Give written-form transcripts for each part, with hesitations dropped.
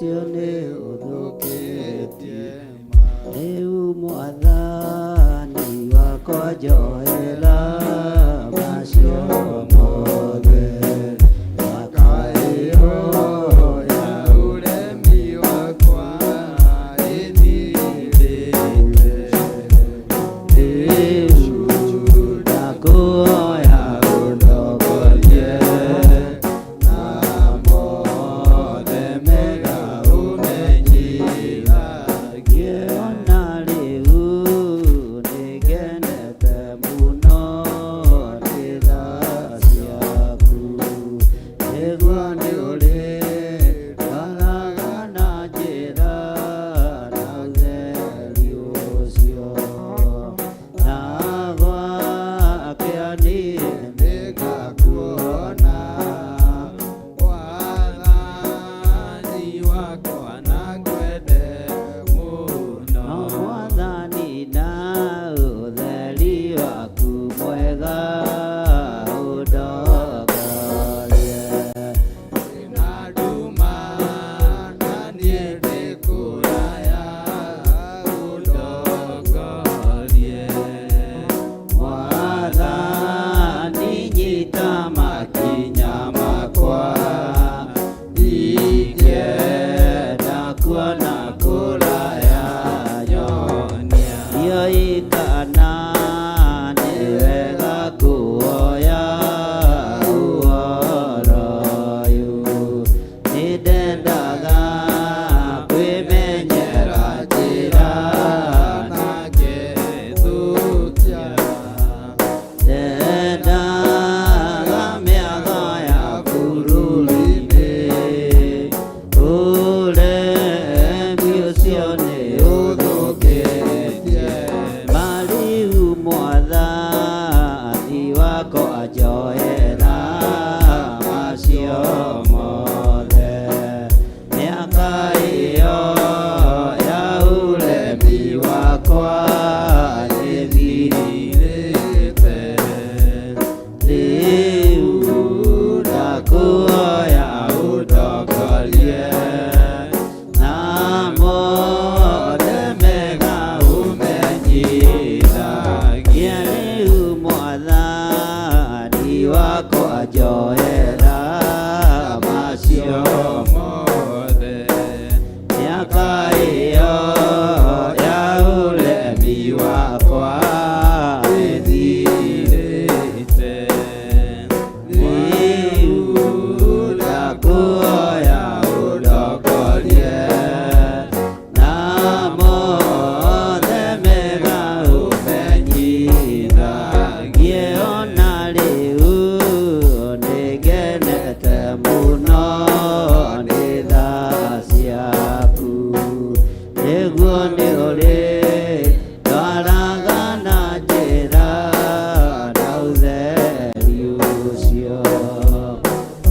Ũcio nĩ ũthũkĩtie. Rĩu Mwathani wakwa, njohera macio mothe. Mĩaka ĩyo ya ũremi wakwa ĩthirĩte. Rĩu ndakũhoya ũndongorie na mothe mega ũmenyithagie. Ona rĩu nĩngenete mũno nĩ tha ciaku, nĩguo nĩ ũrĩ ndwaraga na njĩra na ũtheri ũcio, na gwakĩa niĩ Nĩngakuona, Mwathani wakwa, na ngwende mũno. No Mwathani, na ũtheri waku mwega ũndongorie. Na nduma na niĩ ndĩ kũraya, ũndongorie. Mwathani, nyita makinya makwa, ndingĩenda kuona kũraya, Nyonia. Ndiũĩ kana nĩ wega kuoya ũhoro ũyũ, nĩndendaga kwĩmenyera njĩra na ngethũkia. Ndendaga mĩago ya bũrũri-inĩ, ũremi ũcio nĩ ũthũkĩtie. Marĩu Mwathani wakwa, njohera macio mothe. Mĩaka ĩyo ya ũremi wakwa nĩthirĩte. Rĩu ndakũhoya ũndongorie na mothe mega ũmenyithagie. Rĩu Mwathani wakwa, njohera macio mothe. Mĩaka ĩyo ya ũremi wakwa ĩthirĩte. Rĩu ndakũhoya ũndongorie na mothe mega ũmenyithagie. Ona rĩu nĩngenete mũno nĩ tha ciaku, nĩguo nĩ ũrĩ ndwaraga na njĩra na ũtheri ũcio,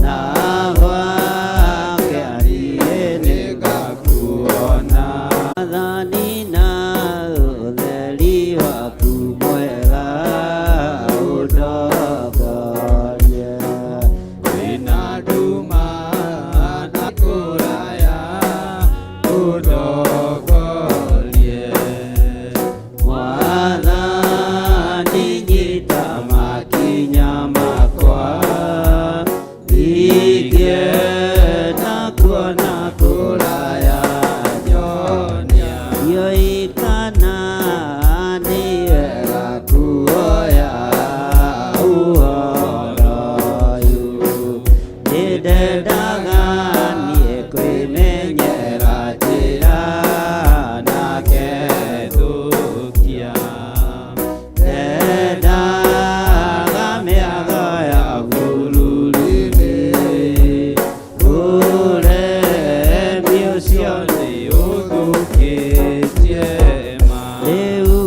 na gwakĩa niĩ Nĩngakuona. Mwathani, na ũtheri waku mwega ũndongorie. Kwĩna nduma na kũraya, ũndongorie. Mwathani, nyita makinya makwa, ndingĩenda kuona kũraya, Nyonia. Ndiũĩ kana nĩ wega kuoya ũhoro ũyũ, nĩndendaga niĩ kwĩmenyera njĩra na Ngethũkia. Ndendaga mĩago ya bũrũri-inĩ, ũremi ũcio nĩ ũthũkĩtie ma. Rĩu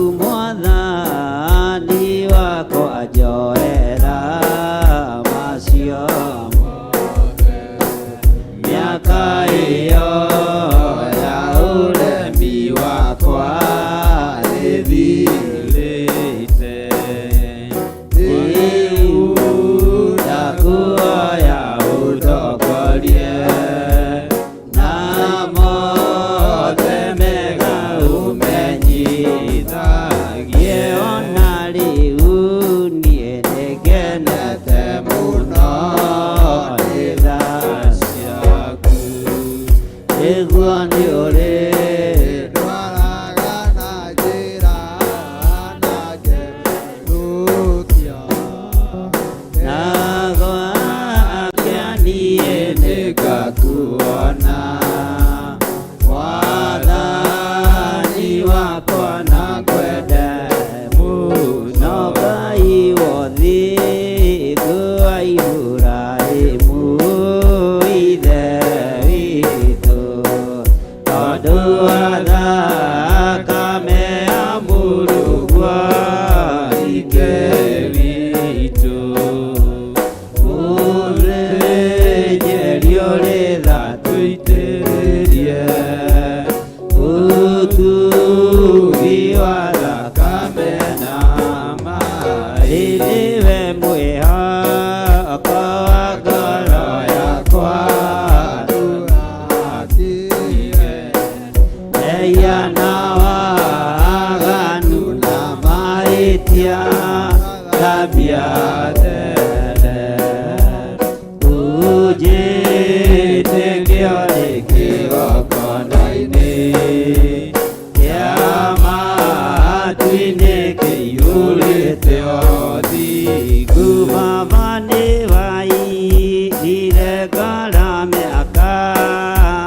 Matu-inĩ kĩiyũrĩte ũthingu. Baba nĩ waigire ngara mĩaka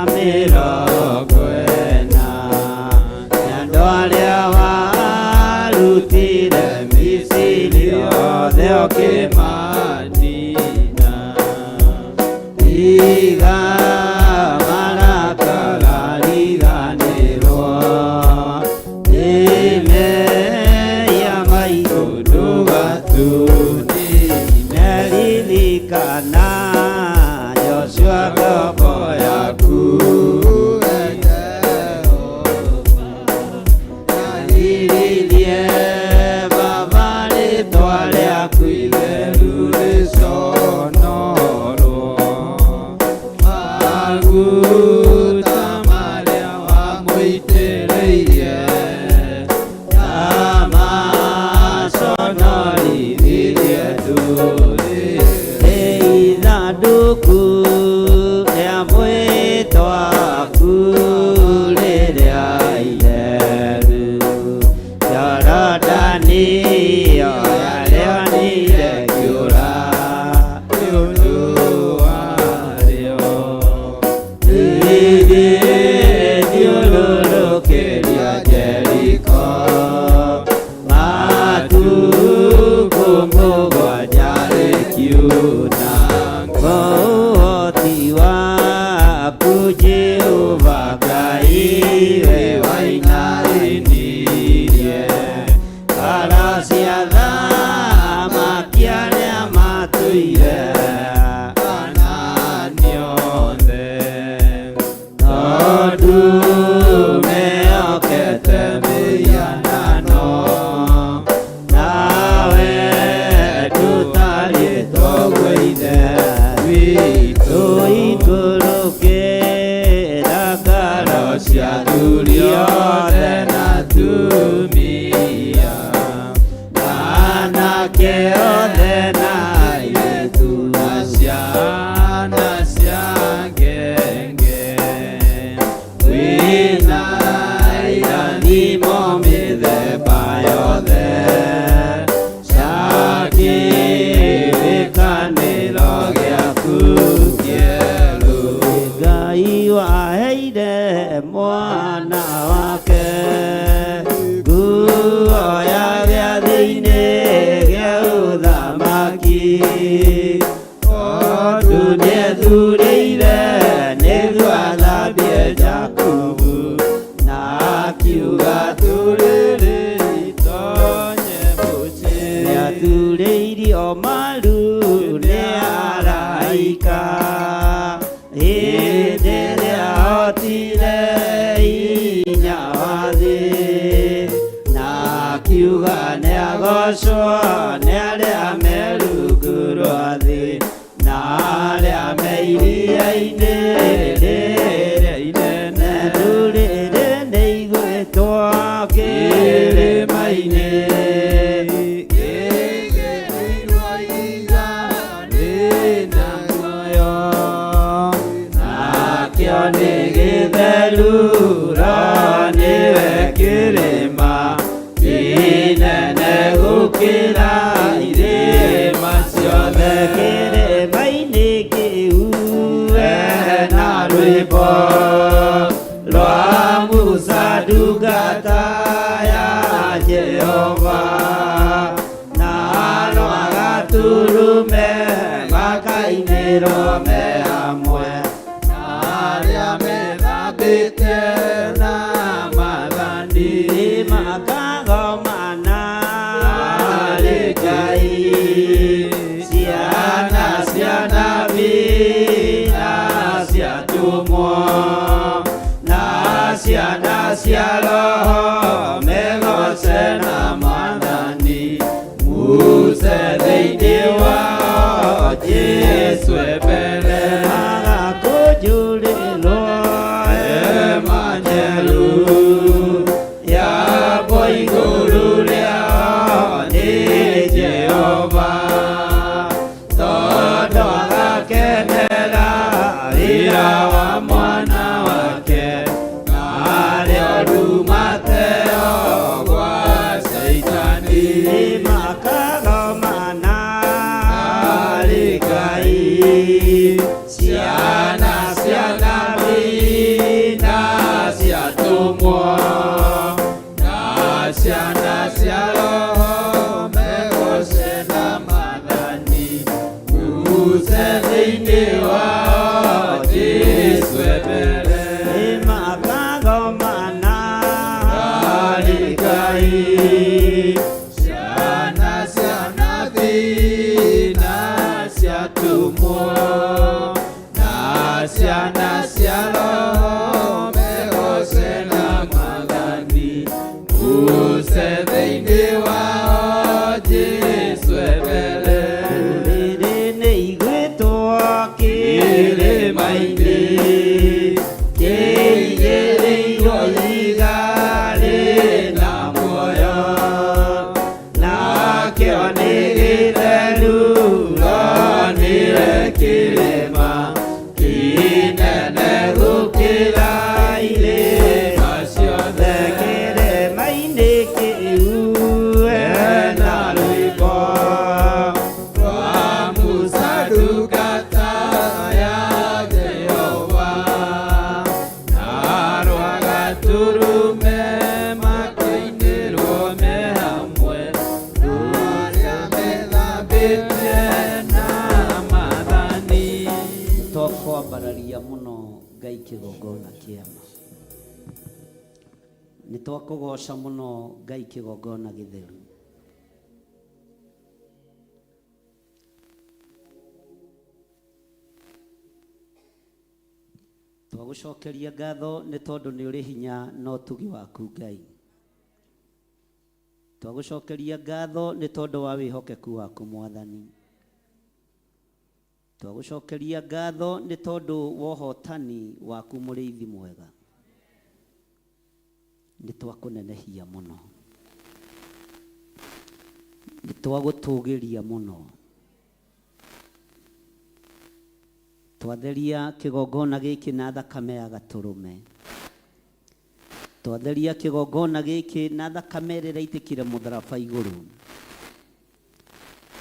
40, na andũ arĩa warutire Misiri othe ũkĩmanina. Tiga marakara, riganĩrwo nĩ mehia maitũ, Ndũgatũnine. Ririkana Joshua ngombo yaku. Riririe Baba rĩtwa rĩaku itheru. Rĩconorwo maguta marĩa wamũitĩrĩirie, amaconorithirie ndũrĩrĩ. Ithandũkũ rĩa mwĩtwaku rĩrĩa itheru, Jorodani ĩyo yarĩonire kĩũra. Nĩ ũndũ warĩo. Rĩgĩthiũrũrũkĩria Jeriko matukũ 7 rĩkiuna. Ũhoti waku Jehova Ngai we wainainirie ngoro cia athamaki arĩa matũire Kanaani othe, tondũ mehokete mĩhianano, nawe ndũtariĩ toguo Ithe witũ. Tũikũrũkĩra ngoro cia athuri othe na atumia, anake othe na airĩtu, na ciana cia ngenge. Wĩna irathimo mĩthemba yothe cia kĩrĩkanĩro gĩaku Kĩerũ. Ngai waheire mwana wake nguo ya gĩathĩ-inĩ gĩa ũthamaki, tondũ nĩethurĩire nĩguo athambie Jakubu, na akiuga Atũrĩrĩ itonye mũciĩ. Nĩaturĩirio maru nĩ araika hĩndĩ ĩrĩa ahotire hinya wa thĩ, na akiuga nĩagocwo nĩ arĩa me rungu rwa thĩ na arĩa me iria-inĩ rĩrĩa inene. Ndũrĩrĩ nĩigwĩtwo kĩrĩma-inĩ. Gĩigĩrĩirwo ihiga rĩna muoyo, Nakĩo nĩ gĩtheru, ro nĩwe kĩrĩma kĩnene gũkĩra irĩma ciothe. Kĩrĩma-inĩ kĩu hena rwĩmbo rwa Musa ndungata ya Jehova, na rwa Gatũrũme makainĩrwo me hamwe. Arĩa methambĩte na maathani. Makagomana harĩ Ngai, ciana cia nabii na cia atũmwo, na ciana cia roho megoce na Mwathani. Musa thĩinĩ wao, Jesũ e mbere, agakũnjũrĩrwo hema njerũ yakwo igũrũ rĩao nĩ Jehova, tondũ agakenera wĩra wa mwana wake, narĩo nduma teo gwa. Ciana cia roho megoce na mathani Muse thĩinĩ wao Jesũ mbere. Nĩmakagomana. Arikai ciana cia nabii na cia atũmwo na ciana cia roho megoce na mathani Muse thĩinĩ wao Jesũ mbere. Rĩrĩ nĩ igwĩtwo Kĩrĩma-inĩ kĩigĩrĩirwo ihiga rĩna muoyo nakĩo nĩ gĩtheru ronire kĩrĩma kĩnene gũkĩra irĩma ciothe. Kĩrĩma-inĩ kĩu Hena rwĩmbo rwa Musa ndungata ya Jehova na rwa Gatũrũme makĩinĩrwo me hamwe rũrĩa methambĩte na maathani. Twakwambararia mũno Ngai kĩgongona kĩama. Nĩ twakũgoca mũno Ngai kĩgongona gĩtheru. Twagũcokeria ngatho nĩ tondũ nĩ ũrĩ hinya na ũtugi waku Ngai. Twagũcokeria ngatho nĩ tondũ wa wĩhokeku waku Mwathani. Twagũcokeria ngatho nĩ tondũ wa ũhotani waku mũrĩithi mwega. Nĩ twakũnenehia mũno. Nĩ twagũtũgĩria mũno. Twatheria kĩgongona gĩkĩ na thakame ya gatũrũme. Twatheria kĩgongona gĩkĩ na thakame ĩrĩa ĩraitĩkire mũtharaba igũrũ.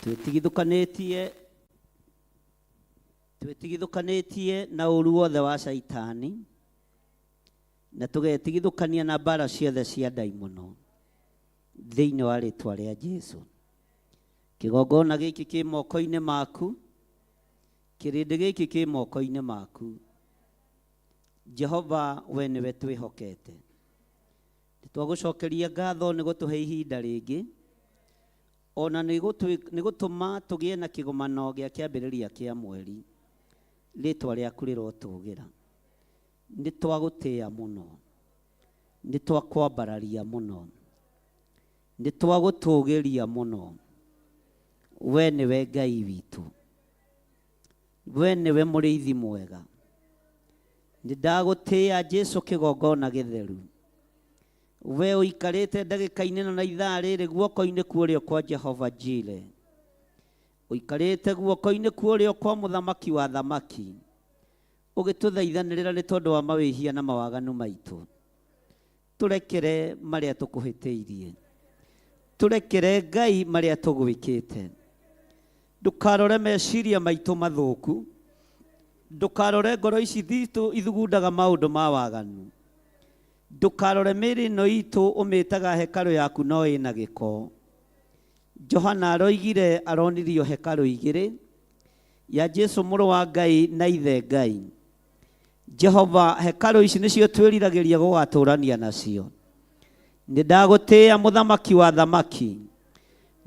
Twĩtigithũkanĩtie twĩtigithũkanĩtie na ũru wothe wa caitani na tũgetigithũkania na mbara ciothe cia ndaimono thĩinĩ wa rĩtwa rĩa Jesu. Kĩgongona gĩkĩ kĩ moko-inĩ maku, kĩrĩndĩ gĩkĩ kĩ moko-inĩ maku. Jehova we nĩwe twĩhokete. Nĩtwagũcokeria ngatho nĩ gũtũhe ihinda rĩngĩ ona nĩ gũtũma tũgĩe na kĩgomano gĩa kĩambĩrĩria kĩa mweri. Rĩtwa rĩaku rĩrotũgĩra. Nĩ twagũtĩĩa mũno. Nĩ twakwambararia mũno. Nĩ twagũtũgĩria mũno. We nĩwe Ngai witũ. We nĩwe mũrĩithi mwega. Nĩ ndagũtĩĩa Jesu kĩgongona gĩtheru. We ũikarĩte ndagĩka-inĩ ĩno na ithaa rĩrĩ guoko-inĩ kwa ũrĩo kwa Jehova Jire. Ũikarĩte guoko-inĩ kwa ũrĩo kwa mũthamaki wa thamaki. Ũgĩtũthaithanĩrĩra nĩ tondũ wa mawĩhia na mawaganu maitũ. Tũrekere marĩa tũkũhĩtĩirie. Tũrekere Ngai marĩa tũgwĩkĩte. Ndũkarore meciria maitũ mathũku. Ndũkarore ngoro ici thitũ ithugundaga maũndũ ma waganu. Ndũkarore mĩĩrĩ ĩno itũ ũmĩtaga hekarũ yaku no ĩna gĩko. Johana aroigire aronirio hekarũ igĩrĩ, ya Jesu mũrũ wa Ngai na ithe Ngai. Jehova hekarũ ici nĩcio twĩriragĩria gũgatũrania nacio. Nĩ ndagũtĩĩa mũthamaki wa thamaki.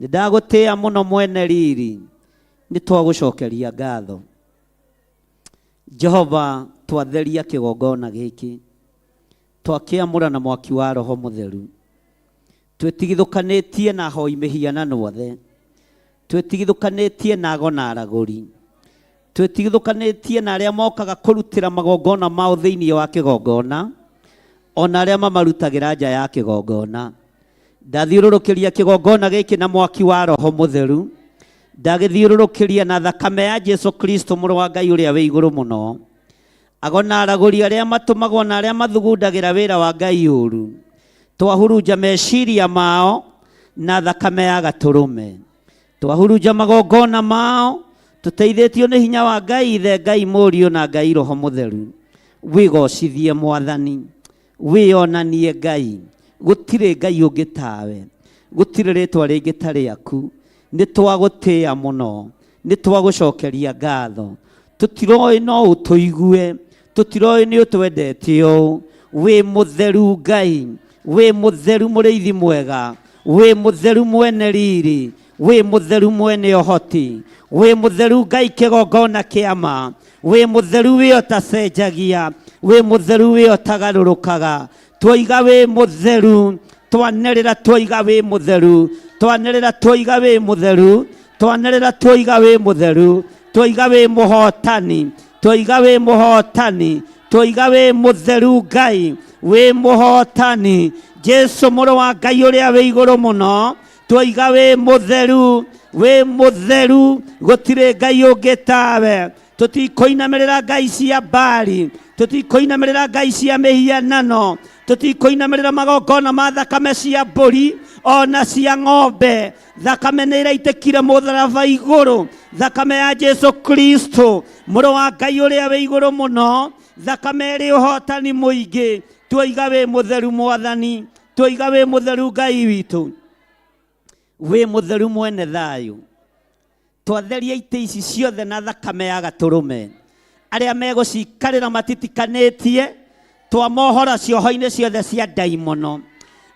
Nĩ ndagũtĩĩa mũno mwene riri. Nĩ twagũcokeria ngatho. Jehova twatheria kĩgongona gĩkĩ. Twakĩamũra na mwaki wa Roho Mũtheru. Twĩtigithũkanĩtie na ahoi mĩhianano othe. Twĩtigithũkanĩtie na ago na aragũri. Twĩtigithũkanĩtie na arĩa mokaga kũrutĩra magongona mao thĩinĩ wa kĩgongona, ona arĩa mamarutagĩra nja ya kĩgongona. Ndathiũrũrũkĩria kĩgongona gĩkĩ na mwaki wa Roho Mũtheru. Ndagĩthiũrũrũkĩria na thakame ya Jesu Kristo mũrũ wa Ngai ũrĩa wĩ igũrũ mũno. Ago na aragũri arĩa matũmagwo na arĩa mathugundagĩra wĩra wa Ngai ũru. Twahurunja meciria mao na thakame ya gatũrũme. Twahurunja magongona mao tũteithĩtio nĩ hinya wa Ngai Ithe, Ngai Mũriũ na Ngai Roho Mũtheru. Wĩgocithie Mwathani, wĩonanie Ngai. Gũtirĩ Ngai ũngĩ tawe, gũtirĩ rĩtwa rĩngĩ ta rĩaku. Nĩ twagũtĩĩa mũno, nĩ twagũcokeria ngatho. Tũtiroĩ no ũtũigue, tũtiroĩ nĩ ũtwendete ũũ. Wĩ mũtheru Ngai, wĩ mũtheru mũrĩithi mwega, wĩ mũtheru mwene riri, wĩ mũtheru mwene ũhoti, wĩ mũtheru Ngai kĩgongona kĩa ma, wĩ mũtheru wĩ ũtacenjagia, wĩ mũtheru wĩ ũtagarũrũkaga. Twaiga wĩ mũtheru, twanĩrĩra twaiga wĩ mũtheru, twanĩrĩra twaiga wĩ mũtheru, twanĩrĩra twaiga wĩ mũtheru, twaiga wĩ mũhotani, twaiga wĩ mũhotani, twaiga wĩ mũtheru Ngai, wĩ mũhotani. Jesu mũrũ wa Ngai ũrĩa wĩ igũrũ mũno, twaiga wĩ mũtheru, wĩ mũtheru, gũtirĩ Ngai ũngĩ tawe. Tũtikũinamĩrĩra ngai cia Baali, tũtikũinamĩrĩra ngai cia mĩhianano, tũtikũinamĩrĩra magongona ma thakame cia mbũri ona cia ng'ombe. Thakame nĩ ĩraitĩkire mũtharaba igũrũ, thakame ya Jesu Kristo mũrũ wa Ngai ũrĩa wĩ igũrũ mũno, thakame ĩrĩ ũhotani mũingĩ. Twaiga wĩ mũtheru Mwathani, twaiga wĩ mũtheru Ngai witũ, wĩ mũtheru mwene thayũ. Twatheria itĩ ici ciothe na thakame ya gatũrũme. Arĩa megũcikarĩra matitikanĩtie, twamohora cioho-inĩ ciothe cia ndaimono.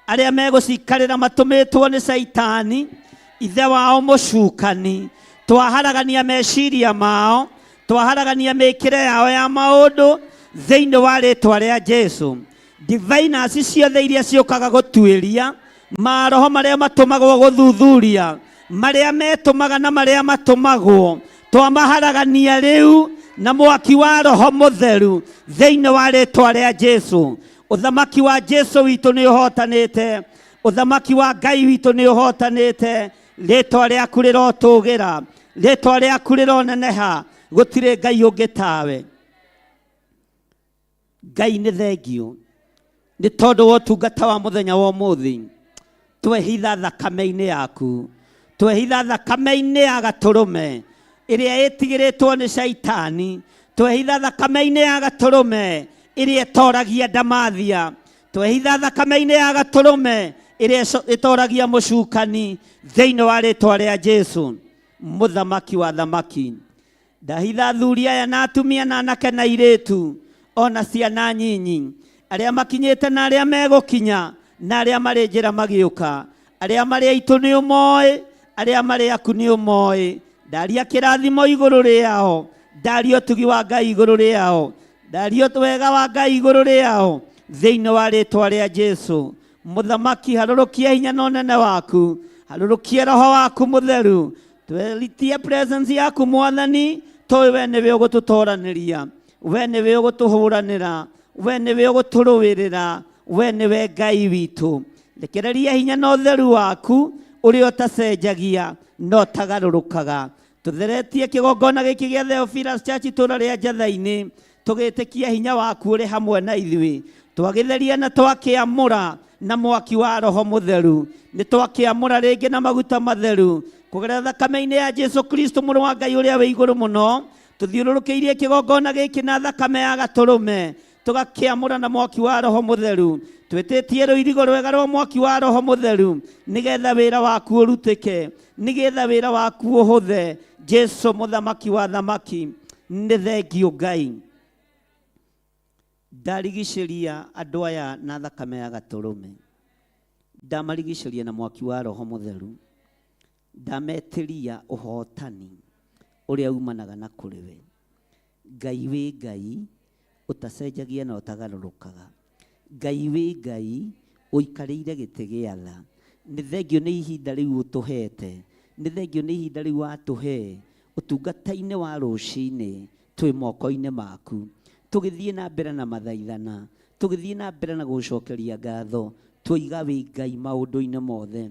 Arĩa megũcikarĩra matũmĩtwo nĩ Caitani, ithe wao mũcukani, twaharagania meciria mao, twaharagania mĩkĩre yao ya maũndũ thĩinĩ wa rĩtwa rĩa Jesu. Diviners ciothe iria ciũkaga gũtuĩria maroho marĩa matũmagwo gũthuthuria, marĩa metũmaga na marĩa matũmagwo, twamaharagania rĩu na mwaki wa Roho Mũtheru thĩinĩ wa rĩtwa rĩa Jesu. Ũthamaki wa Jesu witũ nĩ ũhotanĩte, ũthamaki wa Ngai witũ nĩ ũhotanĩte. Rĩtwa rĩaku rĩrotũgĩra, rĩtwa rĩaku rĩroneneha, gũtirĩ Ngai ũngĩ tawe. Ngai nĩ thengio nĩ tondũ wa ũtungata wa mũthenya wa ũmũthĩ. Twehitha thakame-inĩ yaku, twehitha thakame-inĩ ya gatũrũme ĩrĩa ĩtigĩrĩtwo nĩ Caitani, twehitha thakame-inĩ ya gatũrũme ĩrĩa ĩtoragia ndamathia, twehitha thakame-inĩ ya gatũrũme ĩrĩa ĩtoragia mũcukani thĩinĩ wa rĩtwa rĩa Jesu mũthamaki wa thamaki. Ndahitha athuri aya na atumia na anake na airĩtu ona ciana nyinyi, arĩa makinyĩte na arĩa megũkinya na arĩa marĩ njĩra magĩũka, arĩa marĩ aitũ nĩ ũmoĩ, arĩa marĩ aku nĩ ũmoĩ. Ndaria kĩrathimo igũrũ rĩao, ndaria ũtugi wa Ngai igũrũ rĩao, ndaria wega wa Ngai igũrũ rĩao thĩinĩ wa rĩtwa rĩa Jesu. Mũthamaki, harũrũkia hinya na ũnene waku, harũrũkia roho waku mũtheru, tweritie presence yaku Mwathani, tũĩ we nĩwe ũgũtũtoranĩria, we nĩwe ũgũtũhũranĩra, we nĩwe ũgũtũrũĩrĩra, we nĩwe Ngai witũ. Rekereria hinya na ũtheru waku ũrĩa ũtacenjagia na ũtagarũrũkaga. Tũtheretie kĩgongona gĩkĩ gĩa Theophilus Church itũũra rĩa Njatha-inĩ, tũgĩtĩkia hinya waku ũrĩ hamwe na ithuĩ. Twagĩtheria na twakĩamũra na mwaki wa Roho Mũtheru. Nĩ twakĩamũra rĩngĩ na maguta matheru kũgerera thakame-inĩ ya Jesu Kristo mũrũ wa Ngai ũrĩa wĩ igũrũ mũno. Tũthiũrũrũkĩirie kĩgongona gĩkĩ na thakame ya gatũrũme, tũgakĩamũra na mwaki wa Roho Mũtheru. Twĩtĩtie rũirigo rwega rwa mwaki wa Roho Mũtheru nĩgetha wĩra waku ũrutĩke, nĩgetha wĩra waku ũhũthe. Jesu mũthamaki wa thamaki, nĩ thengio Ngai. Ndarigicĩria andũ aya na thakame ya gatũrũme, ndamarigicĩria na mwaki wa Roho Mũtheru, ndametĩria ũhotani ũrĩa umanaga na kũrĩ we. Ngai wĩ Ngai ũtacenjagia na ũtagarũrũkaga. Ngai wĩ Ngai ũikarĩire gĩtĩ gĩa tha. Nĩ thengio nĩ ihinda rĩu ũtũhete, nĩ thengio nĩ ihinda rĩu watũhe ũtungata-inĩ wa rũcinĩ twĩ moko-inĩ maku, tũgĩthiĩ na mbere na mathaithana, tũgĩthiĩ na mbere na gũcokeria ngatho, twoiga wĩ Ngai maũndũ-inĩ mothe.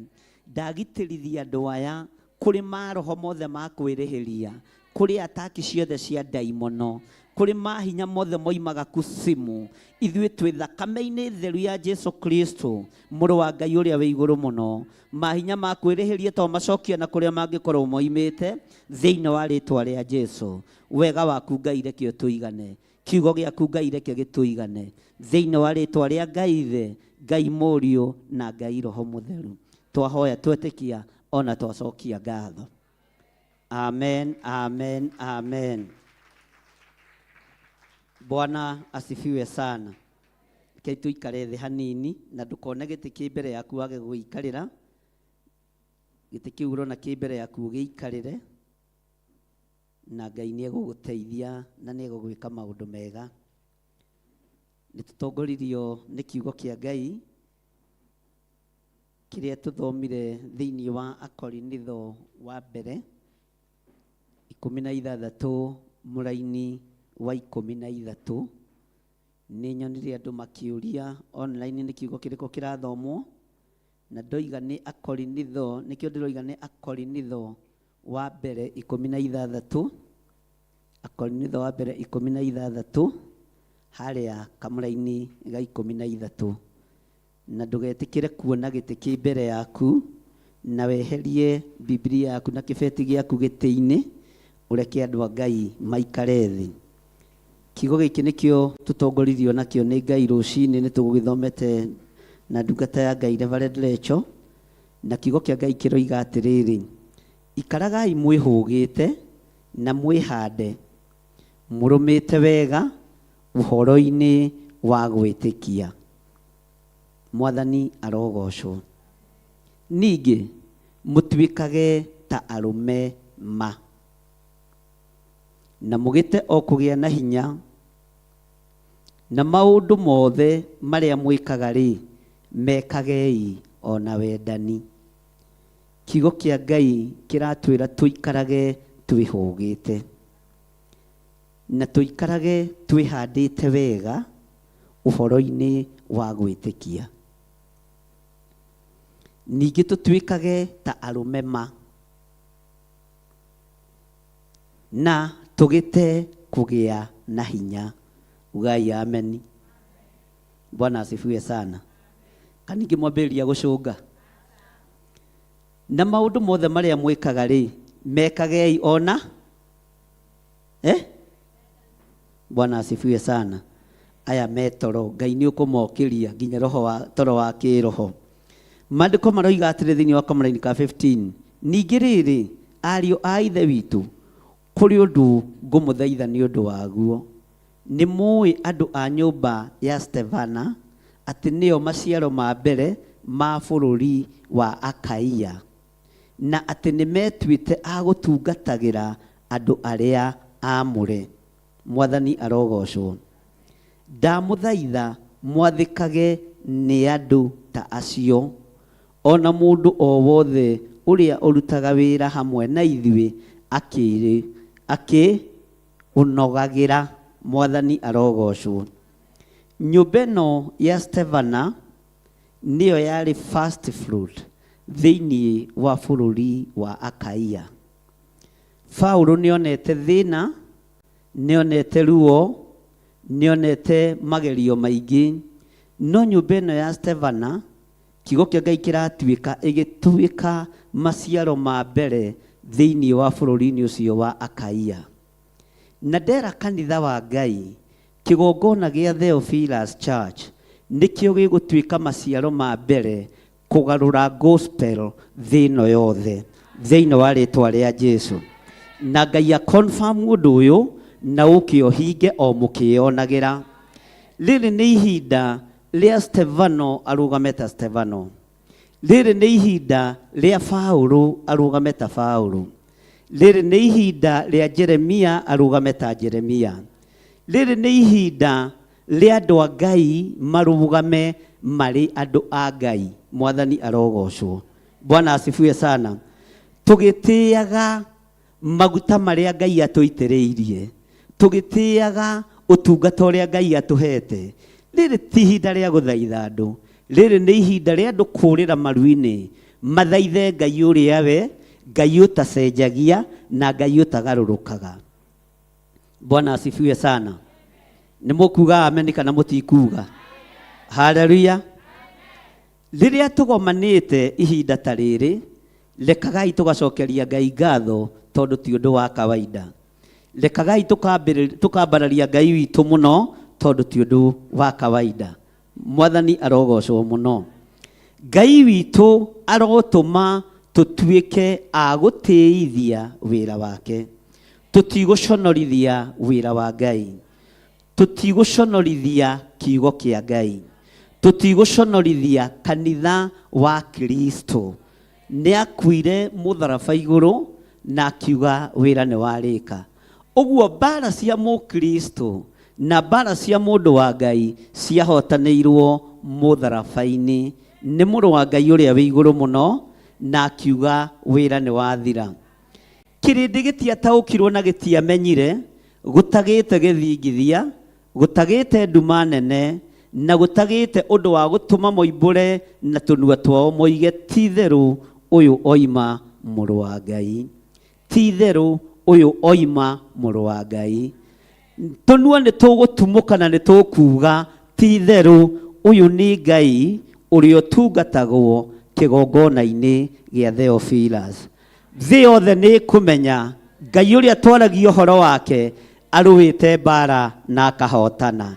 Ndagitĩrithia andũ aya kũrĩ maroho mothe ma kwĩrĩhĩria, kũrĩ ataki ciothe cia ndaimono, kũrĩ mahinya mothe moimaga kusimu. Ithuĩ twĩ thakame-inĩ theru ya Jesu Kristo mũrũ wa Ngai ũrĩa wĩ igũrũ mũno. Mahinya ma kwĩrĩhĩria to macokia na kũrĩa mangĩkorwo moimĩte thĩinĩ wa rĩtwa rĩa Jesu. Wega waku Ngai reke ũtũigane, kiugo gĩaku Ngai reke gĩtũigane thĩinĩ wa rĩtwa rĩa Ngai Ithe, Ngai Mũriũ na Ngai Roho Mũtheru. Twahoya twetĩkia ona twacokia ngatho. Amen, amen, amen. Bwana asifiwe sana. Rekei tũikare thĩ hanini na ndũkone gĩtĩ kĩ mbere yaku wage gũgĩikarĩra. Gĩtĩ kĩu ũrona kĩ mbere yaku ũgĩikarĩre, na Ngai nĩ egũgũteithia na nĩ egũgwĩka maũndũ mega. Nĩ tũtongoririo nĩ kiugo kĩa Ngai kĩrĩa tũthomire thĩinĩ wa Akorinitho wa mbere 16 mũraini wa 13. Nĩ nyonire andũ makĩũria online nĩ kiugo kĩrĩkũ kĩrathomwo, na ndoiga nĩ Akorinitho, nĩkĩo ndĩroiga nĩ Akorinitho wa mbere 16, Akorinitho wa mbere 16 harĩa kamũraini ga 13. Na ndũgetĩkĩre kuona gĩtĩ kĩ mbere yaku, na weherie Biblia yaku na kĩbeti gĩaku gĩtĩ-inĩ, ũreke andũ a Ngai maikare thĩ. Kiugo gĩkĩ nĩkĩo tũtongoririo nakĩo nĩ Ngai rũcinĩ, nĩ tũgũgĩthomete na ndungata ya Ngai Reverend Lecho, na kiugo kĩa Ngai kĩroiga atĩrĩrĩ, ikaragai mwĩhũgĩte na mwĩhande mũrũmĩte wega ũhoro-inĩ wa gwĩtĩkia. Mwathani arogocwo. Ningĩ mũtuĩkage ta arũme ma, na mũgĩte o kũgĩa na hinya, na maũndũ mothe marĩa mwĩkaga rĩ, mekagei o na wendani. Kiugo kĩa Ngai kĩratwĩra tũikarage twĩhũgĩte na tũikarage twĩhandĩte wega ũhoro-inĩ wa gwĩtĩkia. Ningĩ tũtuĩkage ta arũme ma, na tũgĩte kũgĩa na hinya. Ugai ameni. Bwana asifiwe sana. Kaningĩ mwambĩrĩria gũcũnga. Na maũndũ mothe marĩa mwĩkaga rĩ, mekagei ona Bwana asifiwe sana. Aya me toro, Ngai nĩ ũkũmokĩria nginya roho wa toro wa kĩroho. Maandĩko maroiga atĩrĩ thĩinĩ wa kamũraini ka 15, ningĩ rĩrĩ, ariũ a Ithe witũ, kũrĩ ũndũ ngũmũthaitha nĩ ũndũ waguo. Nĩ mũĩ andũ a nyũmba ya Stefana atĩ nĩo maciaro ma mbere ma bũrũri wa Akaia, na atĩ nĩ metuĩte a gũtungatagĩra andũ arĩa aamũre. Mwathani arogocwo. Ndamũthaitha mwathĩkage nĩ andũ ta acio, ona mũndũ o wothe ũrĩa ũrutaga wĩra hamwe na ithuĩ akĩũnogagĩra. Mwathani arogocwo. Nyũmba ĩno ya Stefana nĩyo yarĩ first fruit thĩinĩ wa bũrũri wa Akaia. Paũlũ nĩonete thĩna, nĩonete ruo, nĩonete magerio maingĩ, no nyũmba ĩno ya Stefana kiugo kĩa Ngai kĩratuĩka ĩgĩtuĩka maciaro ma mbere thĩinĩ wa bũrũri-inĩ ũcio wa Akaia. Na ndera kanitha wa Ngai, kĩgongona gĩa Theophilus Church nĩkĩo gĩgũtuĩka maciaro ma mbere kũgarũra gospel thĩ ĩno yothe thĩinĩ wa rĩtwa rĩa Jesu. Na Ngai a confirm ũndũ ũyũ na ũke ũhinge o mũkĩyonagĩra. Rĩrĩ nĩ ihinda rĩa Stefano arũgame ta Stefano. Rĩrĩ nĩ ihinda rĩa Paũlũ arũgame ta Paũlũ. Rĩrĩ nĩ ihinda rĩa Jeremia arũgame ta Jeremia. Rĩrĩ nĩ ihinda rĩa andũ a Ngai marũgame marĩ andũ a Ngai. Mwathani arogocwo. Bwana asifiwe sana. Tũgĩtĩaga maguta marĩa Ngai atũitĩrĩirie, tũgĩtĩaga ũtungata ũrĩa Ngai atũhete. Rĩrĩ ti ihinda rĩa gũthaitha andũ, rĩrĩ nĩ ihinda rĩa andũ kũũrĩra maru-inĩ mathaithe Ngai ũrĩa we, Ngai ũtacenjagia na Ngai ũtagarũrũkaga. Bwana asifiwe sana. Nĩ mũkuga amen kana mũtikuga? Haleluya. Rĩrĩa tũgomanĩte ihinda ta rĩrĩ, rekagai tũgacokeria Ngai ngatho tondũ ti ũndũ wa kawaida. Rekagai tũkambararia Ngai witũ mũno tondũ ti ũndũ wa kawaida. Mwathani arogocwo mũno. Ngai witũ arotũma tũtuĩke a gũtĩithia wĩra wake. Tũtigũconorithia wĩra wa Ngai, tũtigũconorithia kiugo kĩa Ngai, tũtigũconorithia kanitha wa Kristo. Nĩ akuire mũtharaba igũrũ na akiuga wĩra nĩ warĩka. Ũguo mbara cia mũkristo na mbara cia mũndũ wa Ngai ciahotanĩirwo mũtharaba-inĩ nĩ mũrũ wa Ngai ũrĩa wĩ igũrũ mũno, na akiuga wĩra nĩ wathira. Kĩrĩndĩ gĩtiataũkirwo na gĩtiamenyire, gũtagĩte gĩthingithia, gũtagĩte nduma nene, na gũtagĩte ũndũ wa gũtũma moimbũre na tũnua twao moige ti-itherũ ũyũ oima mũrũ wa Ngai, ti-itherũ ũyũ oima mũrũ wa Ngai. Tũnua nĩ tũgũtumũka na nĩ tũkuuga ti-itherũ ũyũ nĩ Ngai ũrĩa ũtungatagwo kĩgongona-inĩ gĩa Theophilus. Thĩ yothe nĩ ĩkũmenya Ngai ũrĩa twaragia ũhoro wake arũĩte mbara na akahotana.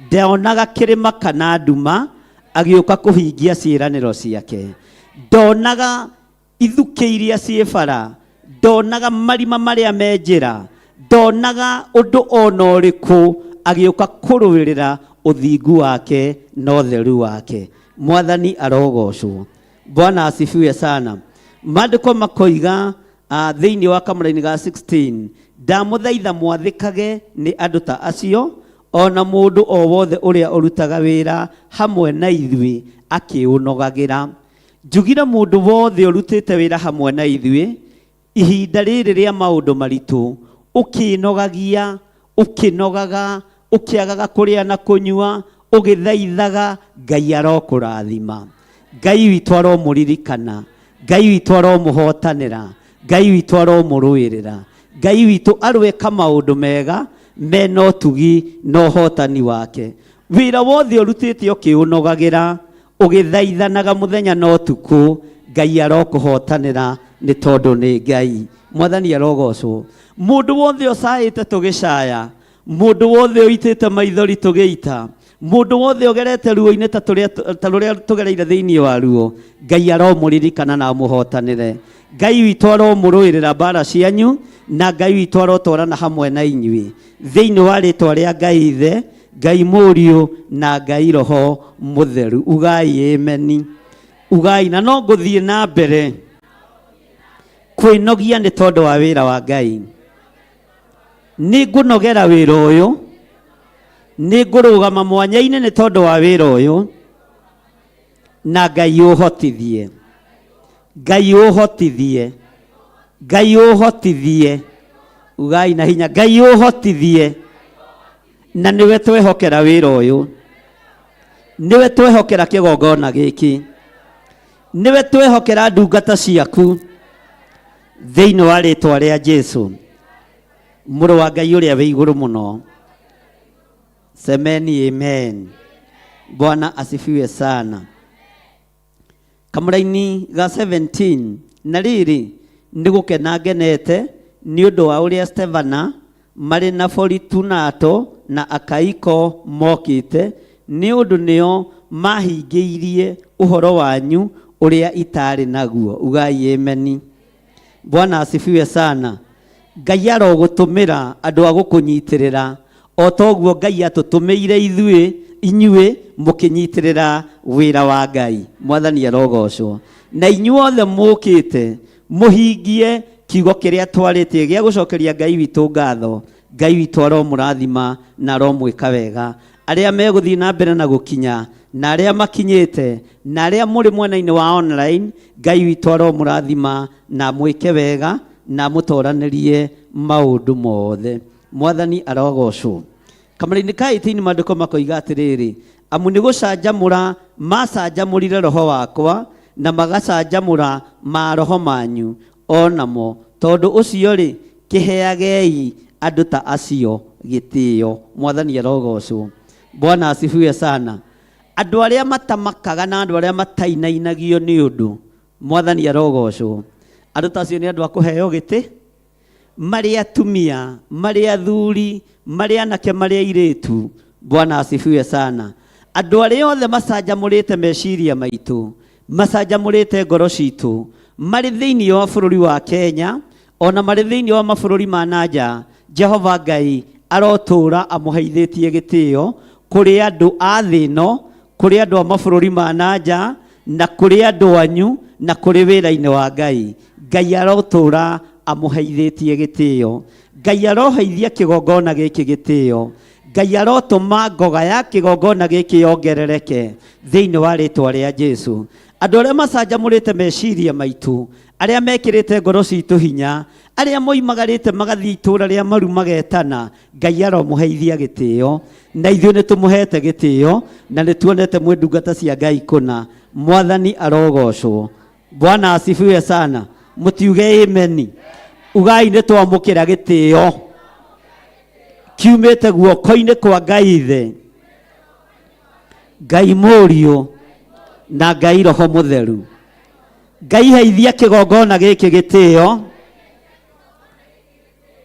Ndonaga kĩrĩma kana nduma agĩũka kũhingia ciĩranĩro ciake. Ndonaga ithukĩ iria ciĩ bara, ndonaga marima marĩa me njĩra, ndonaga ũndũ ona ũrĩkũ agĩũka kũrũĩrĩra ũthingu wake na ũtheru wake. Mwathani arogocwo. Bwana asifiwe sana. Maandĩko makoiga thĩinĩ wa kamũraini ga 16, ndamũthaitha mwathĩkage nĩ andũ ta acio, ona mũndũ o wothe ũrĩa ũrutaga wĩra hamwe na ithuĩ akĩũnogagĩra. Njugire mũndũ wothe ũrutĩte wĩra hamwe na ithuĩ ihinda rĩrĩ rĩa maũndũ maritũ, ũkĩnogagia, ũkĩnogaga, ũkĩagaga kũrĩa na kũnyua, ũgĩthaithaga, Ngai arokũrathima. Ngai witũ aromũririkana, Ngai witũ aromũhotanĩra, Ngai witũ aromũrũĩrĩra, Ngai witũ arweka maũndũ mega mena ũtugi na ũhotani wake. Wĩra wothe ũrutĩte ũkĩũnogagĩra, ũgĩthaithanaga mũthenya na ũtukũ, Ngai arokũhotanĩra nĩ tondũ nĩ Ngai. Mwathani arogocwo. Mũndũ wothe ũcaĩte tũgĩcaya, mũndũ wothe ũitĩte maithori tũgĩita, mũndũ wothe ũgerete ruo-inĩ ta rũrĩa tũgereire thĩinĩ wa ruo, Ngai aromũririkana na amũhotanĩre. Ngai witũ aromũrũĩrĩra mbara cianyu, na Ngai witũ arotwarana hamwe na inyuĩ thĩinĩ wa rĩtwa rĩa Ngai Ithe, Ngai Mũriũ na Ngai Roho Mũtheru. Ugai ameni. Ugai na no ngũthiĩ na mbere kwĩnogia nĩ tondũ wa wĩra wa Ngai. Nĩ ngũnogera wĩra ũyũ, nĩ ngũrũgama mwanya-inĩ nĩ tondũ wa wĩra ũyũ, na Ngai ũhotithie, Ngai ũhotithie, Ngai ũhotithie. Ugai na hinya, Ngai ũhotithie. Na nĩwe twehokera wĩra ũyũ, nĩwe twehokera kĩgongona gĩkĩ, nĩwe twehokera ndungata ciaku thĩinĩ wa rĩtwa rĩa Jesu, mũrũ wa Ngai ũrĩa wĩ igũrũ mũno. Semeni amen. Bwana asifiwe sana. Kamũraini ga 17, na rĩrĩ, nĩ gũkena ngenete nĩ ũndũ wa ũrĩa Stefana marĩ na Fortunato na Akaiko mokĩte, nĩ ũndũ nĩo mahingĩirie ũhoro wanyu ũrĩa itarĩ naguo. Ugai ameni. Bwana asifiwe sana. Ngai arogũtũmĩra andũ a gũkũnyitĩrĩra o toguo Ngai atũtũmĩire ithuĩ inyuĩ mũkĩnyitĩrĩra wĩra wa Ngai. Mwathani arogocwo. Na inyuothe mũkĩte mũhingie kiugo kĩrĩa twarĩtie gĩa gũcokeria Ngai witũ ngatho. Ngai witũ aromũrathima na aromwĩka wega. Arĩa megũthiĩ na mbere na gũkinya, na arĩa makinyĩte, na arĩa mũrĩ mwena-inĩ wa online, Ngai witũ aromũrathima na amwĩke wega na amũtoranĩrie maũndũ mothe. Mwathani arogocwo. Kamũra-inĩ ka 18 maandĩko makoiga atĩrĩrĩ, amu nĩ gũcanjamũra macanjamũrire roho wakwa na magacanjamũra maroho manyu onamo, tondũ ũcio rĩ, kĩheagei andũ ta acio gĩtĩo. Mwathani arogocwo. Bwana asifiwe sana. Andũ arĩa matamakaga na andũ arĩa matainainagio nĩ ũndũ, Mwathani arogocwo. Andũ ta acio nĩ andũ a kũheo gĩtĩ, marĩ atumia, marĩ athuri, marĩ anake, marĩ airĩtu. Bwana asifiwe sana. Andũ arĩa othe macanjamũrĩte meciria maitũ, macanjamũrĩte ngoro citũ, marĩ thĩinĩ wa bũrũri wa Kenya, ona marĩ thĩinĩ wa mabũrũri ma na nja, Jehova Ngai arotũũra amũheithĩtie gĩtĩo kũrĩ andũ a thĩ ĩno, kũrĩ andũ a mabũrũri ma na nja, na kũrĩ andũ anyu, na kũrĩ wĩra-inĩ wa Ngai. Ngai arotũũra amũheithĩtie gĩtĩo. Ngai aroheithia kĩgongona gĩkĩ gĩtĩo. Ngai arotũma ngoga ya kĩgongona gĩkĩ yongerereke thĩinĩ wa rĩtwa rĩa Jesu. Andũ arĩa macanjamũrĩte meciria maitũ, arĩa mekĩrĩte ngoro citũ hinya, arĩa moimagarĩte magathiĩ itũũra rĩa maru magetana, Ngai aromũheithia gĩtĩo, na ithuĩ nĩ tũmũhete gĩtĩo, na nĩ tuonete mwĩ ndungata cia Ngai kũna. Mwathani arogocwo. Bwana asifiwe sana. Mũtiuge ameni. Ugai nĩ twamũkĩra gĩtĩo kiumĩte guoko-inĩ kwa Ngai Ithe, Ngai Mũriũ na Ngai Roho Mũtheru. Ngai heithia kĩgongona gĩkĩ gĩtĩo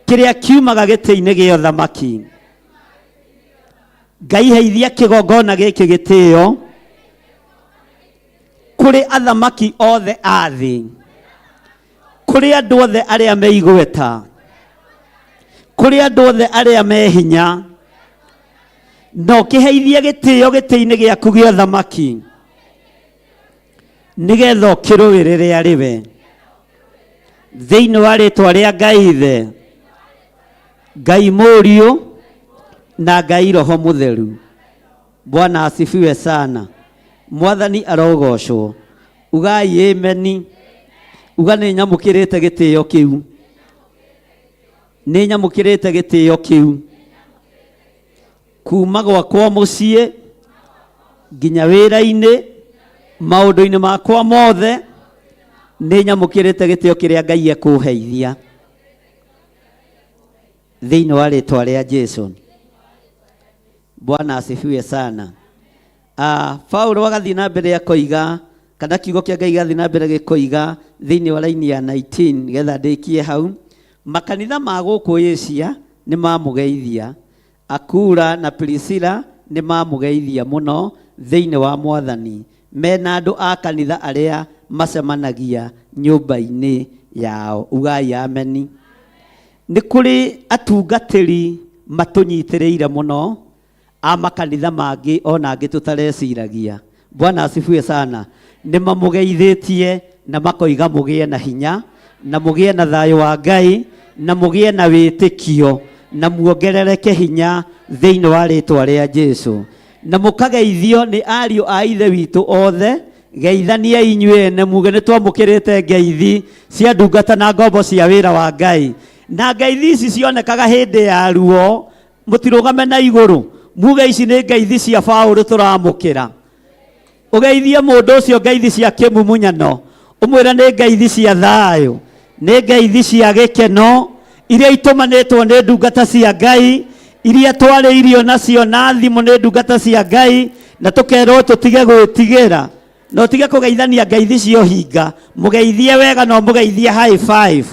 kĩrĩa kiumaga gĩtĩ-inĩ gĩa ũthamaki. Ngai heithia kĩgongona gĩkĩ gĩtĩo kũrĩ athamaki othe a thĩ, kũrĩ andũ othe arĩa me igweta, kũrĩ andũ othe arĩa me hinya, na ũkĩheithie gĩtĩo gĩtĩ-inĩ gĩaku gĩa ũthamaki, nĩgetha ũkĩrũĩrĩre arĩ we. Thĩinĩ wa rĩtwa rĩa Ngai Ithe, Ngai Mũriũ na Ngai Roho Mũtheru. Bwana asifiwe sana. Mwathani arogocwo. Ugai ameni. Uga nĩ nyamũkĩrĩte gĩtĩo kĩu. Nĩ nyamũkĩrĩte gĩtĩo kĩu kuma gwakwa mũciĩ nginya wĩra-inĩ, maũndũ-inĩ makwa mothe, nĩ nyamũkĩrĩte gĩtĩo kĩrĩa Ngai ekũheithia thĩinĩ wa rĩtwa rĩa Jesu. Bwana asifiwe sana. Paulo agathiĩ na mbere akoiga, kana kiugo kĩa Ngai gĩgathiĩ na mbere gĩkoiga thĩinĩ wa raini ya 19, nĩgetha ndĩkie hau, makanitha ma gũkũ Asia nĩ mamũgeithia. Akula na Priscilla nĩ mamũgeithia mũno thĩinĩ wa Mwathani, mena andũ a kanitha arĩa macemanagia nyũmba-inĩ yao. Ugai ameni. Nĩ kũrĩ atungatĩri matũnyitĩrĩire mũno a makanitha mangĩ ona angĩ tũtareciragia. Bwana asifiwe sana. Nĩ mamũgeithĩtie na makoiga mũgĩe na hinya na mũgĩe na thayũ wa Ngai na mũgĩe na wĩtĩkio na muongerereke hinya thĩinĩ wa rĩtwa rĩa Jesu. Na mũkageithio nĩ ariũ a Ithe witũ othe. Geithaniai inyuĩ ene muge nĩ twamũkĩrĩte ngeithi cia ndungata na ngombo cia wĩra wa Ngai. Na ngeithi ici cionekaga hĩndĩ ya ruo, mũtirũgame na igũrũ muge ici nĩ ngeithi cia Paũlũ tũramũkĩra. Ũgeithie mũndũ ũcio ngeithi cia kĩmumunyano, ũmwĩre nĩ ngeithi cia thayũ, nĩ ngeithi cia gĩkeno iria itũmanĩtwo nĩ ndungata cia Ngai, iria twarĩirio nacio na thimũ nĩ ndungata cia Ngai, na tũkerwo tũtige gwĩtigĩra na ũtige kũgeithania ngeithi cia ũhinga, mũgeithie wega na ũmũgeithie high five,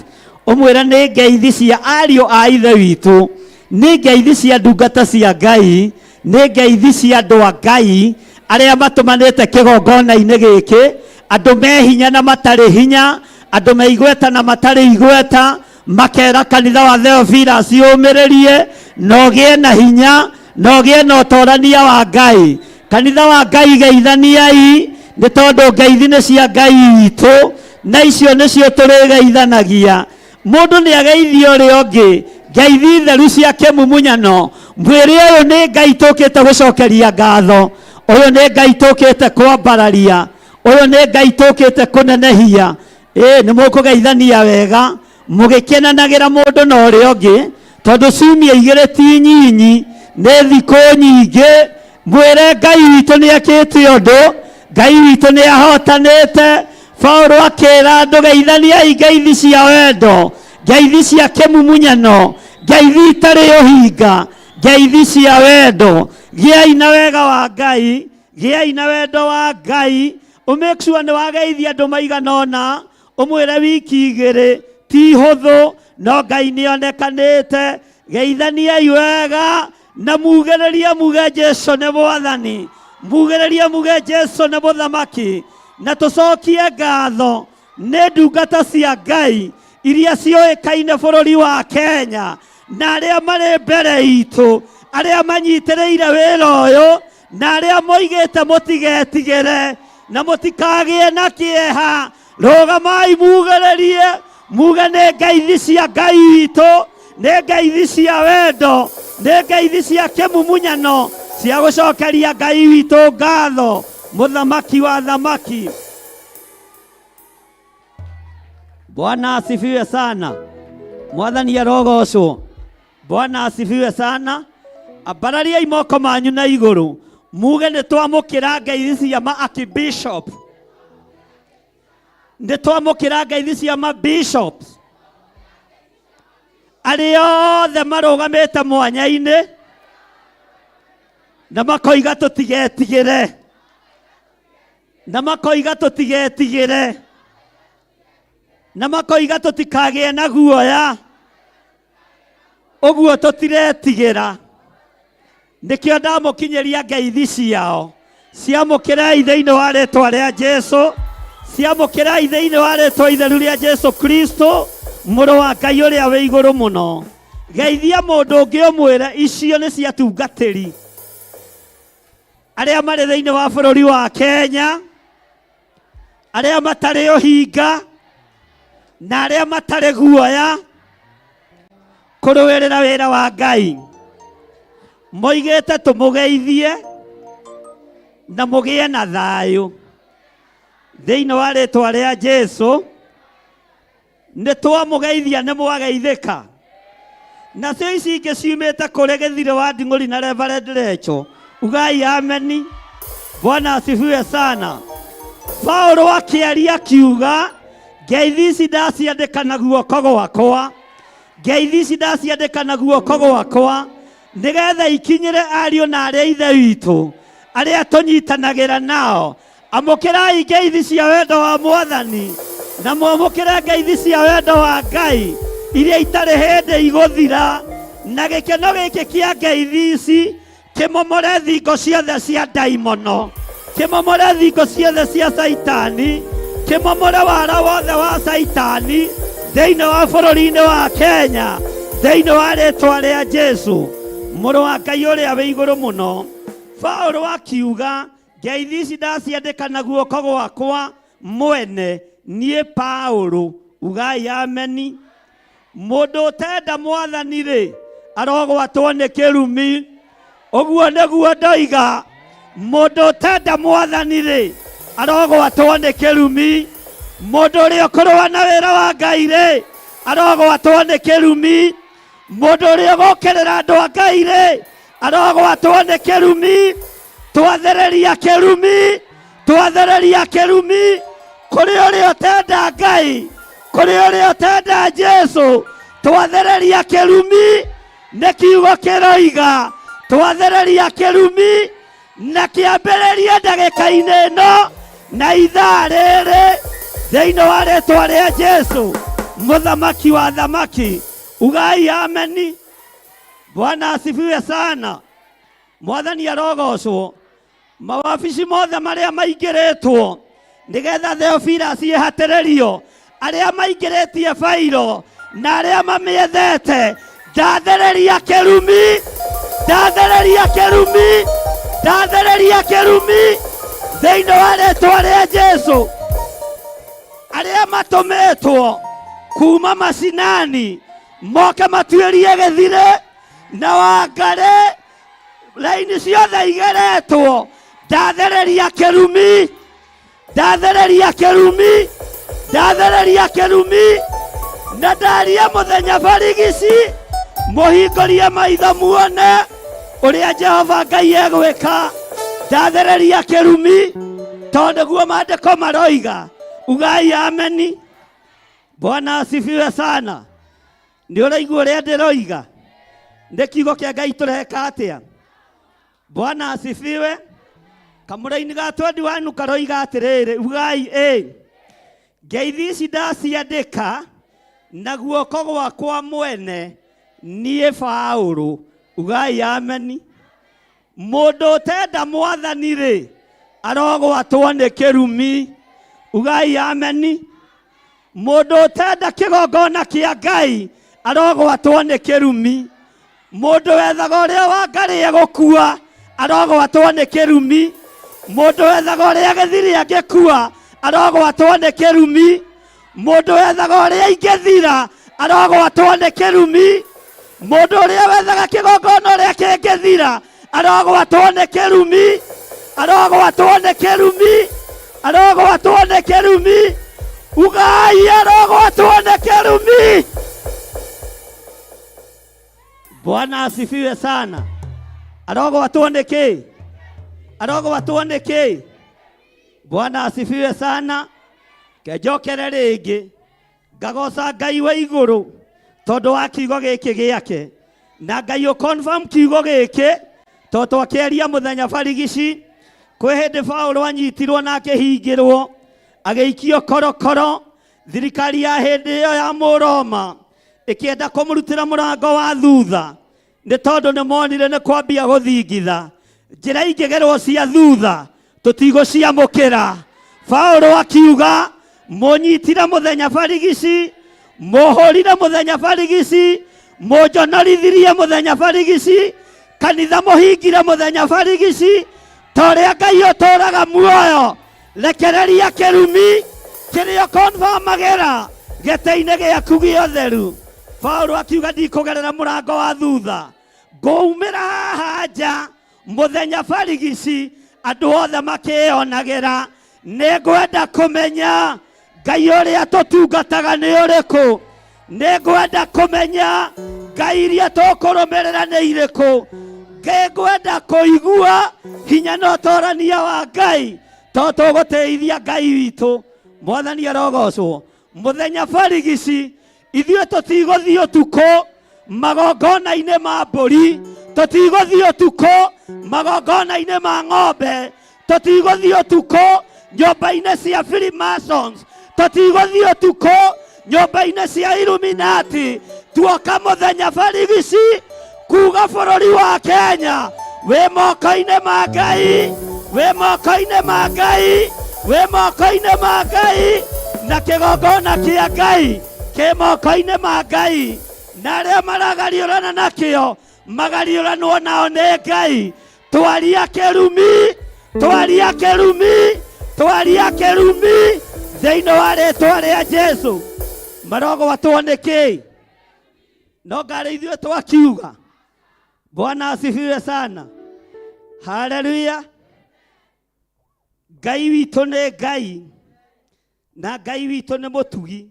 ũmwĩre nĩ ngeithi cia ariũ a Ithe witũ, nĩ ngeithi cia ndungata cia Ngai, nĩ ngeithi cia andũ a Ngai arĩa matũmanĩte kĩgongona-inĩ gĩkĩ, andũ me hinya na matarĩ hinya, andũ me igweta na matarĩ igweta, makera kanitha wa Theophilus ũmĩrĩrie na ũgĩe na hinya na ũgĩe na ũtorania wa Ngai. Kanitha wa Ngai geithaniai, nĩ tondũ ngeithi nĩ cia Ngai witũ, na icio nĩcio tũrĩgeithanagia. Mũndũ nĩ ageithia ũrĩa ũngĩ ngeithi theru cia kĩmumunyano, mwĩrĩ ũyũ nĩ Ngai tũkĩte gũcokeria ngatho, ũyũ nĩ Ngai tũkĩte kwambararia, ũyũ nĩ Ngai tũkĩte kũnenehia. Ĩ nĩ mũkũgeithania wega mũgĩkenanagĩra mũndũ na ũrĩa ũngĩ, tondũ ciumia igĩrĩ ti nyinyi, nĩ thikũ nyingĩ. Mwĩre Ngai witũ nĩ ekĩte ũndũ, Ngai witũ nĩ ahotanĩte. Paulo akĩra andũ geithaniai ngeithi cia wendo, ngeithi cia kĩmumunyano, ngeithi itarĩ ũhinga, ngeithi cia wendo. Gĩai na wega wa Ngai, gĩai na wendo wa Ngai. Ũ make sure nĩ wageithia andũ maigana ũna, ũmwĩre wiki igĩrĩ ti hũthũ, no Ngai nĩ onekanĩte. Geithaniai wega na mugĩrĩrie muge Jesu nĩ Mwathani. Mugĩrĩrie muge Jesu nĩ mũthamaki, na tũcokie ngatho nĩ ndungata cia Ngai iria ciũĩkaine bũrũri wa Kenya na arĩa marĩ mbere itũ, arĩa manyitĩrĩire wĩra ũyũ na arĩa moigĩte mũtigetigĩre na mũtikagĩe na kĩeha. Rũgamai mugĩrĩrie muge nĩ ngeithi cia Ngai witũ, nĩ ngeithi cia wendo, nĩ ngeithi cia kĩmumunyano cia gũcokeria Ngai witũ ngatho, mũthamaki wa thamaki. Bwana asifiwe sana. Mwathani arogocwo. Bwana asifiwe sana. Ambarariai moko manyu na igũrũ muge nĩ twamũkĩra ngeithi cia ma archbishop, nĩ twamũkĩra ngeithi cia ma bishops arĩa othe marũgamĩte mwanya-inĩ na makoiga tũtigetigĩre, na makoiga tũtigetigĩre, na makoiga tũtikagĩe na guoya, ũguo tũtiretigĩra. Nĩkĩo ndamũkinyĩria ngeithi ciao. Ciamũkĩrai thĩinĩ wa rĩtwa rĩa Jesu, ciamũkĩrai thĩinĩ wa rĩtwa itheru rĩa Jesu Kristo, mũrũ wa Ngai ũrĩa wĩ igũrũ mũno. Geithia mũndũ ũngĩ ũmwĩre icio nĩ cia tungatĩri arĩa marĩ thĩinĩ wa bũrũri wa Kenya, arĩa matarĩ ũhinga na arĩa matarĩ guoya kũrũĩrĩra wĩra wa Ngai. Moigĩte tũmũgeithie na mũgĩe na thayũ thĩinĩ wa rĩtwa rĩa Jesu. Nĩ twamũgeithia nĩ mwageithĩka. Nacio ici ingĩ ciumĩte kũrĩ gĩthirĩ wa Nding'ũri na Reverend Recho. Ugai ameni. Bwana asifiwe sana. Paulo akĩaria akiuga, ngeithi ici ndaciandĩka na guoko gwakwa, ngeithi ici ndaciandĩka na guoko gwakwa nĩgetha ikinyĩre ariũ na arĩa ithe witũ arĩa tũnyitanagĩra nao. Amũkĩrai ngeithi cia wendo wa Mwathani na mwamũkĩre ngeithi cia wendo wa Ngai iria itarĩ hĩndĩ igũthira, na gĩkeno gĩkĩ kĩa ngeithi ici kĩmomore thingo ciothe cia ndaimono, kĩmomore thingo ciothe cia Caitani, kĩmomore wara wothe wa Caitani thĩinĩ wa bũrũri-inĩ wa Kenya, thĩinĩ wa rĩtwa rĩa Jesu, mũrũ wa Ngai ũrĩa wĩ igũrũ mũno. Paulo akiuga, ngeithi ici ndaciandĩka na guoko gwakwa mwene, niĩ Paulo. Ugai ameni. Mũndũ ũtenda Mwathani rĩ, arogwatwo nĩ kĩrumi. Ũguo nĩguo ndoiga, mũndũ ũtenda Mwathani rĩ, arogwatwo nĩ kĩrumi. Mũndũ ũrĩa ũkũrũa na wĩra wa Ngai rĩ, arogwatwo nĩ kĩrumi. Mũndũ ũrĩa ũgũkĩrĩra andũ a Ngai rĩ, arogwatwo nĩ kĩrumi. Twathereria kĩrumi, twathereria kĩrumi kũrĩ ũrĩa ũtenda Ngai, kũrĩ ũrĩa ũtenda Jesu. Twathereria kĩrumi, nĩ kiugo kĩroiga twathereria kĩrumi, na kĩambĩrĩrie ndagĩka-inĩ ĩno na ithaa rĩrĩ thĩinĩ wa rĩtwa rĩa Jesu, mũthamaki wa thamaki. Ugai ameni. Bwana asifiwe sana. Mwathani arogocwo. Mawabici mothe marĩa maingĩrĩtwo nĩgetha Theophilus ĩhatĩrĩrio, arĩa maingĩrĩtie bairo na arĩa mamĩethete, ndathĩrĩria kĩrumi, ndathĩrĩria kĩrumi, ndathĩrĩria kĩrumi thĩinĩ wa rĩtwa rĩa Jesu. Arĩa matũmĩtwo kuma macinani moke matuĩrie gĩthirĩ na Wangari, raini ciothe igeretwo, ndathĩrĩria kĩrumi, ndathĩrĩria kĩrumi, ndathĩrĩria kĩrumi, na ndaria mũthenya barigici, mũhingũrie maitho muone ũrĩa Jehova Ngai egwĩka. Ndathĩrĩria kĩrumi tondũ nĩguo maandĩko maroiga. Ugai ameni. Bwana asifiwe sana. Nĩ ũraigua ũrĩa ndĩroiga? Nĩ kiugo kĩa Ngai tũreka atĩa? Bwana asifiwe. Kamũraini ga twendi wanu karoiga atĩrĩrĩ, ugai ĩ, ngeithi ici ndaciandĩka na guoko gwakwa mwene, niĩ Paũlũ. Ugai ameni. Mũndũ ũtenda mwathani rĩ, arogwatwo nĩ kĩrumi. Ugai ameni. Mũndũ ũtenda kĩgongona kĩa Ngai arogwatwo nĩ kĩrumi. Mũndũ wethaga ũrĩa wa ngarĩ egũkua arogwatwo nĩ kĩrumi. Mũndũ wethaga ũrĩa gĩthiri angĩkua arogwatwo nĩ kĩrumi. Mũndũ wethaga ũrĩa ingĩthira arogwatwo nĩ kĩrumi. Mũndũ ũrĩa wethaga kĩgongona ũrĩa kĩngĩthira arogwatwo nĩ kĩrumi. Arogwatwo nĩ kĩrumi. Arogwatwo nĩ kĩrumi. Ugai arogwatwo nĩ kĩrumi. Bwana asifiwe sana. Arogwatwo nĩ kĩ? Arogwatwo nĩ kĩ? Bwana asifiwe sana. Kenjokere rĩngĩ ngagoca Ngai wa igũrũ tondũ wa kiugo gĩkĩ gĩake na Ngai ũ confirm kiugo gĩkĩ tondũ twakĩaria mũthenya barigici kwĩ hĩndĩ Paũlũ anyitirwo na akĩhingĩrwo agĩikio korokoro thirikari ya hĩndĩ ĩyo ya Mũroma ĩkĩenda kũmũrutĩra mũrango wa thutha nĩ tondũ nĩ monire nĩ kwambia gũthingitha njĩra ingĩgerwo cia thutha tũtigũciamũkĩra. Paũlũ akiuga mũnyitire mũthenya barigici, mũhũrire mũthenya barigici, mũnjonorithirie mũthenya barigici, kanitha mũhingire mũthenya barigici, ta ũrĩa Ngai ũtũraga muoyo rekereria kĩrumi kĩrĩa ũkonfamagĩra gĩtĩ-inĩ gĩaku gĩotheru. Paũlũ akiuga ndikũgerera mũrango wa thutha, ngũumĩra haha nja mũthenya barigici andũ othe makĩyonagĩra. Nĩngwenda kũmenya Ngai ũrĩa tũtungataga nĩ ũrĩkũ. Nĩngwenda kũmenya Ngai iria tũkũrũmĩrĩra nĩ irĩkũ. Nĩngwenda kũigua hinya na ũtorania wa Ngai to tũgũtĩithia Ngai witũ. Mwathani arogocwo. Mũthenya barigici ithuĩ tũtigũthiĩ ũtukũ magongona-inĩ ma mbũri, tũtigũthiĩ ũtukũ magongona-inĩ ma ng'ombe, tũtigũthiĩ ũtukũ nyũmba-inĩ cia Freemasons, tũtigũthiĩ ũtukũ nyũmba-inĩ cia Illuminati. Tuoka mũthenya barigici kuga bũrũri wa Kenya wĩ moko-inĩ ma Ngai, wĩ moko-inĩ ma Ngai, wĩ moko-inĩ ma Ngai, na kĩgongona kĩa Ngai kĩ moko-inĩ ma Ngai, na arĩa maragariũrana nakĩo magariũranwo nao nĩ Ngai. Twaria kĩrumi, twaria kĩrumi, twaria kĩrumi thĩinĩ wa rĩtwa rĩa Jesu. Marogwatwo nĩ kĩ? No ngarĩ ithuĩ twakiuga. Bwana asifiwe sana. Haleluya. Ngai witũ nĩ Ngai na Ngai witũ nĩ mũtugi,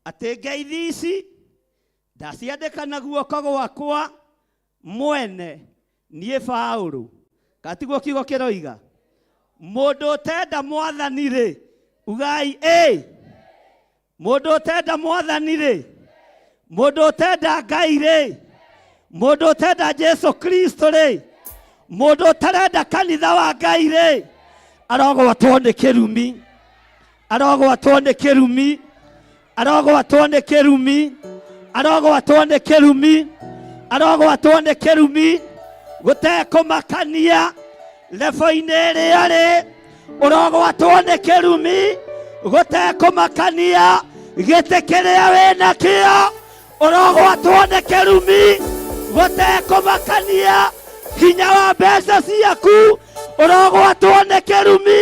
atĩ ngeithi ici ndaciandĩka na guoko gwakwa mwene niĩ Paũlũ. Katiguo kiugo kĩroiga? Mũndũ ũtenda mwathani rĩ, ugai ĩ. Mũndũ ũtenda mwathani rĩ, mũndũ ũtenda Ngai rĩ, mũndũ ũtenda Jesu Kristo rĩ, mũndũ ũtarenda kanitha wa Ngai rĩ, arogwatwo nĩ kĩrumi, arogwatwo nĩ kĩrumi, arogwatwo nĩ kĩrumi, arogwatwo nĩ kĩrumi, arogwatwo nĩ kĩrumi, gũtekũmakania lebo-inĩ ĩrĩa rĩ, ũrogwatwo nĩ kĩrumi, gũtekũmakania gĩtĩ kĩrĩa wĩ nakĩo, ũrogwatwo nĩ kĩrumi, gũtekũmakania hinya wa mbeca ciaku, ũrogwatwo nĩ kĩrumi,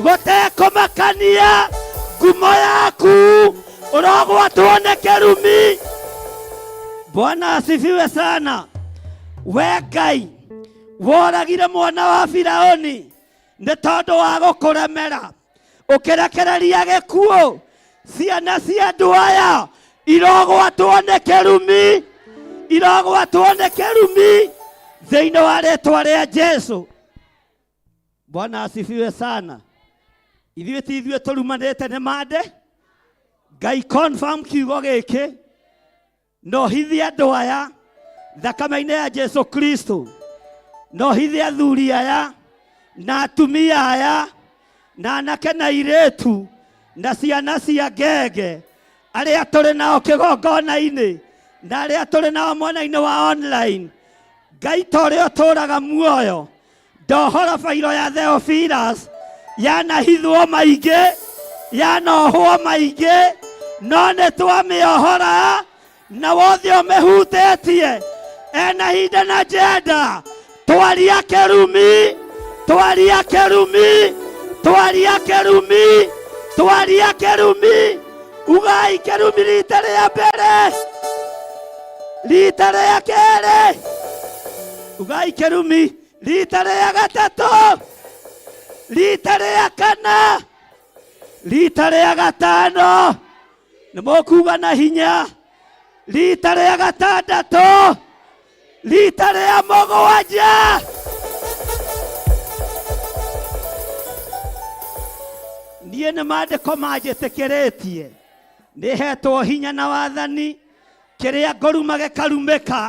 gũtekũmakania ngumo yaku, ũrogwatwo nĩ kĩrumi. Bwana asifiwe sana. We Ngai woragire mwana wa Firauni nĩ tondũ wa gũkũremera, ũkĩrekereria gĩkuũ, ciana cia andũ aya irogwatwo nĩ kĩrumi, irogwatwo nĩ kĩrumi thĩinĩ wa rĩtwa rĩa Jesu. Bwana asifiwe sana. Ithuĩ ti ithuĩ tũrumanĩte nĩ mande. Ngai confirm kiugo gĩkĩ na ũhithe andũ aya thakame-inĩ ya Jesu Kristo, na ũhithe athuri aya na atumia aya na anake na airĩtu na ciana cia ngenge arĩa tũrĩ nao kĩgongona-inĩ na arĩa tũrĩ nao mwena-inĩ wa online. Ngai ta ũrĩa ũtũũraga muoyo, ndohora bairo ya Theophilus yanahithwo maingĩ, yanohwo maingĩ, no nĩ twamĩohora na wothe ũmĩhutĩtie ena hinda na njenda. Twaria kĩrumi, twaria kĩrumi, twaria kĩrumi, twaria kĩrumi. Ugai kĩrumi rita rĩa mbere, rita rĩa kerĩ, ugai kĩrumi rita rĩa gatatũ, rita rĩa kana, rita rĩa gatano, nĩ mũkuga na hinya, rita rĩa gatandatũ, rita rĩa mũgwanja. Niĩ nĩ maandĩko manjĩtĩkĩrĩtie, nĩ hetwo hinya na wathani, kĩrĩa ngũruma gĩkarumĩka,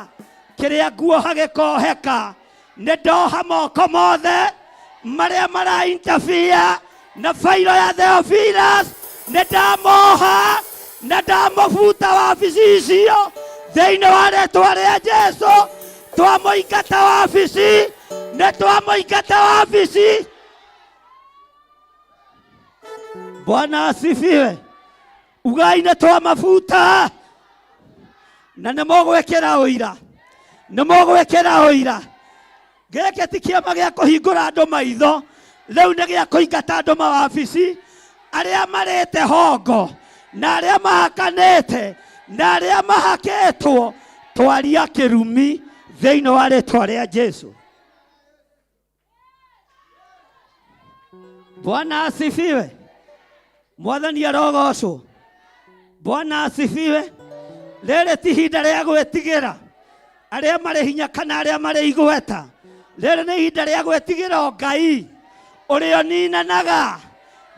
kĩrĩa nguoha gĩkoheka. Nĩ ndoha moko mothe marĩa mara interfere na fairo ya Theophilus, nĩ ndamoha na ndamũbuta wabici icio thĩinĩ wa rĩtwa rĩa Jesu. Twamũingata wabici, nĩ twamũingata wabici. Bwana asifiwe. Ugai nĩ twamabuta, na nĩ mũgwĩkĩra ũira, nĩ mũgwĩkĩra ũira. Gĩkĩ ti kĩama gĩa kũhingũra andũ maitho, rĩu nĩ gĩa kũingata andũ mawabici, arĩa marĩte hongo na arĩa mahakanĩte na arĩa mahakĩtwo. Twaria kĩrumi thĩinĩ wa rĩtwa rĩa Jesu. Bwana asifiwe. Mwathani arogocwo. Bwana asifiwe. Rĩrĩ ti ihinda rĩa gwĩtigĩra arĩa marĩ hinya kana arĩa marĩ igweta. Rĩrĩ nĩ ihinda rĩa gwĩtigĩra o Ngai ũrĩa ũninanaga,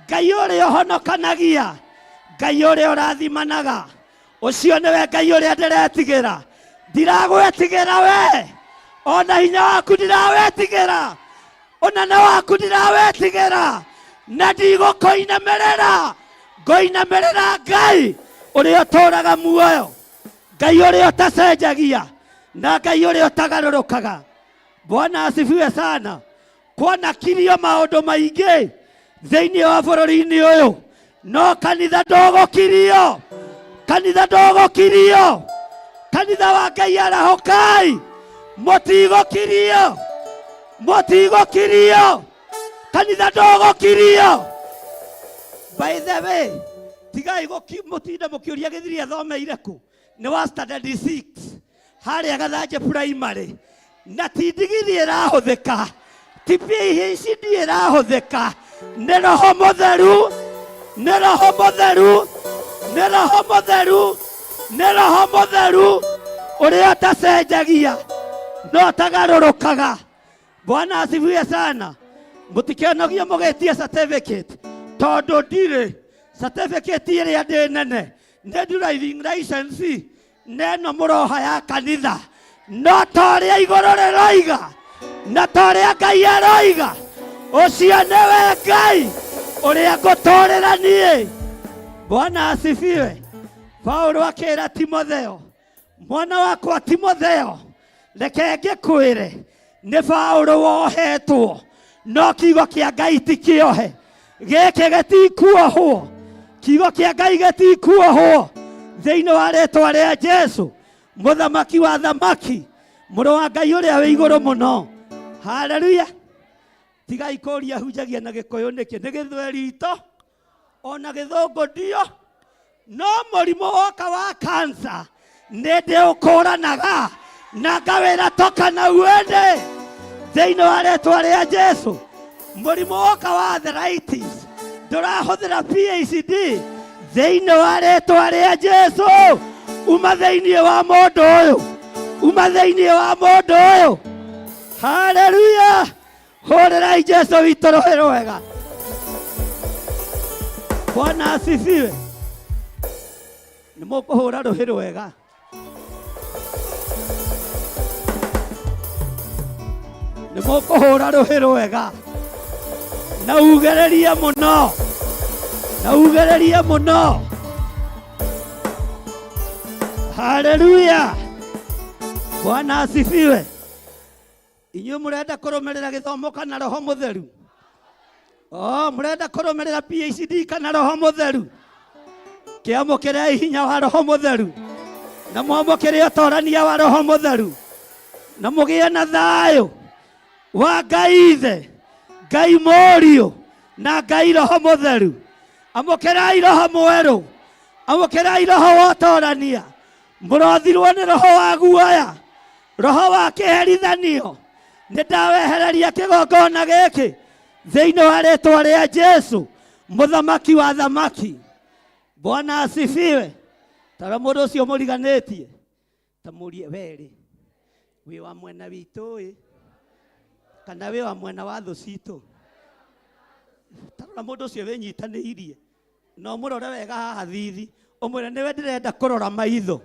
Ngai ũrĩa ũhonokanagia, Ngai ũrĩa ũrathimanaga. Ũcio nĩwe Ngai ũrĩa ndĩretigĩra. Ndiragwĩtigĩra we, ona hinya waku ndirawĩtigĩra, ũnene waku ndirawĩtigĩra, na ndigũkũinamĩrĩra. Ngũinamĩrĩra Ngai ũrĩa ũtũũraga muoyo, Ngai ũrĩa ũtacenjagia, na Ngai ũrĩa ũtagarũrũkaga. Bwana asifiwe sana. Kwanakirio maũndũ maingĩ thĩinĩ wa bũrũri-inĩ ũyũ, no kanitha ndũgũkirio, kanitha ndũgũkirio. Kanitha wa Ngai arahũkai, mũtigũkirio, mũtigũkirio, kanitha ndũgũkirio. By the way, tigai mũtinde mũkĩũria gĩthiri athomeire kũ. Nĩ wa standard 6 harĩa Gathanje primary, na ti ndigiri ĩrahũthĩka, ti PhD ĩrahũthĩka, nĩ Roho Mũtheru, nĩ Roho Mũtheru, nĩ Roho Mũtheru, nĩ Roho Mũtheru ũrĩa ũtacenjagia no ũtagarũrũkaga. Bwana asifiwe sana. Mũtikenogie mũgĩtie certificate, tondũ ndirĩ certificate ĩrĩa ndĩ nene nĩ driving license neno mũroha ya kanitha, no ta ũrĩa igũrũ rĩroiga na ta ũrĩa Ngai aroiga, ũcio nĩwe Ngai ũrĩa ngũtũũrĩra niĩ. Bwana asifiwe. Paulo akĩra Timotheo, mwana wakwa Timotheo, reke ngĩkwĩre, nĩ Paulo wohetwo, no kiugo kĩa Ngai ti kĩohe. Gĩkĩ gĩtikuohwo, kiugo kĩa Ngai gĩtikuohwo thĩinĩ wa rĩtwa rĩa Jesu, mũthamaki wa thamaki, mũrũ wa Ngai ũrĩa wĩ igũrũ mũno. Haleluya. Tigai kũria hunjagia na Gĩkũyũ nĩkĩ, nĩ gĩthweri itũ ona gĩthũngũ ndio, no mũrimũ woka wa kansa nĩ ndĩũkũranaga na ngawĩra toka na uende thĩinĩ wa rĩtwa rĩa Jesu. Mũrimũ woka wa arthritis ndũrahũthĩra PhD thĩinĩ wa rĩtwa rĩa Jesu. Uma thĩinĩ wa mũndũ ũyũ, uma thĩinĩ wa mũndũ ũyũ. Haleluya. Hũrĩrai Jesu witũ rũhĩ rwega. Bwana asifiwe. Nĩ mũkũhũra rũhĩ rwega. Nĩ mũkũhũra rũhĩ rwega na ugererie mũno, na ugererie mũno. Haleluya. Bwana asifiwe. Inyuĩ mũrenda kũrũmĩrĩra gĩthomo kana roho mũtheru? Oh, mũrenda kũrũmĩrĩra PhD kana roho mũtheru? Kĩamũkĩrei hinya wa roho mũtheru na mwamũkĩre ũtorania wa roho mũtheru na mũgĩe na thayũ wa Ngai Ithe, Ngai Mũriũ na Ngai Roho Mũtheru. Amũkĩrai roho mwerũ, amũkĩrai roho wa ũtorania. Mũrothirwo nĩ roho wa guoya, roho wa kĩherithanio. Nĩ ndawehereria kĩgongona gĩkĩ thĩinĩ wa rĩtwa rĩa Jesu, mũthamaki wa thamaki. Bwana asifiwe. Tara mũndũ ũcio mũriganĩtie ta mũrie werĩ wĩ wa mwena witũ ĩ kana wĩ wa mwena wa thũ citũ. Tarora mũndũ ũcio wĩnyitanĩirie na ũmũrore wega haha thithi, ũmwĩre nĩwe ndĩrenda kũrora maitho.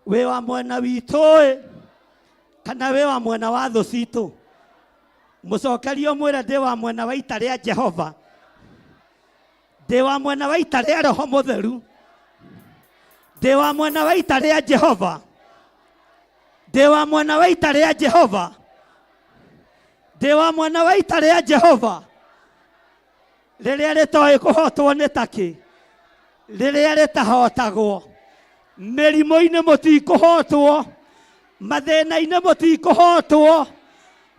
Wĩ wa mwena witũ ĩ kana wĩ wa mwena wa thũ citũ? Mũcokerie ũmwĩre ndĩ wa mwena wa ita rĩa Jehova, ndĩ wa mwena wa ita rĩa Roho Mũtheru, ndĩ wa mwena wa ita rĩa Jehova, ndĩ wa mwena wa ita rĩa Jehova, ndĩ wa mwena wa ita rĩa Jehova rĩrĩa rĩtoĩ kũhotwo nĩ takĩ, rĩrĩa rĩtahotagwo. Mĩrimũ-inĩ mũtikũhotwo, mathĩna-inĩ mũtikũhotwo,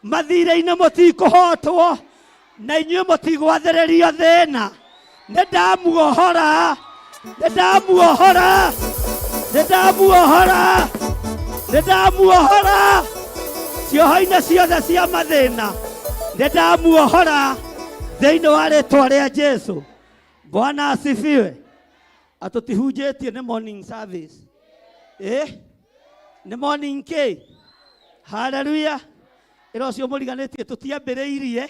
mathirĩ-inĩ mũtikũhotwo, na inyuĩ mũtigwathĩrĩrio thĩna. Nĩ ndamuohora, nĩ ndamuohora, nĩ ndamuohora, nĩ ndamuohora cioho-inĩ ciothe cia mathĩna, nĩ ndamuohora thĩinĩ wa rĩtwa rĩa Jesu. Bwana asifiwe. Atũtihunjĩtie nĩ morning service. Eh? Nĩ morning kĩ? Haleluya. Ĩra ũcio mũriganĩtie tũtiambĩrĩirie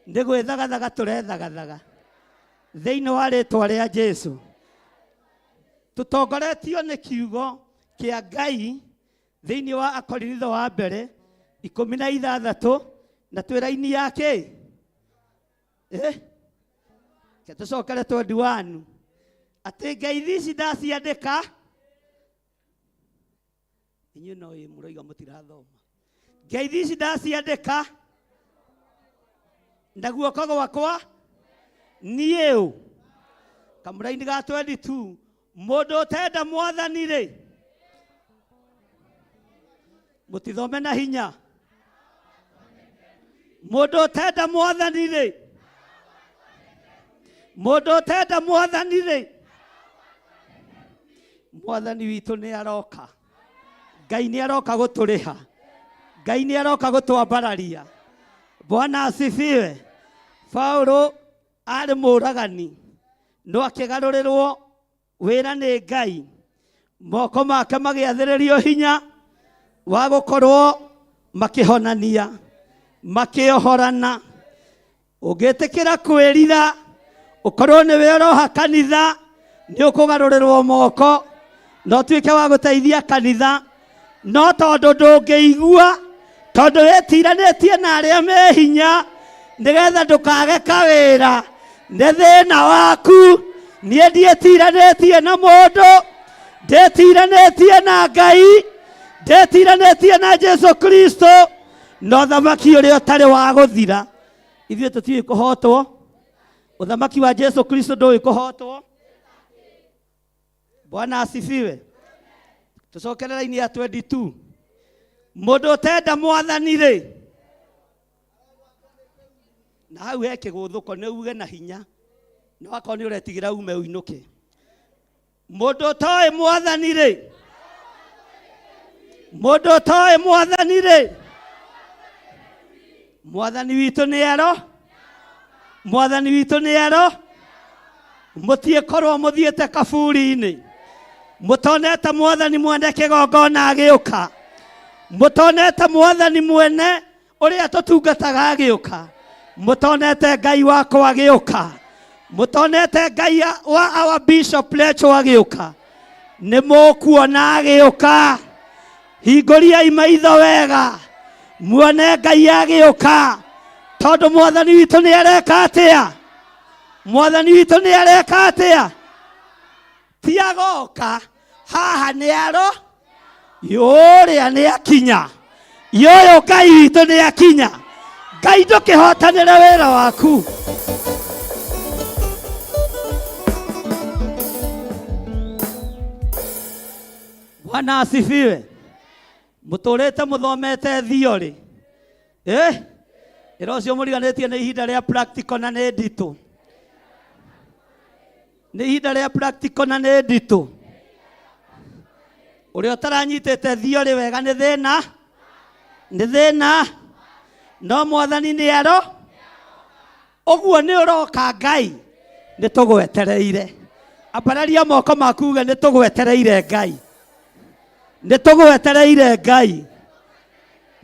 nĩ gwĩthagathaga tũrethagathaga thĩinĩ wa rĩtwa rĩa Jesu. Tũtongoretio nĩ kiugo kĩa Ngai thĩinĩ wa Akorinitho wa mbere 16 na twĩ raini ya kĩ? Eh? Ke tũcokere 21 atĩ ngeithi ici ndaciandĩka inyuĩ no ĩ mũroiga mũtirathoma. Ngeithi ici ndaciandĩka na guoko gwakwa niĩ ũ kamũraini ga 22 mũndũ ũtenda mwathani rĩ mũtithome na hinya. Mũndũ ũtenda mwathani rĩ, mũndũ ũtenda mwathani rĩ, mwathani witũ nĩ aroka. Ngai nĩ aroka gũtũrĩha, Ngai nĩ aroka gũtwambararia. Bwana asifiwe. Paulo arĩ mũragani no akĩgarũrĩrwo wĩra nĩ Ngai, moko make magĩathĩrĩrio hinya wa gũkorwo makĩhonania, makĩohorana. Ũngĩtĩkĩra kwĩrira ũkorwo nĩwe ũroha kanitha, nĩ ũkũgarũrĩrwo moko na ũtuĩke wa gũteithia kanitha. No tondũ ndũngĩigua, tondũ wĩtiranĩtie na arĩa me hinya nĩgetha ndũkage kawĩra, nĩ thĩna waku. Niĩ ndiĩtiranĩtie na mũndũ, ndĩtiranĩtie na Ngai, ndĩtiranĩtie na Jesu Kristo na ũthamaki ũrĩa ũtarĩ wa gũthira. Ithuĩ tũtiũĩ kũhotwo, ũthamaki wa Jesu Kristo ndũĩ kũhotwo. Bwana asifiwe. Tucokere raini ya 22. Mũndũ ũtenda mwathani rĩ, na hau he kĩgũthũko nĩ uge na hinya, no akorwo nĩ ũretigĩra ume ũinũke. Mũndũ ũtoĩ mwathani rĩ, mũndũ ũtoĩ mwathani rĩ, mwathani witũ nĩ aro, mwathani witũ nĩ aro. Mũtiĩkorwo mũthiĩte kaburi-inĩ mũtonete mwathani mwene kĩgongona agĩũka, mũtonete mwathani mwene ũrĩa tũtungataga agĩũka, mũtonete Ngai wakwa agĩũka, mũtonete Ngai wa our Bishop Lecho agĩũka. Nĩ mũkuona agĩũka. Hingũriai maitho wega muone Ngai agĩũka, tondũ mwathani witũ nĩ areka atĩa? Mwathani witũ nĩ areka atĩa? Ti agoka haha, nĩ aro yũrĩa nĩ akinya. Yoyo Ngai witũ nĩ akinya. Ngai ndũkĩhotanĩre wĩra waku. Bwana asifiwe. Mũtũrĩte mũthomete theory. Eh? Ĩra ũcio mũriganĩtie nĩ ihinda rĩa practical na nĩ nditũ. Nĩ ihinda rĩa practical na nĩ nditũ. Ũrĩa ũtaranyitĩte theory wega nĩ thĩna. Nĩ thĩna. No mwathani nĩ aro. Ũguo nĩ ũroka Ngai. Nĩ tũgwetereire. Ambararia moko maku uge nĩ tũgwetereire Ngai. Nĩ tũgwetereire Ngai.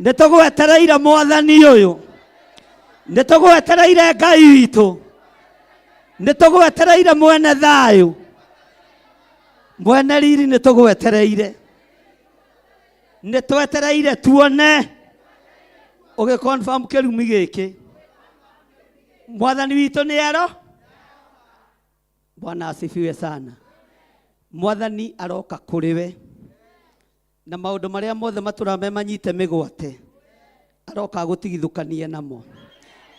Nĩ tũgwetereire mwathani ũyũ. Nĩ tũgwetereire Ngai witũ. Nĩ tũgwetereire mwene thayũ. Mwene riri nĩ tũgwetereire. Nĩ twetereire tuone ũgĩ confirm kĩrumi gĩkĩ. Mwathani witũ nĩ aro. Bwana asifiwe sana. Mwathani aroka kũrĩ we na maũndũ marĩa mothe matũraga me manyite mĩgwate aroka agũtigithũkanie namo,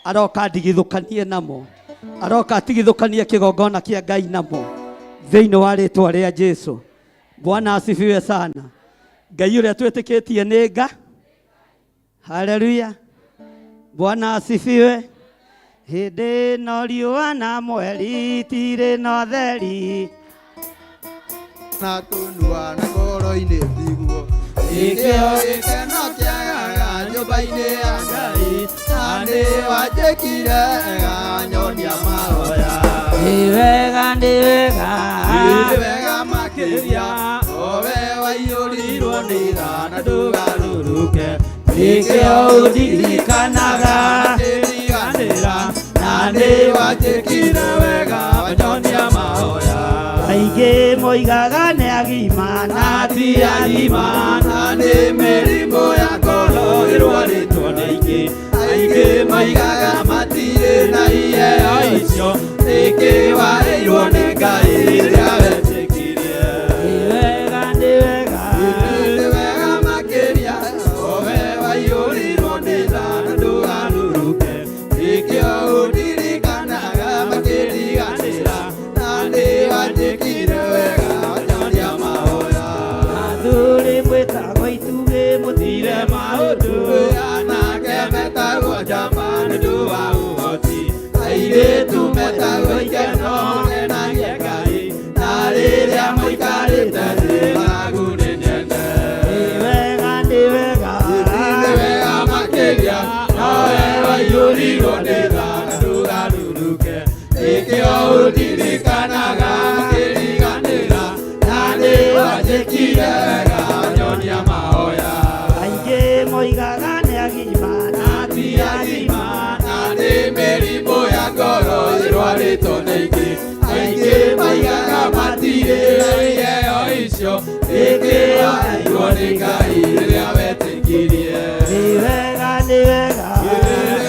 aroka andigithũkanie namo, aroka atigithũkanie kĩgongona kĩa Ngai namo thĩinĩ wa rĩtwa rĩa Jesu. Bwana asifiwe sana. Ngai ũrĩa twĩtĩkĩtie nĩ nga. Haleluya. Bwana asifiwe. Hĩndĩ ĩno riũa na mweri itirĩ na ũtheri. Na tũnua na ngoro-inĩ tiguo. Nĩkĩo gĩkeno kĩagaga nyũmba-inĩ ya Ngai, na nĩ wanjĩkire wega nyonia mahoya. Nĩ wega, nĩ wega. Nĩ wega makĩria, o we waiyũrirwo nĩ tha na ndũgarũrũke. Nĩkĩo ũndirikanaga. Makĩriganĩra, na nĩ wanjĩkire wega wanyonia mahoya. Aingĩ moigaga nĩ agima na ti agima. Na nĩ mĩrimũ ya ngoro ĩrwarĩtwo nĩ aingĩ. Aingĩ moigaga matirĩ na iheo icio, nĩkĩ warĩirwo nĩ Ngai rĩrĩa wetĩkirie. Nĩ wega, nĩ wega. Nĩ wega makĩria, o we waiyũrirwo nĩ tha na ndũgarũrũke. Nĩkĩo ũndirikanaga makĩriganĩra, na nĩ wanjĩkire wega wanyonia mahoya. Athuri mwĩtagwo itugĩ mũtire maũndũ. Anake metagwo njamba nĩ ũndũ wa ũhoti, airĩtu metagwo ikeno makenagie Ngai, na rĩrĩa maikarĩte thĩ ng'aragu nĩ nene. Nĩ wega, nĩ wega. Nĩ wega makĩria, nowe waiyũrirwo nĩ tha na ndũgarũrũke. Nĩkĩo ũndirikanaga makĩriganĩra, na nĩ wanjĩkire wega wanyonia mahoya. Aingĩ moigaga nĩ agima na ti agima. Na nĩ mĩrimũ ya ngoro ĩrwarĩtwo nĩ aingĩ. Aingĩ maigaga matirĩ na iheo icio, nĩkĩo airwo nĩ Ngai rĩrĩa wetĩkirie. Nĩ wega, nĩ wega. Nĩ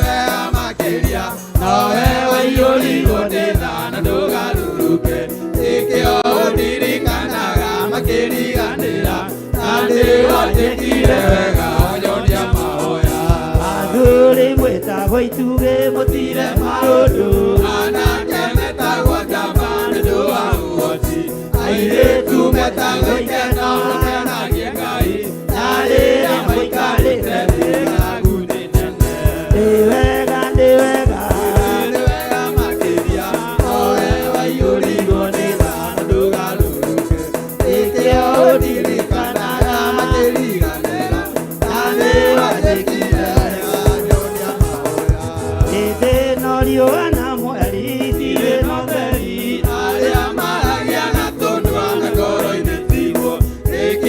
wega makĩria, nowe waiyũrirwo nĩ tha na ndũgarũrũke. Nĩkĩo ũndirikanaga makĩriganĩra, na nĩ wanjĩkire wega wanyonia mahoya. Athuri mwĩtagwo itugĩ mũtire maũndũ. Anake metagwo njamba nĩ ũndũ wa ũhoti, airĩtu metagwo ikeno makenagie Ngai, na rĩrĩa maikarĩte thĩ ng'aragu nĩ nene. Nĩ wega, nĩ wega. Nĩ wega makĩria, o we waiyũrirwo nĩ tha na ndũgarũrũke. Nĩkĩo ũndirikanaga makĩriganĩra, na nĩ wanjĩkire wega wanyonia mahoya. Hĩndĩ ĩno riũa na mweri itirĩ na ũtheri. Arĩa maragia na tũnua na ngoro-inĩ tiguo, nĩkĩo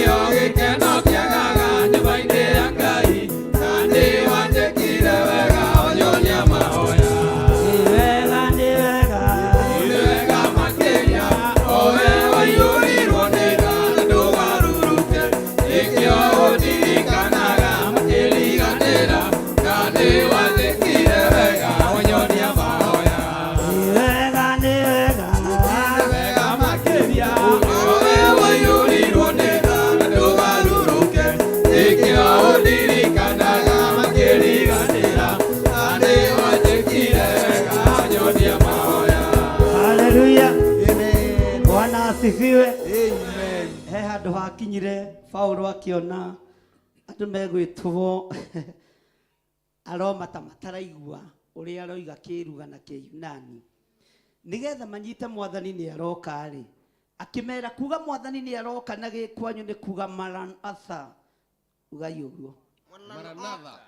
Bwana asifiwe. Amen. He handũ hakinyire Paulo akiona andũ megwĩtwo Aroma ta mataraigua ũrĩa aroiga kĩruga na kĩyunani, nĩgetha manyite mwathani nĩ aroka rĩ, akĩmera kuga mwathani nĩ aroka na gĩkwanyu nĩ kuga maranatha. Ugai ũguo. Maranatha.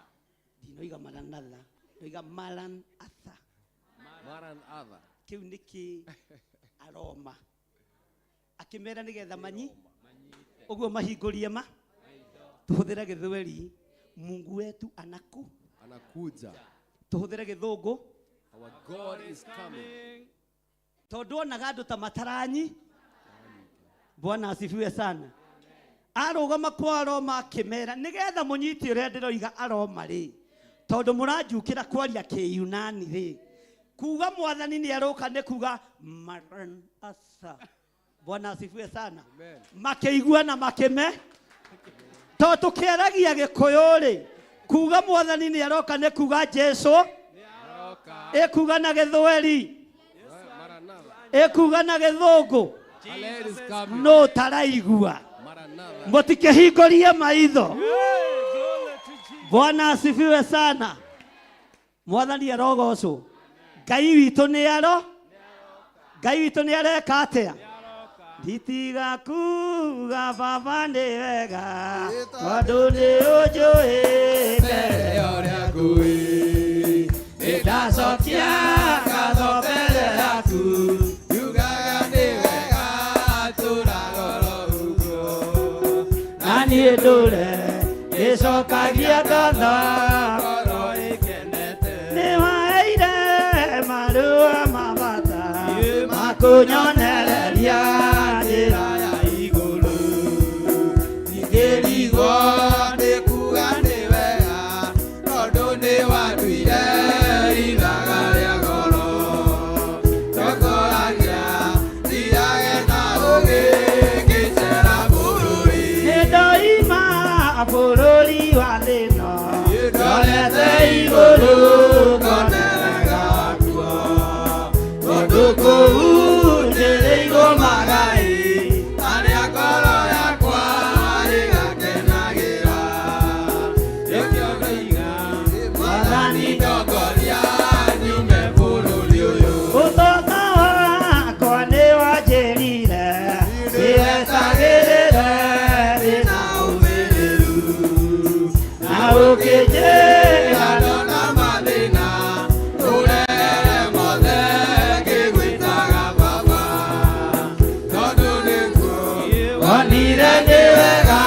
Ndinoiga maranatha, ndoiga maranatha. Maranatha. Kĩu nĩ kĩ Aroma. Akĩmera nĩgetha manyi ũguo mahingũrie ma tũhũthĩre gĩthweri Mungu wetu anaku Anakuja. tũhũthĩre gĩthũngũ Our God is coming. tondũ onaga andũ ta mataranyi. Bwana asifiwe sana. Arũgama kwa Aroma akĩmera nĩgetha mũnyite ũrĩa ndĩroiga Aroma rĩ, tondũ mũranjukĩra kwaria kĩyunani rĩ, kuga mwathani nĩ aroka nĩ kuga maranatha. Bwana asifiwe sana. Amen. Makĩigua na makĩme tondũ tũkĩaragia gĩkũyũ rĩ, kuga mwathani nĩ aroka nĩ kuga Jesu, Aroka. ĩkuga na gĩthweri, Maranatha. ĩkuga na gĩthũngũ, Our Lord is coming. no taraigua. Maranatha. Mũtikĩhingũrie maitho. Bwana asifiwe sana. Mwathani arogocwo. Ngai witũ nĩ aro Ngai witũ nĩ areka atĩa? Nditiga kuga baba nĩ wega tondũ nĩ ũnjũĩ mbere. Ũrĩa ngũĩ, nĩndacokia ngatho mbere yaku, njugaga nĩ wega tũraga oro ũguo. Na niĩ ndũre ngĩcokagia ngatho Ngoro ĩkenete. nĩ waheire marũa ma bata makũnyonereria njĩra ya igũrũ. Ndingĩrigwo nĩ kuuga nĩ wega, tondũ nĩ wanduire ithaga rĩa goro. Tongoragia thiage na ũũgĩ ngĩceera bũrũri. Nĩ ndoima bũrũri wa thĩna Ndorete igũrũ ngone wega wakuo, tondũ kũu njĩrĩirwo magai arĩa ngoro yakwa ĩgakenagĩra. Nĩkĩo ndoiga, Mwathani ndongoria nyume bũrũri ũyũ. Ũtonga wakwa nĩ wanjĩrire ndĩwetagĩrĩre Na ũmĩrĩru na ũkĩnjĩra ndona mathĩna, tũrere mothe ngĩgwĩtaga Baba, tondũ nĩguo wonire nĩ wega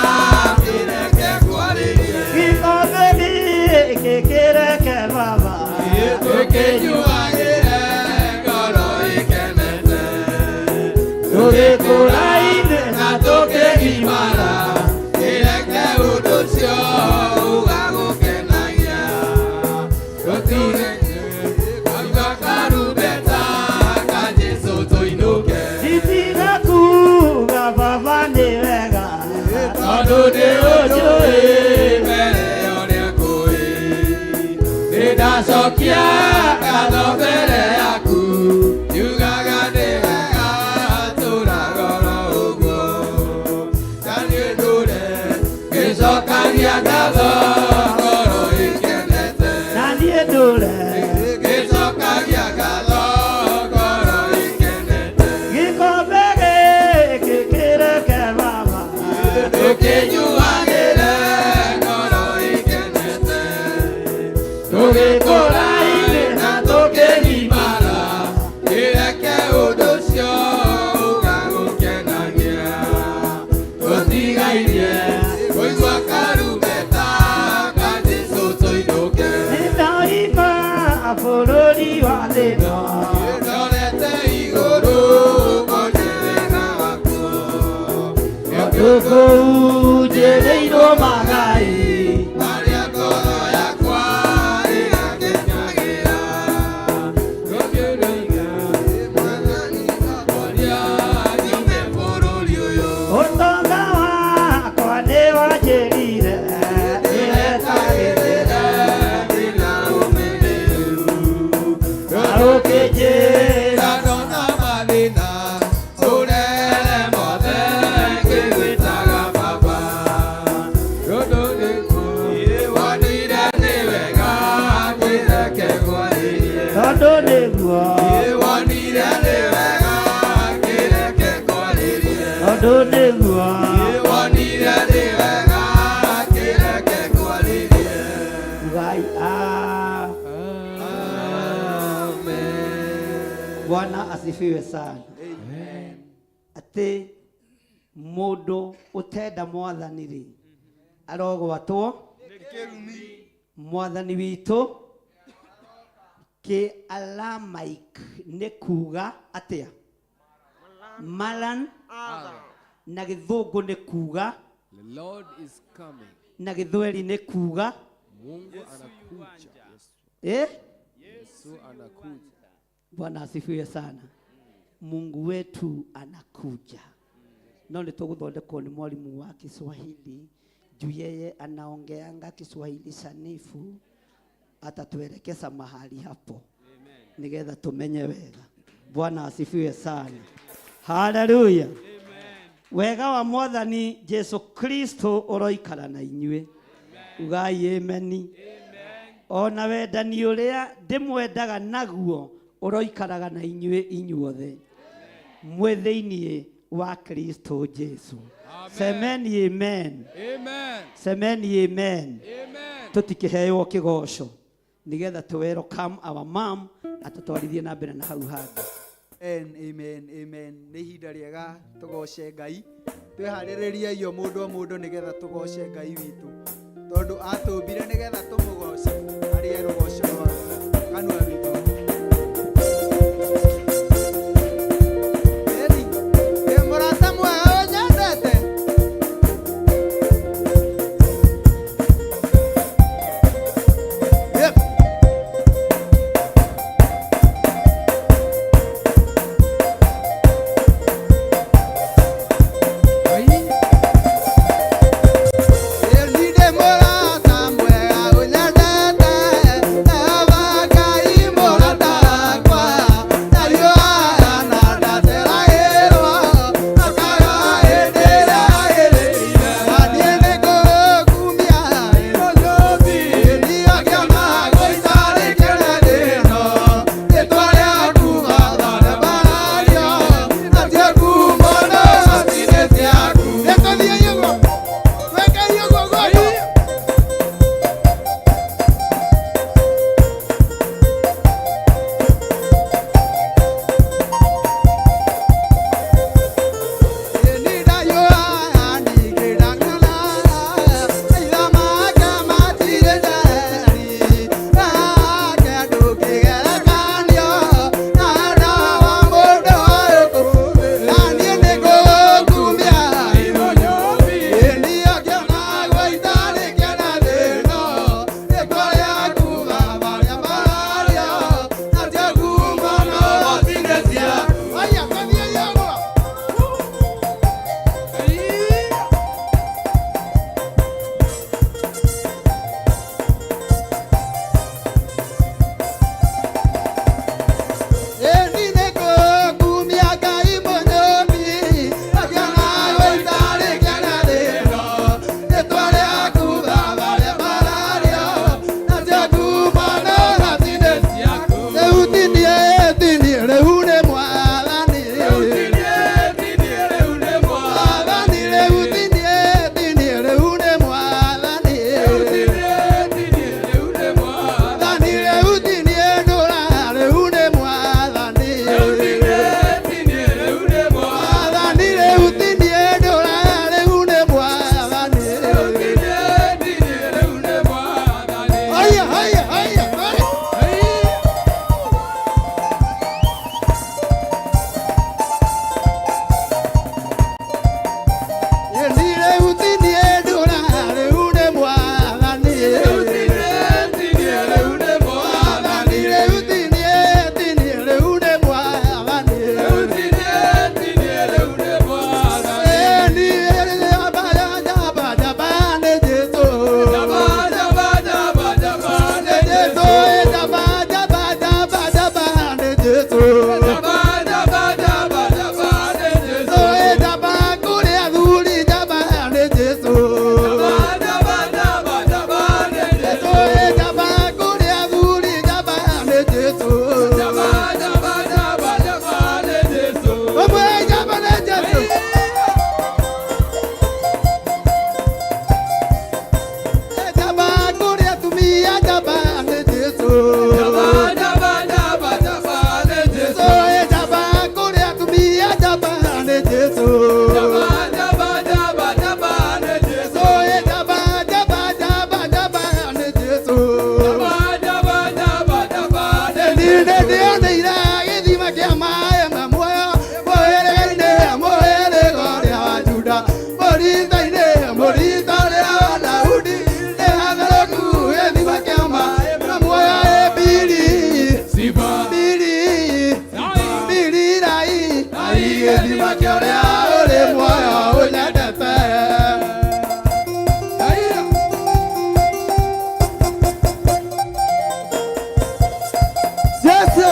kĩreke ngwarĩrie. Gĩkombe gĩkĩ kĩreke baba Tũkĩnyuagĩre ngoro ĩkenete, tũgĩkũra-inĩ na tũkĩgimara, kĩreke ũndũ ũcio ũgagũkenagia. Tũtige kũigua karumbeta ka Jesũ tũinũke, Nditiga kuga baba nĩ wega tondũ nĩ ũnjũĩ mbere ya ũrĩa ngũĩ. Nĩndacokia ngatho mbere yaku, njugaga nĩ wega tũraga oro ũguo. Na niĩ ndũre ngĩcokagia ngatho ngoro ĩkenete. Na niĩ ndũre Ngĩcokagia ngatho ngoro ĩkenete. Gĩkombe gĩkĩ kĩreke baba Tũkĩnyuagĩre ngoro ĩkenete, tũgĩkũra-inĩ na tũkĩgimara, kĩreke ũndũ ũcio ũgagũkenagia. Tũtigairie kũigua karumbeta ka Jesũ tũinũke. Nĩndoima bũrũri wa thĩna Ndorete igũrũ ngone wega wakuo. Tondũ kũu njĩrĩirwo magai Arĩa ngoro yakwa ĩgakenagĩra. Ngũkĩrũiga, Mwathani ndongoria nyume bũrũri ũyũ. Ũtonga wakwa nĩ wanjĩrire Ndĩretagĩrĩra ndĩna ũmĩrĩru. Na ũkĩnjĩra Ndona mathĩna, tũrehere tondũ nĩguo Wonire nĩ wega akĩreke ngwarĩrie. Ngai ah. Bwana asifiwe sana. Atĩ mũndũ ũtenda mwathani rĩ arogwatwo mwathani witũ kĩ Aramaic nĩ kuga atĩa maran na gĩthũngũ nĩ kuga The Lord is coming. na gĩthweri nĩ kuga Mungu anakuja. Yesu, eh? Yesu anakuja. Bwana asifiwe sana. Mungu wetu anakuja. No nĩ tũgũthondekwo nĩ mwalimu wa Kiswahili juu yeye anaongeanga Kiswahili sanifu, atatuelekeza mahali hapo nigetha tumenye wega. Bwana asifiwe sana. Haleluya. Wega wa mwathani Jesu Kristo ũroikara na inyuĩ. Ugai ameni. Ona wendani ũrĩa ndĩmwendaga naguo ũroikaraga na inyuĩ inyuothe mwĩ thĩinĩ wa Kristo Jesu. Semeni amen. Amen. Semeni amen. Amen. Tũtikĩheo kĩgoco nĩgetha tũ welcome our mom atũtwarithie na mbere na hau hangĩ. Amen, amen, amen. Nĩ ihinda rĩega tũgoce Ngai. Twĩharĩrĩriei o mũndũ o mũndũ nĩgetha tũgoce Ngai witũ. Tondũ atũmbire nĩgetha tũmũgoce arĩe rũgoco rwa kanua rwitũ. Ĩni, ndĩ mũrata mwega ũnyendete. Yep. Ĩni ndĩ mũrata mwega ũnyendete, na Jesu. Jaba jaba jaba jaba nĩ Jesu. Jaba jaba jaba jaba nĩ Jesu. Jaba jaba jaba jaba nĩ Nĩ gĩthima kĩa maĩ ma muoyo mũhĩrĩga-inĩ mũhĩrĩga ũrĩa wa Juda mũrita-inĩ mũrita ũrĩa wa Daudi nĩ hatherũku gĩthima kĩa maĩ ma muoyo ĩ mbiri mbiri mbiri rai rai gĩthima kĩa ũrĩa ũrĩ muoyo ũnyendete. Jesu.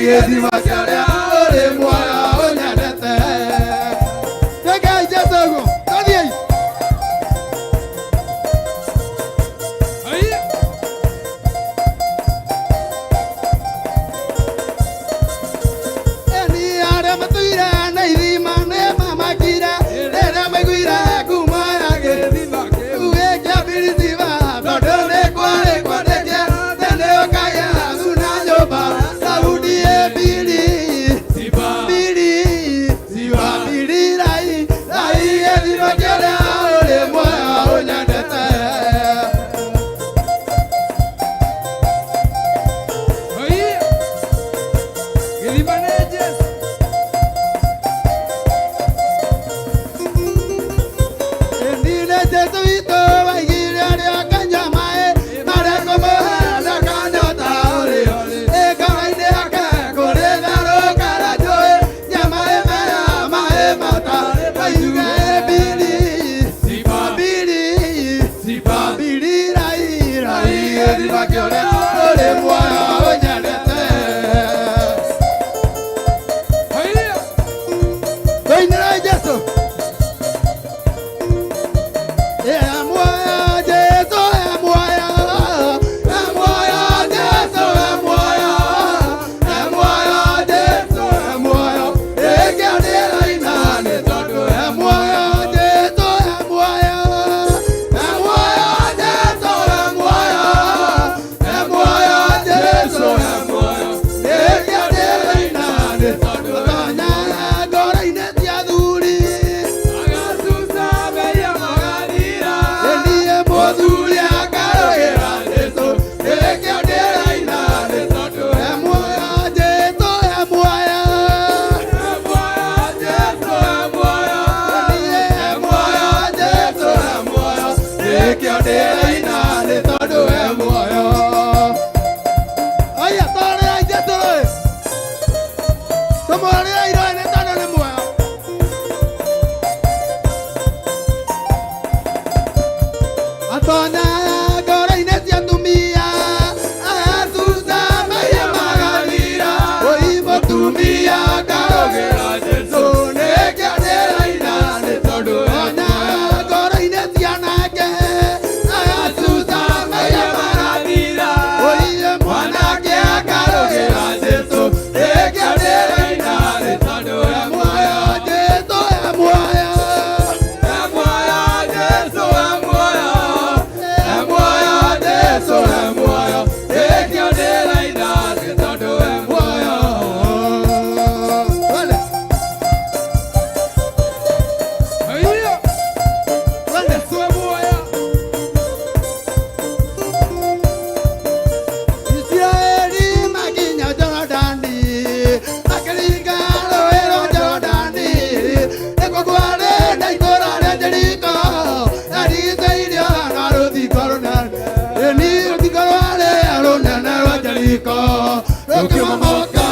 Gĩthima kĩa ũrĩa ũrĩ muoyo ũnyendete. Twĩkei Jesu ũguo, tũthiĩi. Eni arĩa matũire na ithima nĩ mamakire rĩrĩa maiguire kuma ya gĩthima kĩu gĩkĩa Biritiba tondũ nĩ kwarĩ kwandĩke tene ũkagĩa thuna nyũmba Daudi ĩ mbiri mbiri mbiri rai rai gĩthima kĩa ũrĩa ũrĩ muoyo ũnyendete. Gĩthima nĩ Jesu. Ndine Jesu witũ waigire arĩa akanyua maĩ marĩa kũmũhe ndakanyota ũrĩ ĩngoro-inĩ yake kũrĩ tharũka na njũĩ cia maĩ maya maĩ mata maiuge mbiri mbiri mbiri rai rai gĩthima kĩa ũrĩa ũrĩ muoyo ũnyendete. Tũinĩrai Jesu. Atonya ngoro-inĩ cia atumia acuca maiya magathira oi mũtumia ngarũgĩra Jesu nĩkĩo ndĩraina nĩ tondũ onya ngoro-inĩ cia anake acuca maiya magathira oi mwanake akarũgĩra Jesu nĩkĩo ndĩraina nĩ tondũ e muoyo Jesu e muoyo e muoyo Jesu e muoyo e muoyo Jesu e muoyo nĩkĩo ndĩraina nĩ tondũ e muoyo. Twende. Twende. Yesu e muoyo. Isiraeli makinya Jorodani makĩringa rũũĩ rwa Jorodani nĩkuo kwarĩ na itũũra rĩa Jeriko rĩarigicĩirio na rũthingo rũnene ĩni rũthingo rwarĩ rũnene rwa Jeriko rũkĩmomoka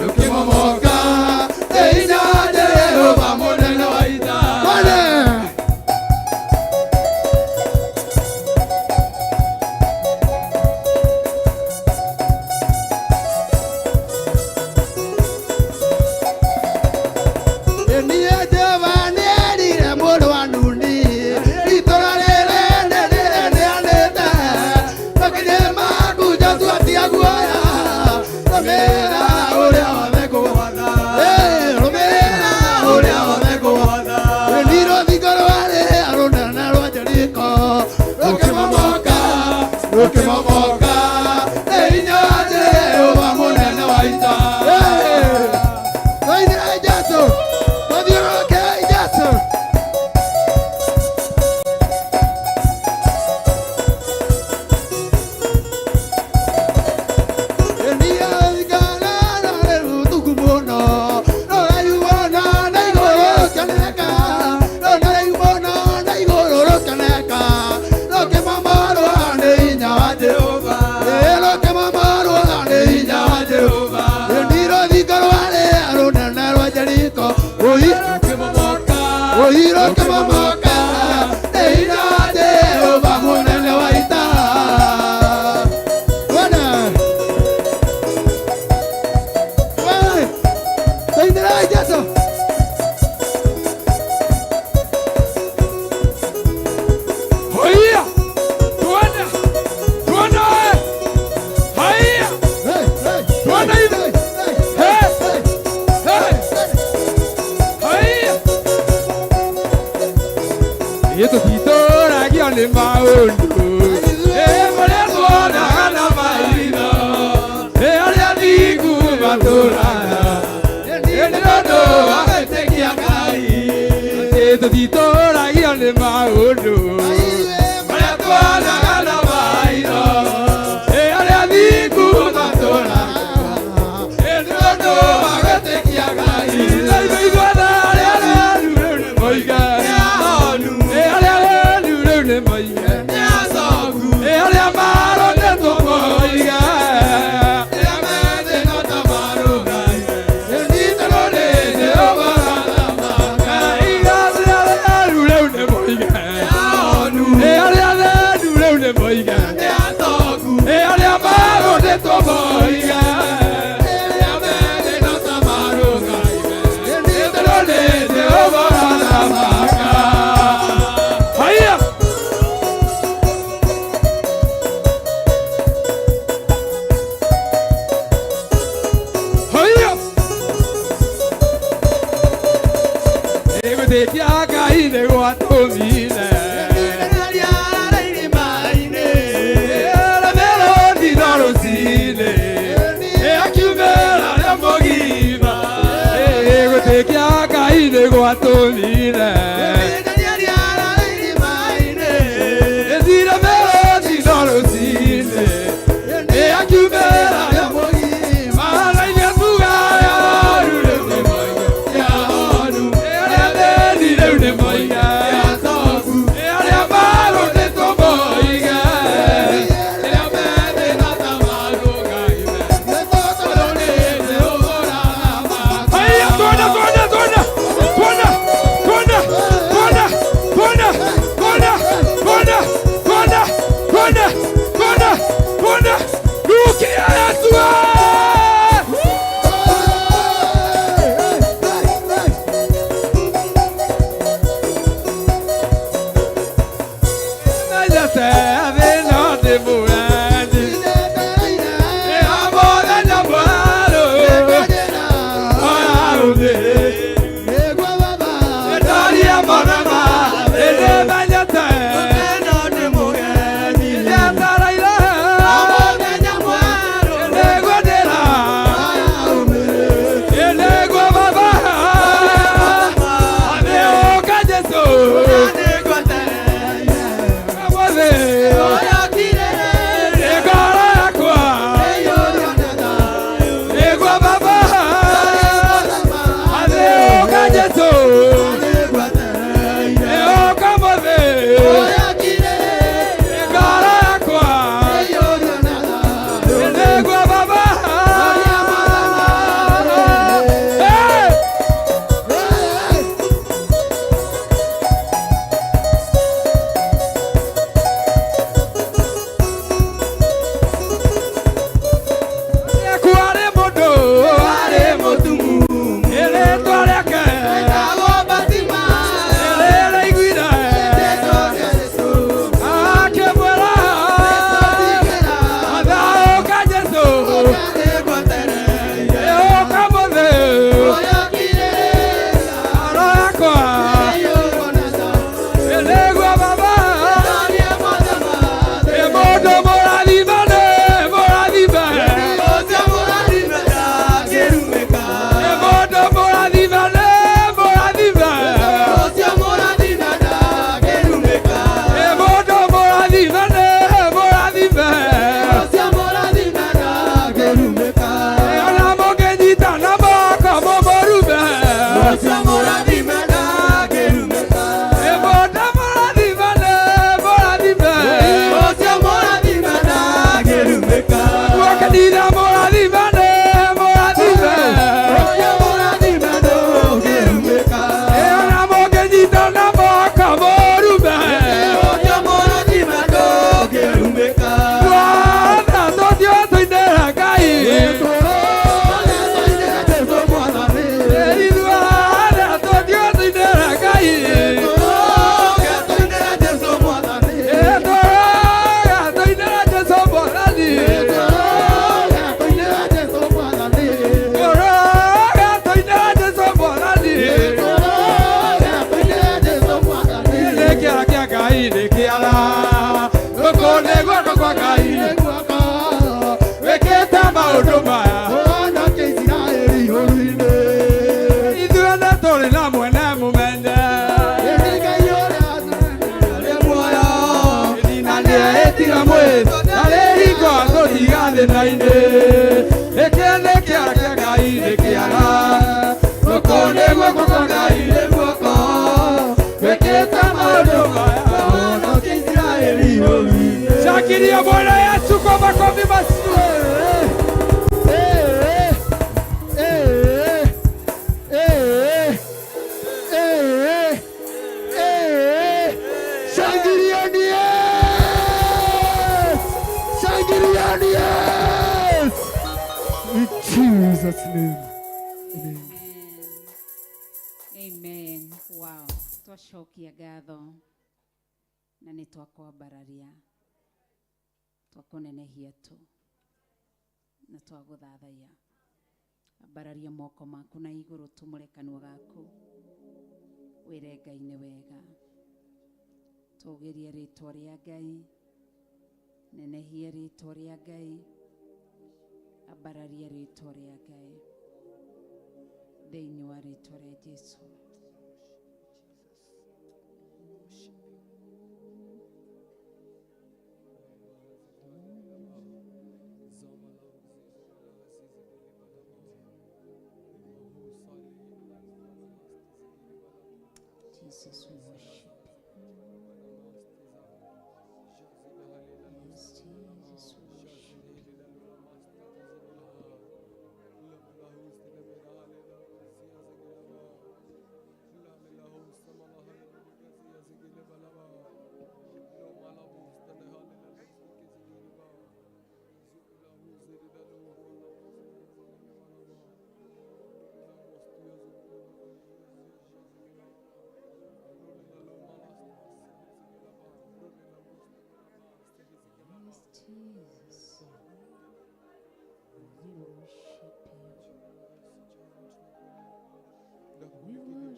rũkĩmomoka nĩ hinya wa Jehova mũnene wa ita. Twende. Niĩ Jehova nĩerire Rũhiro kĩmomoka nĩ hinya wa Jehova mũnene wa ita. Bwana. Wewe, tuendelee Yesu. Haya! Tuende! Tuende! Haya! Hey, hey, Tuende hivi. hey, Hey! hey, Hey! Haya! Gĩtũtitũragio nĩ maũndũ Ĩ marĩa tuonaga na maitho Ĩ arĩa thingu matũraga Ĩ nĩ tondũ wa gwĩtĩkia Ngai Gĩtũtitũragio nĩ maũndũ marĩa tuonaga na maitho Ĩ arĩa thingu matũraga Ĩ nĩ tondũ wa gwĩtĩkia Ngai Ithuĩ ithuothe arĩa arwaru rĩu nĩ moige Ĩ arĩa arwaru rĩu nĩ moige Ĩ arĩa marondetwo moige Ĩ arĩa atheru rĩu nĩ moige Ĩ arĩa marondetwo moige Haya! Haya! Ĩgũtĩkia Ngai nĩ gwatũmire Ĩremerwo rũcinĩ Ĩakiumĩra rĩa mũgima Ĩgũtĩkia Ngai nĩ gwatũmire Ĩthiremerwo rũcinĩ Ĩakiumĩra rĩa mũgima Maraine tuga yaru rĩu nĩ moige Ĩ arĩa athĩni rĩu nĩ moige Ĩ arĩa marũndĩtwo moige Haya, tuende, tuende, tuende. Tuende, tuende, tuende, tuende, tuende, tuende, tuende, tuende, tuende, tuende. Rukia Yesu! Menyete thĩna ndĩmũrendi. Ĩ mũthenya mwerũ, ũraũthĩ. Ndaria monama, ĩndĩmenyete. Ndetereire. Nĩngwendera. Nĩguo Baba. Nĩũka Jesũ. Mwathĩ. Nĩ ngoro yakwa. Nĩguo Baba. Nĩũka Jesũ. Ngai nĩ kĩara gũkũ nĩ guoko kwa Ngai nĩ guoko wĩkĩte maũndũ maya Ũhonokie Isiraeli ũru-inĩ. Ithuĩ tũrĩ na mwene mũmene Ĩndĩ Ngai ũrĩa arĩ muoyo na nĩeĩtire mwĩtũ ndarĩ hingo atũtiga thĩna-inĩ. Ĩkĩ nĩ kĩara kĩa Ngai nĩ kĩara gũkũ nĩ guoko kwa Ngai nĩ guoko wĩkĩte maũndũ maya Ũhonokie Isiraeli ũru-inĩ. Shangilia Bwana Yesu kwa makofi mazuri. Eh, eh, eh, eh, eh. Shangilieni yes! Shangilieni yes! In Jesus' name. Amen. Amen. Wow. Twacokia ngatho na nĩ twakwambararia twakũnenehia tu na twagũthathaiya. Ambararia moko maku na igũrũ tumũre kanua gaku wĩre Ngai nĩ wega. Tũgĩrie rĩtwa rĩa Ngai, nenehie rĩtwa rĩa Ngai, ambararia rĩtwa rĩa Ngai thĩinĩ wa rĩtwa rĩa Jesu. Jesus, we worship you. Yes, Jesus, we worship you. Yes, Jesus, we worship you. We worship you. We worship you.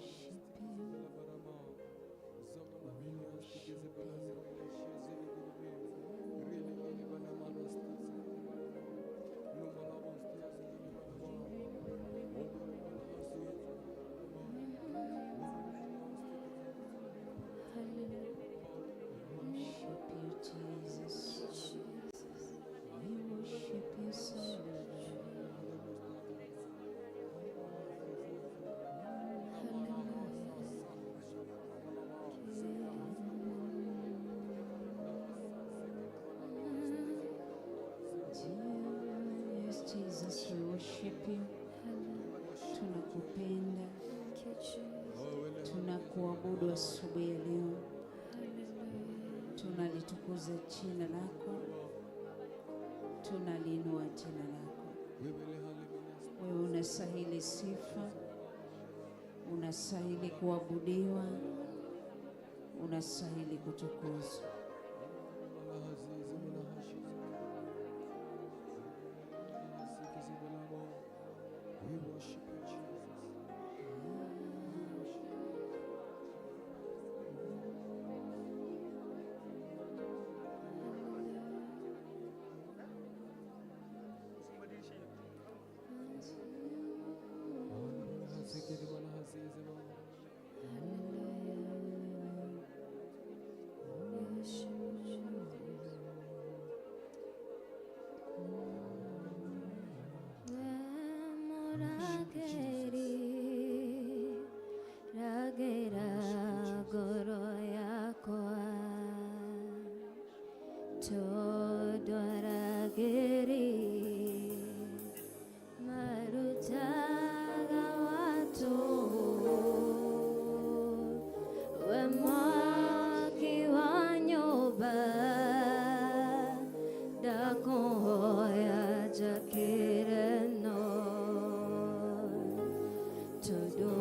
Worship you, Jesus. We worship you, Savior. Yes, Jesus, we worship you. Tunakupenda, tunakuabudu asubuhi ya leo, tunalitukuza jina lako, tunaliinua jina lako. Wewe unastahili sifa, unastahili kuabudiwa, unastahili kutukuzwa. We worship you, Jesus. Marutaga watu we mwaki wa nyũmba ndakũhoya njakĩre no tondũ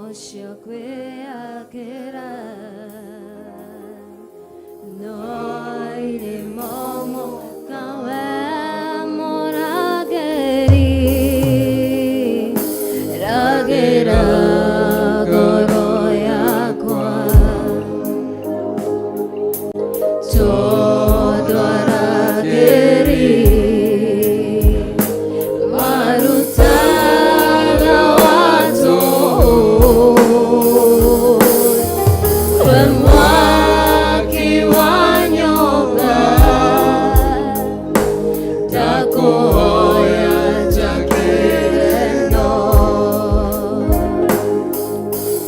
ũcio kwĩyakĩra no irĩ momoka we mũrangĩri ragĩra ngoro yakwa. Mwaki wa nyũmba ndakũhoya njakĩre no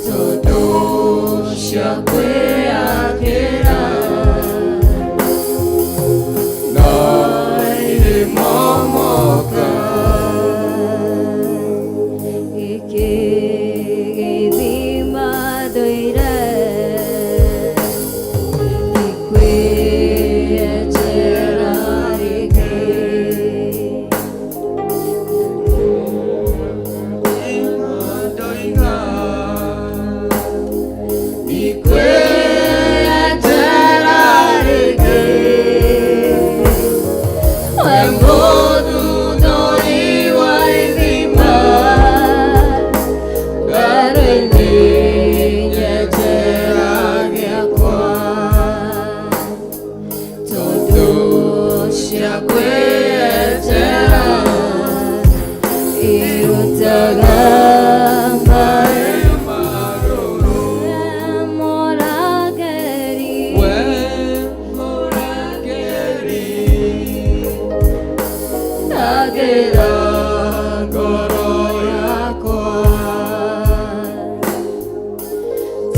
tondũ cia kwĩyakĩra no irĩmomoka Gĩkĩ gĩthima ndũire ndikwĩyenjera rĩngĩ. Ndoiga ndikwĩyenjera rĩngĩ We mũthundũri wa ithima, werũ-inĩ nyenjera gĩakwa, tondũ cia kwĩyenjera irutaga maĩ marũrũ. Mũrangĩri, We mũrangĩri rangĩra ngoro yakwa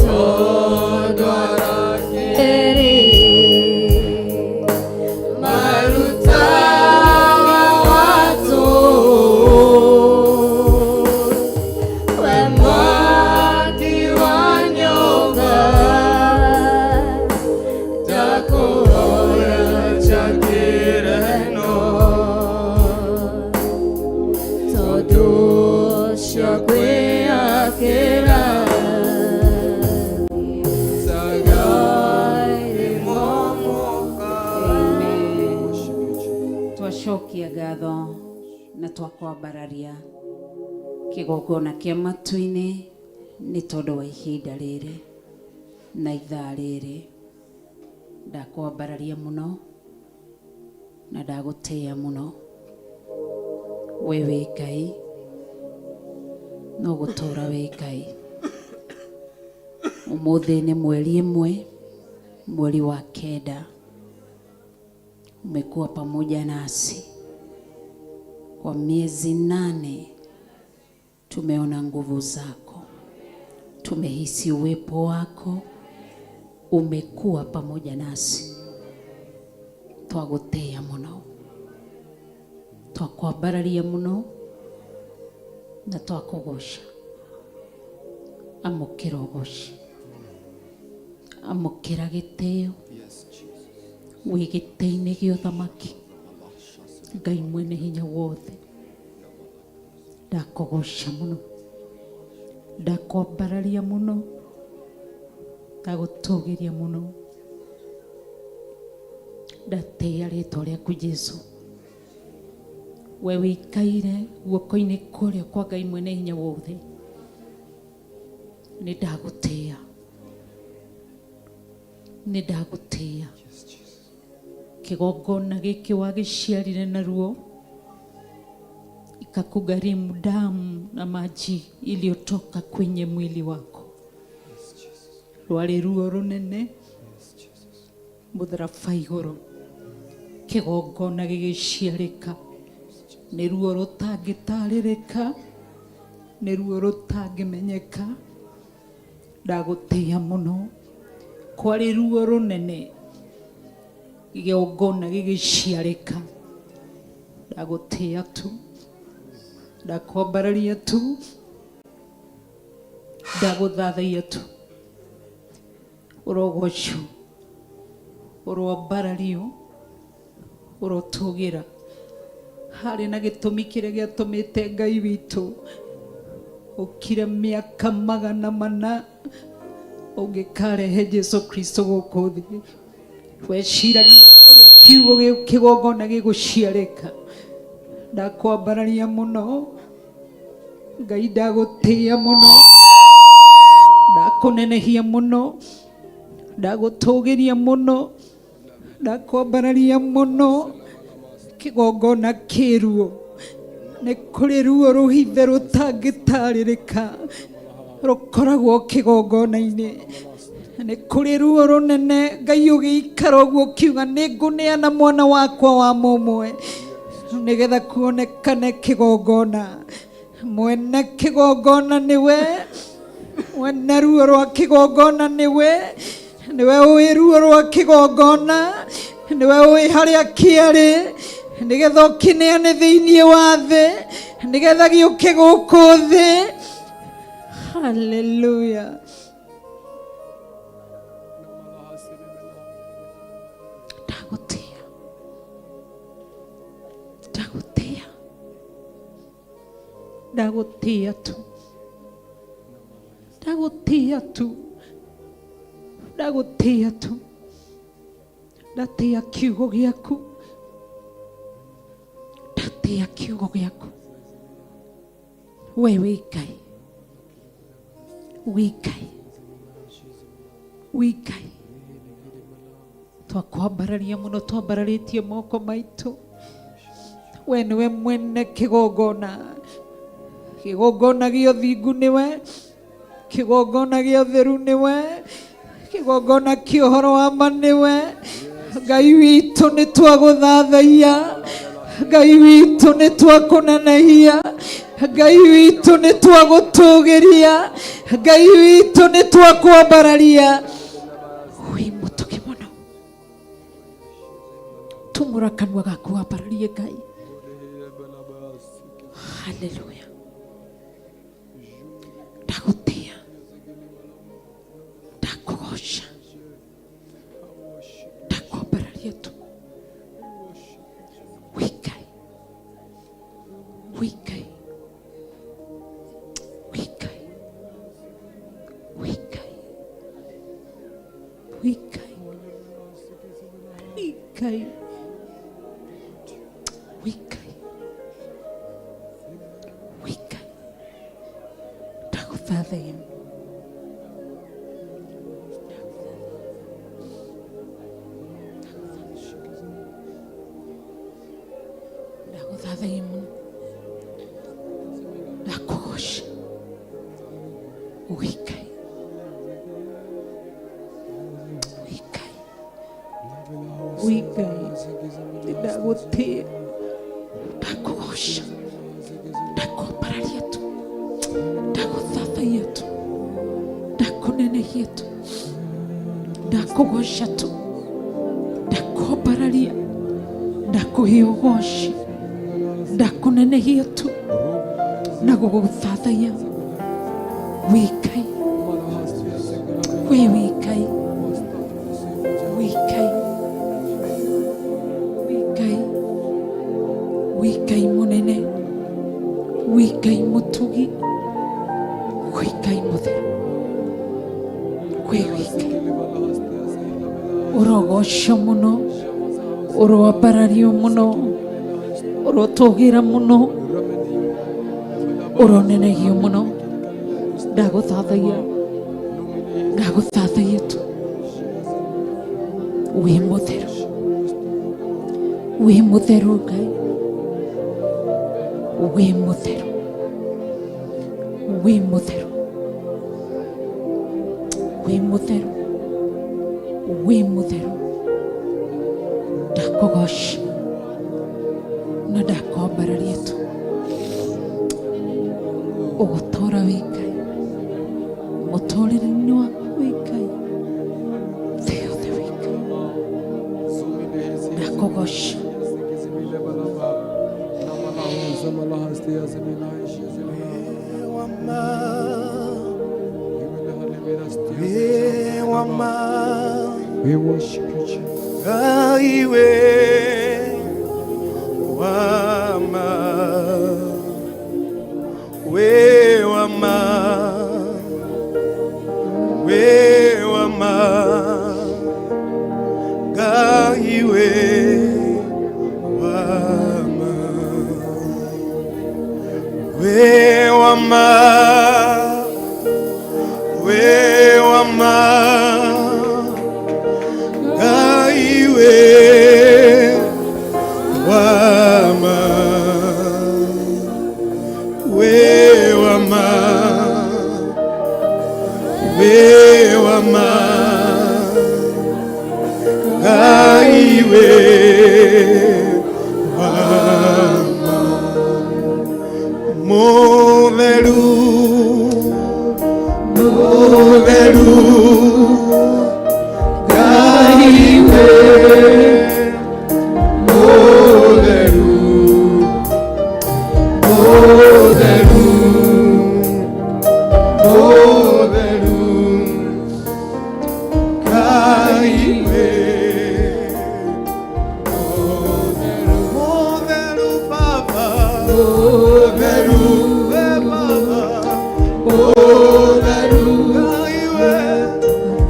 tondũ arangĩri marutaga watũ. We mwaki wa nyũmba, ndakũhoya njakĩre no tondũ cia kwĩyakĩra saga Twacokia ngatho na twakwambararia kĩgongona kĩa matu-inĩ nĩ tondũ wa ihinda rĩrĩ na ithaa rĩrĩ. Ndakwambararia mũno na ndagũtĩĩa mũno. We wĩ Ngai, no gũtũũra wĩ Ngai. Ũmũthĩ nĩ mweri ĩmwe, mweri wa kenda. Umekuwa pamoja nasi kwa miezi 8. Tumeona nguvu zako, tumehisi uwepo wako, umekuwa pamoja nasi. Twagũtĩĩa mũno, twakwambararia mũno na twakũgoca. Amũkĩra ũgoci, amũkĩra gĩtĩo wĩ gĩtĩ-inĩ gĩa ũthamaki. Ngai mwene hinya wothe, ndakũgoca mũno, ndakwambararia mũno, ndagũtũgĩria mũno, ndatĩĩa rĩtwa rĩaku Jesũ. We wĩikaire guoko-inĩ kũrĩa kwa Ngai mwene hinya wothe, nĩ ndagũtĩĩa, nĩ ndagũtĩĩa. Kĩgongona gĩkĩ wagĩciarire naruo ikakugharimu damu na maji iliyotoka kwenye mwili wako. Rwarĩ ruo rũnene mũtharaba igũrũ, kĩgongona gĩgĩciarĩka. Nĩ ruo rũtangĩtarĩrĩka, nĩ ruo rũtangĩmenyeka. Ndagũtĩĩa mũno. Kwarĩ ruo rũnene, kĩgongona gĩgĩciarĩka. Ndagũtĩĩa tu, ndakwambararia tu, ndagũthathaiya tu. Ũrogocwo, ũroambarario, ũrotũgĩra. Harĩ na gĩtũmi kĩrĩa gĩatũmĩte Ngai witũ ũkire mĩaka 400 ũngĩkarehe Jesu Kristo gũkũ thĩ. Weciragia ũrĩa kiugo kĩgongona gĩgũciarĩka. Ndakwambararia mũno Ngai, ndagũtĩĩa mũno, ndakũnenehia mũno, ndagũtũgĩria mũno, ndakwambararia mũno. Kĩgongona kĩruo, nĩ kũrĩ ruo rũhithe rũtangĩtarĩrĩka rũkoragwo kĩgongona-inĩ. Nĩ kũrĩ ruo rũnene Ngai ũgĩikara ũguo ũkiuga nĩ ngũneana mwana wakwa wa mũmwe nĩgetha kuonekane kĩgongona. Mwene kĩgongona nĩwe, mwene ruo rwa kĩgongona nĩwe, nĩwe ũĩ ruo rwa kĩgongona, nĩwe ũĩ harĩa kĩarĩ, nĩgetha ũkĩneane thĩinĩ wa thĩ, nĩgetha gĩũke gũkũ thĩ. Haleluya. Ndagũtĩa, ndagũtĩa, ndagũtĩa tu, ndagũtĩa tu, ndagũtĩa tu, ndatĩa kiugo gĩaku, ndatĩa kiugo gĩaku. We wĩ Ngai, wĩ Ngai, wĩ Ngai. Twakwambararia mũno, twambararĩtie moko maitũ. We nĩwe mwene kĩgongona, kĩgongona gĩa ũthingu nĩwe, kĩgongona gĩa ũtheru nĩwe, kĩgongona kĩa ũhoro wa ma nĩwe. Ngai witũ nĩ twagũthathaiya, Ngai witũ nĩ twakũnenehia, Ngai witũ nĩ twagũtũgĩria, Ngai witũ nĩ twakwambararia. Wĩ mũtugi mũno, tumũra kanua gaku wambararie Ngai. Haleluya. Ndagũtĩa, ndakũgoca, ndakwambararia tu. Wĩ Ngai, wĩ Ngai, wĩ Ngai, wĩ Ngai, wĩ Ngai, wĩ Ngai, wĩ Ngai, wĩ Ngai. Ndagũthathaiya. Ndagũthathaiya mũno, ndakũgoca. Wĩ Ngai, wĩ Ngai, wĩ Ngai. Ndagũtĩa, ndakũgoca, ndakwambararia tu, ndagũthathaiya tu, ndakũnenehia tu, ndakũgoca tu, ndakwambararia, ndakũhe ũgoci, ndakũnenehia tu na gũgũthathaiya. Wĩ Ngai, we wĩ Ngai, wĩ Ngai, wĩ Ngai, wĩ Ngai mũnene, wĩ Ngai mũtugi, wĩ Ngai mũtheru, we wĩ Ngai. Ũrogocwo mũno, ũroambarario mũno, ũrotũgĩra mũno, ũronenehio mũno. Ndagũthathaiya, ndagũthathaiya tu. Wĩ mũtheru, wĩ mũtheru Ngai, wĩ mũtheru, wĩ mũtheru, wĩ mũtheru, wĩ mũtheru. Ndakũgoca na ndakwambararia tu, ũgũtũra wĩ Ngai mũtũrĩre-inĩ waku, wĩ Ngai thĩ yothe, wĩ Ngai. Ndakũgoca. We worship you, Jesus. Ngai we wama, we wama, we wama, Ngai we wama, we wama, we wama, Ngai we wama, we wama, we wama. wĩ wa ma. Mũtheru, mũtheru, Ngai wĩ mũtheru, mũtheru, mũtheru, Ngai wĩ mũtheru, mũtheru Baba, mũtheru we Baba, mũtheru Ngai wĩ,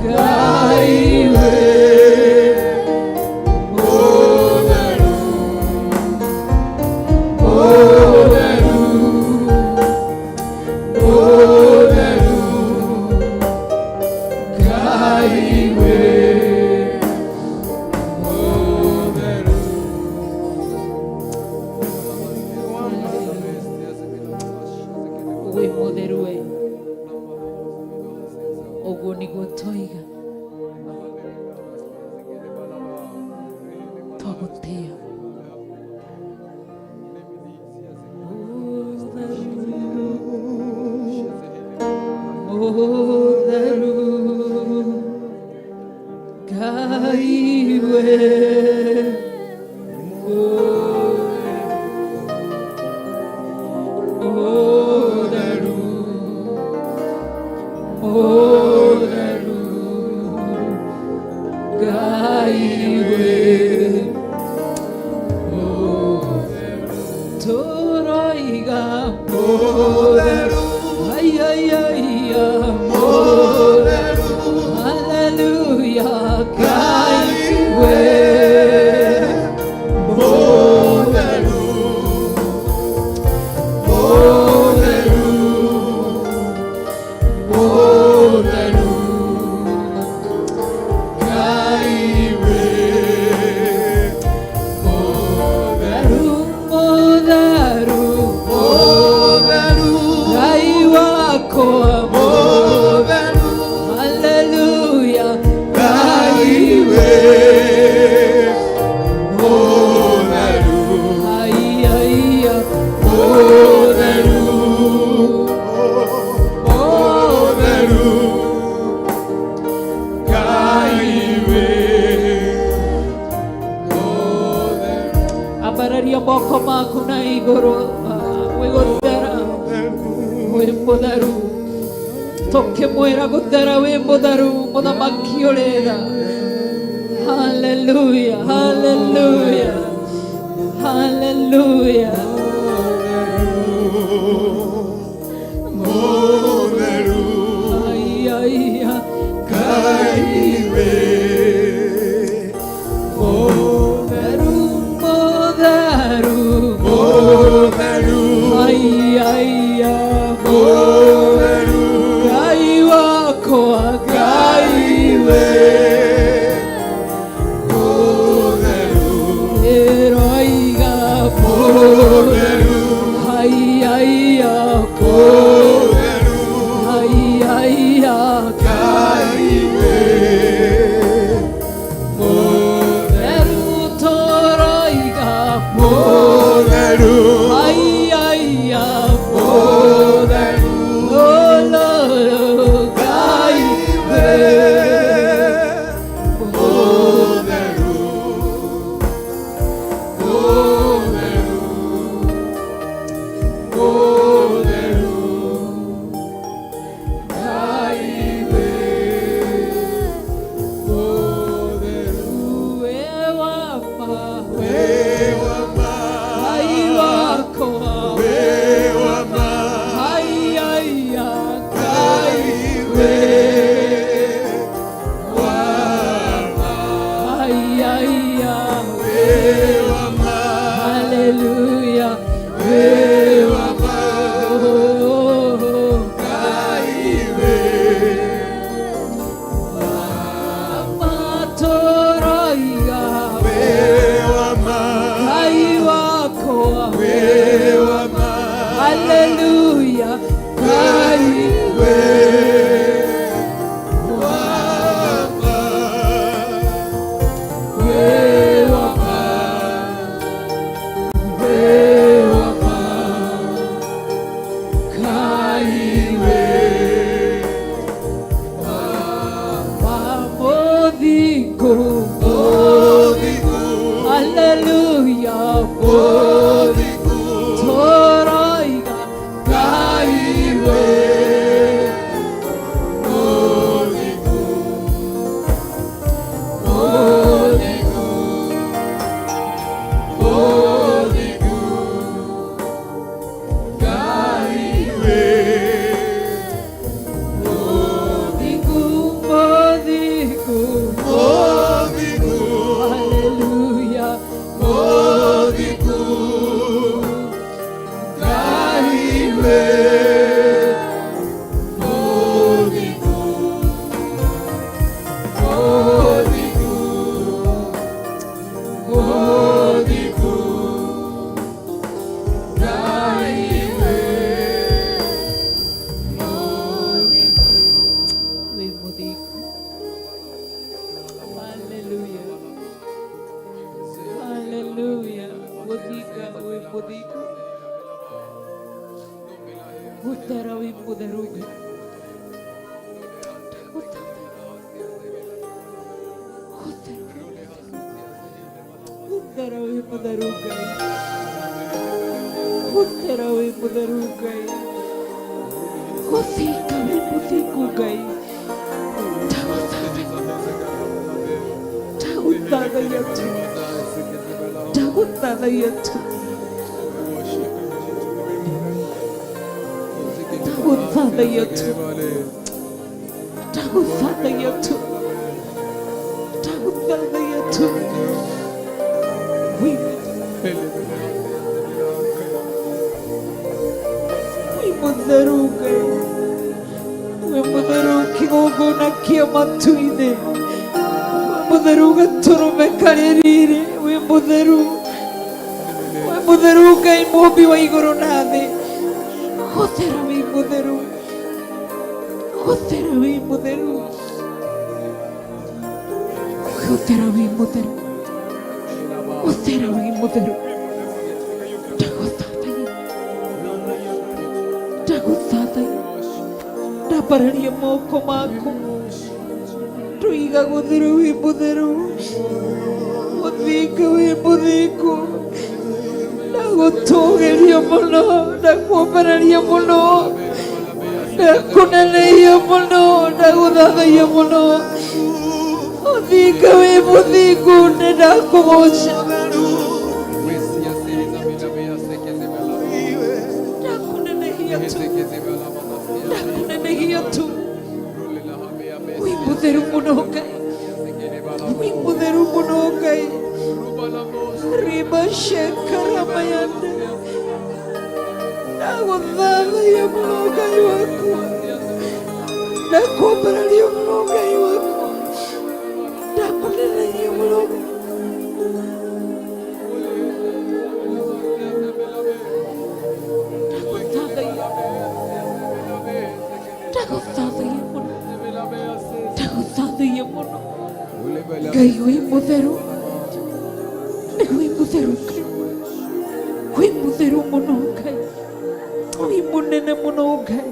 Ngai wĩ mũtheru, mũtheru, mũtheru, Ngai wĩ mũtheru. Wĩ mũtheru we ũguo nĩguo twoiga twagũtĩa mũtheru Ngai wĩ mũtheru, mũtheru, Ngai wĩ mũtheru. Tũroiga mũtheru, ai, ai, ai, mũtheru, haleluya, Ngai wĩ Mũtheru, mũtheru, mũtheru, Ngai wĩ mũtheru, mũtheru, mũtheru, Ngai wakwa mũtheru, haleluya, Ngai wĩ mũtheru, ai, ai, mũtheru, mũtheru, Ngai wĩ mũtheru. Ambararia moko maku na igũrũ, wĩ gũthera, wĩ mũtheru, tũkĩmwĩra gũthera wĩ mũtheru, mũthamaki ũrĩ tha. Haleluya, haleluya, haleluya. Mũtheru, Ai, ai, Ngai wĩ mũtheru, mũtheru, mũtheru, ai, ai, mũtheru, Ngai wakwa, Ngai wĩ mũtheru, ĩroiga mũtheru, ai, ai, mũtheru, ai, ai, Ngai wĩ mũtheru, tũroiga mũtheru, ai, ai, mũtheru, oh, Ngai wĩ mũtheru, mũtheru, mũtheru, Ngai wĩ mũtheru. Wĩ wa ma, Wĩ wa ma, Ngai wakwa, wĩ wa ma, ai, ai, Ngai wĩ wa ma, ai, ai, wĩ wa ma, haleluya, wĩ wa ma, oh, Ngai wĩ matũroiga wĩ wa ma, Ngai wakwa, wĩ wa ma, haleluya, Ngai wĩ wa ma, wĩ Mũthingu, haleluya, mũthingu, tũroiga Ngai wĩ mũthingu, mũthingu, mũthingu, Ngai wĩ mũthingu, mũthingu, mũthingu, haleluya, mũthingu, Ngai wĩ mũthingu, mũthingu, mũthingu, Ngai wĩ wĩ mũthingu. Haleluya, haleluya, mũthinga wĩ mũthingu, mũthera wĩ mũtheru Ngai. Mũthera wĩ mũtheru Ngai, mũthera wĩ mũtheru Ngai, mũthinga wĩ mũthingu Ngai. Ndagũthathaiya tu, ndagũthathaiya tu, ndagũthathaiya tu, ndagũthathaiya tu, ndagũthathaiya tu. Wĩ wĩ mũtheru Ngai, wĩ mũtheru kĩgongona kĩa matu-inĩ, wĩ mũtheru gatũrũme karĩ riri, wĩ mũtheru, wĩ mũtheru Ngai mũmbi wa igũrũ na thĩ. Gũthera wĩ mũtheru, gũthera wĩ mũtheru, gũthera wĩ mũtheru, gũthera wĩ mũtheru. Ndagũthathaiya, ndagũthathaiya, ndambararia moko maku, ndoiga gũtheru wĩ mũtheru, mũthingu wĩ mũthingu, ndagũtũgĩria mũno, ndakwambararia mũno, ndakũnenehia mũno, ndagũthathaiya mũno. Mũthinga wĩ mũthingu, nĩndakũgoca, ndakũnenehia tu, ndakũnenehia tu. Wĩ mũtheru mũno Ngai, wĩ mũtheru mũno Ngai. Riba shekaramayande, ndagũthathaiya mũno Ngai wakwa, ndakwambararia mũno Ngai wakwa, ndakũnenehia mũno. Ndagũthathaiya, ndagũthathaiya mũno, ndagũthathaiya mũno Ngai wĩ mũtheru, nĩ wĩ mũtheru Ngai, wĩ mũtheru mũno Ngai, wĩ mũnene mũno Ngai.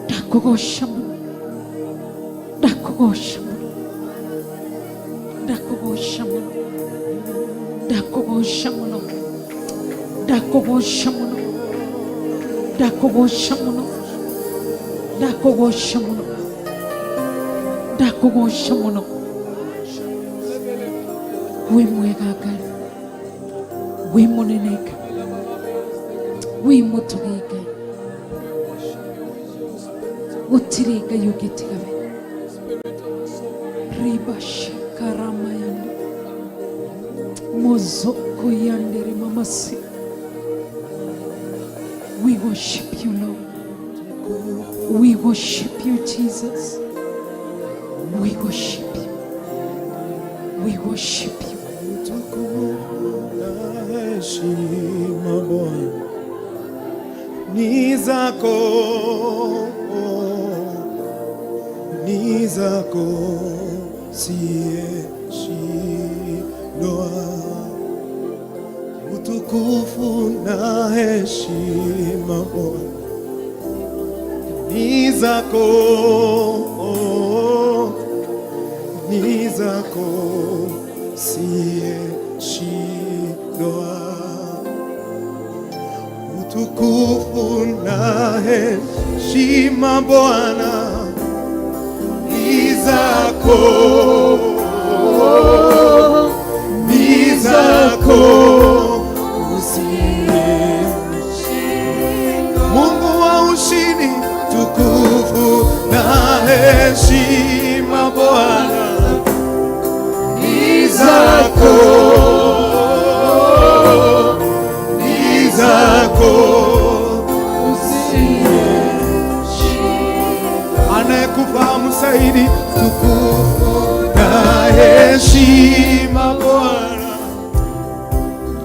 Ndakũgoca mũno, ndakũgoca mũno, ndakũgoca mũno, ndakũgoca mũno, ndakũgoca mũno, ndakũgoca mũno, ndakũgoca mũno, ndakũgoca mũno. Wĩ mwega Ngai, wĩ mũnene Ngai, wĩ mũtugi Ngai, gũtirĩ Ngai ũngĩ tiga we. Riba shikaramayande mozoko yandere mamasi. We worship you, Lord. We worship you, Jesus. We worship you. We worship you. Na heshima Bwana ni zako, ni zako, siyeshindwa. Utukufu na heshima Bwana ni zako. zako siyeshindwa. Utukufu na heshima Bwana ni zako, ni zako usiyeshindwa. Mungu wa ushindi, tukufu na heshima Bwana ni zako, ni zako usiyeshindwa. Anayekufahamu zaidi, tukufu na heshima Bwana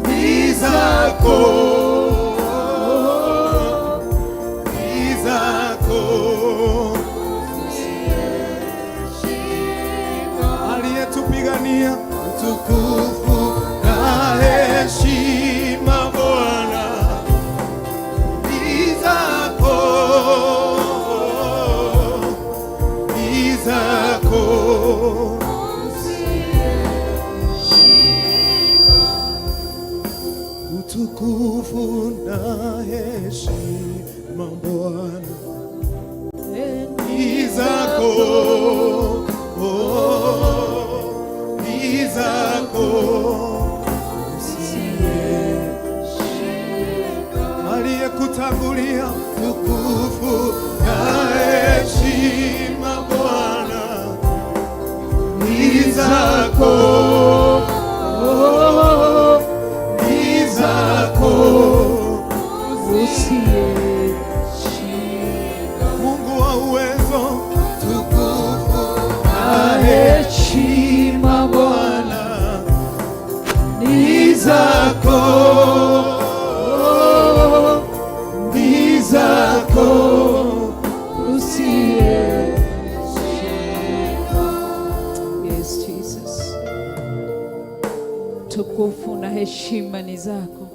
ni zako, ni zako aliyetupigania, utukufu na heshima Bwana ni zako, ni zako. Utukufu na heshima Bwana ni zako, oh, ni zako usiyeshindwa. Aliyekutangulia, tukufu na heshima Bwana ni zako, oh, ni zako Usiyeshindwa. Mungu wa uwezo, tukufu na Heshima Bwana ni zako, ni zako usiyeshindwa. Yes, Jesus. Tukufu na heshima ni zako.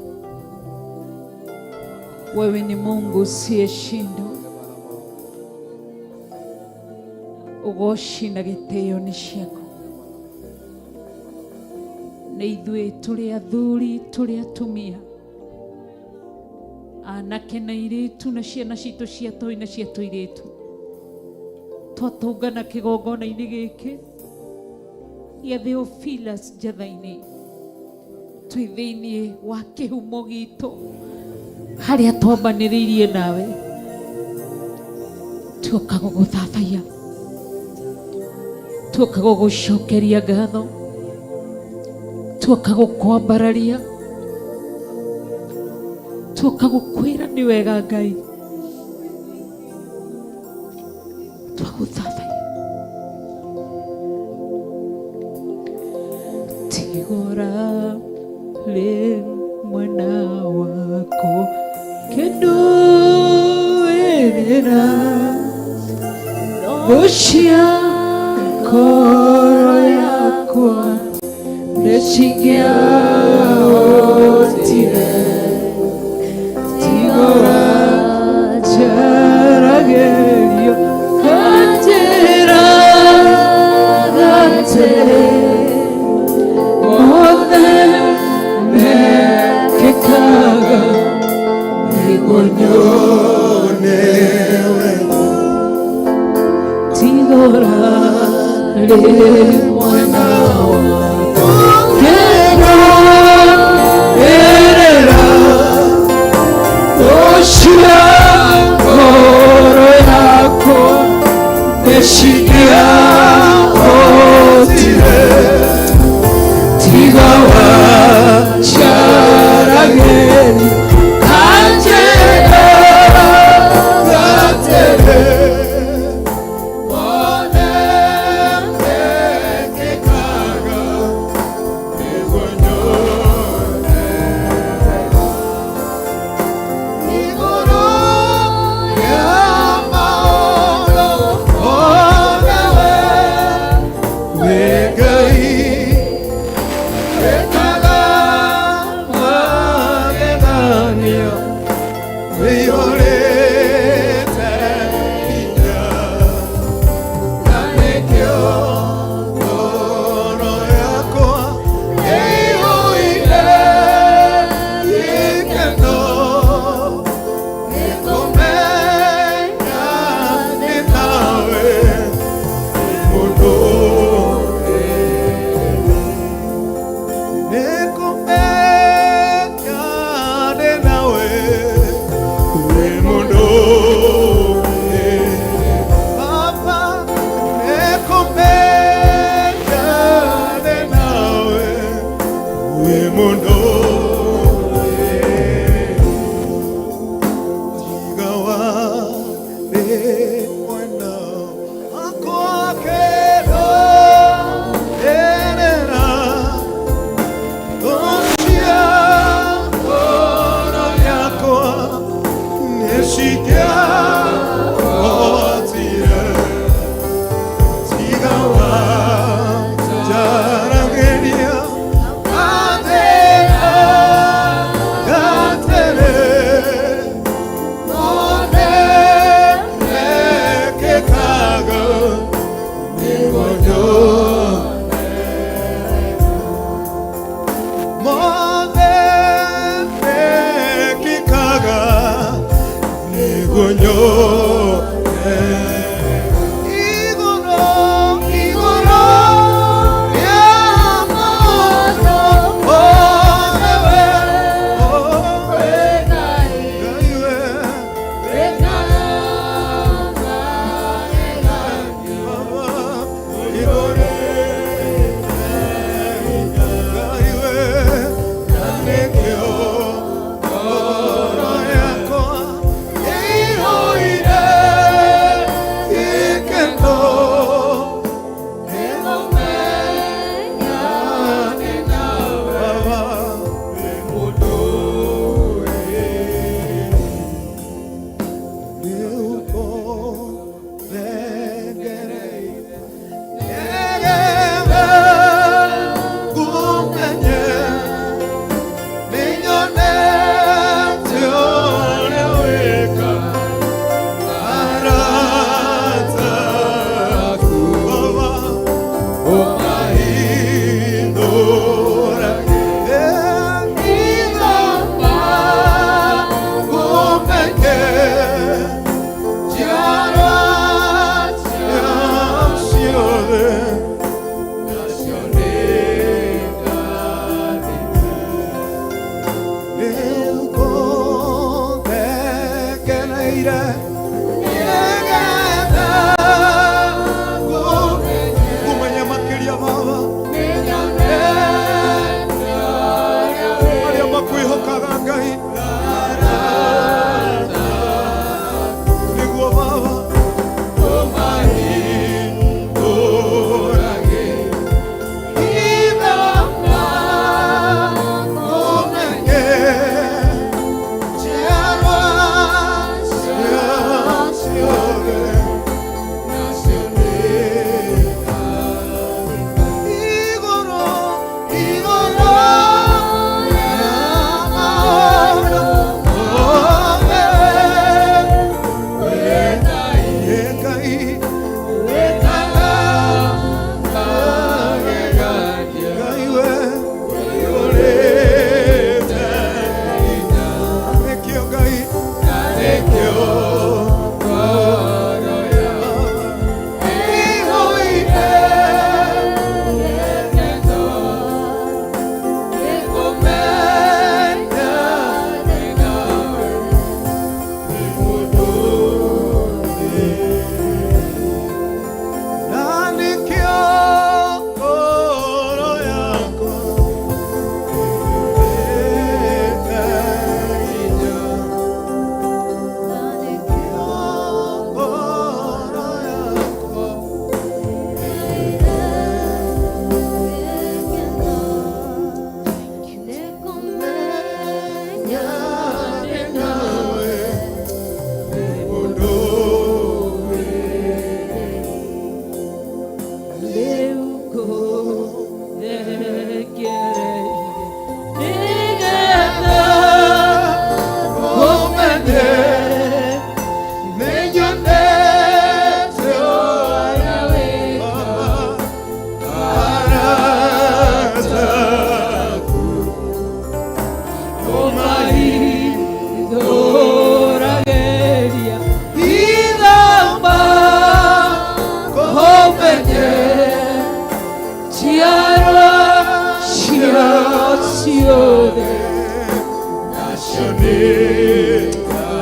Wewe ni Mungu usiyeshindwa. Ugoci na gĩtĩo nĩ ciaku. Nĩ ithuĩ tũrĩ athuri, tũrĩ atumia, anake na airĩtu, na ciana citũ cia tũi na cia tũirĩtu, twatũngana kĩgongona-inĩ gĩkĩ gĩa Theophilus Njatha-inĩ, twĩ thĩiniĩ wa kĩhumo gitũ harĩa twambanĩrĩirie nawe, tuoka gũgũthathaiya, tuoka gũgũcokeria ngatho, tuoka gũkwambararia, tuoka gũkwĩra nĩ wega Ngai, twagũthathaiya. Tigora rĩ mwena wako kĩndũĩrĩra gũcia ngoro yakwa nĩcingĩahotire, tigora njaragĩrio kanjĩra gatĩrĩ mothe mekĩkaga nĩguo nyonewe. Tigora rĩ mwena wakwa kĩndũĩrĩra gũcia ngoro yakwa nĩcingĩahotire, tiga wanjaragĩria kanjĩra gatĩrĩ mothe mekĩkaga nĩguo nyone igũrũ rĩa maũndũ mothe.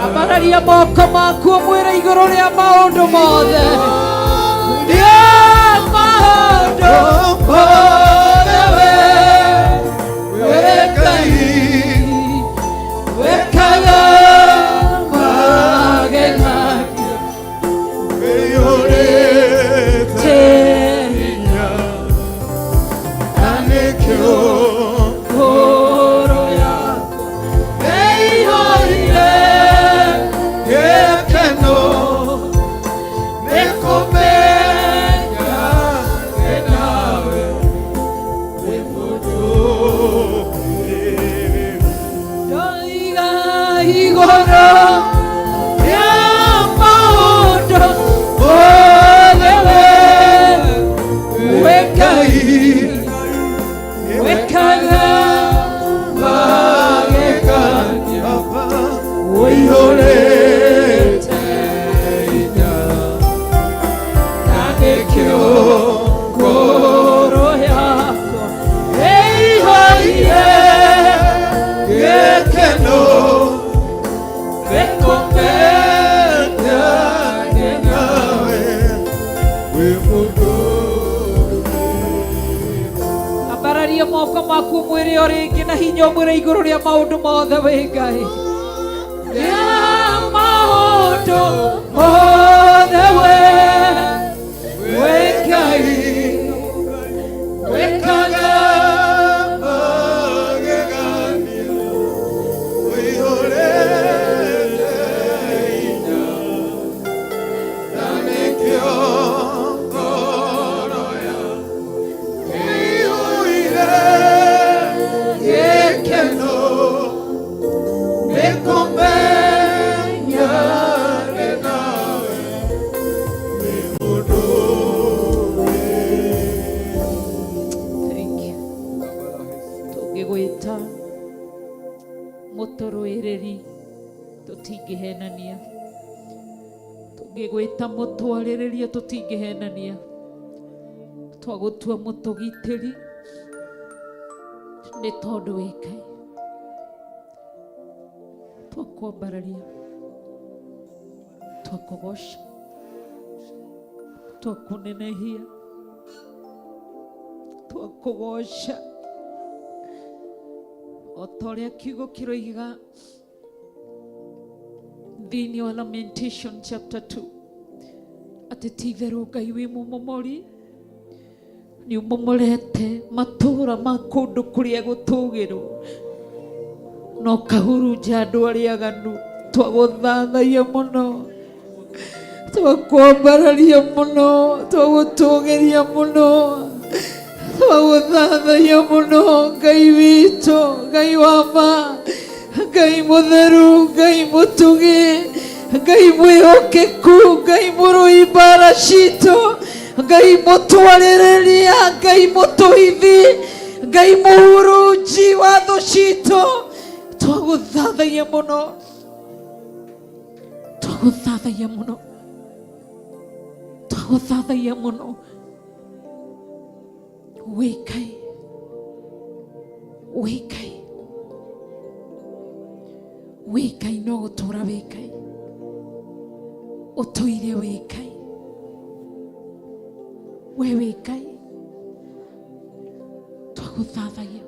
Ambararia moko maku mwĩre igũrũ rĩa maũndũ mothe, rĩa maũndũ mothe we Ngai wĩkaga magegania wĩiyũrĩte hinya na nĩkĩo ngoro yakwa ĩiyũire gĩkeno nĩ kũmenya ndĩ nawe wĩ mũndũ. Ndoiga igũrũ rĩa maũndũ mothe we Ngai wĩkaga magegania wĩiyũrĩte hinya na nĩkĩo ngoro yakwa ĩiyũire gĩkeno nĩ kũmenya ndĩ nawe wĩ mũndũ. Ambararia moko maku mwĩre o rĩngĩ na hinya ũmwĩre igũrũ rĩa maũndũ mothe wĩ Ngai, rĩa maũndũ mothe we Ngai wĩkaga magegania wĩiyũrĩte hinya na nĩkĩo ngoro yakwa ĩiyũire gĩkeno nĩ kũmenya ndĩ nawe. Mũtũrũĩrĩri tũtingĩhenania, tũngĩgwĩta mũtwarĩrĩria tũtingĩhenania, twagũtua mũtũgitĩri nĩ tondũ wĩ Ngai. Twakwambararia, twakũgoca, twakũnenehia, twakũgoca o ta ũrĩa kiugo kĩroiga thĩinĩ wa Lamentation chapter 2 atĩ ti itherũ Ngai wĩ mũmomori, nĩ ũmomorete matũũra ma kũndũ kũrĩa gũtũũgĩru na ũkahurunja andũ arĩa aganu. Twagũthathaiya mũno, twakwambararia mũno, twagũtũũgĩria mũno, twagũthathaiya mũno, Ngai witũ, Ngai wa ma, Ngai mũtheru, Ngai mũtugi, Ngai mwĩhokeku, Ngai mũrũi mbara citũ, Ngai mũtwarĩrĩria, Ngai mũtũhithi, Ngai mũhurunji wa thũ citũ. Twagũthathaiya mũno, twagũthathaiya mũno, twagũthathaiya mũno. Wĩ Ngai, wĩ Ngai, wĩ Ngai, no gũtũra wĩ Ngai, ũtũire wĩ Ngai, we wĩ Ngai. Twagũthathaiya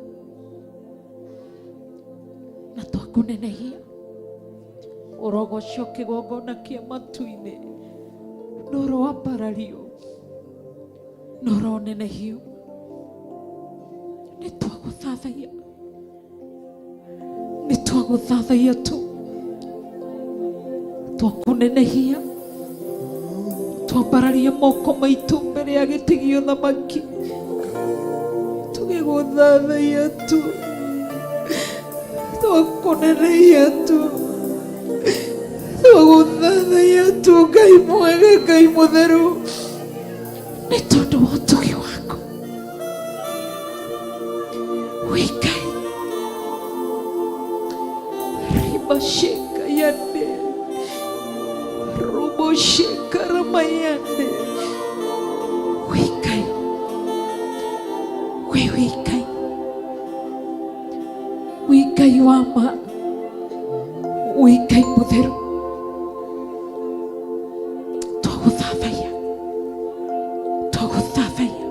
na twakũnenehia, ũrogoco kĩgongona kĩa matu-inĩ, na ũroambarario na ũronenehio. Nĩ twagũthathaiya, nĩ twagũthathaiya tu, twakũnenehia, twambararia moko maitũ mbere ya gĩtĩ gĩa ũthamaki tũgĩgũthathaiya tu, twakũnenehia tu, twagũthathaiya tu, Ngai mwega, Ngai mũtheru, nĩ tondũ wa ũtugi waku. Wĩ Ngai. Ribasheka yande rubosheka ramayande. Wĩ Ngai, wĩ wĩ Ngai, wĩ Ngai wa ma, wĩ Ngai mũtheru. Twagũthathaiya, twagũthathaiya,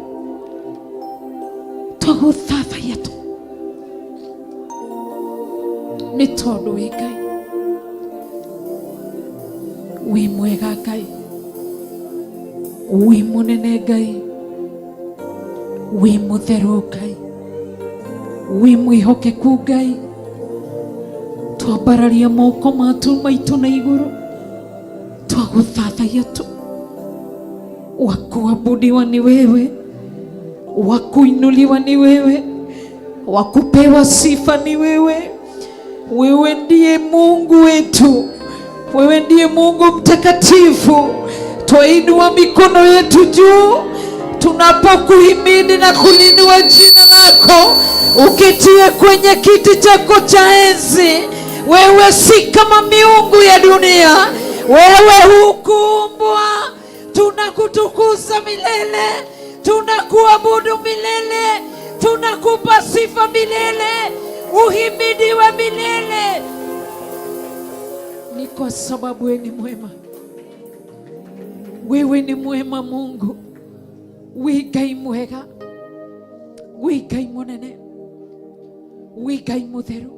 twagũthathaiya tu nĩ tondũ wĩ Ngai, wĩ mwega Ngai, wĩ mũnene Ngai, wĩ mũtheru Ngai, wĩ mwĩhokeku Ngai. Twambararia moko matu maitũ na igũrũ, twagũthathaiya tu. Wa kuabudiwa ni wewe, wa kuinuliwa ni wewe, wa kupewa sifa ni wewe. Wewe ndiye Mungu wetu, wewe ndiye Mungu mtakatifu. Twainua mikono yetu juu tunapokuhimidi na kulinua jina lako, uketie kwenye kiti chako cha enzi. Wewe si kama miungu ya dunia, wewe hukuumbwa. Tunakutukuza milele, tunakuabudu milele, tunakupa sifa milele, uhimidiwe milele. Ni kwa sababu wewe ni mwema, wewe ni mwema Mungu, wĩ Ngai mwega, wĩ Ngai mũnene, wĩ Ngai mũtheru,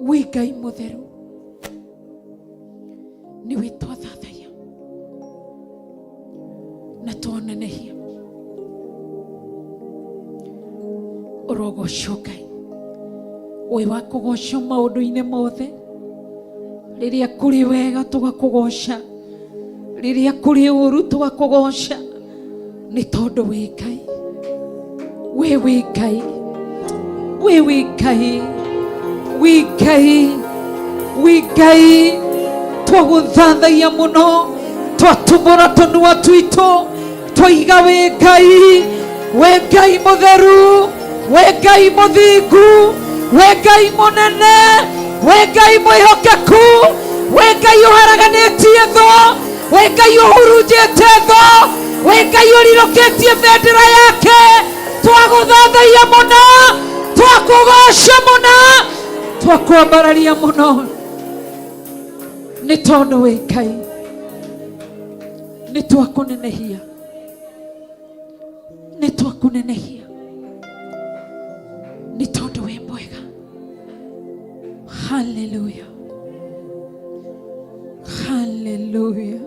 wĩ Ngai mũtheru. Nĩwe twathathaiya na twonenehia. Ũrogocwo Ngai, wĩ wa kũgocwo maũndũ-inĩ mothe. Rĩrĩa kũrĩ wega tũgakũgoca, rĩrĩa kũrĩ ũru tũgakũgoca, nĩ tondũ wĩ Ngai, wĩ wĩ Ngai, wĩ wĩ Ngai, wĩ Ngai, wĩ Ngai. Twagũthathaiya mũno, twatũmũra tũnua twitũ, twaiga wĩ Ngai, wĩ Ngai mũtheru, wĩ Ngai mũthingu, Wĩ Ngai mũnene, wĩ Ngai mwĩhokeku, wĩ Ngai ũharaganĩtie thũ, wĩ Ngai ũhurunjĩte thũ, wĩ Ngai ũrirũkĩtie bendera yake. Twagũthathaiya mũno, twakũgoca mũno, twakwambararia mũno, nĩ tondũ wĩ Ngai. Nĩ twakũnenehia, nĩ twakũnenehia, nĩ tondũ wĩ mwega. Haleluya, haleluya.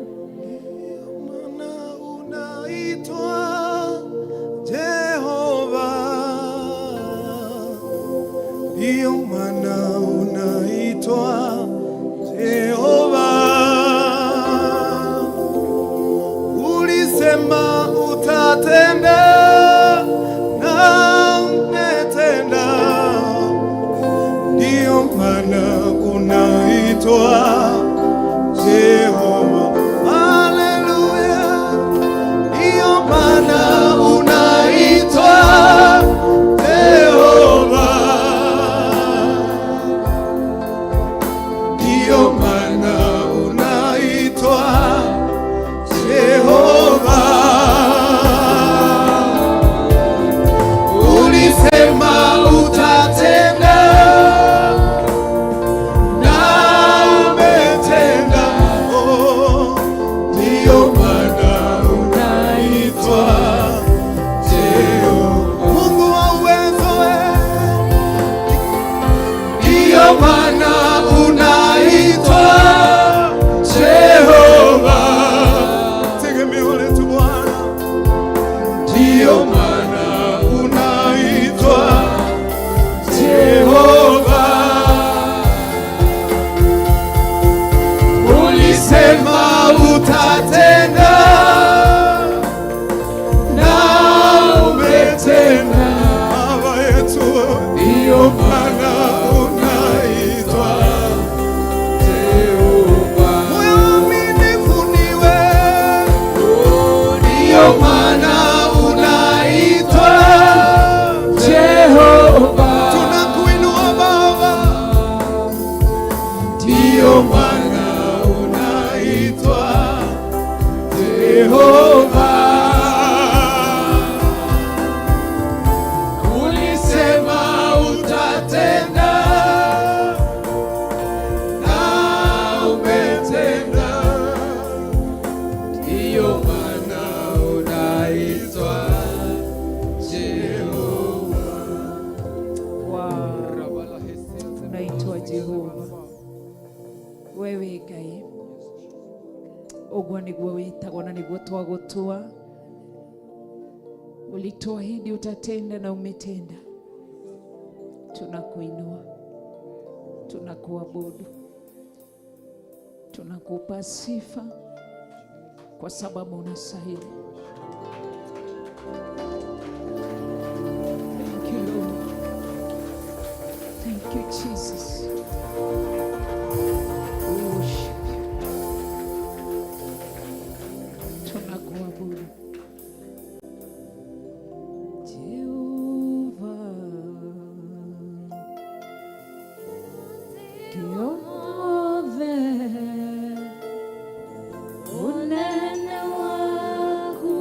Maana unaitwa Jehova, ndiyo maana unaitwa Jehova. Ulisema utatenda na umetenda, ndiyo maana unaitwa Jehova. Haleluya. Ndiyo maana unaitwa Jehova. Ndiyo maana unaitwa Jehova. Ulisema utatenda na umetenda. Oh, ndiyo maana unaitwa Jehova. Mungu wa uwezo, ndiyo maana unaitwa Jehova. Tegemeo letu Bwana, ndiyo maana unaitwa Jehova. Ulisema utatenda na umetenda. Baba yetu, ndiyo maana unaitwa Jehova. Mwaminifu ni wewe, ndiyo maana unaitwa Jehova. Tunakuinua Baba, ndiyo maana unaitwa Jehova. Ulisema utatenda na umetenda, ndiyo maana unaitwa Jehova. Wow. Unaitwa Jehova, we wĩ Ngai. Ũguo nĩguo wĩtagwo na nĩguo twagũtua. Ulituahidi utatenda na umetenda. Tunakuinua, tunakuabudu, tunakupa sifa kwa sababu unastahili. Thank you, Lord. Thank you, Jesus. We worship you. Tunakuabudu. Jehova. Kiothe. Unene waku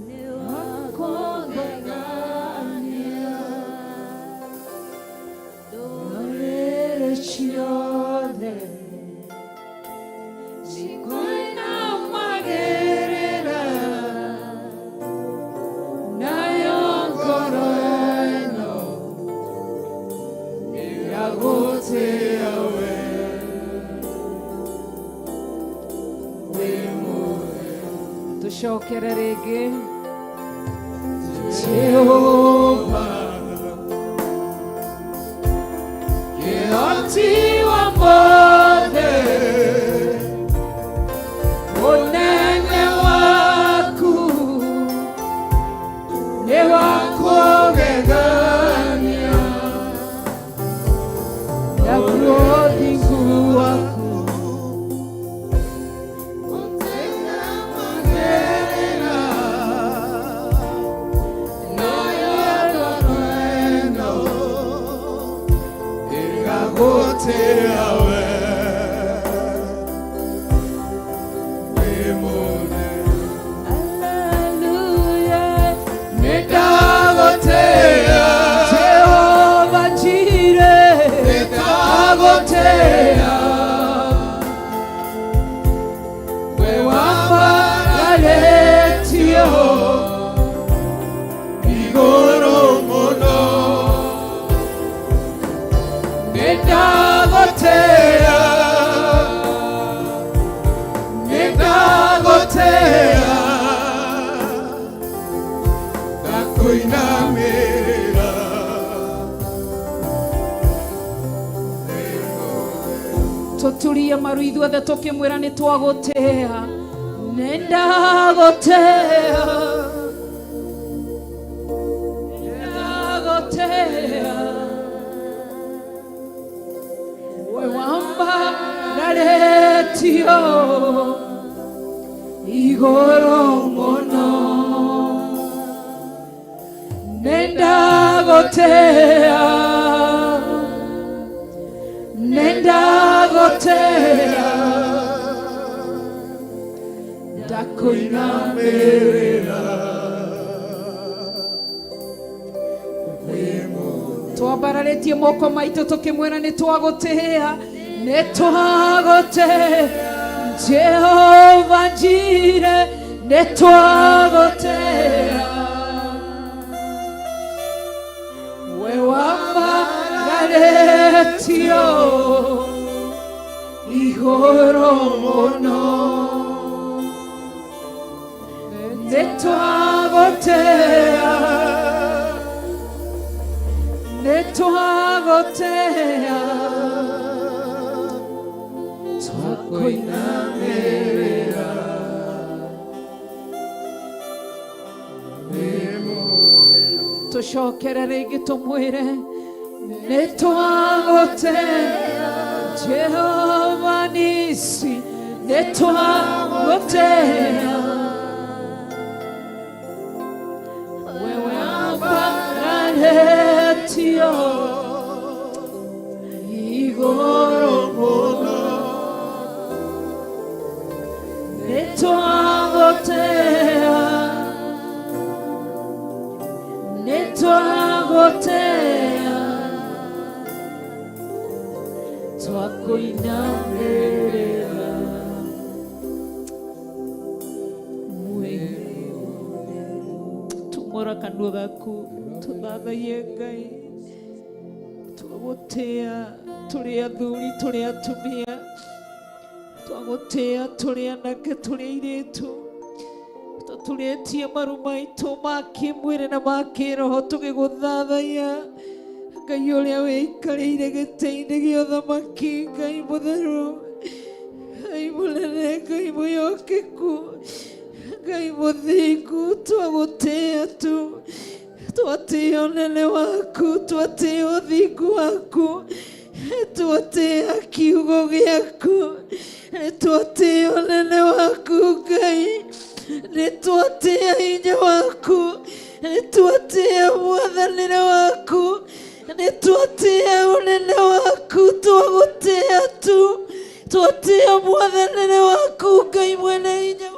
nĩ wa kũgegania, ndũrĩrĩ ciothe cikũinamagĩrĩra, nayo ngoro ĩno ĩragũtĩĩa we. Wĩ mũtheru. Tucokere rĩngĩ. Jehova, Kĩhoti wa mothe, Unene waku nĩ wa kũgegania, naguo ũthingu waku Ũtinamagĩrĩra, nayo ngoro ĩno Tũturagie maru ithuothe tũkĩmwĩra nĩ twagũtĩa nĩ ndagũtĩa ndagũtĩa we wambararĩtio igũrũ mũno nĩ ndagũtĩa nĩ ndagũtĩa ndakũinamĩrĩra twambararĩtie moko maitũ tũkĩmwĩra nĩ twagũtĩa nĩ twagũtĩa Jehova Jire nĩ twagũtĩa we wambararĩtio igũrũ mũno nĩ twagũtĩa nĩ twagũtĩa twakũinamĩrĩra tũcokere rĩngĩ tũmwĩre nĩ twagũtĩa Jehova Nisi nĩ twagũtĩa wewe ambararĩtio igũrũ mũno nĩ twagũtĩa nĩ twagũtĩa twakũinamĩrĩra tumũra kanua gaku tũthathaiye Ngai twagũtĩa tũrĩ athuri tũrĩ atumia twagũtĩa tũrĩ anake tũrĩ airĩtu tũturĩtie maru maitũ ma kĩmwĩrĩ na ma kĩroho tũgĩgũthathaiya Ngai ũrĩa wĩikarĩire gĩtĩ-inĩ gĩa ũthamaki Ngai mũtheru Ngai mũnene Ngai mwĩhokeku Ngai mũthingu twagũtĩa tu twatĩa ũnene waku twatĩa ũthingu waku twatĩa kiugo gĩaku twatĩa ũnene waku Ngai nĩ twatĩa hinya waku nĩ twatĩa mwathanĩre waku nĩ twatĩa ũnene waku twagũtĩa tu twatĩa mwathanĩre waku Ngai mwene hinya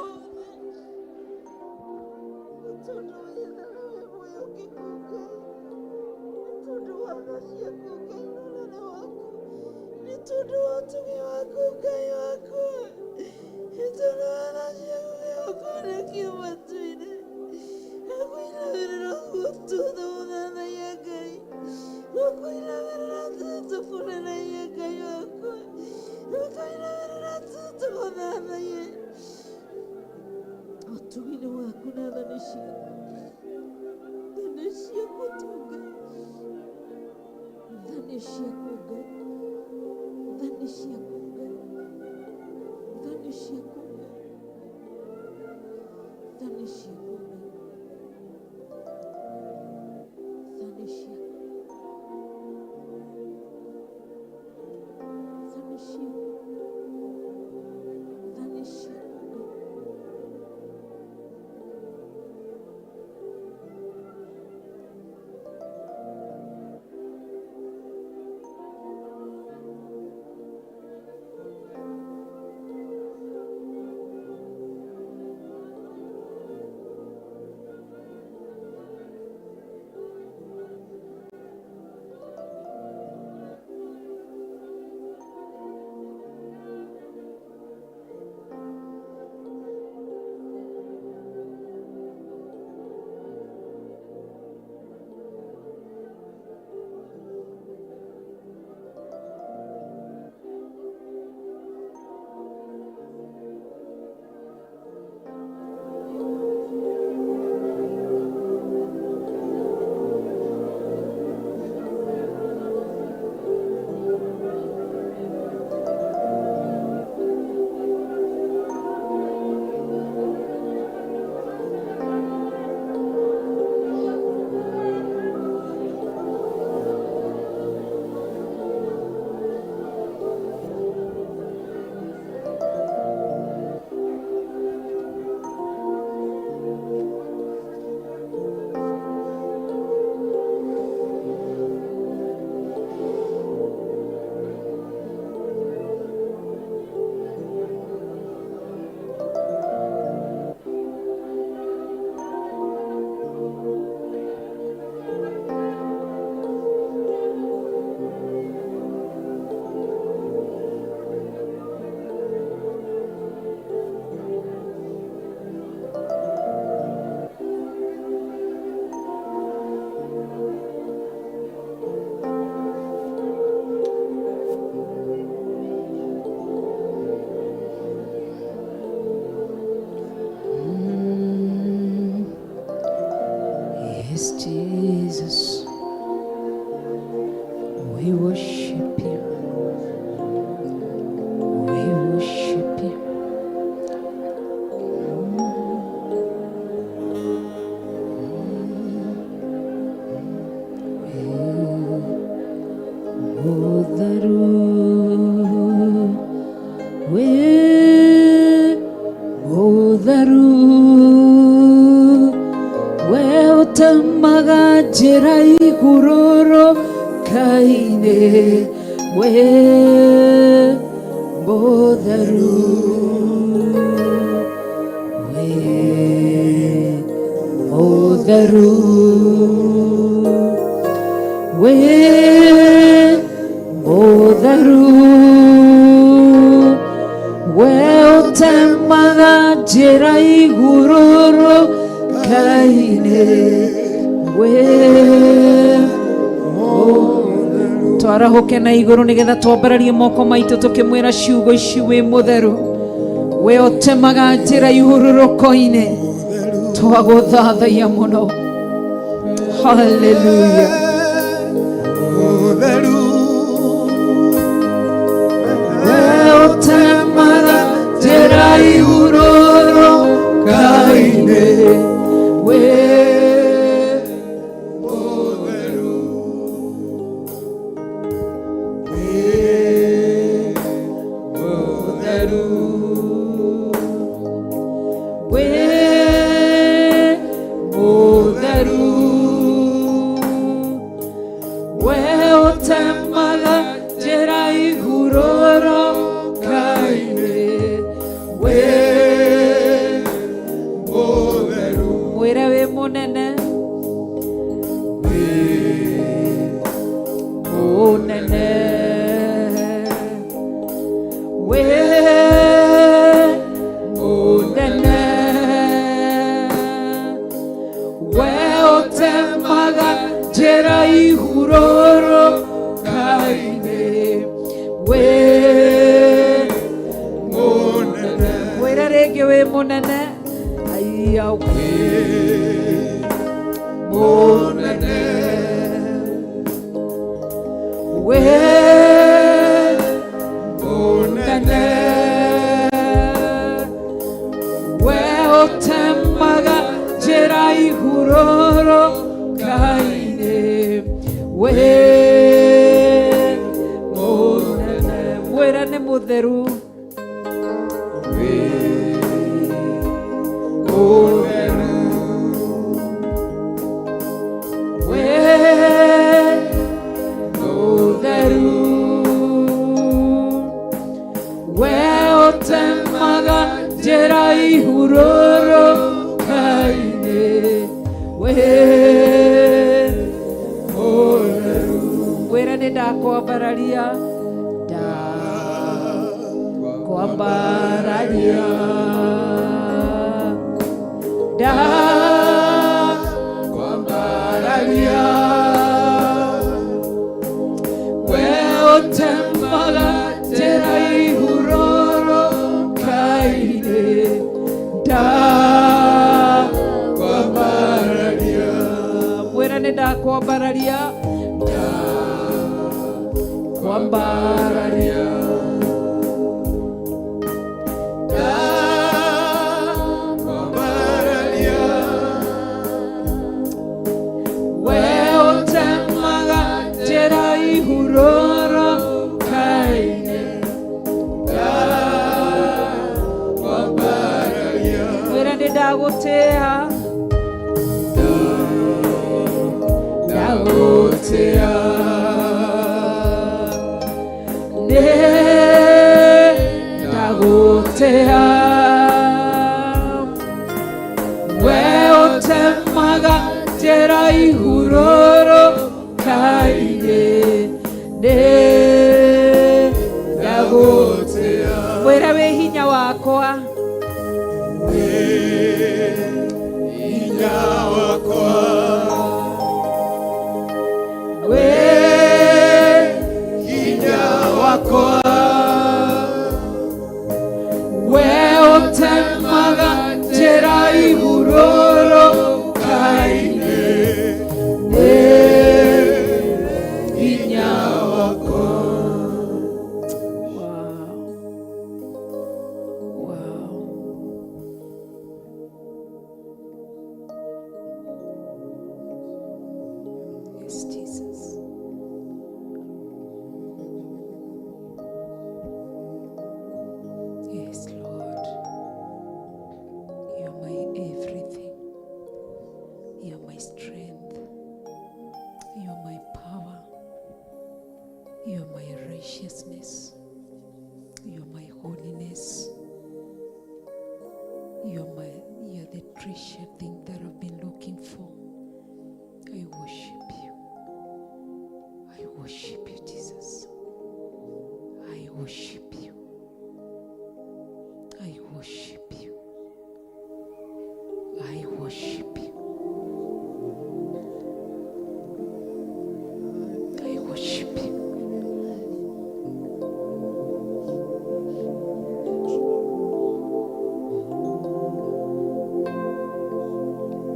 ũtugini waku na tha nĩ ciaku tha nĩ ciaku tu Ngai tha nĩ ciaku Ngai tha nĩ ciaku Ngai tha nĩ ciaku Ngai tha nĩ ciaku Ngai tha nĩ ciaku tha nĩ ciaku tha nĩ ciaku Ngai. Yes, Jesus. We worship you. We worship you. Mũtheru, wĩ mũtheru, we ũtemaga njĩra igũrũrũka-inĩ, wĩ mũtheru, wĩ mũtheru, wĩ mũtheru, we ũtemaga njĩra igũrũrũka-inĩ, wĩ twarahũke na igũrũ nĩgetha twambararie moko maitũ tũkĩmwĩra ciugo ici wĩ mũtheru we ũtemaga njĩra ihurũrũko-inĩ twagũthathaiya mũno haleluya we ũtemaga njĩra ihurũrũka-inĩ wĩ wĩ mũtheru we ũtemaga njĩra ihurũrũka-inĩ wĩ mwĩre wĩ mũnene mũnene wĩ mũnene we ũtemaga njĩra ihurũrũka-inĩ wĩ mũnene mwĩre rĩngĩ wĩ mũnene aiya wĩ mũnene wĩ mũnene we ũtemaga njĩra ihurũrũka-inĩ wĩ mũnene mwĩre nĩ mũtheru wĩ mũtheru we ũtemaga njĩra ihurũrũka-inĩ wĩ mũtheru mwĩre nĩ ndakwambararia ndakwambararia ndakwambararia we ũtemaga njĩra ihurũrũka-inĩ ndakwambararia mwĩre nĩ ndakwambararia ndakwambararia we ũtemaga njĩra ihurũrũka-inĩ mwĩre nĩ ndagũtĩa ndagũtĩa nĩ ndagũtĩa we ũtemaga njĩra ihurũrũka-inĩ nĩ ndagũtĩa mwĩre wĩ hinya wakwa wĩ Hinya wakwa we ũtemaga njĩra ihurũrũka-inĩ Yes, Jesus. Yes, Lord. You're my everything. You're my strength. You're my power. You're my righteousness. You're my holiness. You're my you're the treasure thing that I've been looking for. I worship you. I worship you, Jesus. I worship you. I worship you. I worship you. I worship you.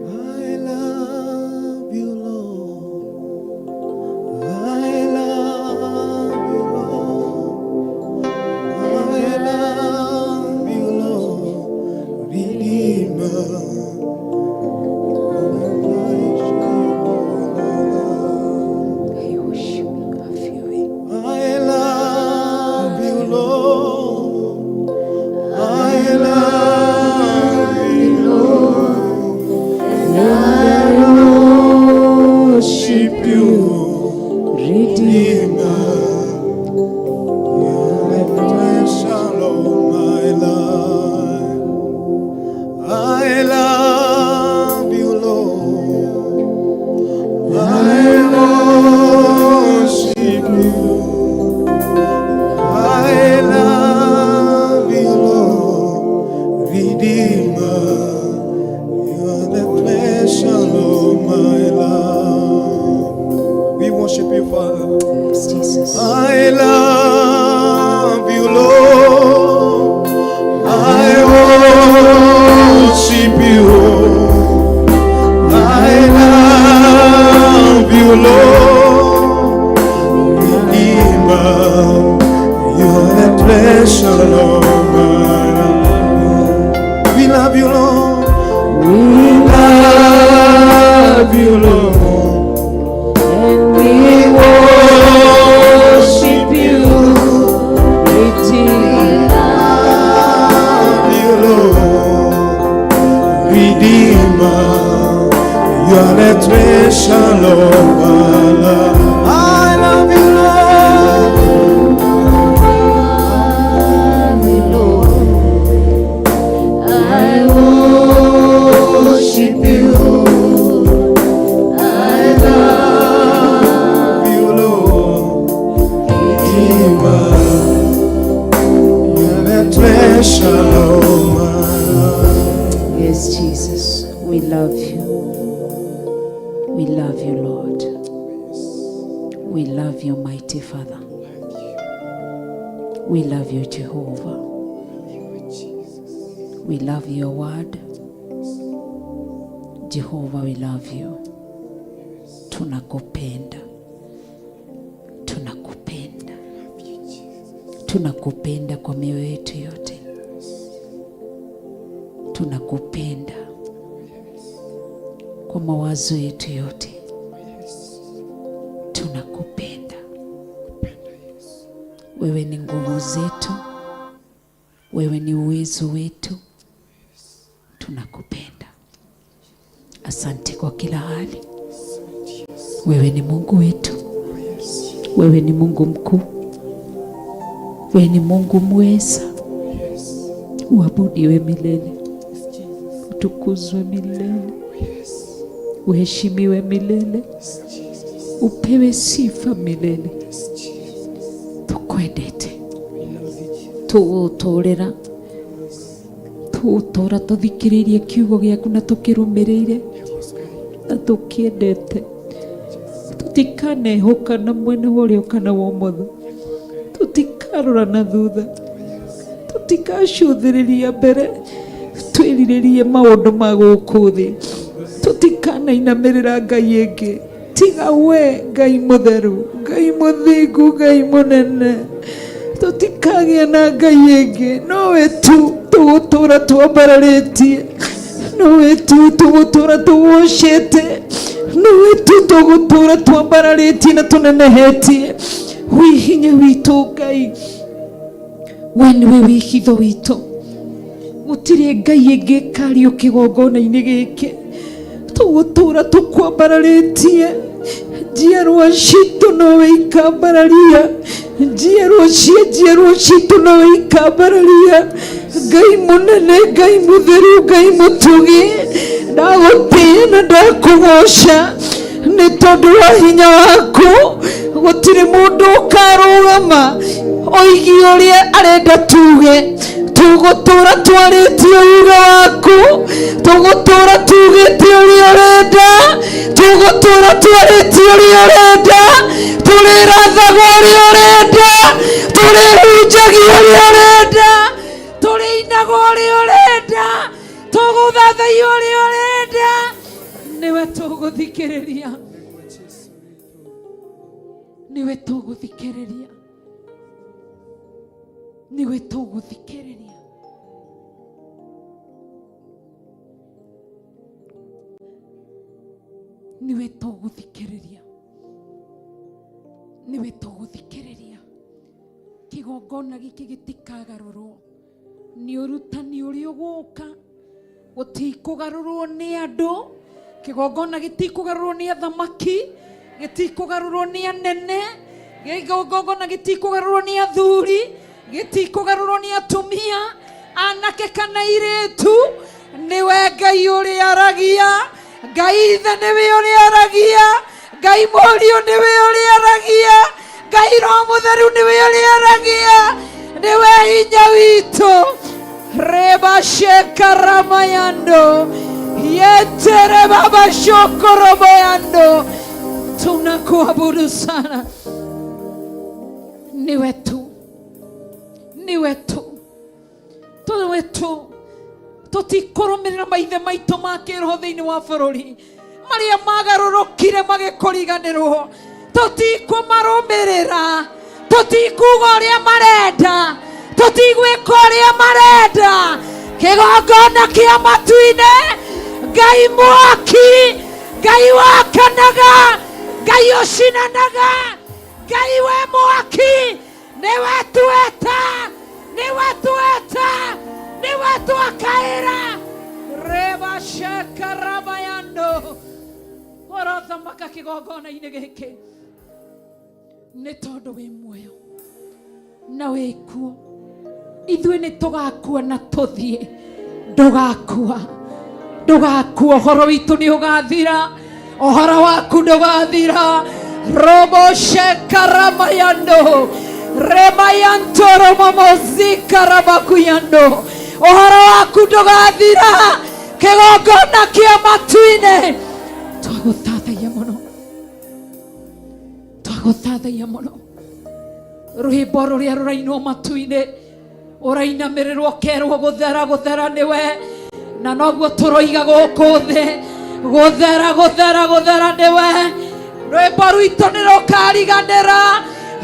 I love you, Lord. I love you, Lord. I love you, Lord. Redeemer. I worship you. I feel it. I love you, Lord. I love you, Lord. I worship you, Redeemer. You're the treasure of my life. I love you, Lord. I worship you. I love you, Lord, Redeemer. You are the pleasure of my life. We worship you, Father. Yes, Jesus. I love you, Lord. I worship you. I love you, Lord. Redeemer, you are the treasure of my life. We love you, Lord. We love you, Lord. And we worship you, Redeemer. Love you, Lord, Redeemer. You are the treasure of my life. I love you, Lord. I worship you. I love Love you, Lord, Redeemer. You are the treasure of my life. Yes, Jesus, we love you. We love you, Lord. We love you, mighty Father. We love you, Jehovah. We love your word. Jehovah, we love you. Tunakupenda. Tunakupenda. Tunakupenda kwa mioyo yetu yote. Tunakupenda kwa mawazo yetu yote. Tunakupenda. Wewe ni nguvu zetu, wewe ni uwezo wetu. Tunakupenda. Asante kwa kila hali. Wewe ni Mungu wetu, wewe ni Mungu mkuu, wewe ni Mungu mweza. Uabudiwe milele, utukuzwe milele, uheshimiwe milele, upewe sifa milele. Tukwendete, tũgũtũrĩra tũgũtũra tũthikĩrĩirie kiugo gĩaku na tũkĩrũmĩrĩire na tũkĩendete tũtikanehoka na mwena wa ũrĩo kana wa ũmotho tũtikarora na thutha tũtikacũthĩrĩria mbere twĩrirĩrie maũndũ ma gũkũ thĩ tũtikanainamĩrĩra ngai ĩngĩ tiga we ngai mũtheru ngai mũthingu ngai mũnene tũtikagĩa na ngai ĩngĩ nowe tu tũgũtũra twambararĩtie nowe tu tũgũtũra tũgocete Nĩwe tu tũgũtũra twambararĩtie na tũnenehetie. Wĩ hinya witũ Ngai, we nĩwe wĩhitho witũ. Gũtirĩ Ngai ĩngĩ ĩkario kĩgongona-inĩ gĩkĩ. Tũgũtũra tũkwambararĩtie. Njiarwa citũ nowe ikambararia, njiarwa cia njiarwa citũ nowe ikambararia. Ngai mũnene, Ngai mũtheru, Ngai mũtugi, ndagũtĩĩa na ndakũgoca nĩ tondũ wa hinya waku. Gũtirĩ mũndũ ũkarũgama oigie ũrĩa arenda tuge. Tũgũtũra twarĩtie uge waku, tũgũtũra tugĩte ũrĩa ũrenda, tũgũtũra twarĩtie ũrĩa ũrenda, tũrĩrathaga ũrĩa ũrenda, tũrĩhunjagia ũrĩa ũrenda, tũrĩinaga ũrĩa ũrenda, tũgũthathaia ũrĩa ũrenda. Nĩwe tũgũthikĩrĩria, nĩwe tũgũthikĩrĩria, nĩwe tũgũthikĩrĩria. Nĩwe tũgũthikĩrĩria, nĩwe tũgũthikĩrĩria. Kĩgongona gĩkĩ gĩtikagarũrwo nĩ ũrutani ũrĩa ũgũka, gũtikũgarũrwo nĩ andũ. Kĩgongona gĩtikũgarũrwo nĩ athamaki, gĩtikũgarũrwo nĩ anene, kĩgongona gĩtikũgarũrwo nĩ athuri, gĩtikũgarũrwo nĩ atumia, anake kana airĩtu. Nĩwe Ngai ũrĩa aragia, Ngai Ithe nĩwe ũrĩa aragia, Ngai Mũriũ nĩwe ũrĩa aragia, Ngai Roho Mũtheru nĩwe ũrĩa aragia. Nĩwe hinya witũ. Rebashekaramayando yeterebabashokoroboyando, tunakuabudu sana. Niwe tu, niwe tu, niwe tu. Tũtikũrũmĩrĩra maithe maitũ ma kĩroho thĩinĩ wa bũrũri marĩa magarũrũkire magĩkũriganĩrwo. Tũtikũmarũmĩrĩra, tũtikuga ũrĩa marenda, tũtigwĩka ũrĩa marenda. Kĩgongona kĩa matu-inĩ, Ngai mwaki, Ngai wakanaga, Ngai ũcinanaga, Ngai we mwaki, nĩwe tweta, nĩwe tweta, nĩwe twakaĩra. Rebashekarabayando, ũrothamaka kĩgongona-inĩ gĩkĩ nĩ tondũ wĩ muoyo na wĩ kuo. Ithuĩ nĩ tũgakua na tũthiĩ, ndũgakua, ndũgakua. Ũhoro witũ nĩ ũgathira, ũhoro waku ndũgathira. Roboshekaramayando remayantoromomozikarabakuyando, ũhoro waku ndũgathira. Kĩgongona kĩa matu-inĩ, twagũthathaia mũno, twagũthathaia mũno. Rwĩmbo rũrĩa rũrainwo matu-inĩ ũrainamĩrĩrwo ũkerwo gũthera gũthera nĩwe, na noguo tũroiga gũkũ thĩ, gũthera gũthera gũthera nĩwe. Rwĩmbo rwitũ nĩ rũkariganĩra,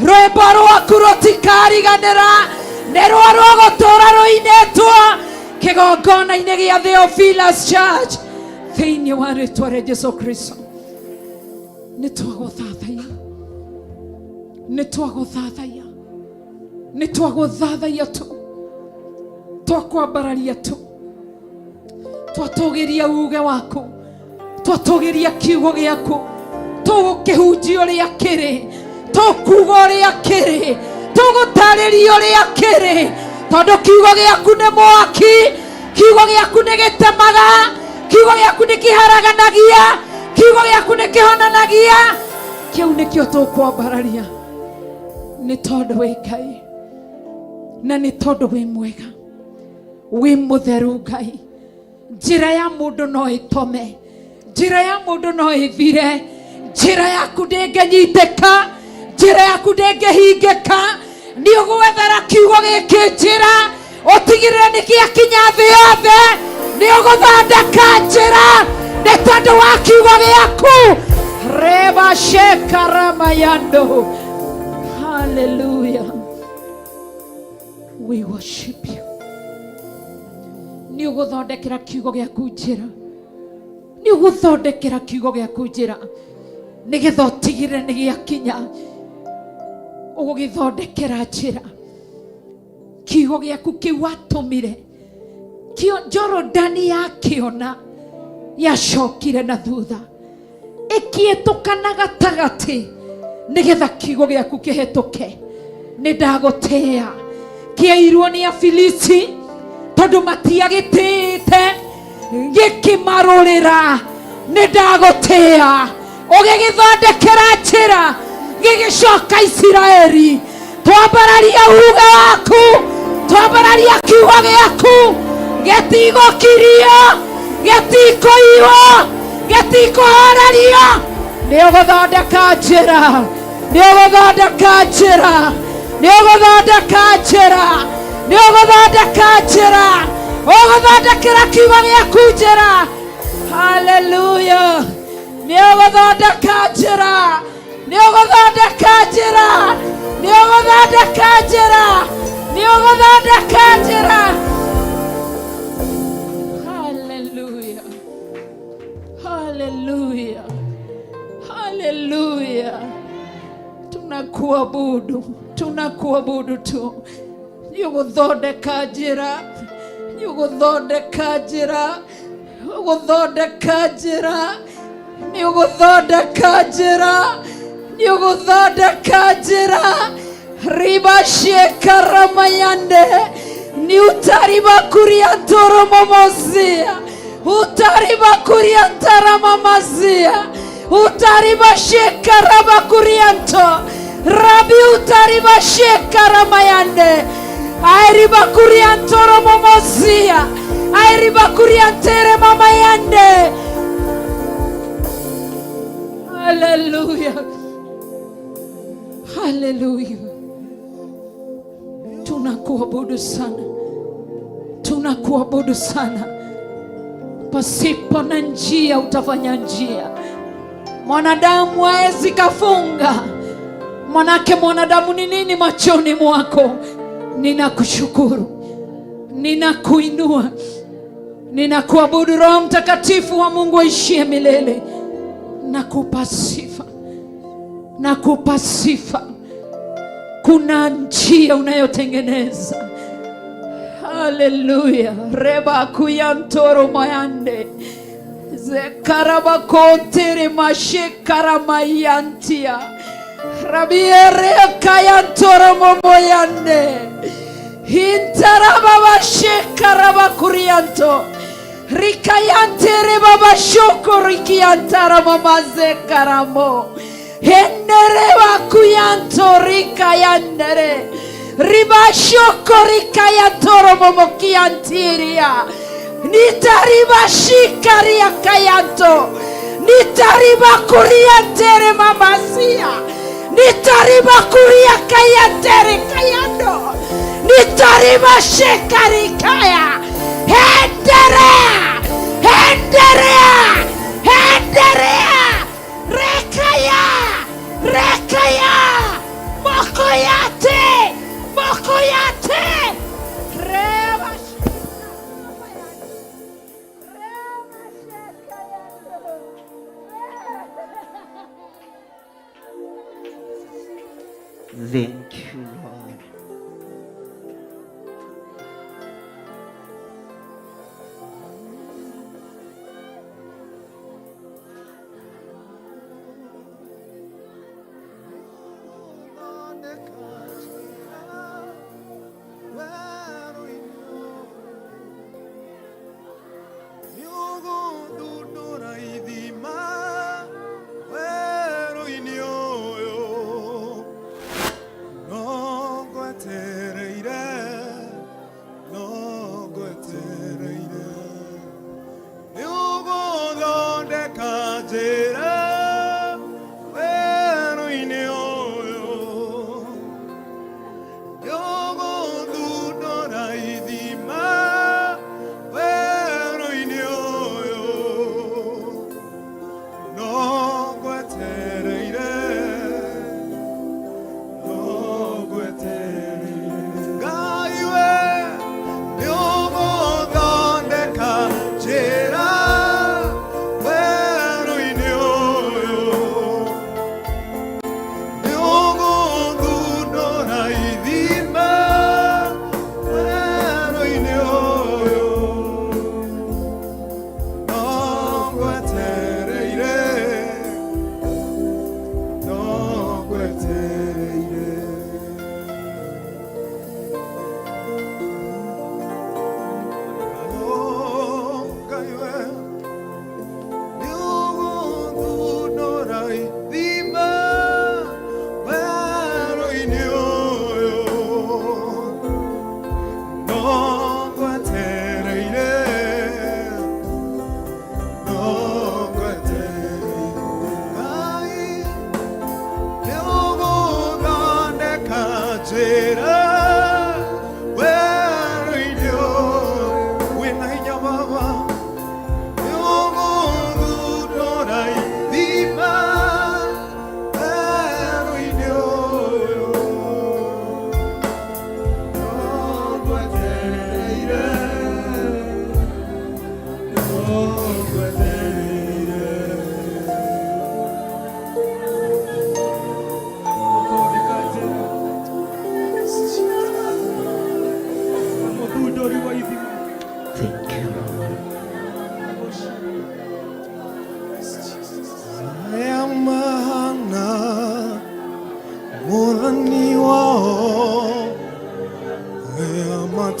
rwĩmbo rwaku rũtikariganĩra, nĩ rwo rũgũtũra rũinĩtwo kĩgongona-inĩ gĩa Theophilus Church thĩinĩ wa rĩtwa rĩa Jesu Kristo. Nĩ twagũthathaia, nĩ twagũthathaia, nĩ twagũthathaia tu, twakwambararia tu, twatũgĩria uge waku, twatũgĩria kiugo gĩaku, tũgũkĩhunjia ũrĩa kĩrĩ, tũkuga ũrĩa kĩrĩ, tũgũtarĩria ũrĩa kĩrĩ, tondũ kiugo gĩaku nĩ mwaki, kiugo gĩaku nĩ gĩtemaga, kiugo gĩaku nĩ kĩharaganagia, kiugo gĩaku nĩ kĩhonanagia. Kĩu nĩkĩo tũkwambararia, nĩ tondũ wĩ Ngai na nĩ tondũ wĩ mwega, wĩ mũtheru Ngai. Njĩra ya mũndũ no ĩtome, njĩra ya mũndũ no ĩthire, njĩra yaku ndĩngĩnyitĩka, njĩra yaku ndĩngĩhingĩka. Nĩ ũgwethera kiugo gĩkĩ njĩra, ũtigĩrĩre nĩ gĩakinya thĩ yothe. Nĩ ũgũthondeka njĩra nĩ tondũ wa kiugo gĩaku. Rebashekaramayando, haleluya, we worship you. Nĩ ũgũthondekera kiugo gĩaku njĩra. Nĩ ũgũthondekera kiugo gĩaku njĩra nĩgetha ũtigĩrĩre nĩ gĩakinya. Ũgũgĩthondekera njĩra kiugo gĩaku kĩu watũmire kĩo Jorodani yakĩona yacokire na thutha ĩkĩetũkana gatagatĩ nĩgetha kiugo gĩaku kĩhetũke. Nĩ ndagũtĩĩa kĩairwo nĩ Afilisti tondũ matiagĩtĩĩte gĩkĩmarũrĩra. Nĩ ndagũtĩĩa ũgĩgĩthondekera njĩra gĩgĩcoka Isiraeli. Twambararia uge waku, twambararia kiugo gĩaku, gĩtigũkirio, gĩtikũiywo, gĩtikũhorerio. Nĩ ũgũthondeka njĩra, nĩ ũgũthondeka njĩra, nĩ ũgũthondeka njĩra, nĩ ũgũthondeka njĩra, ũgũthondekera kiugo gĩaku njĩra. Haleluya! Nĩ ũgũthondeka njĩra, nĩ ũgũthondeka njĩra, nĩ ũgũthondeka njĩra, nĩ ũgũthondeka njĩra. Haleluya, haleluya, haleluya! Tunakuabudu, tunakuabudu tu. Nĩ ũgũthondeka njĩra, nĩ ũgũthondeka njĩra, ũgũthondeka njĩra, nĩ ũgũthondeka njĩra, nĩ ũgũthondeka njĩra. Ribashekaramayande ni utaribakuriantoromomozia utaribakuriantaramamazia utaribashekaramakurianto rabi utaribashekaramayande airibakuriantoromomozia airibakuriantere mamayande. Haleluya, haleluya! Tunakuabudu sana, tunakuabudu sana. Pasipo na njia utafanya njia. Mwanadamu haezi kafunga, manake mwanadamu ni nini machoni mwako? Ninakushukuru, ninakuinua, ninakuabudu. Roho Mtakatifu wa Mungu aishie milele, nakupa sifa, nakupa sifa. Kuna njia unayotengeneza. Haleluya! Reba kuyantoro mayande zekarabakontere mashekaramayantia rabiere kayantoro momoyande hintarababashekarabakurianto rikayantere babashoko rikiantara mamazekaramo henere bakuyanto rikayandere ribashoko rikayantoro momokiantiria nitaribashikaria kayanto nitaribakuriantere mamasia nitaribakuria kayantere kayando nitaribashekarikaya henderea henderea henderea rekaya rekaya mokoyate mokoyate reba. Thank you, Lord. Nĩũgũthundũra ithima werũ-inĩ ũyũ, no ngwetereire, no ngwetereire. Nĩũgũthondeka njĩra werũ-inĩ ũyũ, nĩũgũthundũra ithima werũ-inĩ ũyũ, no ngwetereire, no ngwetereire. Ngai we, nĩũgũthondeka njĩra.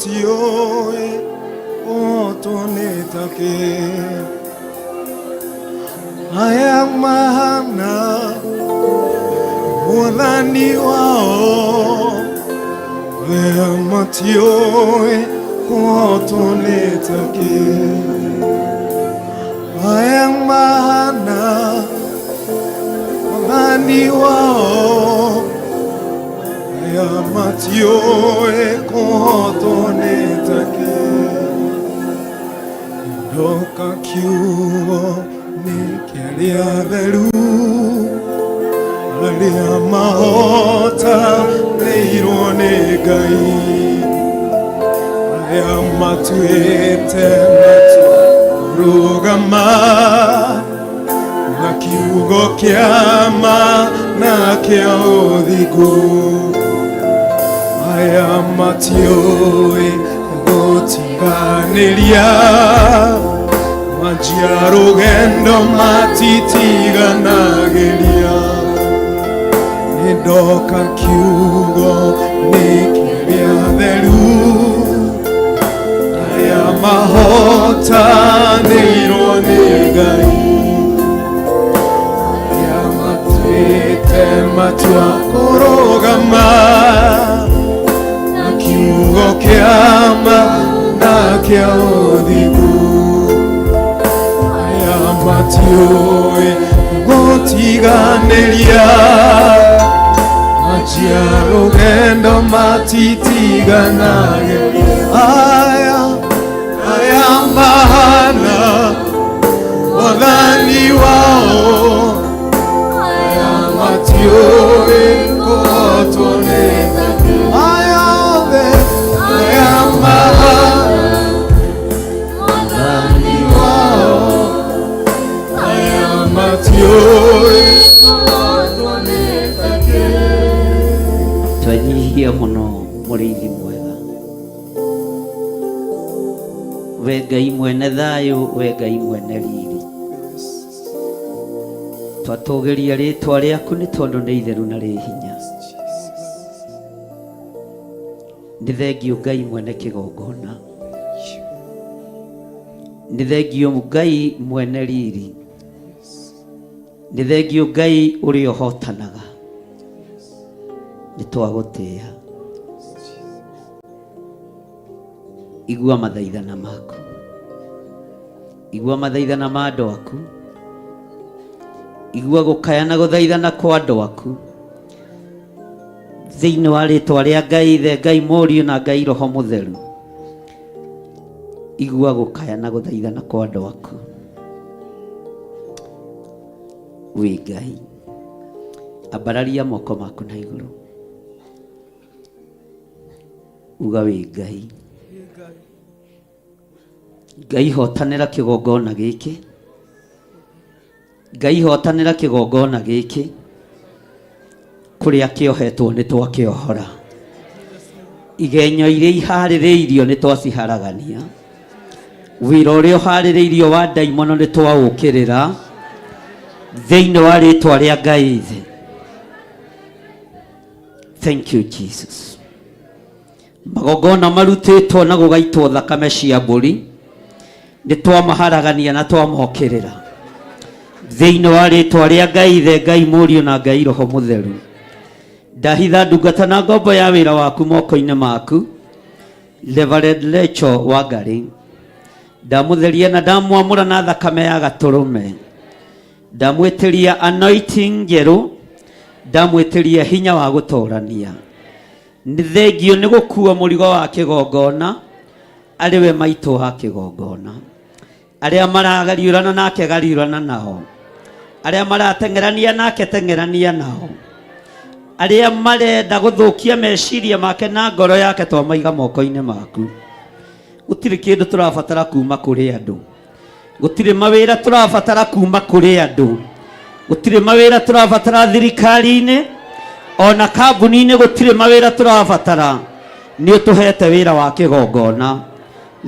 matiũĩ kũhotwo nĩ takĩ aya mahana mwathani wao arĩa matiũĩ kũhotwo nĩ takĩ aya mahana mwathani wao arĩa matiũĩ kũhotwo nĩ takĩ ndoka kiugo nĩ kĩarĩa theru arĩa mahotanĩirwo nĩ Ngai arĩa matuĩte matua kũrũgama na kiugo kĩa ma na kĩa ũthingu aya matiũĩ gũtiganĩria manjia rũgendo matitiganagĩria nĩndoka kiugo nĩ kĩrĩa theru arĩa mahotanĩirwo nĩ Ngai arĩa matuĩte matua kũrũgama na kiugo kĩa ma na kĩa ũthingu aya matiũĩ gũtiganĩria manjia rũgendo matitiganagĩria aya aya mahana wathani wao aya matiũĩ kũhotwo nĩ aya othe aya mahana wathani wao aya matiũĩ twenyihia mũno mũrĩithi mwega we Ngai mwene thayũ we Ngai mwene riri twatũgĩria rĩtwa rĩaku nĩ tondũ nĩ itheru na rĩ hinya nĩ thengio Ngai mwene kĩgongona nĩ thengio Ngai mwene riri nĩ thengio Ngai ũrĩa ũhotanaga nĩ twagũtĩĩa igua mathaithana maku igua mathaithana ma andũ aku igua gũkaya na gũthaithana kwa andũ aku thĩinĩ wa rĩtwa rĩa Ngai Ithe Ngai Mũriũ na Ngai Roho Mũtheru igua gũkaya na gũthaithana kwa andũ aku wĩ Ngai ambararia moko maku na igũrũ uga wĩ Ngai Ngai hotanĩra kĩgongona gĩkĩ Ngai hotanĩra kĩgongona gĩkĩ kũrĩa kĩohetwo nĩ twakĩohora igenyo iria iharĩrĩirio nĩ twaciharagania wĩra ũrĩa ũharĩrĩirio wa ndaimono nĩ twaũkĩrĩra thĩinĩ wa rĩtwa rĩa Ngai Ithe. Thank you Jesus. Magongona marutĩtwo na gũgaitwo thakame cia mbũri nĩ twamaharagania na twamokĩrĩra thĩinĩ wa rĩtwa rĩa Ngai Ithe Ngai Mũriũ na Ngai Roho Mũtheru. Ndahitha ndungata na ngombo ya wĩra waku moko-inĩ maku Reverend Lecho Wangari ndamũtheria na ndamwamũra na thakame ya gatũrũme ndamwĩtĩria anointing njerũ ndamwĩtĩria hinya wa gũtorania nĩ thengio nĩ gũkua mũrigo wa kĩgongona arĩ we maitũ wa kĩgongona arĩa maragariũrana nake gariũrana nao arĩa marateng'erania nake teng'erania nao arĩa marenda gũthũkia meciria make na ngoro yake twamaiga moko-inĩ maku gũtirĩ kĩndũ tũrabatara kuma kũrĩ andũ gũtirĩ mawĩra tũrabatara kuma kũrĩ andũ gũtirĩ mawĩra tũrabatara thirikari-inĩ ona kambuni-inĩ gũtirĩ mawĩra tũrabatara nĩ ũtũhete wĩra wa kĩgongona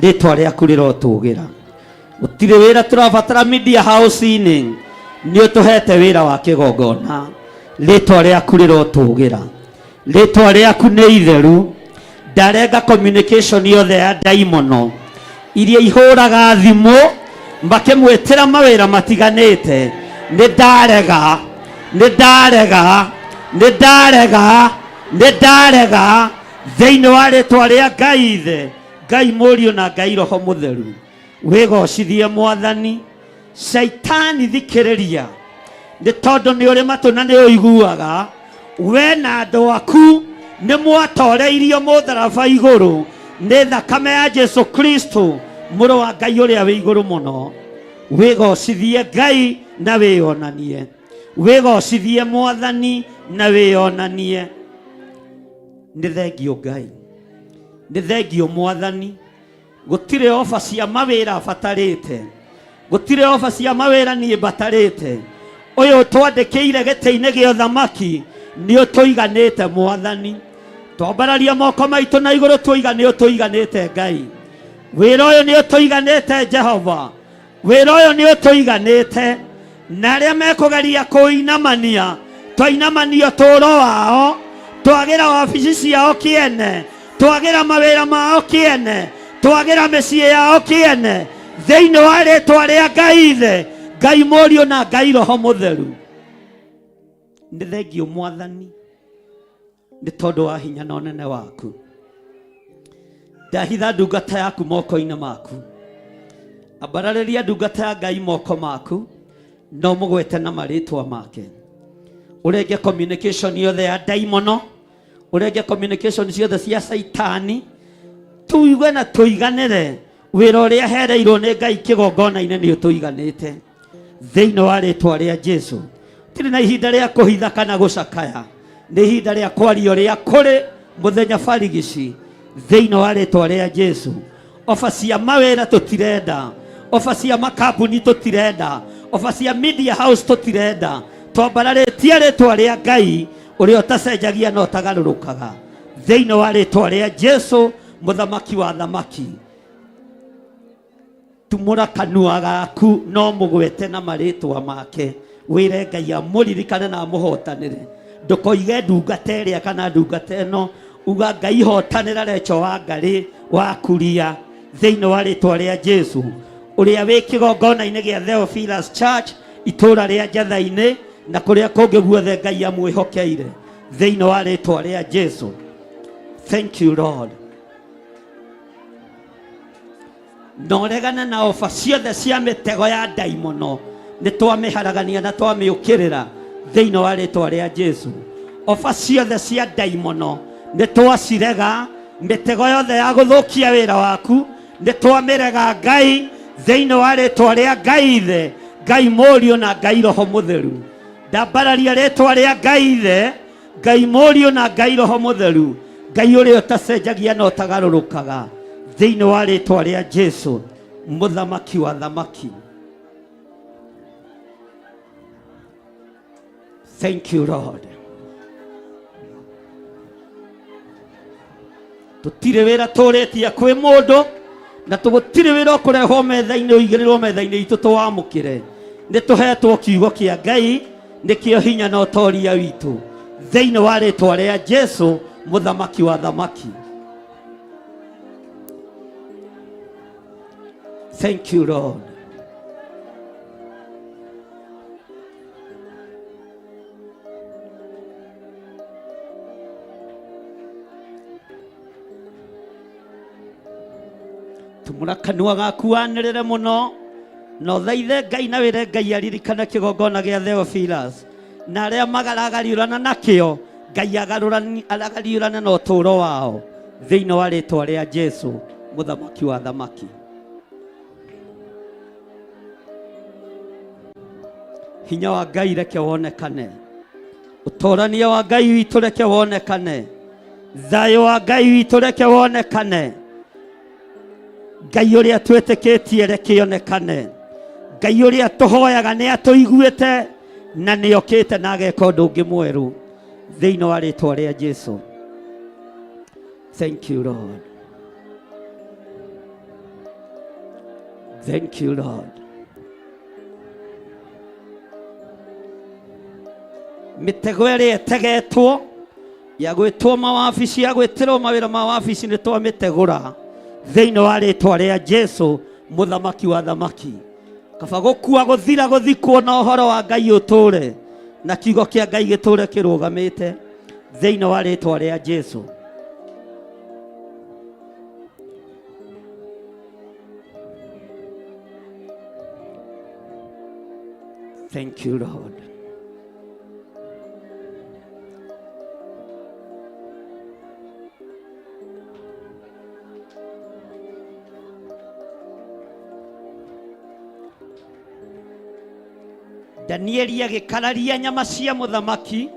rĩtwa rĩaku rĩrotũgĩra gũtirĩ wĩra tũrabatara media house-inĩ nĩ ũtũhete wĩra wa kĩgongona rĩtwa rĩaku rĩrotũgĩra rĩtwa rĩaku nĩ itheru. Ndarenga communication yothe ya ndaimono iria ihũraga thimũ makĩmwĩtĩra mawĩra matiganĩte. Nĩ ndarega, nĩ ndarega, nĩ ndarega, nĩ ndarega thĩinĩ wa rĩtwa rĩa Ngai Ithe, Ngai Mũriũ na Ngai Roho Mũtheru. Wĩgocithie Mwathani. Caitani thikĩrĩria, nĩ tondũ nĩ ũrĩ matũ na nĩ ũiguaga. We na andũ aku nĩ mwatoreirio mũtharaba igũrũ nĩ thakame ya Jesu Kristo mũrũ wa Ngai ũrĩa wĩ igũrũ mũno. Wĩgocithie Ngai na wĩyonanie, wĩgocithie Mwathani na wĩyonanie. Nĩ thengio Ngai, nĩ thengio Mwathani. Gũtirĩ oba cia mawĩra batarĩte, gũtirĩ oba cia mawĩra niĩ mbatarĩte. Ũyũ twandĩkĩire gĩtĩ-inĩ gĩa ũthamaki nĩ ũtũiganĩte Mwathani. Twambararia moko maitũ na igũrũ tuiga nĩ ũtũiganĩte Ngai. Wĩra ũyũ nĩ ũtũiganĩte Jehova, wĩra ũyũ nĩ ũtũiganĩte. Na arĩa mekũgeria kũinamania, twainamania ũtũũro wao, twagĩra wabici ciao kĩene, twagĩra mawĩra mao kĩene, twagĩra mĩciĩ yao kĩene, thĩinĩ wa rĩtwa rĩa Ngai Ithe, Ngai Mũriũ na Ngai Roho Mũtheru. Nĩ thengio Mwathani nĩ tondũ wa hinya na ũnene waku. Ndahitha ndungata yaku moko-inĩ maku, ambararĩria ndungata ya Ngai moko maku na ũmũgwete na marĩtwa make. Ũrenge communication yothe ya ndaimono, ũrenge communication ciothe cia caitani, tuigue na tũiganĩre wĩra ũrĩa hereirwo nĩ Ngai kĩgongona-inĩ nĩ ũtũiganĩte thĩinĩ wa rĩtwa rĩa Jesu. Tirĩ na ihinda rĩa kũhitha kana gũcakaya, nĩ ihinda rĩa kwaria ũrĩa kũrĩ mũthenya barigici thĩinĩ wa rĩtwa rĩa Jesu. Oba cia mawĩra tũtirenda, oba cia makambuni tũtirenda, oba cia media house tũtirenda. Twambararĩtie rĩtwa rĩa Ngai ũrĩa ũtacenjagia na ũtagarũrũkaga thĩinĩ wa rĩtwa rĩa Jesu mũthamaki wa thamaki. Tumũra kanua gaku no mũgwete na marĩtwa make, wĩre Ngai amũririkane na amũhotanĩre. Ndũkoige ndungata ĩrĩa kana ndungata ĩno, uga Ngai hotanĩra Recho wa Ngarĩ wa Kuria thĩinĩ wa rĩtwa rĩa Jesu, ũrĩa wĩ kĩgongona-inĩ gĩa Theophilus Church itũũra rĩa Njatha-inĩ na kũrĩa kũngĩ guothe Ngai amwĩhokeire thĩinĩ wa rĩtwa rĩa Jesu. Thank you Lord. Na ũregane na oba ciothe cia mĩtego ya ndaimono, nĩ twamĩharagania na twamĩũkĩrĩra thĩinĩ wa rĩtwa rĩa Jesu. Oba ciothe cia ndaimono nĩ twacirega, mĩtego yothe ya gũthũkia wĩra waku nĩ twamĩrega Ngai thĩinĩ wa rĩtwa rĩa Ngai Ithe, Ngai Mũriũ na Ngai Roho Mũtheru. Ndambararia rĩtwa rĩa Ngai Ithe, Ngai Mũriũ na Ngai Roho Mũtheru, Ngai ũrĩa ũtacenjagia na ũtagarũrũkaga thĩinĩ wa rĩtwa rĩa Jesu mũthamaki wa thamaki. Thank you Lord. Tũtirĩ wĩra tũrĩtie kwĩ mũndũ na tũgũtirĩ wĩra ũkũrehwo metha-inĩ ũigĩrĩrwo metha-inĩ itũ tũwamũkĩre. Nĩ tũhetwo kiugo kĩa Ngai nĩkĩo hinya na ũtoria witũ thĩinĩ wa rĩtwa rĩa Jesu mũthamaki wa thamaki. Thank you Lord. Tumũra kanua gaku wanĩrĩre mũno na ũthaithe Ngai na wĩre Ngai aririkane kĩgongona gĩa Theophilus na arĩa magaragariũrana nakĩo, Ngai agariũrane na ũtũũro wao thĩinĩ wa rĩtwa rĩa Jesu mũthamaki wa thamaki. Hinya wa Ngai reke wonekane, ũtorania wa Ngai witũ reke wonekane, thayũ wa Ngai witũ reke wonekane, Ngai ũrĩa twĩtĩkĩtie reke onekane, Ngai ũrĩa tũhoyaga nĩ atũiguĩte na nĩ okĩte na ageka ũndũ ũngĩ mwerũ thĩinĩ wa rĩtwa rĩa Jesu. Thank you Lord. Thank you Lord. Mĩtego ĩrĩa ĩtegetwo Ya gwĩtwo mawabici, ya gwĩtĩrwo mawĩra ma wabici nĩ twamĩtegũra thĩinĩ wa rĩtwa rĩa Jesu mũthamaki wa thamaki. Kaba gũkua gũthira gũthikwo na ũhoro wa Ngai ũtũre na kiugo kĩa Ngai gĩtũre kĩrũgamĩte thĩinĩ wa rĩtwa rĩa Jesu. Thank you, Lord. Danieli agĩkararia nyama cia mũthamaki.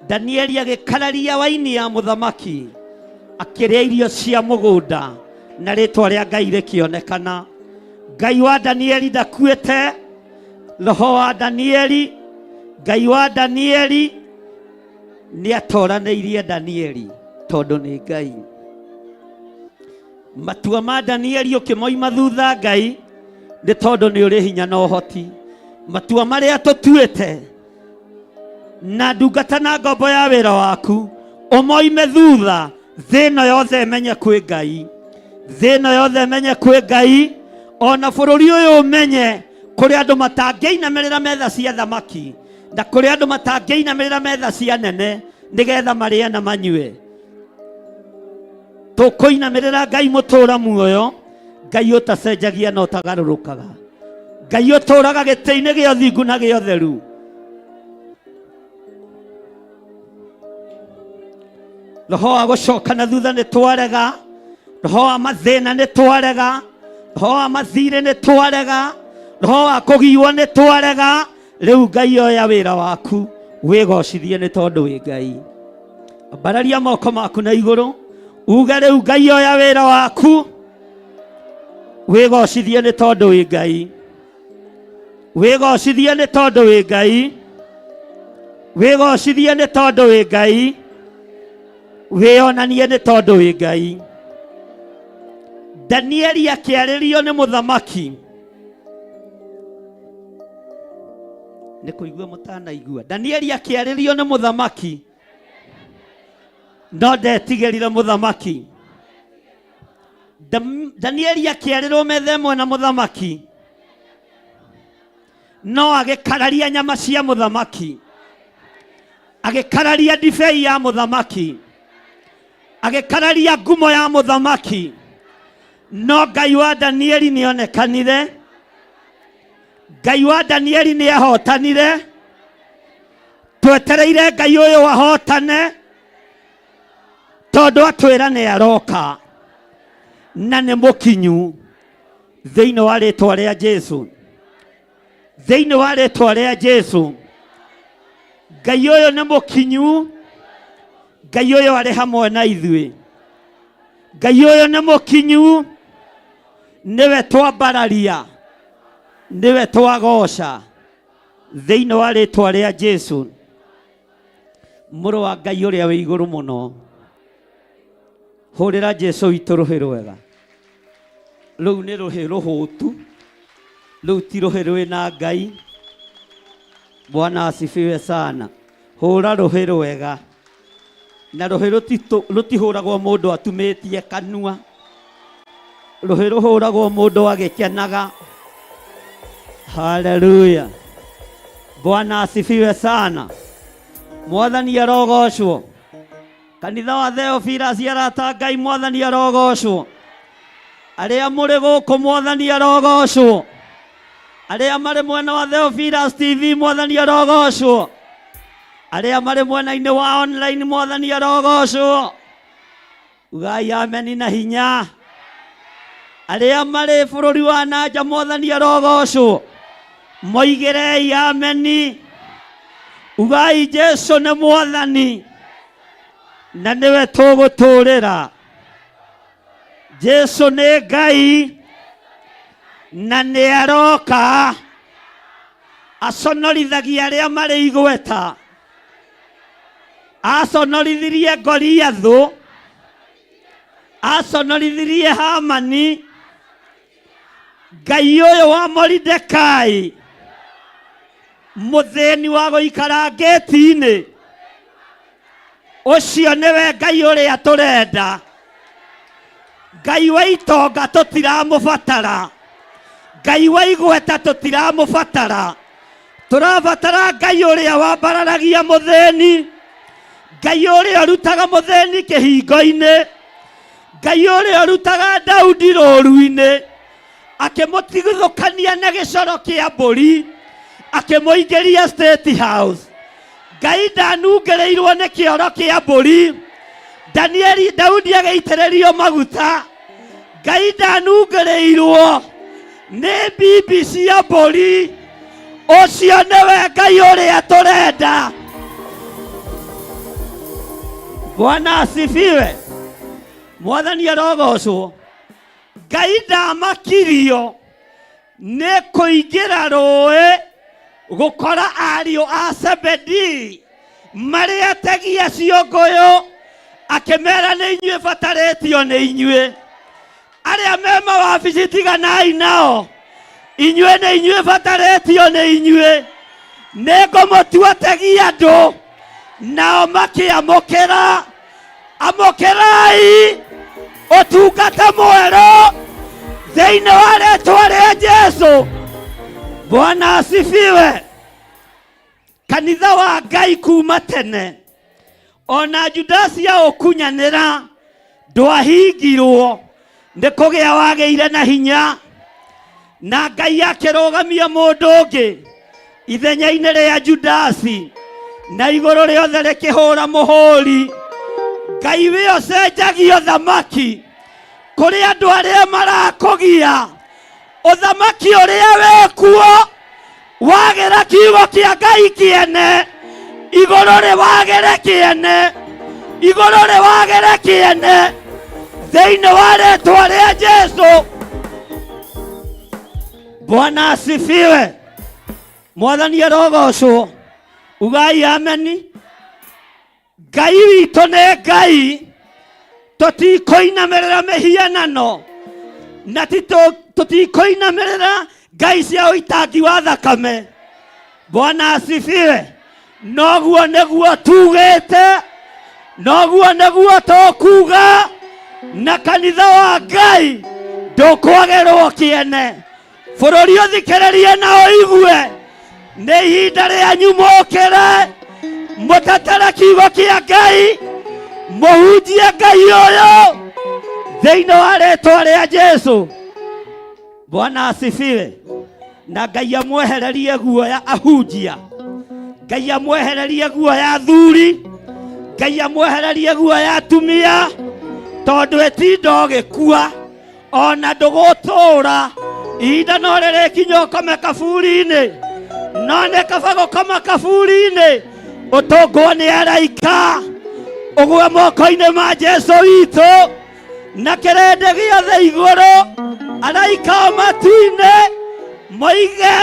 Danieli agĩkararia waini ya mũthamaki, akĩrĩa irio cia mũgũnda na rĩtwa rĩa Ngai rĩkĩonekana. Ngai wa Danieli ndakuĩte, roho wa Danieli, Ngai wa Danieli nĩ atoranĩirie Danieli tondũ nĩ Ngai. Matua ma Danieli ũkĩmoima thutha Ngai nĩ tondũ nĩ ũrĩ hinya na ũhoti. Matua marĩa tũtuĩte na ndungata na ngombo ya wĩra waku ũmoime thutha, thĩ ĩno yothe ĩmenye kwĩ Ngai, thĩ ĩno yothe ĩmenye kwĩ Ngai, ona bũrũri ũyũ ũmenye kũrĩ andũ matangĩinamĩrĩra metha cia thamaki na kũrĩ andũ matangĩinamĩrĩra metha cia nene nĩgetha marĩe na manyue. Tũkũinamĩrĩra Ngai mũtũra muoyo, Ngai ũtacenjagia na ũtagarũrũkaga, Ngai ũtũraga gĩtĩ-inĩ gĩa ũthingu na gĩa ũtheru. Roho wa gũcoka na thutha nĩ twarega, roho wa mathĩna nĩ twarega, roho wa mathirĩ nĩ twarega, roho wa kũgiwa nĩ twarega. Rĩu Ngai oya wĩra waku wĩgocithie nĩ tondũ wĩ Ngai. Ambararia moko maku na igũrũ uge rĩu Ngai oya wĩra waku wĩgocithie nĩ tondũ wĩ Ngai, wĩgocithie nĩ tondũ wĩ Ngai, wĩgocithie nĩ tondũ wĩ Ngai, wĩonanie nĩ tondũ wĩ Ngai. Danieli akĩarĩrio nĩ mũthamaki nĩ kũigua mũtanaigua. Danieli akĩarĩrio nĩ mũthamaki no ndetigĩrire mũthamaki. Danieli akĩarĩrwo metha ĩmwe na mũthamaki no agĩkararia nyama cia mũthamaki, agĩkararia ndibei ya mũthamaki, agĩkararia ngumo ya mũthamaki, no Ngai wa Danieli nĩonekanire. Ngai wa Danieli nĩahotanire. Twetereire Ngai ũyũ ahotane tondũ atwĩra nĩ aroka na nĩ mũkinyu thĩinĩ wa rĩtwa rĩa Jesu, thĩinĩ wa rĩtwa rĩa Jesu. Ngai ũyũ nĩ mũkinyu, Ngai ũyũ arĩ hamwe na ithuĩ, Ngai ũyũ nĩ mũkinyu, nĩwe twambararia, nĩwe twagoca thĩinĩ wa rĩtwa rĩa Jesu, mũrũ wa Ngai ũrĩa wĩ igũrũ mũno. Hũrĩra Jesu witũ rũhĩ rwega. Rũu nĩ rũhĩ rũhũtu, rũu ti rũhĩ rwĩna Ngai. Bwana asifiwe sana. Hũra rũhĩ rwega, na rũhĩ rũtihũragwo mũndũ atumĩtie kanua, rũhĩ rũhũragwo mũndũ agĩkenaga. Haleluya, Bwana asifiwe sana. Mwathani arogocwo. Kanitha wa Theophilus arata Ngai, Mwathani arogocwo. Arĩa mũrĩ gũkũ, Mwathani arogocwo. Arĩa marĩ mwena wa Theophilus TV, Mwathani arogocwo. Arĩa marĩ mwena-inĩ wa online, Mwathani arogocwo. Ugai ameni na hinya. Arĩa marĩ bũrũri wa nanja, Mwathani arogocwo. Moigĩrei ameni. Ugai Jesu nĩ Mwathani na nĩwe tũgũtũrĩra. Jesu nĩ Ngai na nĩ aroka aconorithagia arĩa marĩ igweta. Aconorithirie Goliathũ, aconorithirie Hamani. Ngai ũyũ wa Moridekai, mũthĩni wa gũikara ngĩti-inĩ, Ũcio nĩwe Ngai ũrĩa tũrenda. Ngai wa itonga tũtiramũbatara. Ngai wa igweta tũtiramũbatara. Tũrabatara Ngai ũrĩa wambararagia mũthĩni. Ngai ũrĩa ũrutaga mũthĩni kĩhingo-inĩ. Ngai ũrĩa ũrutaga Daudi rũũru-inĩ. Akĩmũtigithũkania na gĩcoro kĩa mbũri. Akĩmũingĩria State House. Ngai ndanungĩrĩirwo nĩ kĩoro kĩa mbũri. Danieli Daudi agĩitĩrĩrio maguta. Ngai ndanungĩrĩirwo nĩ mbimbi cia mbũri. Ũcio nĩwe Ngai ũrĩa tũrenda. Bwana asifiwe. Mwathani arogocwo. Ngai ndamakirio nĩ kũingĩra rũĩ gũkora ariũ a Zebedii marĩ ategi acio ngũyũ, akĩmera nĩ inyuĩ batarĩtio nĩ inyuĩ. Arĩa me mawabici tiganai nao, inyuĩ nĩ inyuĩ batarĩtio nĩ inyuĩ. Nĩ ngũmũtua ategi andũ, nao makĩamũkĩra. Amũkĩrai ũtungata mwerũ thĩinĩ wa rĩtwa rĩa Jesu. Bwana asifiwe. Kanitha wa Ngai kuma tene ona Judasi aũkunyanĩra ndwahingirwo nĩ kũgĩa wagĩire na hinya, na Ngai akĩrũgamia mũndũ ũngĩ ithenya-inĩ rĩa Judasi, na igũrũ rĩothe rĩkĩhũra mũhũri. Ngai wĩ ũcenjagia ũthamaki kũrĩ andũ arĩa marakũgia. Ũthamaki ũrĩa wĩkuo wagĩra kiugo kĩa Ngai kĩene, igũrũ rĩwagĩre kĩene, igũrũ rĩwagĩre kĩene thĩinĩ wa rĩtwa rĩa Jesu. Bwana asifiwe. Mwathani arogocwo. Ugai ameni. Ngai witũ nĩ Ngai, tũtikũinamĩrĩra mĩhianano na tũtikũinamĩrĩra ngai cia ũitangi wa thakame. Bwana asifiwe. Noguo nĩguo tugĩte, noguo nĩguo tũkuga, na kanitha wa Ngai ndũkwagĩrwo kĩene. Bũrũri ũthikĩrĩrie na ũigue, nĩ ihinda rĩanyu mũkĩre, mũtetere kiugo kĩa Ngai, mũhunjie Ngai ũyũ thĩinĩ wa rĩtwa rĩa Jesu. Bwana asifiwe. Na Ngai amwehererie guoya ahunjia, Ngai amwehererie guoya athuri, Ngai amwehererie guoya atumia, tondũ ĩtinda ũgĩkua ona ndũgũtũra. Ihinda no rĩrĩkinya ũkome kaburi-inĩ, no nĩ kaba gũkoma kaburi-inĩ ũtũngwo nĩ araika, ũgwe moko-inĩ ma Jesu witũ na kĩrĩndĩ gĩothe igũrũ, araika o matu-inĩ moige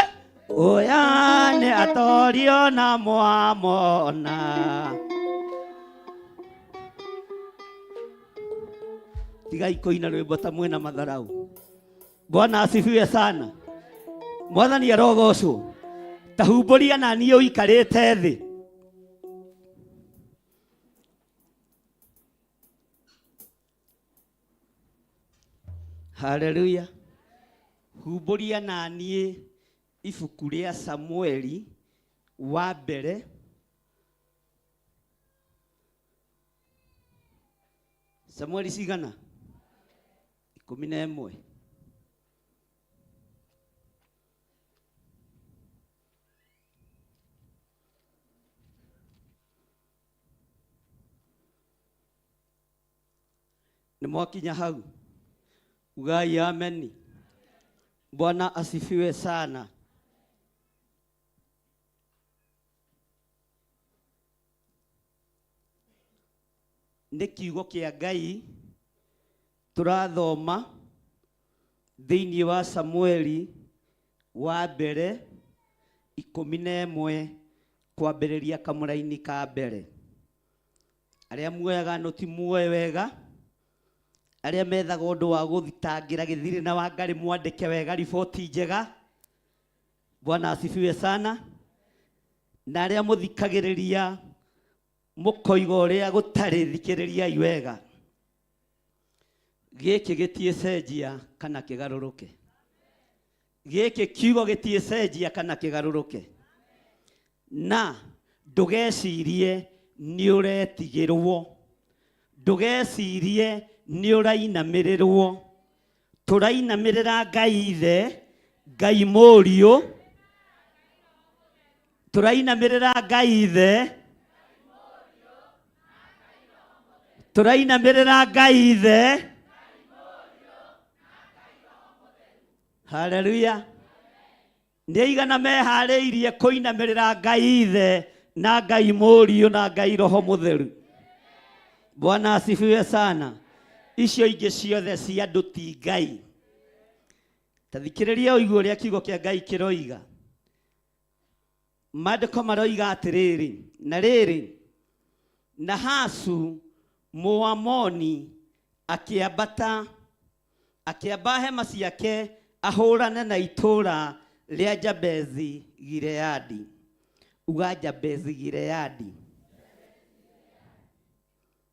ũya nĩ atorio na mwamona. Tigai kũina rwĩmbo ta mwĩna matharau. Bwana asifiwe sana. Mwathani arogocwo. Ta humbũria na niĩ ũikarĩte thĩ. Haleluya. Humbũria na niĩ ibuku rĩa Samueli wa mbere Samueli cigana? 11. Nĩ mwakinya hau? Ugai ameni. Bwana asifiwe sana. Nĩ kiugo kĩa Ngai tũrathoma thĩinĩ wa Samueli wa mbere 11 kwambĩrĩria kamũraini ka mbere. Arĩa muoyaga noti muoe wega, arĩa methaga ũndũ wa gũthitangĩra gĩthirĩ na Wangarĩ mwandĩke wega riboti njega. Bwana asifiwe sana. Na arĩa mũthikagĩrĩria Mũkoiga ũrĩa gũtarĩ, thikĩrĩriai wega. Gĩkĩ gĩtiĩcenjia kana kĩgarũrũke. Gĩkĩ kiugo gĩtiĩcenjia kana kĩgarũrũke. Na ndũgecirie nĩ ũretigĩrwo, ndũgecirie nĩ ũrainamĩrĩrwo. Tũrainamĩrĩra Ngai Ithe, Ngai Mũriũ, tũrainamĩrĩra Ngai Ithe, tũrainamĩrĩra Ngai Ithe. Haleluya. Nĩ aigana meharĩirie kũinamĩrĩra Ngai Ithe na Ngai Mũriũ na Ngai Roho Mũtheru? Bwana asifiwe sana. Icio ingĩ ciothe cia andũ ti Ngai. Ta thikĩrĩria ũigue ũrĩa kiugo kĩa Ngai kĩroiga. Maandĩko maroiga atĩrĩrĩ, na rĩrĩ, Nahasu Mũamoni akĩambata akĩamba hema ciake ahũrane na itũũra rĩa Jabezi Gileadi. Uga Jabezi Gileadi.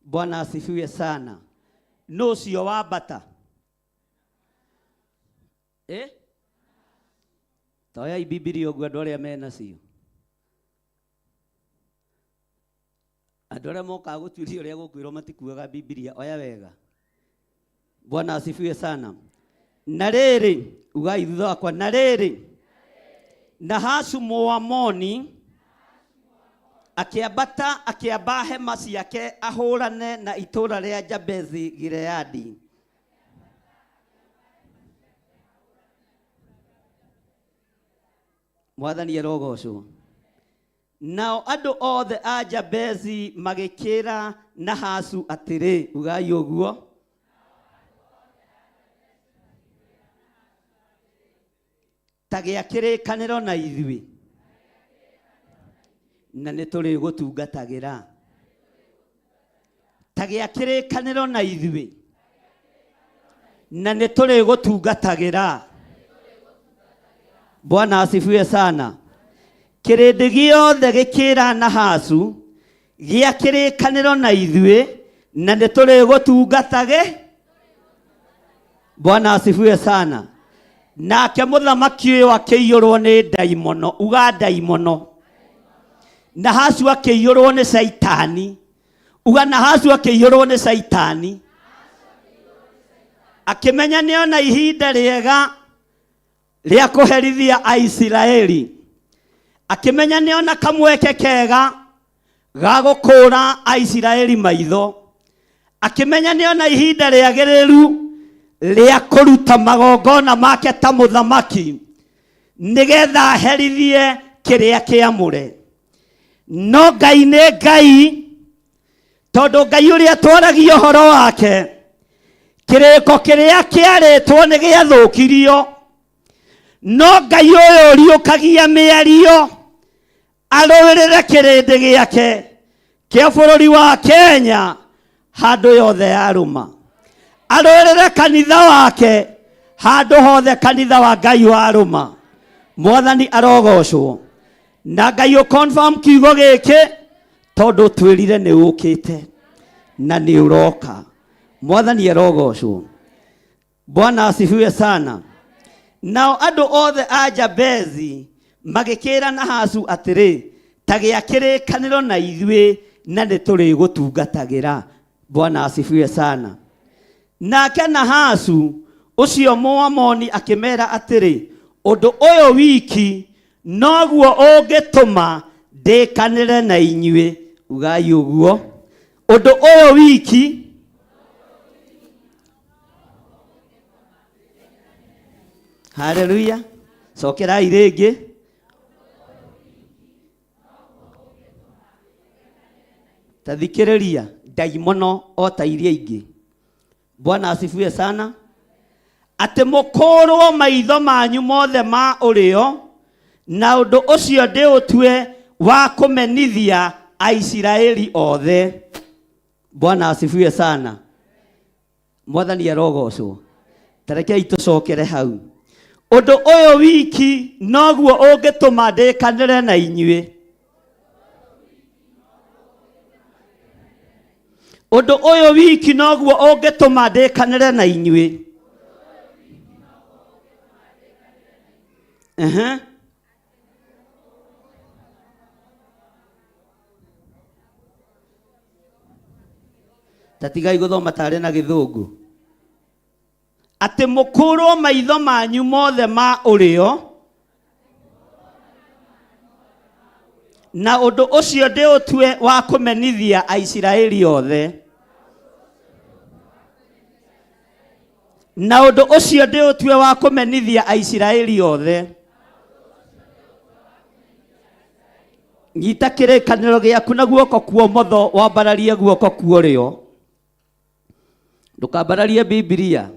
Bwana asifiwe sana. Nũ ũcio wambata? Eh? Toyai Bibilia ũguo andũ arĩa menacio. Andũ arĩa mokaga gũtuĩria ũrĩa gũkwĩrwo matikuaga Bibilia, oya wega. Bwana asifiwe sana. Na rĩrĩ, ugai thutha wakwa, na rĩrĩ, Nahasu Mũamoni akĩambata akĩamba hema ciake ahũrane na itũũra rĩa Jabezi Gileadi. Mwathani arogocwo. Nao andũ othe a Jabezi magĩkĩra Nahasu atĩrĩ, ugai ũguo, ta gĩa kĩrĩkanĩro na ithuĩ, na nĩ tũrĩgũtungatagĩra. Ta gĩa kĩrĩkanĩro na ithuĩ, na nĩ tũrĩgũtungatagĩra. Bwana asifiwe sana. Kĩrĩndĩ gĩothe gĩkĩra Nahasu, gĩa kĩrĩkanĩro na ithuĩ, na nĩ tũrĩgũtungatage. Bwana asifiwe sana. Nake mũthamaki ũyũ akĩiyũrwo nĩ ndaimono, uga ndaimono. Nahasu akĩiyũrwo nĩ Caitani, uga Nahasu akĩiyũrwo nĩ Caitani, akĩmenya nĩona ihinda rĩega rĩa kũherithia Aisiraeli, akĩmenya nĩona kamweke kega ga gũkũũra Aisiraeli maitho, akĩmenya nĩona ihinda rĩagĩrĩru rĩa kũruta magongona make ta mũthamaki nĩgetha aherithie kĩrĩa kĩamũre. No Ngai nĩ Ngai, tondũ Ngai ũrĩa twaragia ũhoro wake, kĩrĩko kĩrĩa kĩarĩtwo nĩ gĩathũkirio, no Ngai ũyũ ũriũkagia mĩario arũĩrĩre kĩrĩndĩ gĩake kĩa bũrũri wa Kenya handũ yothe yarũma, arũĩrĩre kanitha wake handũ hothe kanitha wa Ngai warũma. Mwathani arogocwo. Na Ngai ũ confirm kiugo gĩkĩ, tondũ twĩrire nĩ ũkĩte na nĩ ũroka. Mwathani arogocwo. Bwana asifiwe sana. Nao andũ othe a Jabezi magĩkĩra Nahasu atĩrĩ, ta gĩa kĩrĩkanĩro na ithuĩ na nĩ tũrĩgũtungatagĩra. Bwana asifiwe sana. Nake Nahasu ũcio Mũamoni akĩmera atĩrĩ, ũndũ ũyũ wiki noguo ũngĩtũma ndĩkanĩre na inyuĩ. Ugai ũguo, ũndũ ũyũ wiki Haleluya. Cokerai rĩngĩ. Ta thikĩrĩria, ndaimono o ta iria ingĩ. Bwana asifiwe sana. Atĩ mũkũrwo maitho manyu mothe ma ũrĩo, na ũndũ ũcio ndĩũtue wa kũmenithia Aisiraeli othe. Bwana asifiwe sana. Mwathani arogocwo. Tarekei tũcokere hau. Ũndũ ũyũ wiki noguo ũngĩtũma ndĩkanĩre na inyuĩ. Ũndũ ũyũ wiki noguo ũngĩtũma ndĩkanĩre na inyuĩ. Ehe. Ta tigai gũthoma tarĩ na gĩthũngũ. Atĩ mũkũrwo maitho manyu mothe ma ũrĩo, na ũndũ ũcio ndĩũtue wa kũmenithia Aisiraeli othe. Na ũndũ ũcio ndĩũtue wa kũmenithia Aisiraeli othe. Nyita kĩrĩkanĩro gĩaku na guoko kwa ũmotho, wambararie guoko kwa ũrĩo. Ndũkambararie Bibilia,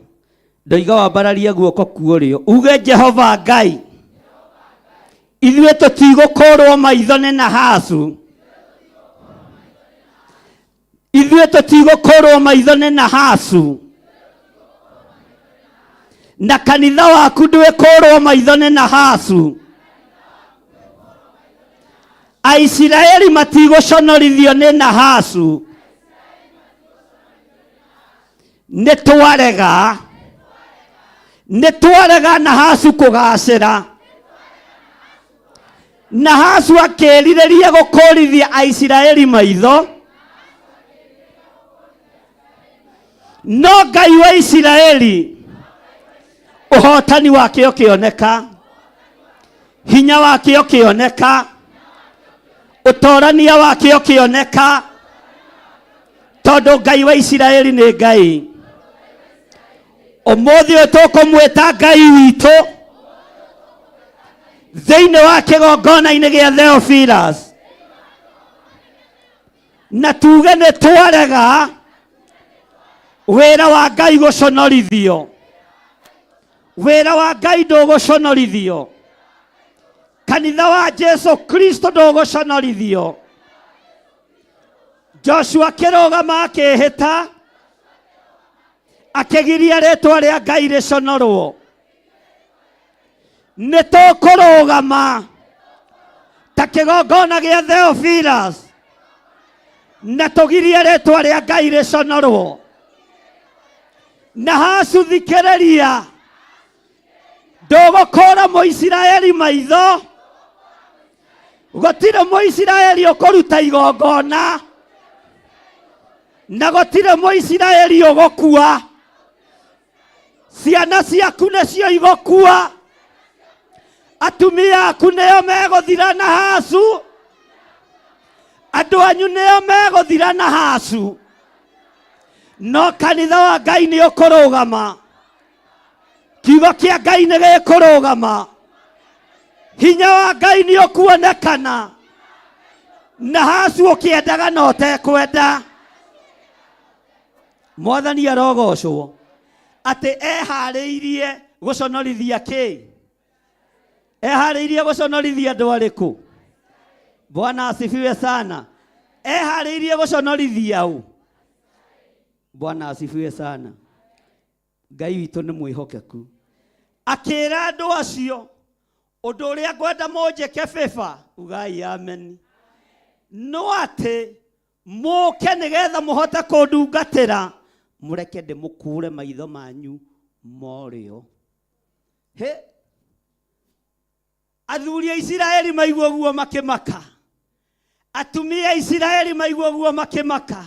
ndoiga wambararie guoko kwa ũrĩo, uge Jehova Ngai, ithuĩ tũtigũkũrwo maitho nĩ Nahasu, ithuĩ tũtigũkũrwo maitho nĩ Nahasu, na kanitha waku ndwĩkũrwo maitho nĩ Nahasu. Aisiraeli matigũconorithio nĩ Nahasu. Nĩ twarega, nĩ twarega Nahasu kũgacĩra. Nahasu akĩrirĩria gũkũrithia Aisiraeli maitho, no Ngai wa Isiraeli ũhotani wake ũkĩoneka, hinya wake ũkĩoneka, ũtorania wake ũkĩoneka, tondũ Ngai wa Isiraeli nĩ Ngai. Ũmũthĩ ũyũ tũkũmwĩta Ngai witũ thĩinĩ wa kĩgongona-inĩ gĩa Theophilus, na tuge nĩ twarega wĩra wa Ngai gũconorithio. Wĩra wa Ngai ndũgũconorithio, kanitha wa Jesu Kristo ndũgũconorithio. Joshua akĩrũgama akĩĩhĩta, akĩgiria rĩtwa rĩa Ngai rĩconorwo. Nĩ tũkũrũgama ta kĩgongona gĩa Theophilus na tũgirie rĩtwa rĩa Ngai rĩconorwo. Nahasu thikĩrĩria, ndũgũkũra Mũisiraeli maitho, gũtirĩ Mũisiraeli ũkũruta igongona, na gũtirĩ Mũisiraeli ũgũkua. Ciana ciaku nĩcio igũkua, atumia aku nĩo megũthira Nahasu, andũ anyu nĩo megũthira Nahasu, no kanitha wa Ngai nĩ ũkũrũgama. Kiugo kĩa Ngai nĩ gĩkũrũgama, hinya wa Ngai nĩ ũkuonekana. Nahasu ũkĩendaga na ũtekwenda, Mwathani arogocwo atĩ eharĩirie gũconorithia kĩ? Eharĩirie gũconorithia andũ arĩkũ? Bwana asifiwe sana. Eharĩirie gũconorithia ũ? Bwana asifiwe sana. Ngai witũ nĩ mwĩhokeku. Akĩra andũ acio, ũndũ ũrĩa ngwenda mũnjĩke bĩba, ugai amen, no atĩ mũke nĩgetha mũhote kũndungatĩra, mũreke ndĩmũkũre maitho manyu morĩo. He athuri a Isiraeli maigua ũguo makĩmaka, atumia a Isiraeli maigua ũguo makĩmaka,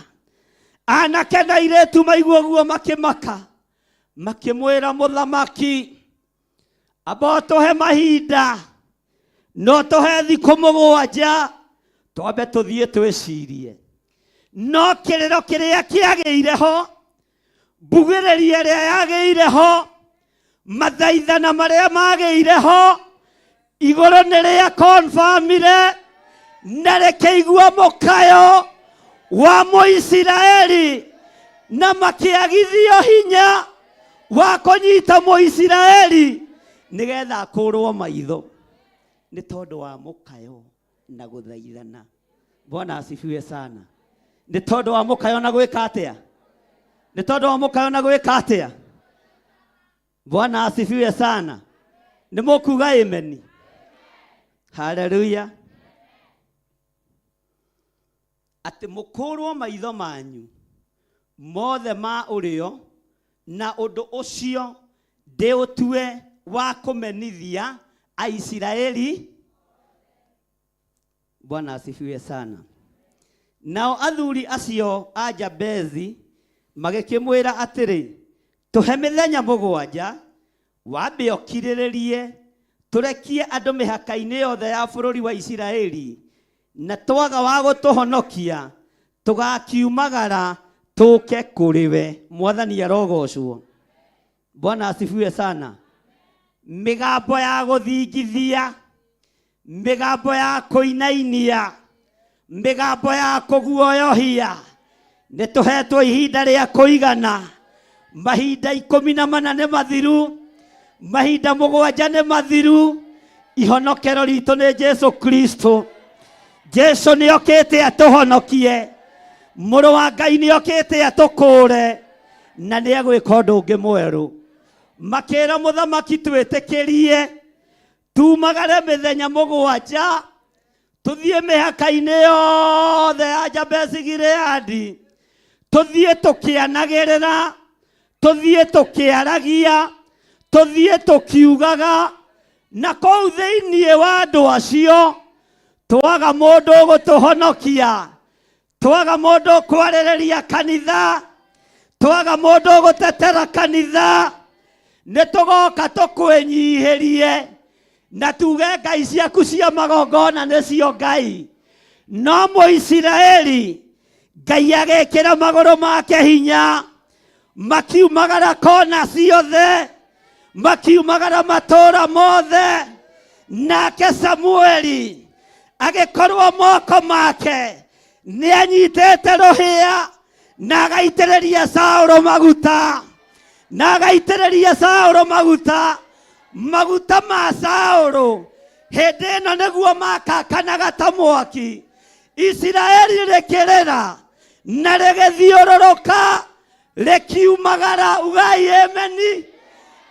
anake na airĩtu maigua ũguo makĩmaka, makĩmwĩra mũthamaki, amba ũtũhe mahinda, no tũhe thikũ mũgwanja twambe tũthiĩ twĩcirie. No kĩrĩro kĩrĩa kĩagĩire ho, mbugĩrĩria ĩrĩa yagĩire ho, mathaithana marĩa magĩire ho, igũrũ nĩ rĩa confirmire na rĩkĩigua mũkayo wa Mũisiraeli, na makĩagithio hinya wa kũnyita Mũisiraeli nĩgetha akũrwo maitho nĩ tondũ wa mũkayo na gũthaithana. Bwana asifiwe sana. Nĩ tondũ wa mũkayo na gwĩka atĩa? Nĩ tondũ wa mũkayo na gwĩka atĩa? Bwana asifiwe sana. Nĩ mũkuga amen. Haleluya. Atĩ mũkũrwo maitho manyu. mothe ma ũrĩo na ũndũ ũcio ndĩũtue wa kũmenithia Aisiraeli. Bwana asifiwe sana. Nao athuri acio a Jabezi magĩkĩmwĩra atĩrĩ, tũhe mĩthenya mũgwanja wambe ũkirĩrĩrie tũrekie andũ mĩhaka-inĩ yothe ya bũrũri wa Isiraeli, na twaga wa gũtũhonokia tũgakiumagara tũke kũrĩ we. Mwathani arogocwo. Bwana asifiwe sana. Mĩgambo ya gũthingithia, mĩgambo ya kũinainia, mĩgambo ya kũguoyohia, nĩ tũhetwo ihinda rĩa kũigana. Mahinda 14 nĩ mathiru, mahinda 7 nĩ mathiru. Ihonokero ritũ nĩ Jesu Kristo. Jesu nĩ okĩte atũhonokie, mũrũ wa Ngai nĩ okĩte atũkũre, na nĩ egwĩka ũndũ ũngĩ mwerũ. Makĩra mũthamaki, twĩtĩkĩrie tumagare mĩthenya 7 tũthiĩ mĩhaka-inĩ yothe ya Jabesi Gileadi, tũthiĩ tũkĩanagĩrĩra, tũthiĩ tũkĩaragia, tũthiĩ tũkiugaga, na kũu thĩinĩ wa andũ acio twaga mũndũ ũgũtũhonokia, twaga mũndũ ũkwarĩrĩria kanitha, twaga mũndũ ũgũtetera kanitha, nĩ tũgoka tũkwĩnyihĩrie na tuge ngai ciaku cia magongona nĩcio ngai. No Mũisiraeli Ngai agĩkĩra magũrũ make hinya, makiumagara kona ciothe, makiumagara matũũra mothe. Nake Samueli agĩkorwo moko make nĩ anyitĩte rũhĩa na agaitĩrĩria Saũlũ maguta, na agaitĩrĩria Saũlũ maguta. Maguta ma Saũlũ hĩndĩ ĩno nĩguo makakanaga ta mwaki. Isiraeli rĩkĩrĩra na rĩgĩthiũrũrũka rĩkiumagara, ugai ameni.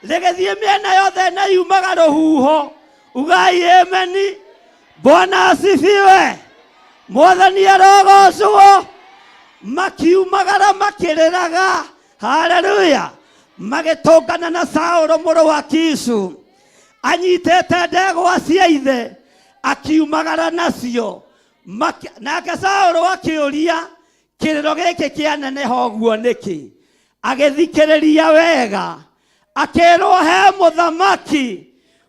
Rĩgĩthiĩ mĩena yothe na yumaga rũhuho, ugai ameni. Bwana asifiwe. Mwathani arogocwo. Makiumagara makĩrĩraga, haleluya, magĩtũngana na Saũlũ mũrũ wa Kishu anyitĩte ndegwa cia ithe akiumagara nacio. Nake Saũlũ akĩũria, kĩrĩro gĩkĩ kĩaneneha ũguo nĩkĩ? Agĩthikĩrĩria wega, akĩrwo he mũthamaki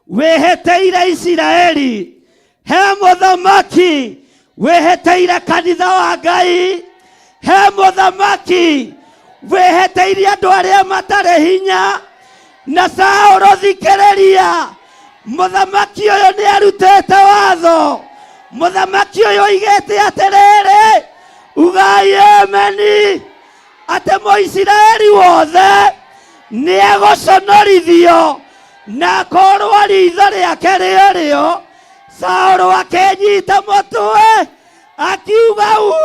wĩhĩtĩire Isiraeli, he mũthamaki wĩhĩtĩire kanitha wa Ngai, he mũthamaki wĩhĩtĩire andũ arĩa matarĩ hinya. Na Saũlũ thikĩrĩria, mũthamaki ũyũ nĩ arutĩte watho, mũthamaki ũyũ oigĩte atĩrĩrĩ, ugai ameni, atĩ Mũisiraeli wothe nĩ egũconorithio na akorwo ritho rĩake rĩorĩo. Saũlũ akĩnyita mũtwe akiuga uu,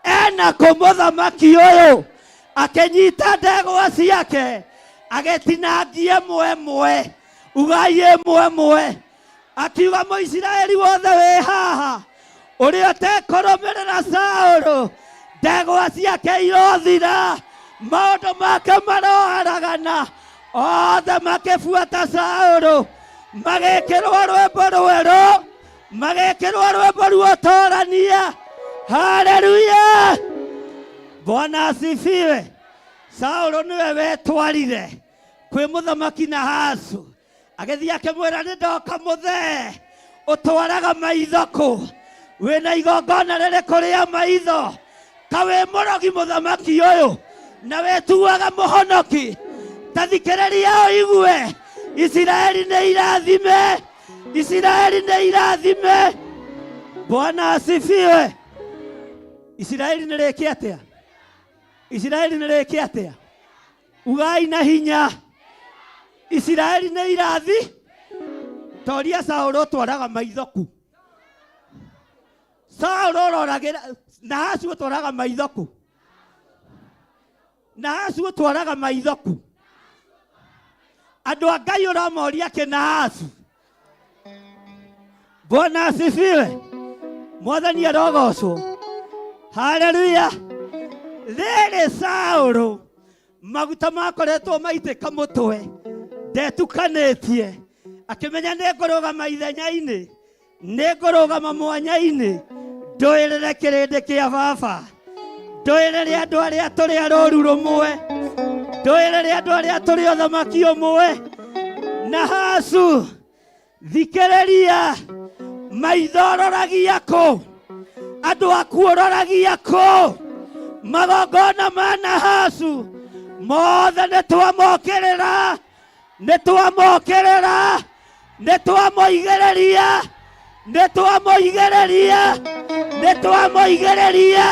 ena kũ mũthamaki ũyũ? Akĩnyita ndegwa ciake agĩtinangia ĩmwe ĩmwe, ugai ĩmwe ĩmwe, akiuga Mũisiraeli wothe wĩ haha ũrĩa ũtekũrũmĩrĩra Saũlũ, ndegwa ciake irothira, maũndũ make maroharagana. Othe makĩbuata Saũlũ, magĩkĩrwo rwĩmbo rwerũ, magĩkĩrwo rwĩmbo ruotorania. Haleluya, Bwana asifiwe. Saũlũ nĩwe wetwarire kwĩ mũthamaki Nahasu, agĩthiĩ akĩmwĩra, nĩ ndoka mũthee, ũtwaraga maitho kũ? Wĩna igongona rĩrĩkũ rĩa maitho? Ka wĩ mũrogi mũthamaki ũyũ, na wĩtuaga mũhonoki? Ta thikĩrĩria ũigue, Isiraeli nĩ irathime, Isiraeli nĩ irathime. Bwana asifiwe. Isiraeli nĩ rĩke atĩa? Isiraeli nĩ rĩke atĩa? Ugai na hinya, Isiraeli nĩ irathi. Toria Saũlũ ũtwaraga maitho ku? Saũlũ ũroragĩra Nahasu ũtwaraga maitho ku? Nahasu ũtwaraga maitho ku? Andũ a Ngai ũramoria kĩ Nahasu? Bwana asifiwe. Mwathani arogocwo. Haleluya. Rĩrĩ Saũlũ maguta makoretwo maitĩka mũtwe ndetukanĩtie akĩmenya nĩ ngũrũgama ithenya-inĩ nĩ ngũrũgama mwanya-inĩ ndũĩrĩre kĩrĩndĩ kĩa baba ndũĩrĩre andũ arĩa tũrĩ a rũru rũmwe ndũĩrĩre andũ arĩa tũrĩ ũthamaki ũmwe na hacu thikĩrĩria maitho ũroragia kũ andũ aku ũroragia kũ magongona ma Nahasu mothe nĩ twamokĩrĩra nĩ twamokĩrĩra nĩ twamoigĩrĩria nĩ twamoigĩrĩria nĩ twamoigĩrĩria.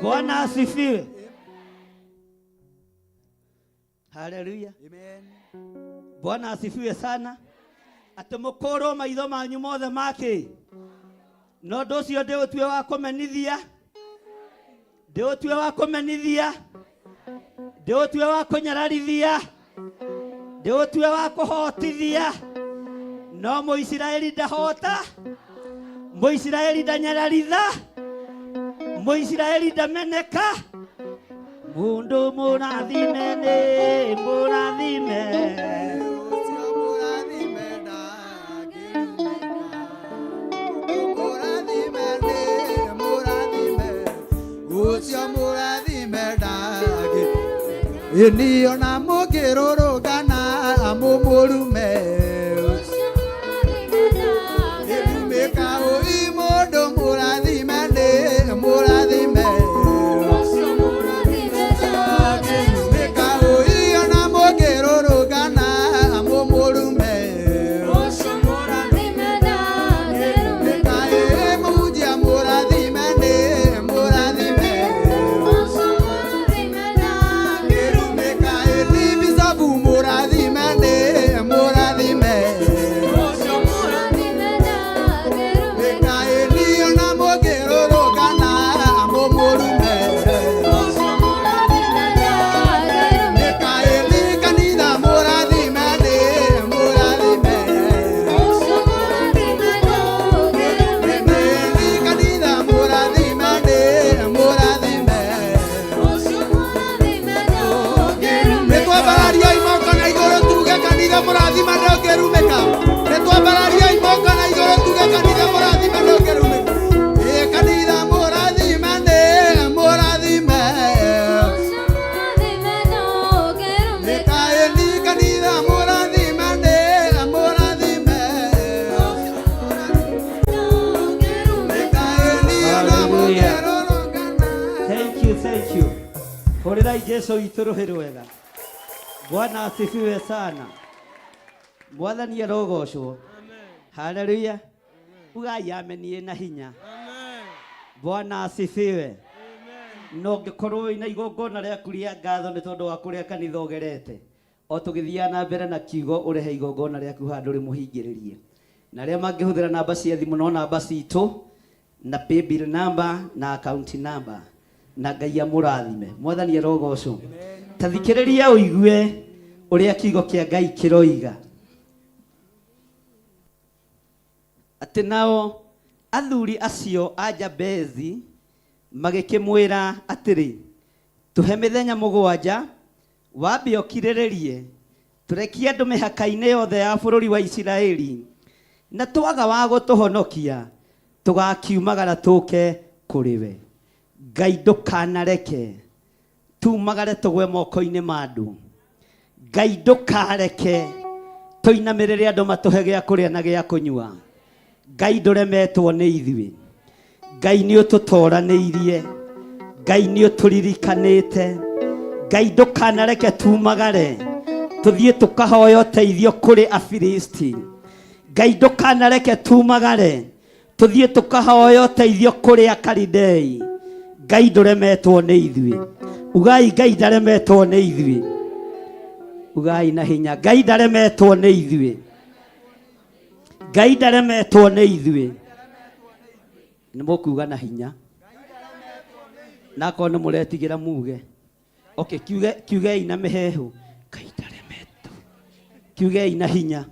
Bwana asifiwe. Haleluya. Bwana asifiwe sana. Atĩ mũkũrwo maitho manyu mothe makĩ na ũndũ ũcio ndĩũtue wa kũmenithia ndĩũtue wa kũmenithia ndĩũtue wa kũnyararithia ndĩũtue wa kũhotithia no Mũisiraeli ndahota Mũisiraeli ndanyararitha Mũisiraeli ndameneka mundu mũrathime nĩ mũrathime Ũcio mũrathime ndangĩ Ĩni ona mũngĩrũrũngana amũmũrume Ĩrumĩka ũi mũndũ mũrathime nĩ mũrathime Ĩrumĩka ũi ona mũngĩrũrũngana amũmũrume Ĩrumĩka ĩ mũhunjia mũrathime nĩ mũrathime Ĩrumĩka ĩ bicabu mũrathime nĩ mũrathime Ĩka ĩni ona mũngĩrũrũngana amũmũrume Ĩka ĩni kanitha mũrathime nĩ mũrathime Ĩka ĩni kanitha mũrathime nĩ mũrathime Nĩtwambararia imoko na igũrũ tuge kanitha mũrathime ndũngĩrumĩka Nĩtwambararia imoko na igũrũ tuge kanitha mũrathime ndũngĩrumĩka Ĩ kanitha mũrathime nĩ mũrathime Ĩka ĩni kanitha mũrathime nĩ mũrathime Ĩka ĩni ona Hallelujah. mũngĩrũrũngana Thank you, thank you. Hũrĩrai Jesu witũ rũhĩ rwega. Bwana asifiwe sana. Mwathani arogocwo. Haleluya. Ugai ameni na hinya. Bwana asifiwe. No ngĩkorwo wĩna igongona rĩaku rĩa ngatho nĩ tondũ wa kũrĩa kanitha ũgerete o tũgĩthiaga na mbere na kiugo ũrehe igongona rĩaku handũ rĩmũhingĩrĩrie na arĩa mangĩhũthĩra namba cia thimũ no namba citũ na paybill number na account number na Ngai amũrathime mwathani arogocwo ta thikĩrĩria ũigue ũrĩa kiugo kĩa Ngai kĩroiga atĩ nao athuri acio a Jabezi magĩkĩmwĩra atĩrĩ tũhe mĩthenya mũgwanja wambe ũkirĩrĩrie tũrekie andũ mĩhaka-inĩ yothe ya bũrũri wa Isiraeli na twaga wa gũtũhonokia tũgakiumagara tũke kũrĩ we Ngai ndũkanareke tumagare tũgwe moko-inĩ ma andũ Ngai ndũkareke tũinamĩrĩre andũ matũhe gĩa kũrĩa na gĩa kũnyua Ngai ndũremetwo nĩ ithuĩ Ngai nĩ ũtũtoranĩirie Ngai nĩ ũtũririkanĩte Ngai ndũkanareke tumagare tũthiĩ tũkahoya ũteithio kũrĩ Afilisti Ngai ndũkanareke tumagare tũthiĩ tũkahoya ũteithio kũrĩ Akalidei Ngai ndũremetwo nĩ ithuĩ ugai Ngai ndaremetwo nĩ ithuĩ ugai na hinya Ngai ndaremetwo nĩ ithuĩ Ngai ndaremetwo nĩ ithuĩ nĩ mũkuga na hinya nakorwo nĩ mũretigĩra muge okay kiuge kiugei na mĩhehu Ngai ndaremetwo kiugei na hinya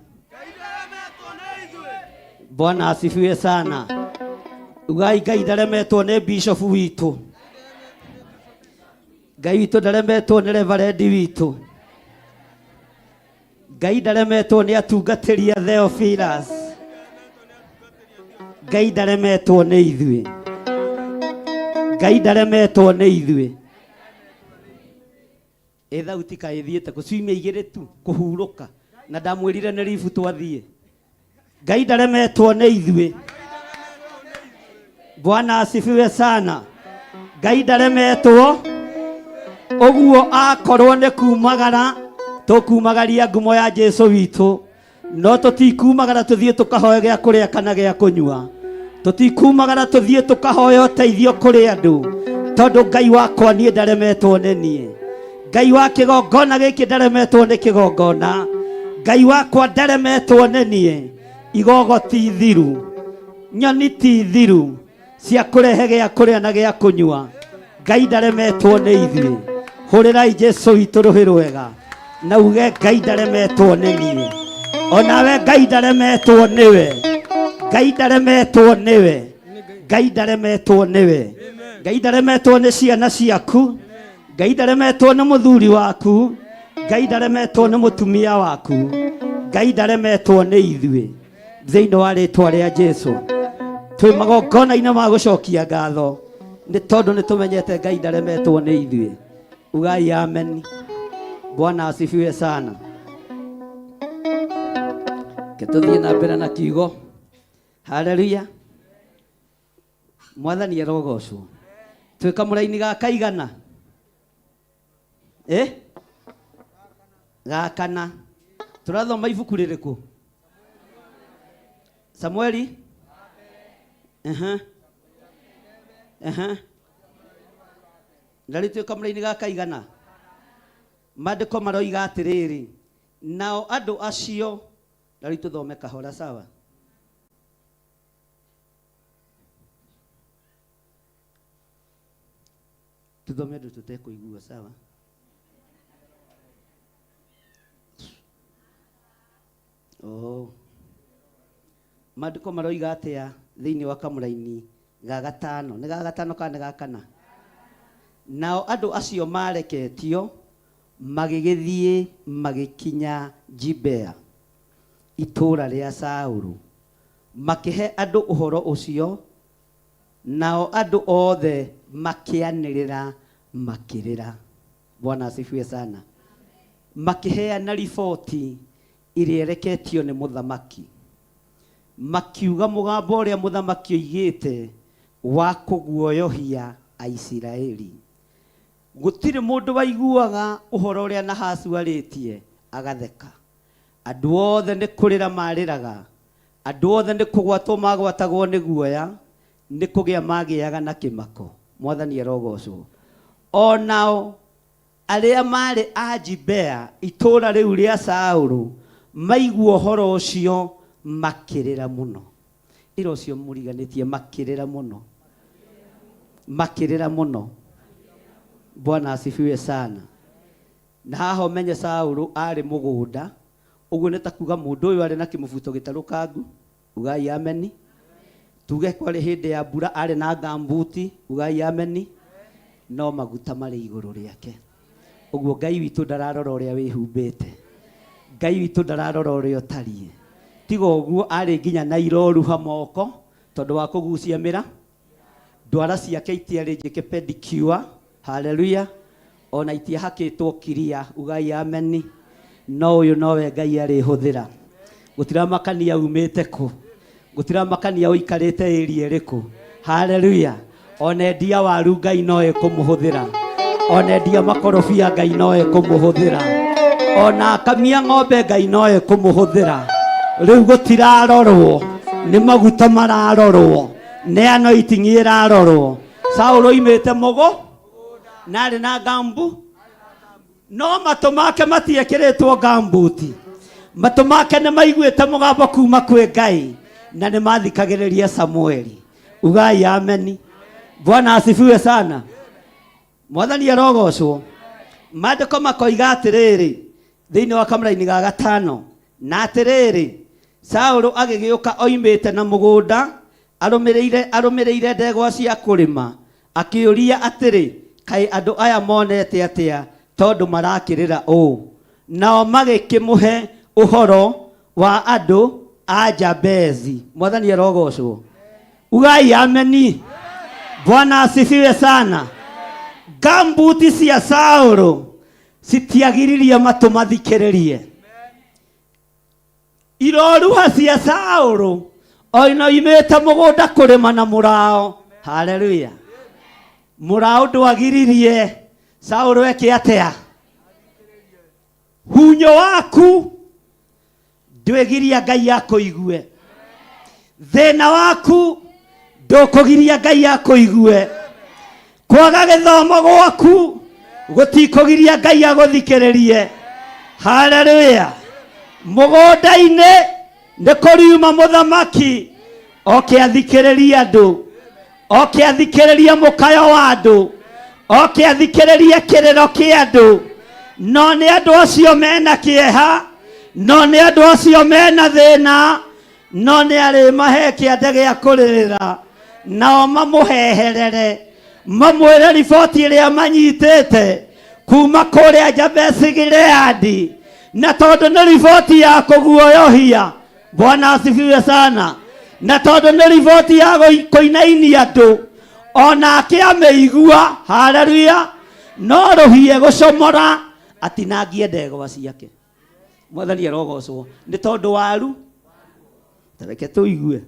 Bwana asifiwe sana. Ugai Ngai ndaremetwo nĩ bishop witũ. Ngai witũ ndaremetwo nĩ reverend witũ. Ngai ndaremetwo nĩ atungatĩri a Theophilus. Ngai ndaremetwo nĩ ithuĩ. Ngai ndaremetwo nĩ ithuĩ. Ĩ thauti kaĩ ĩthiĩte kũ ciumia igĩrĩ tu kũhurũka na ndamwĩrire nĩ ribu twathiĩ. Ngai ndaremetwo nĩ ithuĩ. Bwana asifiwe sana. Ngai ndaremetwo ũguo akorwo nĩ kumagara tũkumagaria ngumo ya Jesu witũ no tũtikumagara tũthiĩ tũkahoe gĩa kũrĩa kana gĩa kũnyua tũtikumagara tũthiĩ tũkahoya ũteithio kũrĩ andũ tondũ Ngai wakwa niĩ ndaremetwo nĩ niĩ Ngai wa kĩgongona gĩkĩ ndaremetwo nĩ kĩgongona Ngai wakwa ndaremetwo nĩ niĩ igogo ti thiru nyoni ti thiru cia kũrehe gĩa kũrĩa na gĩa kũnyua Ngai ndaremetwo nĩ ithuĩ hũrĩrai Jesu witũ rũhĩ rwega na uge Ngai ndaremetwo nĩ niĩ onawe Ngai ndaremetwo nĩwe Ngai ndaremetwo nĩwe Ngai ndaremetwo nĩwe Ngai ndaremetwo nĩ ciana ciaku Ngai ndaremetwo nĩ mũthuri waku Ngai ndaremetwo nĩ mũtumia waku Ngai ndaremetwo nĩ ithuĩ thĩinĩ wa rĩtwa rĩa Jesu twĩ magongona-inĩ ma gũcokia ngatho nĩ tondũ nĩ tũmenyete Ngai ndaremetwo nĩ ithuĩ ugai amen Bwana asifiwe sana ke tũthiĩ na mbere na kiugo haleluya mwathani arogocwo twĩ kamũraini ga kaigana eh ga kana tũrathoma ibuku rĩrĩkũ Samueli Aha. Aha. Na rĩu twĩ kamũraini ga kaigana maandĩko maroiga atĩrĩrĩ nao andũ acio na rĩu tũthome kahora sawa Tũthome andũ tũtekũigua sawa. Oh. Maandĩko maroiga atĩa thĩinĩ wa kamũraini ga gatano? Nĩ ga gatano kana nĩ ga kana? Nao andũ acio mareketio magĩgĩthiĩ magĩkinya Gibea, itũũra rĩa Saũlũ, makĩhe andũ ũhoro ũcio Nao andũ othe makĩanĩrĩra makĩrĩra. Bwana asifiwe sana. Makĩheana riboti ĩrĩa ĩreketio nĩ mũthamaki. Makiuga mũgambo ũrĩa mũthamaki oigĩte wa kũguoyohia Aisiraeli. Gũtirĩ mũndũ waiguaga ũhoro ũrĩa Nahasu arĩtie agatheka. Andũ othe nĩ kũrĩra maarĩraga, andũ othe nĩ kũgwatwo maagwatagwo nĩ guoya, nĩ kũgĩa maagĩaga na kĩmako. Mwathani arogoocwo. O nao arĩa maarĩ a Gibea, itũũra rĩu rĩa Saũlũ, maigua ũhoro ũcio, makĩrĩra mũno. Ĩra ũcio mũriganĩtie, makĩrĩra mũno. Makĩrĩra mũno. Bwana asifiwe sana. Na haha ũmenye Saũlũ aarĩ mũgũnda, ũguo nĩ ta kuga mũndũ ũyũ arĩ na kĩmũbuto gĩtarũkangu, ugai ameni. Tuge kwarĩ hĩndĩ ya mbura arĩ na ngambuti, ugai ameni. No maguta marĩ igũrũ rĩake. Ũguo Ngai witũ ndararora ũrĩa wĩhumbĩte. Ngai witũ ndararora ũrĩa ũtariĩ. Tiga ũguo arĩ nginya na iroruha moko tondũ wa kũgucia mĩra. Ndwara ciake itiarĩ njĩke pedicure, haleluya, ona itiahakĩtwo kiria, ugai ameni. No ũyũ nowe Ngai arĩhũthĩra. Gũtiramakania umĩte kũ, gũtiramakania ũikarĩte area ĩrĩkũ, haleluya. Ona endia waru Ngai no ekũmũhũthĩra, ona endia makorobia Ngai no ekũmũhũthĩra, ona akamia ng'ombe Ngai no ekũmũhũthĩra. Rĩu gũtirarorwo nĩ maguta mararorwo nĩ anointing ĩrarorwo Saũlũ oimĩte mũgũ na arĩ na ngambu no matũ make matiekĩrĩtwo ngambuti matũ make nĩ maiguĩte mũgambo kuma kwĩ Ngai na nĩ mathikagĩrĩria Samueli ugai ameni Bwana asifiwe sana Mwathani arogocwo. Maandĩko makoiga atĩrĩrĩ, thĩinĩ wa kamũraini ga gatano, na atĩrĩrĩ, Saũlũ agĩgĩũka oimĩte na mũgũnda, Arũmĩrĩire arũmĩrĩire ndegwa cia kũrĩma akĩũria atĩrĩ, kaĩ andũ aya monete atĩa tondũ marakĩrĩra ũũ? Nao magĩkĩmũhe ũhoro wa andũ a Jabezi. Mwathani arogocwo. Ugai ameni. Bwana asifiwe sana. Gambuti cia Saũlũ citiagiririe matũ mathikĩrĩrie. Iroruha cia Saũlũ oina oimĩte mũgũnda kũrĩma na mũrao. Haleluya. Mũrao ndwagiririe Saũlũ eke atĩa? Hunyo waku ndwĩgiria Ngai akũigue. Thĩna waku ndũkũgiria Ngai akũigue. Kwaga gĩthomo gwaku gũtikũgiria Ngai agũthikĩrĩrie. Haleluya. Mũgũnda-inĩ nĩ kũriuma mũthamaki oke athikĩrĩrie andũ, oke athikĩrĩrie mũkayo wa andũ, oke athikĩrĩrie kĩrĩro kĩa andũ. No nĩ andũ acio mena kĩeha, no nĩ andũ acio mena thĩna, no nĩ arĩmahe kĩande gĩa kũrĩrĩra, nao mamũheherere, mamwĩre riboti ĩrĩa manyitĩte kuma kũrĩa Jabesi Gileadi, na tondũ nĩ riboti ya kũguoyohia. Bwana asifiwe sana. Na tondũ nĩ riboti ya kũinainia andũ, onake amĩigua, haleluya, no rũhiĩ gũcomora atinangie ndegwa ciake. Mwathani arogocwo nĩ tondũ waru. Tareke tũigue.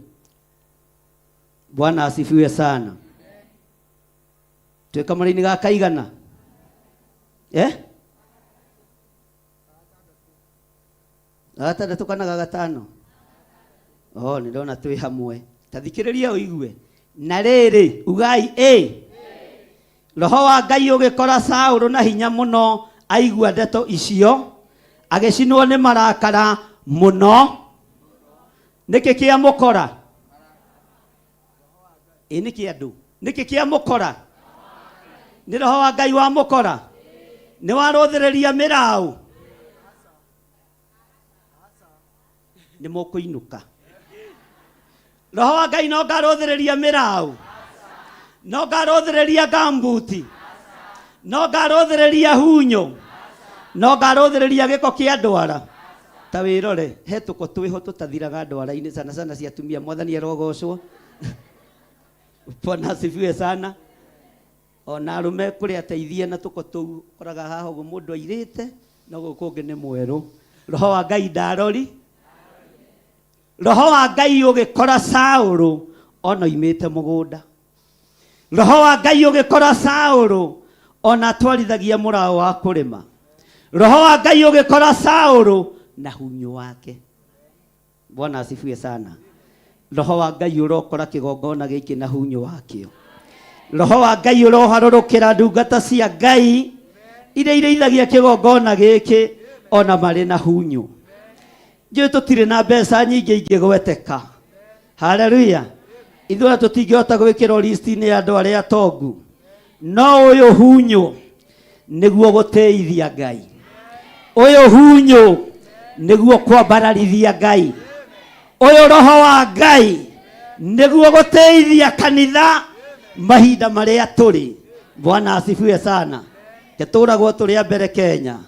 Bwana asifiwe sana. Twĩ kamũra-inĩ ga kaigana? Eh? Gatandatũ kana ga gatano? Oh, nĩ ndona twĩ hamwe. Ta thikĩrĩria ũigue. Na rĩrĩ, ugai ĩ. Roho wa Ngai ũgĩkora Saũlũ na hinya mũno aigua ndeto icio, agĩcinwo nĩ marakara mũno. Nĩkĩ kĩamũkora? Ĩ nĩkĩ andũ? Nĩkĩ kĩamũkora? Nĩ roho wa Ngai wamũkora? Nĩ warũthĩrĩria mĩraũ? Nĩ mũkũinũka. Roho wa Ngai no ngarũthĩrĩria mĩraũ, no ngarũthĩrĩria gambuti, no ngarũthĩrĩria hunyo, no ngarũthĩrĩria gĩko kĩa ndwara. Ta wĩrore, he tũko twĩho tũtathiraga ndwara-inĩ sana sana cia atumia. Mwathani arogocwo. Bwana asifiwe sana. Ona arũme kũrĩ ateithia na tũko tũu ũkoraga haha ũguo mũndũ airĩte no gũkũ kũngĩ nĩ mwerũ. Roho wa Ngai ndarori. Roho wa Ngai ũgĩkora Saũlũ ona oimĩte mũgũnda. Roho wa Ngai ũgĩkora Saũlũ ona atwarithagia mũraũ wa kũrĩma. Roho wa Ngai ũgĩkora Saũlũ na hunyũ wake. Bwana asifiwe sana. Roho wa Ngai ũrokora kĩgongona gĩkĩ na hunyũ wakĩo. Roho wa Ngai ũroharũrũkĩra ndungata cia Ngai iria irĩithagia kĩgongona gĩkĩ ona marĩ na hunyũ. Njũĩ tũtirĩ na mbeca nyingĩ ingĩgweteka. Haleluya. Ithuĩ tũtingĩhota gwĩkĩrwo listi-inĩ ya andũ arĩa atongu. No ũyũ hunyũ nĩguo gũtĩithia Ngai. Ũyũ hunyũ nĩguo kwambararithia Ngai. Ũyũ roho wa Ngai nĩguo gũtĩithia kanitha mahinda marĩa tũrĩ. Bwana asifiwe sana. Ketũragwo tũrĩ a mbere Kenya.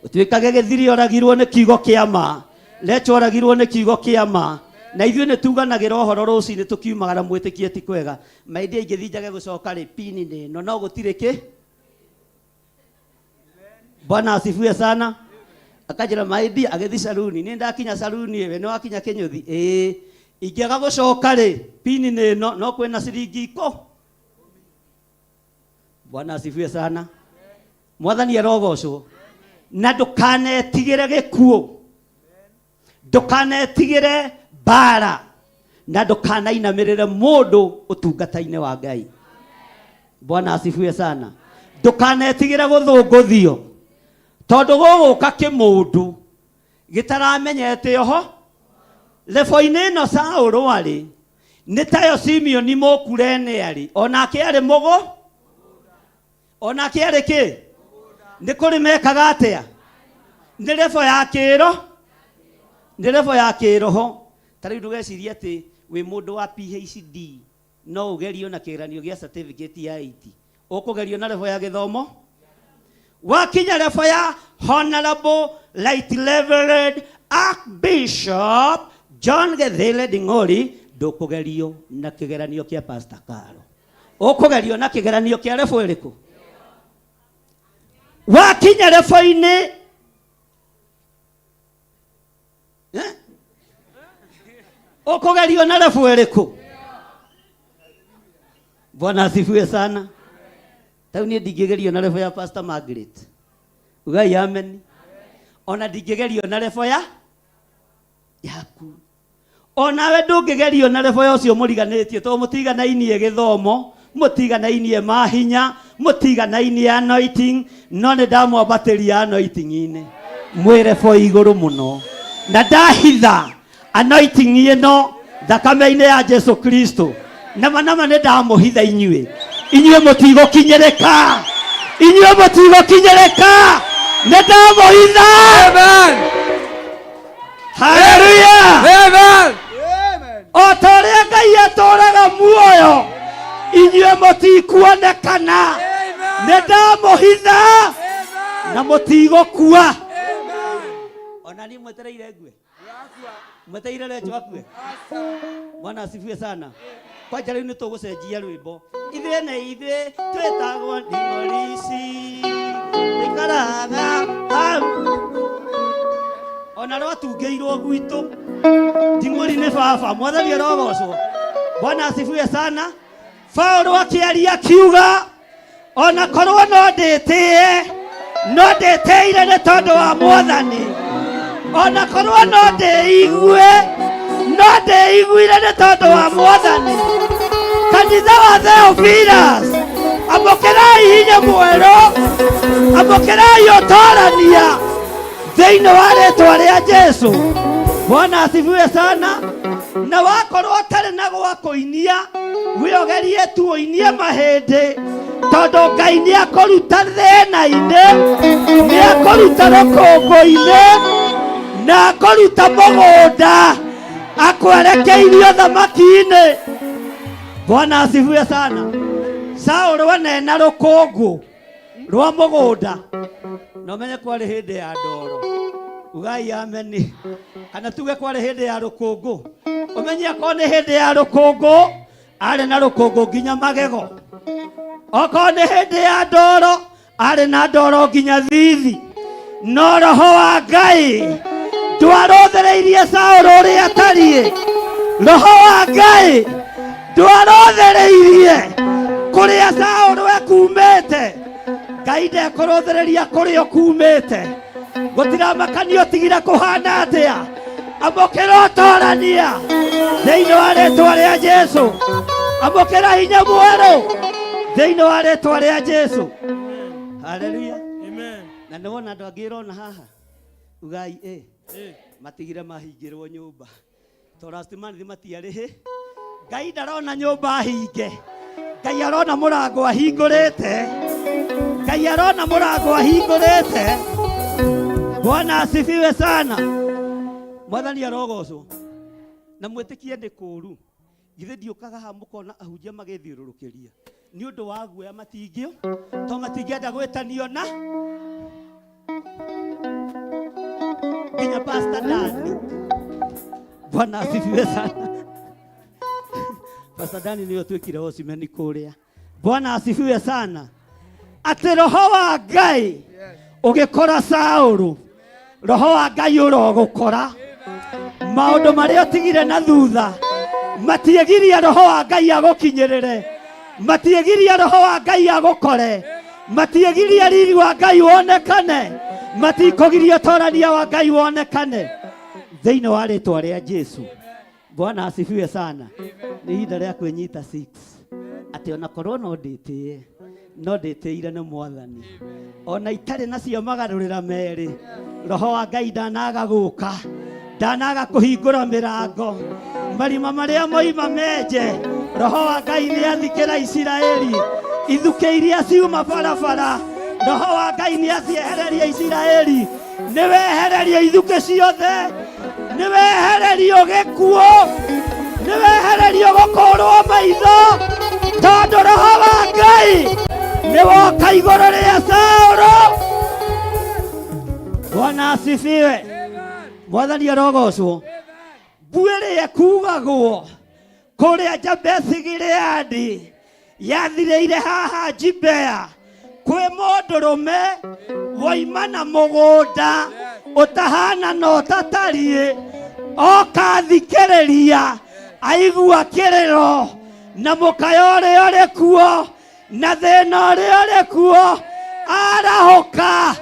Ũtuĩkage gĩthiri oragirwo nĩ kiugo kĩa ma. Lecho oragirwo nĩ kiugo kĩa ma. Na ithuĩ nĩ tuganagĩra ũhoro rũcinĩ tũkiumagara mwĩtĩkie ti kwega. Maithia ingĩthiĩ njage gũcoka rĩ, pini nĩ ĩno no gũtirĩ kĩ. Bwana asifiwe sana. Akanjĩra maithia agĩthiĩ saruni. Nĩ ndakinya saruni ĩwe nĩ wakinya kĩnyũthi. Ĩĩ. Ingĩaga gũcoka rĩ, pini nĩ ĩno no kwĩna ciringi ikũ. Bwana asifiwe sana. Mwathani arogocwo. Na ndũkanetigĩre gĩkuũ, ndũkanetigĩre mbara, na ndũkanainamĩrĩre mũndũ ũtungata-inĩ wa Ngai. Bwana asifiwe sana. Ndũkanetigĩre gũthũngũthio, tondũ gũgũka kĩmũndũ gĩtaramenyete oho. Lebo-inĩ ĩno Saũlũ arĩ nĩ tayo Simeoni Mũkurene arĩ, onake arĩ mũgũ, onake arĩ kĩ? Nĩ kũrĩ mekaga atĩa? Nĩ lebo ya kĩro, nĩ lebo ya kĩroho. Ta rĩu ndũgecirie atĩ Wĩ mũndũ wa PhD no ũgerio na kĩgeranio gĩa certificate ya 80. Ũkũgerio na level ya gĩthomo wakinya level ya Honorable Right Reverend Archbishop John Gethele Ding'ori, ndũkũgerio na kĩgeranio kĩa Pastor Karo. Ũkũgerio na kĩgeranio kĩa level ĩrĩkũ? Wakinya level-inĩ Eh? Ũkũgerio na level ĩrĩkũ? Bwana asifiwe sana. Tau niĩ ndingĩgerio na level ya Pastor Margaret. Ugai amen. Ona ndingĩgerio na level ya yaku. Onawe ndũngĩgerio na level ya ũcio mũriganĩtie, tondũ mũtiganainie gĩthomo, mũtiganainie mahinya, mũtiganainie anointing, no nĩ ndamwambatĩria anointing-inĩ mwĩ level igũrũ mũno, na ndahitha anointing ĩno thakame-inĩ ya Jesu Kristo. Nama nama nĩ ndamũhitha inyuĩ, inyuĩ mũtigũkinyĩrĩka, inyuĩ mũtigũkinyĩrĩka, nĩ ndamũhitha. Amen. Haleluya. Amen. O ta ũrĩa Ngai atũũraga muoyo, inyuĩ mũtikuonekana, nĩ ndamũhitha na mũtigũkua. Ona niĩ mwetereire ngue, mwetereire Recho akue. Bwana asifiwe sana. Kwanja rĩu nĩ tũgũcenjia rwĩmbo. Ithuĩ nĩ ithuĩ twĩtagwo nding'orici, tũikaraga hau. Ona rwatungĩirwo gwitũ nding'ori nĩ baba. Mwathani arogocwo. Bwana asifiwe sana. Paulo akĩaria akiuga, ona korwo no ndĩtĩe, no ndĩtĩire nĩ tondũ wa Mwathani. Ona korwo no ndĩigue, no ndĩiguire nĩ tondũ wa Mwathani. Kanitha wa Theophilus, amũkĩrai hinya mwerũ, amũkĩrai ũtorania thĩinĩ wa rĩtwa rĩa Jesu. Bwana asifiwe sana. Na wakorwo ũtarĩ na gwa kũinia, wĩogerie tu ũinie mahĩndĩ, tondũ Ngai nĩ akũruta thĩna-inĩ, nĩ akũruta rũkũngũ-inĩ, na akũruta mũgũnda, akwerekeirie thamaki-inĩ. Bwana asifiwe sana. Saũlũ anena rũkũngũ rwa mũgũnda, na ũmenye kwarĩ hĩndĩ ya ndoro. Ugai ameni. Kana tuge kwarĩ hĩndĩ ya rũkũngũ. Ũmenye akorwo nĩ hĩndĩ ya rũkũngũ, arĩ na rũkũngũ nginya magego. Okorwo nĩ hĩndĩ ya ndoro, arĩ na ndoro nginya thithi. No roho wa Ngai ndwarũthĩrĩirie Saũlũ ũrĩa atariĩ. Roho wa Ngai ndwarũthĩrĩirie kũrĩa Saũlũ ekumĩte. Ngai ndekũrũthĩrĩria kũrĩa ũkumĩte. Gũtiramakanio ũtigire kũhana atĩa. Amũkĩra ũtorania thĩinĩ wa rĩtwa rĩa Jesu. Amũkĩra hinya mwerũ thĩinĩ wa rĩtwa rĩa Jesu. Haleluya. Amen. Na nĩ wona andũ angĩ ĩrona haha ugai ĩ matigire mahingĩrwo nyũmba to last month matiarĩhĩ. Ngai ndarona nyũmba hinge, Ngai arona mũrango ahingũrĩte, Ngai arona mũrango ahingũrĩte. Bwana asifiwe sana. Mwathani arogocwo. Na mwĩtĩkie nĩ kũũru, githĩ ndiũkaga haha mũkona ahunjia magĩthiũrũrũkĩria nĩ ũndũ wa guoya, matingĩo to matingĩenda gwĩtanio na nginya Pastor Dani. Bwana asifiwe sana. Pastor Dani nĩwe twĩkire ocimeni kũrĩa. Bwana asifiwe sana. Atĩ roho wa Ngai ũgĩkora Saũlũ, roho wa Ngai ũrogũkora. Maũndũ marĩa ũtigire na thutha matiĩgiria roho wa Ngai agũkinyĩrĩre, matiĩgiria roho wa Ngai agũkore, matiĩgiria riri wa Ngai wonekane, matikũgiria ũtorania wa Ngai wonekane thĩinĩ wa rĩtwa rĩa Jesu. Bwana asifiwe sana. Nĩ ihinda rĩa kwĩnyita 6 atĩ ona korwo no ndĩtĩe, no ndĩtĩire nĩ Mwathani, ona itarĩ nacio magarũrĩra merĩ, roho wa Ngai ndanaga gũka, ndanaga kũhingũra mĩrango, marima marĩa moima menje. Roho wa Ngai nĩ athikĩra Isiraeli ithukĩ iria ciuma barabara. Roho wa Ngai nĩ aciehereria Isiraeli. Nĩ wehererio ithukĩ ciothe, nĩ wehererio gĩkuũ. Nĩ wehererio gũkũrwo maitho, tondũ roho wa Ngai nĩ woka igũrũ rĩa Saũlũ. Bwana asifiwe. Mwathani arogocwo. Mbu ĩrĩa ĩkugagwo kũrĩa Jabesi Gileadi yathirĩire haha Gibea kwĩ mũndũrũme woima na mũgũnda ũtahana na ũtatariĩ, oka thikĩrĩria aigua kĩrĩro na mũkayo ũrĩa ũrĩ kuo na thĩna ũrĩa ũrĩ kuo, arahũka.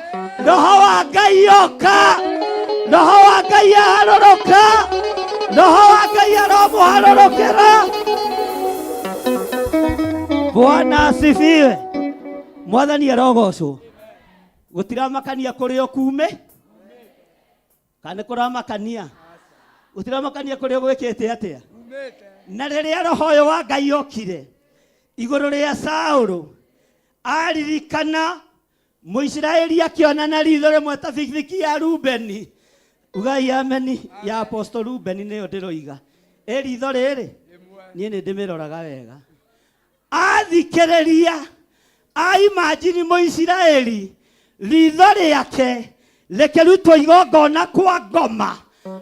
Roho wa Ngai oka, roho wa Ngai aharũrũka, roho wa Ngai aromũharũrũkĩra. Bwana asifiwe. Mwathani arogocwo. Gũtiramakania kũrĩa ũkume kana nĩ kũramakania, gũtiramakania kũrĩa gwĩkĩte atĩa. Na rĩrĩa roho ũyũ wa Ngai okire igũrũ rĩa Saũlũ, aririkana Mũisiraeli akĩona na ritho rĩmwe ta bikibiki ya Rubeni. Ugai ameni. Ya Apostle Rubeni nĩyo ndĩroiga. Ĩ ritho rĩrĩ niĩ nĩ ndĩmĩroraga wega. Athikĩrĩria aimajini Mũisiraeli ritho rĩake rĩkĩrutwo igongona kwa ngoma,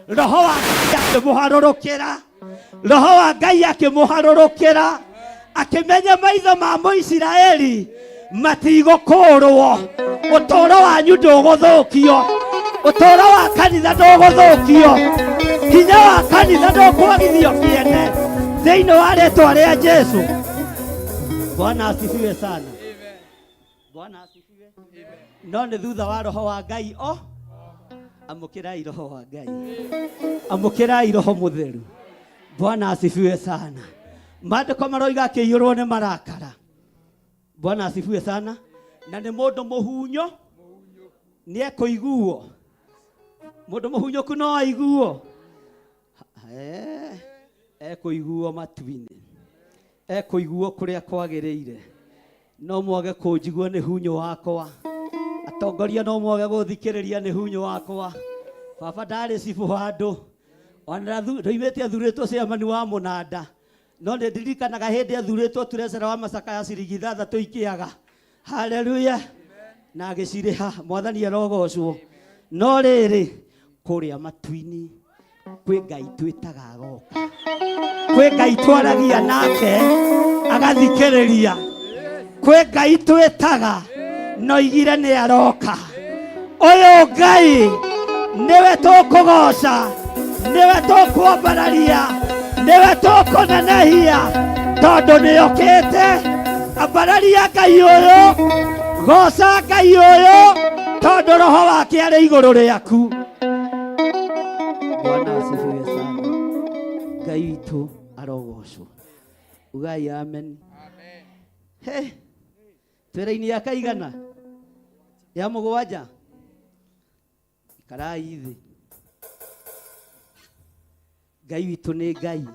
roho wa Ngai akĩmũharũrũkĩra, roho wa Ngai akĩmũharũrũkĩra, akĩmenya maitho ma Mũisiraeli matigũkũrwo. Ũtũũro wanyu ndũgũthũkio, ũtũũro wa kanitha ndũgũthũkio, hinya wa kanitha ndũkwagithio kĩene thĩinĩ wa rĩtwa rĩa Jesu. Bwana asifiwe sana. Bwana asifiwe. No nĩ thutha wa roho wa Ngai o amũkĩrai roho wa Ngai, amũkĩrai roho mũtheru. Bwana asifiwe sana. Maandĩko maroiga akĩiyũrwo nĩ marakara. Bwana asifiwe sana. Na nĩ mũndũ mũhunyo nĩ ekũiguo. Mũndũ mũhunyũku no aiguo. Ekũiguo matu-inĩ, ekũiguo kũrĩa kwagĩrĩire. No mwage kũnjigua nĩ hunyo wakwa, atongoria no mwage gũthikĩrĩria nĩ hunyo wakwa. Baba ndarĩ cibũ handũ, ona ndoimĩte athurĩtwo chairman wa mũnanda, no nĩ ndirikanaga hĩndĩ athurĩtwo treasurer wa Masaka ya ciringi 6 ikĩaga. Haleluya. Na agĩcirĩha. Mwathani arogocwo. No rĩrĩ, kũrĩa matu-inĩ kwĩ Ngai twĩtaga agoka, kwĩ Ngai twaragia nake agathikĩrĩria, kwĩ Ngai twĩtaga no igire nĩ aroka. Ũyũ Ngai nĩwe tũkũgoca, nĩwe tũkwambararia, nĩwe tũkũnenehia, tondũ nĩokĩte. Ambararia Ngai ũyũ, goca Ngai ũyũ, tondũ roho wake arĩ igũrũ rĩaku. Bwana asifiwe sana. Ngai witũ arogocwo. Ugai amen. He, twĩra-inĩ ya kaigana ya mũgwanja, ikarai thĩ. Ngai witũ nĩ Ngai,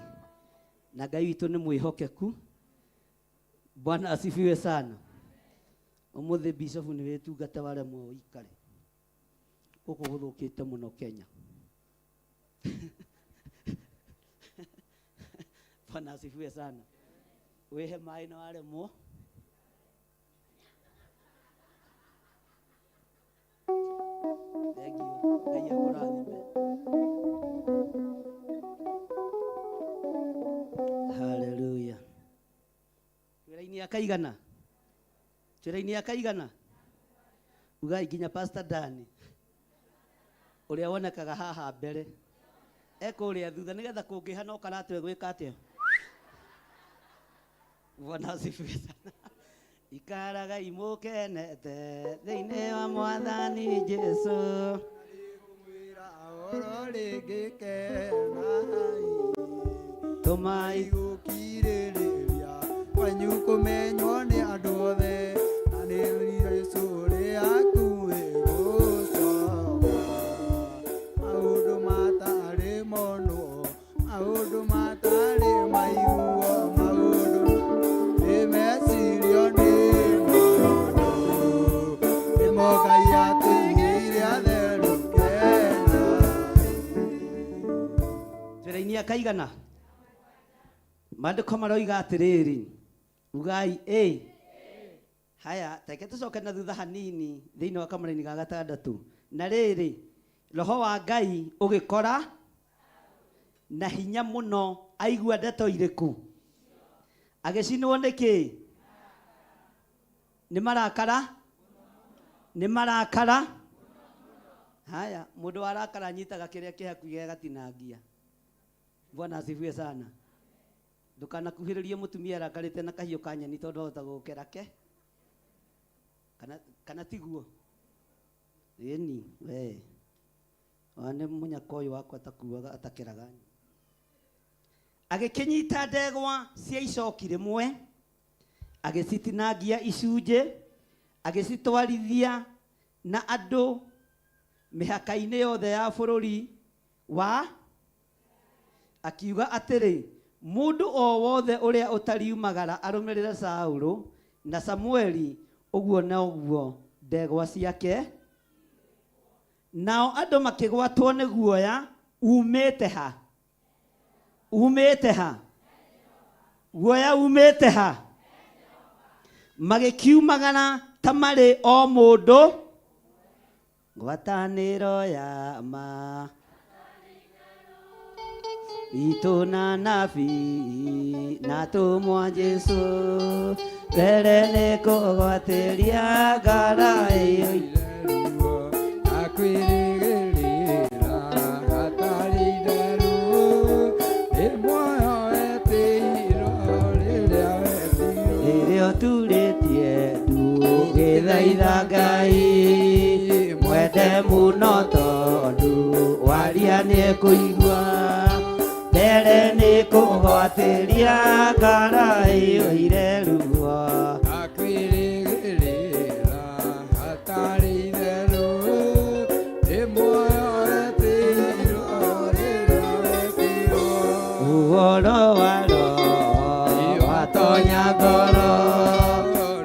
na Ngai witũ nĩ mwĩhokeku. Bwana asifiwe sana. Ũmũthĩ bishop nĩ wĩtungata waremwo ũikare gũkũ gũthũkĩte mũno Kenya. Bwana asifiwe sana. Wĩhe maĩ na waremwo. Thank you. Ngai akũrathime. Hallelujah. Twĩra-inĩ ya kaigana, twĩra-inĩ ya kaigana, ugai nginya Pastor Dani ũrĩa wonekaga haha mbere ekũrĩa thutha, nĩgetha kũngĩhana ũkaratwe gwĩka atĩa. Bwana asifiwe sana. Ikaragai mũkenete thĩinĩ wa Mwathani Jesu. Oro rĩngĩ kenai. Tũmai gũkirĩrĩria kwanyu kũmenywo nĩ andũ othe, na nĩ Jesũ ũrĩ hakuhĩ gũcoka. Maũndũ matarĩ monwo, maũndũ matarĩ maiguo, maũndũ nĩ mecirio nĩ mũndũ, nĩmo Ngai atũigĩire atheru kenai. Twĩra-inĩ ya kaigana, Maandĩko maroiga atĩrĩrĩ, ugai ĩ. Haya, reke tũcoke na thutha hanini thĩinĩ wa kamũraini ga gatandatũ. Na rĩrĩ, roho wa Ngai ũgĩkora na hinya mũno aigua ndeto irĩkũ? Agĩcinwo nĩ kĩ? Nĩ marakara? Nĩ marakara? Haya, mũndũ warakara anyitaga kĩrĩa kĩ hakuhĩ agatinangia. Bwana asifiwe sana. Ndũkanakuhĩrĩrie mũtumia arakarĩte na kahiũ ka nyeni tondũ ahota gũgũkera ke. Kana, kana tiguo? Ĩni, we. Ona nĩ mũnyaka ũyũ wakwa atakuaga atakeraga. Agĩkĩnyita ndegwa cia icoki rĩmwe, agĩcitinangia icunjĩ, agĩcitwarithia na andũ mĩhaka-inĩ yothe ya bũrũri wa akiuga atĩrĩ, Mũndũ o wothe ũrĩa ũtariumagara arũmĩrĩre Saũlũ na Samũeli, ũguo noguo ndegwa ciake. Nao andũ makĩgwatwo nĩ guoya uumĩte ha? Uumĩte ha? Guoya uumĩte ha? Magĩkiumagara ta marĩ o mũndũ ngwatanĩro ya ma itũ na nabii na tũmwa Jesu mbere nĩ kũgwatĩria ngara ĩyo. Akwĩrĩgĩrĩra hatarĩ itherũ, nĩ muoyo wetĩirwo rĩrĩa wetirwo. Rĩrĩa ũturĩtie ndu ũgĩthaitha Ngai mwende mũno tondũ waria nĩekũigua mbere nĩ kũgwatĩria ngara ĩiyũire ruo. Akwĩrĩgĩrĩra hatarĩ itherũ, nĩ muoyo wetĩirwo rĩrĩa wetirwo. Ũhoro wa Roho watonya ngoro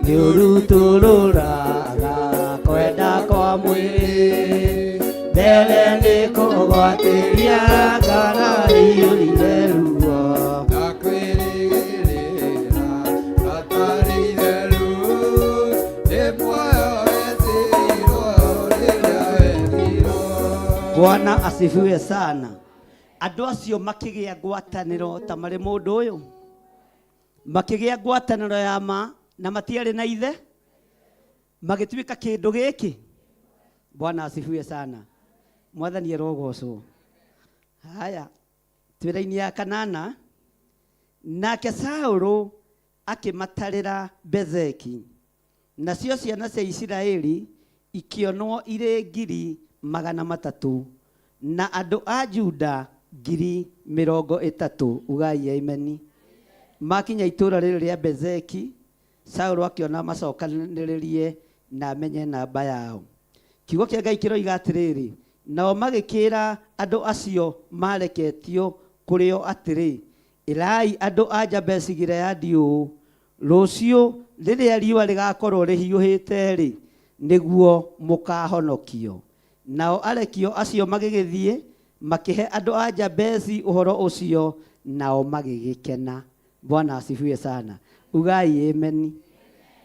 nĩũrutũrũraga kwenda kwa mwĩrĩ mbere nĩ kũgwatĩria ngara ĩiyũire ruo. Akwĩrĩgĩrĩra hatarĩ itherũ, nĩ muoyo wetĩirwo rĩrĩa wetirwo. Bwana asifiwe sana. Andũ acio makĩgĩa ngwatanĩro ta marĩ mũndũ ũyũ, makĩgĩa ngwatanĩro ya ma na matiarĩ na ithe, magĩtuĩka kĩndũ gĩkĩ. Bwana asifiwe sana. Mwathani arogocwo. Haya, twĩra-inĩ ya kanana, nake Saũlũ akĩmatarĩra Bezeki, nacio ciana cia Isiraeli ikĩonwo irĩ 300,000 na andũ a Juda 30,000. Ugai ameni. Makinya itũũra rĩrĩ rĩa Bezeki, Saũlũ akĩona macokanĩrĩrie na amenye namba yao. Kiugo kĩa Ngai kĩroiga atĩrĩrĩ, nao magĩkĩra andũ acio mareketio kũrĩ o atĩrĩ, ĩrai andũ a Jabeshi Gileadi ũũ, rũciũ rĩrĩa riũa rĩgakorwo rĩhiũhĩte-rĩ, nĩguo mũkahonokio. Nao arekio acio magĩgĩthiĩ makĩhe andũ a Jabesi ũhoro ũcio, nao magĩgĩkena. Bwana asifiwe sana. Ugai ameni.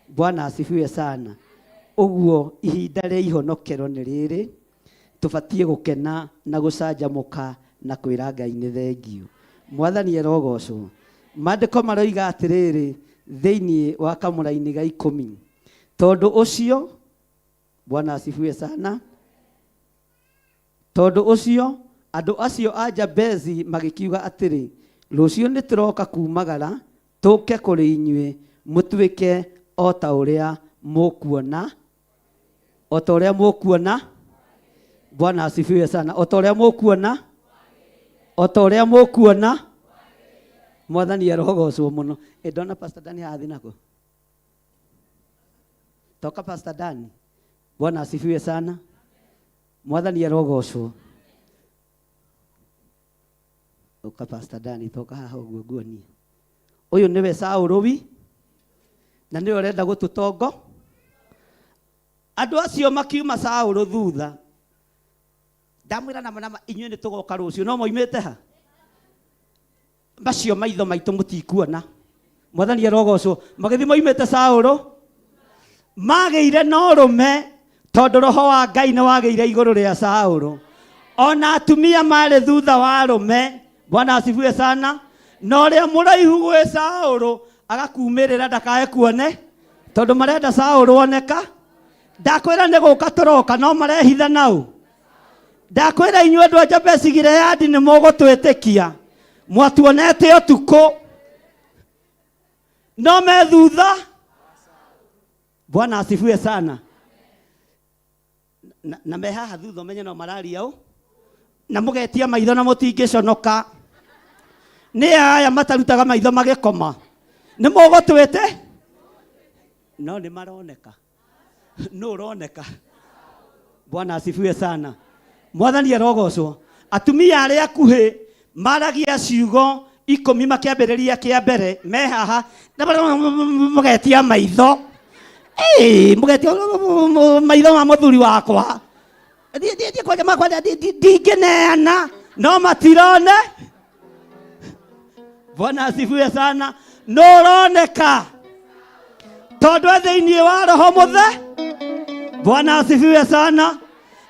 Bwana asifiwe sana. Ũguo ihinda rĩa ihonokero nĩ rĩrĩ, tũbatiĩ gũkena na gũcanjamũka na kwĩra Ngai nĩ thengio. Mwathani arogocwo. Maandĩko maroiga atĩrĩrĩ thĩinĩ wa kamũraini ga 10, tondũ ũcio, Bwana asifiwe sana, tondũ ũcio andũ acio a Jabezi magĩkiuga atĩrĩ, rũciũ nĩ tũroka kumagara tũke kũrĩ inyuĩ mũtuĩke o ta ũrĩa mũkuona, o ta ũrĩa mũkuona. Bwana asifiwe sana. O ta ũrĩa mũkuona, o ta ũrĩa mũkuona. Mwathani arogocwo mũno. Ĩ ndona Pastor Dani haha nako. Toka Pastor Dani. Bwana asifiwe sana. Mwathani arogocwo. Ũka Pastor Dani, toka haha ũguo nguonie. Ũyũ nĩwe Saũlũ wi na nĩwe ũrenda gũtũtongo. Andũ acio makiuma Saũlũ thutha. Ndamwĩra nama nama inyuĩ nĩ tũgoka rũciũ, no moimĩte ha? Macio maitho maitũ mũtikuona. Mwathani arogocwo. Magĩthiĩ moimĩte Saũlũ, magĩire na ũrũme tondũ roho wa Ngai nĩ wagĩire igũrũ rĩa Saũlũ. Ona atumia marĩ thutha wa arũme. Bwana asifiwe sana. Na ũrĩa mũraihu gwĩ Saũlũ agakumĩrĩra ndakae kuone, tondũ marenda Saũlũ oneka. Ndakwĩra nĩ gũka tũroka, no marehitha nau. Ndakwĩra inyuĩ andũ a Jabeshi Gileadi nĩ mũgũtwĩtĩkia, mwatuonete ũtukũ, no me thutha. Bwana asifiwe sana. Na me haha thutha ũmenye no mararia ũ, na mũgetia maitho na mũtingĩconoka. Nĩ aya matarutaga maitho magĩkoma, nĩ mũgũtwĩte, no nĩ maroneka. Nũ ũroneka? Bwana asifiwe sana. Mwathani arogocwo. Atumia arĩa akuhĩ maragia ciugo 10 makĩambĩrĩria kĩa mbere me haha, mũgetia maitho. Ĩĩ, mũgetia maitho ma mũthuri wakwa. Thiĩ kwanja makwa, ndingĩneana, no matirone. Bwana asifiwe sana. No ũroneka tondũ e thĩinĩ wa roho mũthe. Bwana asifiwe sana.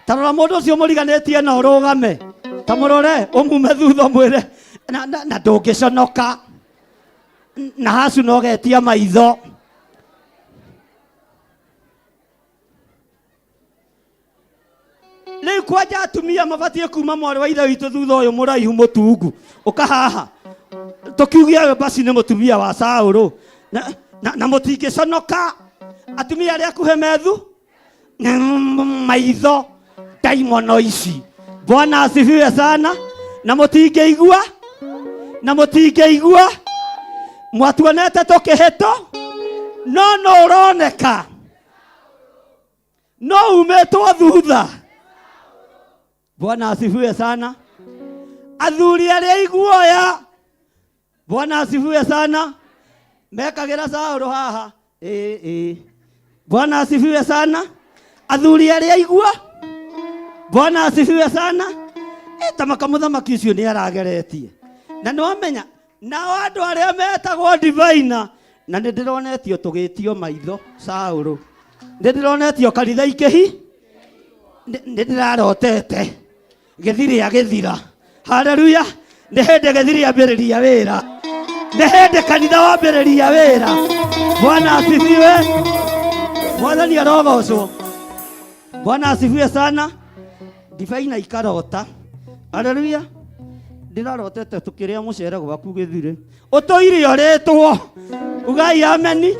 Ta rora mũndũ ũcio mũriganĩtie na ũrũgame, ta mũrore ũmume thutha ũmwĩre na ndũngĩconoka, na hacu no getia maitho. Rĩu kwanja atumia mabatiĩ kuma mwarĩ wa ithe witũ thutha ũyũ mũraihu mũtungu ũka haha, tũkiuge ũyũ basi nĩ mũtumia wa Saũlũ, na mũtingĩconoka. Atumia arĩa akuhĩ methu maitho ndaimono ici. Bwana asifiwe sana. Na mũtingĩigua, na mũtingĩigua, mwatuonete tũkĩhĩtwo, no nũ ũroneka, no umĩtwo thutha. Bwana asifiwe sana. Athuri arĩa iguoya, Bwana asifiwe sana, mekagĩra Saũlũ haha. Ĩĩ, ĩĩ. Bwana asifiwe sana. Athuri arĩa igua, Bwana asifiwe sana. Ta maka mũthamaki ũcio nĩ arageretie. Na nĩ wamenya, nao andũ arĩa metagwo divina, na nĩ ndĩronetio tũgĩtio maitho Saũlũ, nĩ ndĩronetio kanitha ikĩhi, nĩ ndĩrarotete gĩthiri agĩthira. Haleluya! Nĩ hĩndĩ gĩthiri ambĩrĩria wĩra, nĩ hĩndĩ kanitha wambĩrĩria wĩra. Bwana asifiwe. Mwathani arogocwo. Bwana asifiwe sana. Divaina ikarota. Haleluya! Ndĩrarotete tũkĩrĩa mũcere gwaku gĩthirĩ, ũtũire ũrĩtwo. Ugai ameni.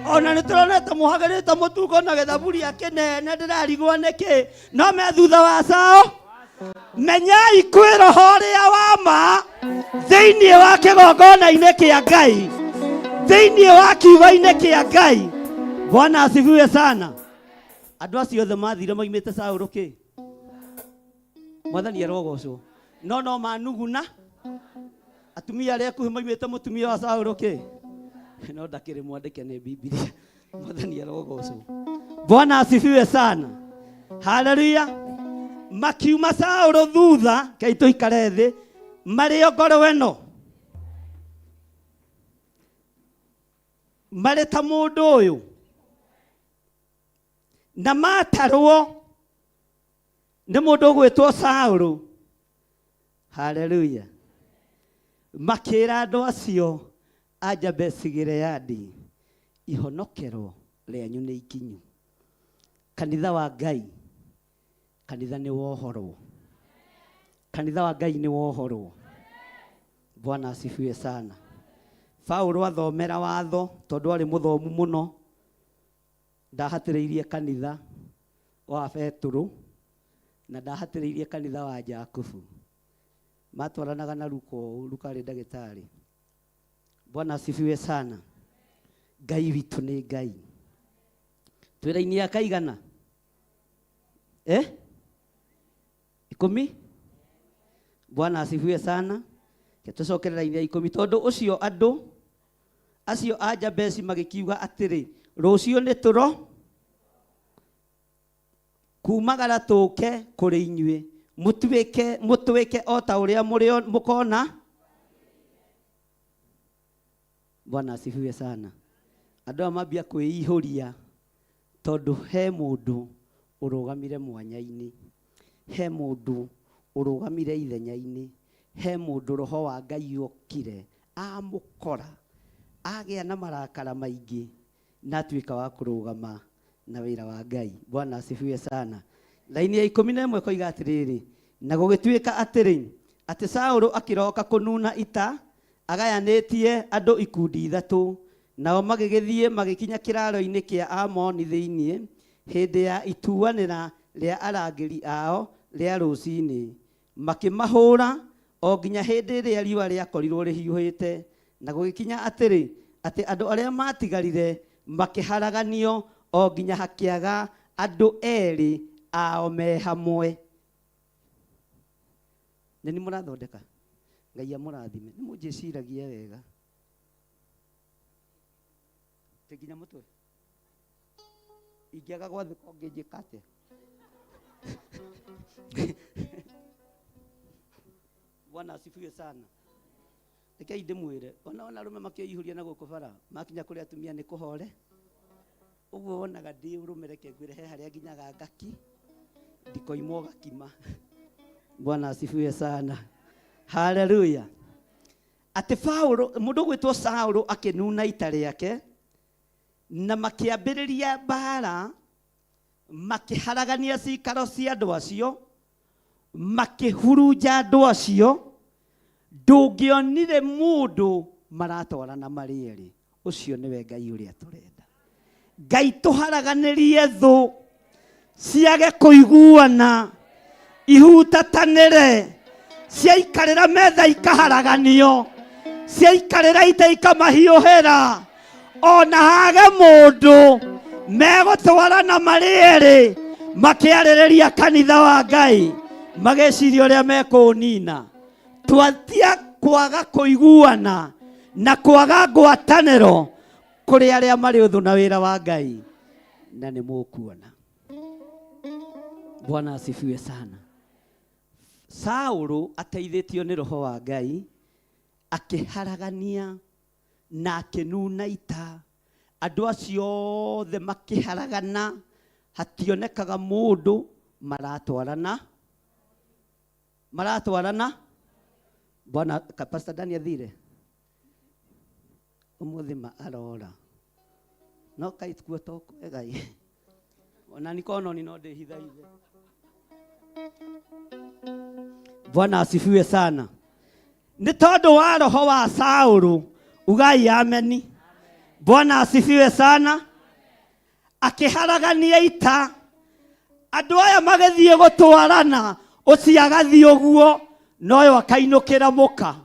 Ona nĩ tũronete mũhagĩrĩte mũtungo na gĩthaburia kĩnene, ndĩrarigwo nĩkĩ, no me thutha wa Saũ. Menyai kwĩ roho ũrĩa wa ma thĩinĩ wa kĩgongona-inĩ kĩa Ngai, thĩinĩ wa kiugo-inĩ kĩa Ngai. Bwana asifiwe sana. Andũ acio othe mathire moimĩte Saũlũ kĩ? Mwathani arogocwo. No no manuguna atumia arĩa akuhĩ moimĩte mũtumia wa Saũlũ kĩ? No ndakĩrĩ mwandĩke nĩ Bibilia. Mwathani arogocwo. Bwana asifiwe sana. Haleluya. Makiuma Saũlũ thutha, kei tũikare thĩ, marĩ o ngoro ĩno, marĩ ta mũndũ ũyũ, na matarwo nĩ mũndũ ũgwĩtwo Saũlũ. Haleluya. Makĩra andũ acio a Jabeshi Gileadi, ihonokero rĩanyu nĩ ikinyu. Kanitha wa Ngai, kanitha nĩ wohorwo. Kanitha wa Ngai nĩ wohorwo. Bwana asifiwe sana. Paulo athomera watho tondũ arĩ mũthomu mũno, ndahatĩrĩirie kanitha wa Petero na ndahatĩrĩirie kanitha wa Jakubu. Matwaranaga na Luka ũũ, Luka arĩ ndagĩtarĩ. Bwana asifiwe sana. Ngai witũ nĩ Ngai. Twĩra-inĩ ya kaigana? 10? Bwana asifiwe sana. Tũcokerera iria 10 tondũ ũcio andũ acio a Jabeshi magĩkiuga atĩrĩ, rũciũ nĩ tũro kumagara tũke kũrĩ inyuĩ, mũtuĩke o ta ũrĩa mũkona. Bwana asifiwe sana. Andũ aya mambia kwĩihũria tondũ he mũndũ ũrũgamire mwanya-inĩ, he mũndũ ũrũgamire ithenya-inĩ, he mũndũ roho wa Ngai okire amũkora agĩa na marakara maingĩ na atuĩka wa kũrũgama na wĩra wa Ngai. Bwana asifiwe sana. Laini ya 11 koiga atĩrĩrĩ, na gũgĩtuĩka atĩrĩ, atĩ Saũlũ akĩroka kũnuna ita agayanĩtie andũ ikundi ithatũ, nao magĩgĩthiĩ magĩkinya kĩraaro-inĩ kĩa Amoni thĩinĩ hĩndĩ ya ituanĩra rĩa arangĩri ao rĩa rũcinĩ, makĩmahũra o nginya hĩndĩ ĩrĩa riũa rĩakorirwo rĩhiũhĩte. Na gũgĩkinya atĩrĩ, atĩ andũ arĩa maatigarire makĩharaganio o nginya hakĩaga andũ erĩ ao me hamwe. Nĩ nĩ mũrathondeka? Ngai amũrathime. Nĩ mũnjĩciragia wega. Tĩ nginya mũtwe. Ingĩaga gwathĩka ũngĩnjĩka atĩa? Bwana asifiwe sana. Rekei ndĩmwĩre, ona ona arũme makĩihũria na gũkũ bara, makinya kũrĩ atumia nĩ kũhore. Ũguo wonaga ndĩ ũrũme, reke ngwĩre he harĩa nginyaga ngaki, ndikoimwo gakima. Bwana asifiwe sana. Haleluya. Atĩ Paulo, mũndũ ũgwĩtwo Saũlũ akĩnuna ita rĩake na makĩambĩrĩria mbara, makĩharagania cikaro cia andũ acio, makĩhurunja andũ acio. Ndũngĩonire mũndũ maratwarana marĩ erĩ. Ũcio nĩwe Ngai ũrĩa tũrenda. Ngai tũharaganĩrie thũ ciage kũiguana, ihutatanĩre, ciaikarĩra metha ikaharaganio, ciaikarĩra ita ikamahiũhĩra, ona hage mũndũ megũtwarana marĩ erĩ makĩarĩrĩria kanitha wa Ngai, mageciria ũrĩa mekũũnina. Twatia kwaga kũiguana na kwaga ngwatanĩro kũrĩ arĩa marĩ ũthũ na wĩra wa Ngai, na nĩ mũkuona. Bwana asifiwe sana. Saũlũ ateithĩtio nĩ roho wa Ngai akĩharagania na akĩnuna ita, andũ acio othe makĩharagana, hationekaga mũndũ maratwarana, maratwarana. Bwana Pastor Daniel athire ũmũthĩ ma arora no kai kuo to kwega ĩ. Ona nikononi no ndĩhithaithe. Bwana asifiwe sana. Nĩ tondũ wa roho wa Saũlũ, ugai ameni. Bwana asifiwe sana. Akĩharagania ita, andũ aya magĩthiĩ gũtwarana, ũcio agathiĩ ũguo noyo akainũkĩra mũka.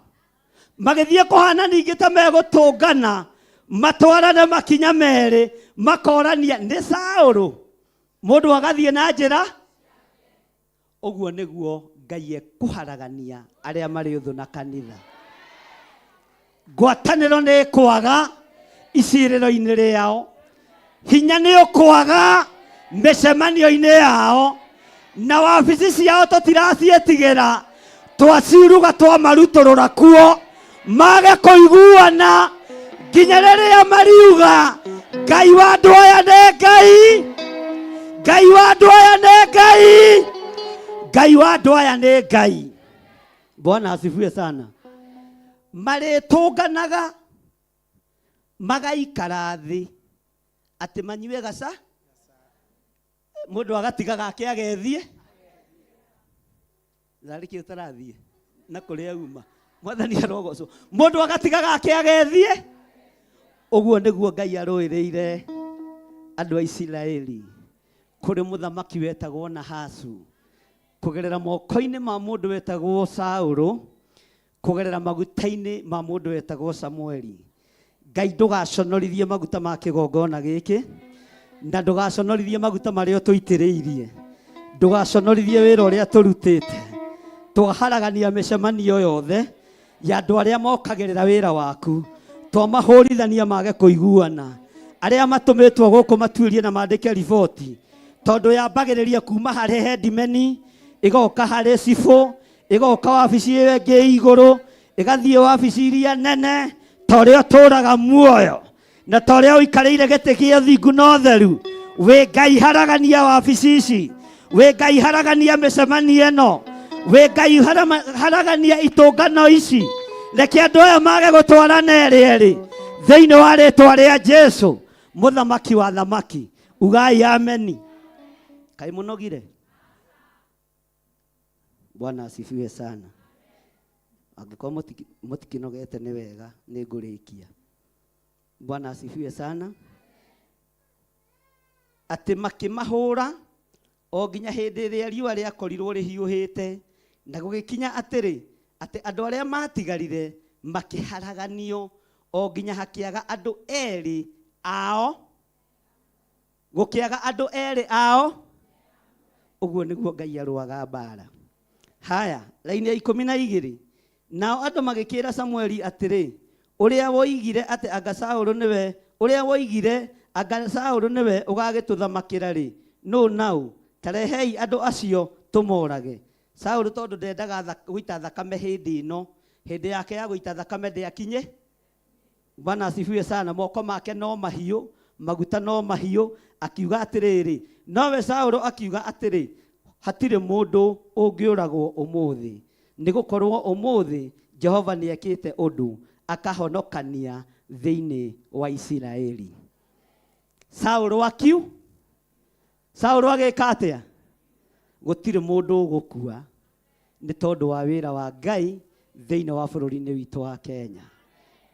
Magĩthiĩ kũhana ningĩ ta megũtũngana, matwarane makinya merĩ, makorania nĩ Saũlũ. Mũndũ agathiĩ na njĩra ũguo nĩguo Ngai ekũharagania arĩa marĩ ũthũ na kanitha. Ngwatanĩro nĩ ĩkwaga icirĩro-inĩ rĩao, hinya nĩ ũkwaga mĩcemanio-inĩ yao, na wabici ciao tũtiraciĩtigĩra, twaciuruga twamarutũrũra kuo, mage kũiguana nginya rĩrĩa mariuga Ngai wa andũ aya nĩ Ngai, Ngai wa andũ aya nĩ Ngai, Ngai wa andũ aya nĩ Ngai. Bwana asifiwe sana. Marĩtũnganaga magaikara thĩ atĩ manyue gaca, mũndũ agatiga gake agethiĩ narĩ kĩ ũtarathiĩ na kũrĩa uma. Mwathani arogocwo. Mũndũ agatiga gake agethiĩ. Ũguo nĩguo Ngai arũĩrĩire andũ a Isiraeli kũrĩ mũthamaki wetagwo Nahasu, kũgerera moko-inĩ ma mũndũ wetagwo Saũlũ, kũgerera maguta-inĩ ma mũndũ wetagwo Samueli. Ngai ndũgaconorithie maguta ma kĩgongona gĩkĩ, na ndũgaconorithie maguta marĩa ũtũitĩrĩirie, ndũgaconorithie wĩra ũrĩa tũrutĩte. Twaharagania mĩcemanio yothe ya andũ arĩa mokagĩrĩra wĩra waku, twamahũrithania mage kũiguana, arĩa matũmĩtwo gũkũ matuĩrie na mandĩke riboti, tondũ yambagĩrĩria kuma harĩ headman, ĩgoka harĩ cibũ, ĩgoka wabici ĩyo ĩngĩ igũrũ, ĩgathiĩ wabici iria nene. Ta ũrĩa ũtũũraga muoyo na ta ũrĩa ũikarĩire gĩtĩ kĩa ũthingu na ũtheru, wĩ Ngai haragania wabici ici, wĩ Ngai haragania mĩcemanio ĩno, wĩ Ngai haragania itũngano ici. Reke andũ aya mage gũtwarana erĩ erĩ thĩinĩ wa rĩtwa rĩa Jesu, mũthamaki wa thamaki. Ugai ameni. Kaĩ mũnogire? Bwana asifiwe sana. Angĩkorwo mũtikinogete nĩ wega, nĩ ngũrĩkia. Bwana asifiwe sana. Atĩ makĩmahũra o nginya hĩndĩ ĩrĩa riũa rĩakorirwo rĩhiũhĩte, na gũgĩkinya atĩrĩ, atĩ andũ arĩa maatigarire makĩharaganio o nginya hakĩaga andũ erĩ ao, gũkĩaga andũ erĩ ao. Ũguo nĩguo Ngai arũaga mbara. Haya, raini ya 12. Nao andũ magĩkĩra Samueli atĩrĩ, ũrĩa woigire atĩ anga Saũlũ nĩwe, ũrĩa woigire anga Saũlũ nĩwe ũgagĩtũthamakĩra rĩ, nũ nau? Ta rehei andũ acio tũmorage. Saũlũ tondũ ndendaga gũita thakame hĩndĩ ĩno, hĩndĩ yake ya gũita thakame ndĩakinye. Bwana asifiwe sana. Moko make no mahiũ, maguta no mahiũ. Akiuga atĩrĩrĩ, nowe Saũlũ akiuga atĩrĩ, hatirĩ mũndũ ũngĩũragwo ũmũthĩ, nĩgũkorwo ũmũthĩ Jehova nĩekĩte ũndũ akahonokania thĩinĩ wa Isiraeli. Saũlũ Saũlũ agĩka atĩa? Gũtirĩ mũndũ ũgũkua nĩ tondũ wa wĩra wa Ngai thĩinĩ wa bũrũri-inĩ witũ wa Kenya,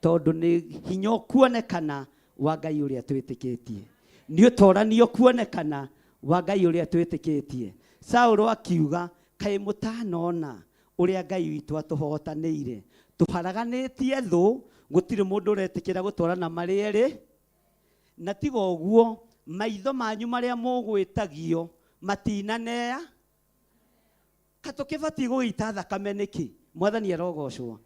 tondũ nĩ hinya ũkuonekana wa Ngai ũrĩa twĩtĩkĩtie, nĩ ũtoranio ũkuonekana wa Ngai ũrĩa twĩtĩkĩtie. Saũlũ akiuga, kaĩ mũtanona ũrĩa Ngai witũ atũhotanĩire, tũharaganĩtie thũ, gũtirĩ mũndũ ũretĩkĩra gũtwarana marĩ erĩ, na tiga ũguo maitho manyu marĩa mũgwĩtagio matinanea. Katũkĩbatiĩ gũgĩita thakame nĩkĩ? Mwathani arogocwo.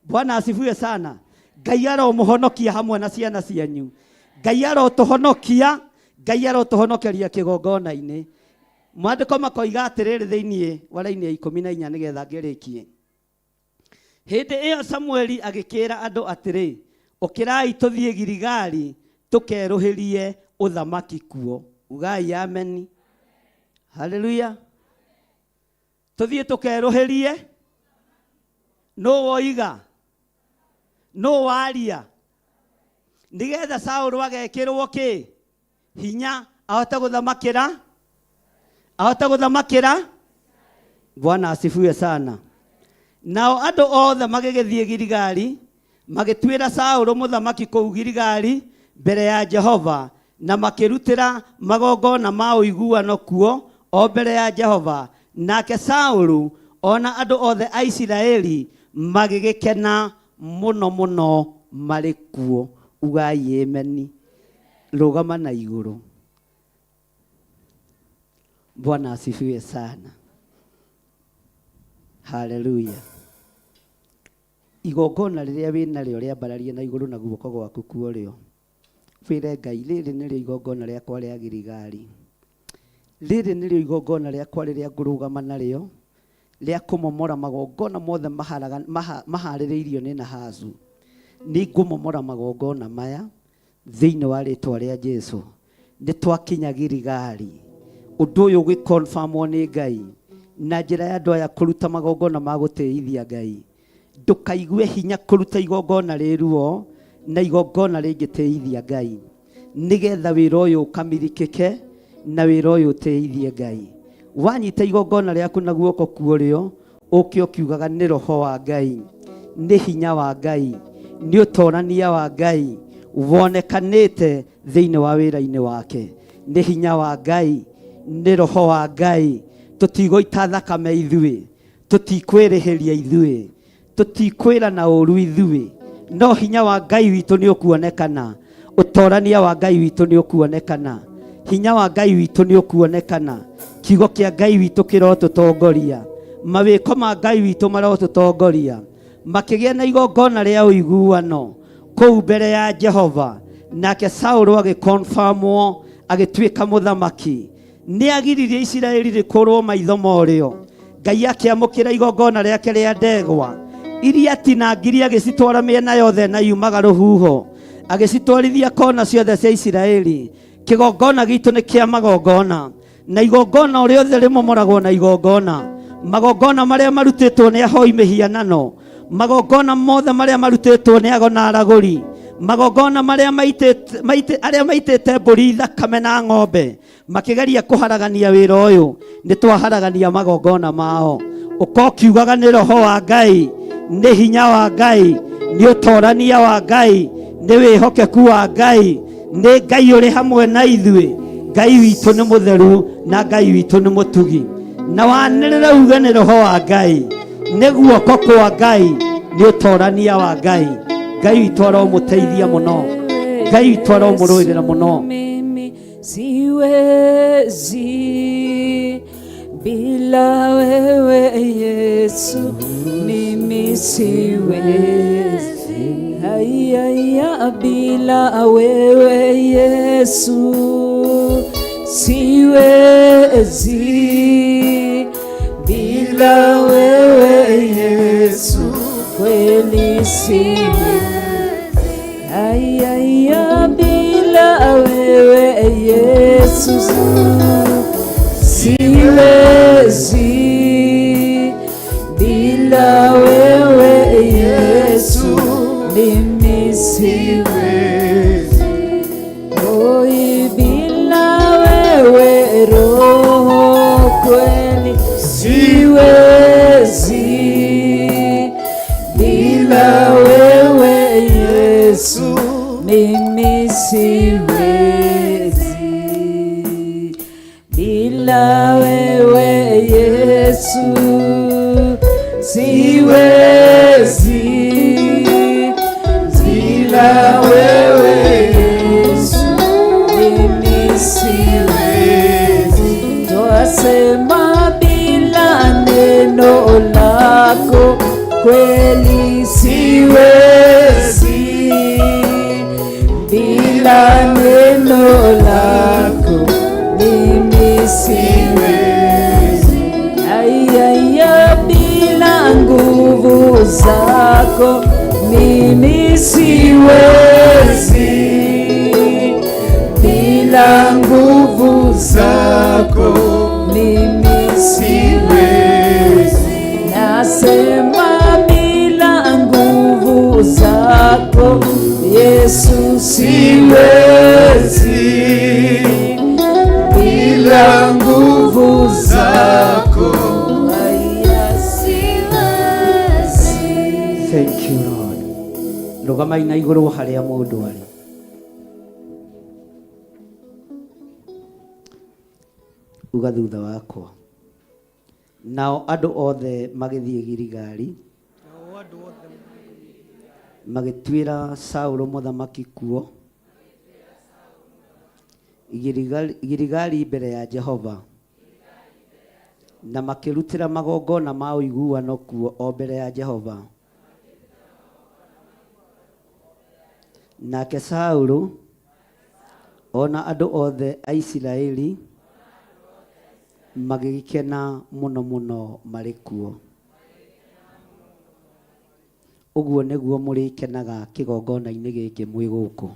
Bwana asifiwe sana. Ngai aromũhonokia hamwe na ciana cianyu. Ngai arotũhonokia, Ngai arotũhonokeria kĩgongona-inĩ. Maandĩko makoiga atĩrĩrĩ thĩinĩ wa raini ya 14 nĩgetha ngĩrĩkie. Hĩndĩ ĩyo Samueli agĩkĩra andũ atĩrĩ, ũkĩrai tũthiĩ Giligali tũkerũhĩrie ũthamaki kuo. Ugai ameni. Haleluya. Tũthiĩ tũkerũhĩrie. Nũ woiga? Nũ waria? Nĩgetha Saũlũ agekĩrwo kĩ? Hinya ahote gũthamakĩra, ahote gũthamakĩra. Bwana asifiwe sana. Nao andũ othe magĩgĩthiĩ Giligali, magĩtuĩra Saũlũ mũthamaki kũu Giligali mbere ya Jehova, na makĩrutĩra magongona ma ũiguano kuo o mbere ya Jehova. Nake Saũlũ ona andũ othe a Isiraeli magĩgĩkena mũno mũno marĩ kuo. Ugai ameni. Rũgama na igũrũ. Bwana asifiwe sana. Haleluya. Igongona rĩrĩa wĩnarĩo rĩambararie na igũrũ na guoko gwaku kuorĩo. Wĩre Ngai, rĩrĩ nĩrĩo igongona rĩakwa rĩa Giligali. Rĩrĩ nĩrĩo igongona rĩakwa rĩrĩa ngũrũgama narĩo, rĩa kũmomora magongona mothe maharĩrĩirio nĩ Nahazu. Nĩ ngũmomora magongona maya thĩinĩ wa rĩtwa rĩa Jesu. Nĩ twakinya Giligali. Ũndũ ũyũ ũgĩkonfamwo nĩ Ngai na njĩra ya andũ aya kũruta magongona ma gũtĩithia Ngai. Ndũkaigue hinya kũruta igongona rĩ ruo na igongona rĩngĩtĩithia Ngai, nĩgetha wĩra ũyũ ũkamirikĩke na wĩra ũyũ ũtĩithie Ngai. Wanyita igongona rĩaku na guoko kuorĩo, ũke ũkiugaga nĩ roho wa Ngai, nĩ hinya wa Ngai, nĩ ũtorania wa Ngai wonekanĩte thĩinĩ wa wĩra-inĩ wake. Nĩ hinya wa Ngai, nĩ roho wa Ngai. Tũtigũita thakame ithuĩ, tũtikwĩrĩhĩria ithuĩ, tũtikwĩra na ũru ithuĩ, no hinya wa Ngai witũ nĩ ũkuonekana, ũtorania wa Ngai witũ nĩ ũkuonekana, hinya wa Ngai witũ nĩ ũkuonekana, kiugo kĩa Ngai witũ kĩrotũtongoria, mawĩko ma Ngai witũ marotũtongoria. Makĩgĩa na igongona rĩa ũiguano kũu mbere ya Jehova, nake Saũlũ agĩkonfamwo agĩtuĩka mũthamaki. Nĩ agiririe Isiraeli rĩkũrwo maitho morĩo. Ngai akĩamũkĩra igongona rĩake rĩa ndegwa. Iria tinangirie agĩcitwara mĩena yothe na yumaga rũhuho, agĩcitwarithia kona ciothe cia Isiraeli. Kĩgongona gitũ nĩ kĩa magongona, na igongona o rĩothe rĩmomoragwo na igongona. Magongona marĩa marutĩtwo nĩ ahoi mĩhianano, magongona mothe marĩa marutĩtwo nĩ ago na aragũri, magongona marĩa maitĩte, maitĩ, arĩa maitĩte mbũri, thakame na ng'ombe, makĩgeria kũharagania wĩra ũyũ, nĩ twaharagania magongona mao. Ũka ũkiugaga nĩ roho wa Ngai, nĩ hinya wa Ngai, nĩ ũtorania wa Ngai, nĩ wĩhokeku wa Ngai, nĩ Ngai ũrĩ hamwe na ithuĩ. Ngai witũ nĩ mũtheru na Ngai witũ nĩ mũtugi. Na wanĩrĩre uge nĩ roho wa Ngai, nĩ guoko kwa Ngai, nĩ ũtorania wa Ngai. Ngai witũ aromũteithia mũno, Ngai witũ aromũrũĩrĩra mũno. Mimi siwezi bila wewe Yesu, mimi siwezi. Haya, bila wewe Yesu siwezi, bila wewe Yesu kweli siwezi. Haya, bila wewe Yesu siwezi, bila wewe Yesu mimi siwezi. Oi, bila wewe Roho kweli siwezi, bila wewe Yesu mimi siwezi, bila wewe Yesu siwezi, bila wewe Yesu mimi siwezi. Twasema bila neno lako kweli siwezi, bila neno lako mimi siwezi. Ayaya, bila nguvu zako mimi siwezi, bila nguvu zako mimi siwezi. Nasema bila nguvu zako Yesu siwezi, bila nguvu zako haya siwezi. Thank you Lord. Rũgamai na igũrũ harĩa mũndũ arĩ. Uga thutha wakwa. Nao andũ othe magĩthiĩ Giligali, magĩtuĩra Saũlũ mũthamaki kuo Giligali mbere ya Jehova, na makĩrutĩra magongona ma ũiguano kuo o mbere ya Jehova. Nake Saũlũ ona andũ othe a Isiraeli magĩgĩkena mũno mũno marĩ kuo. Ũguo nĩguo mũrĩkenaga kĩgongona-inĩ gĩkĩ mwĩ gũkũ.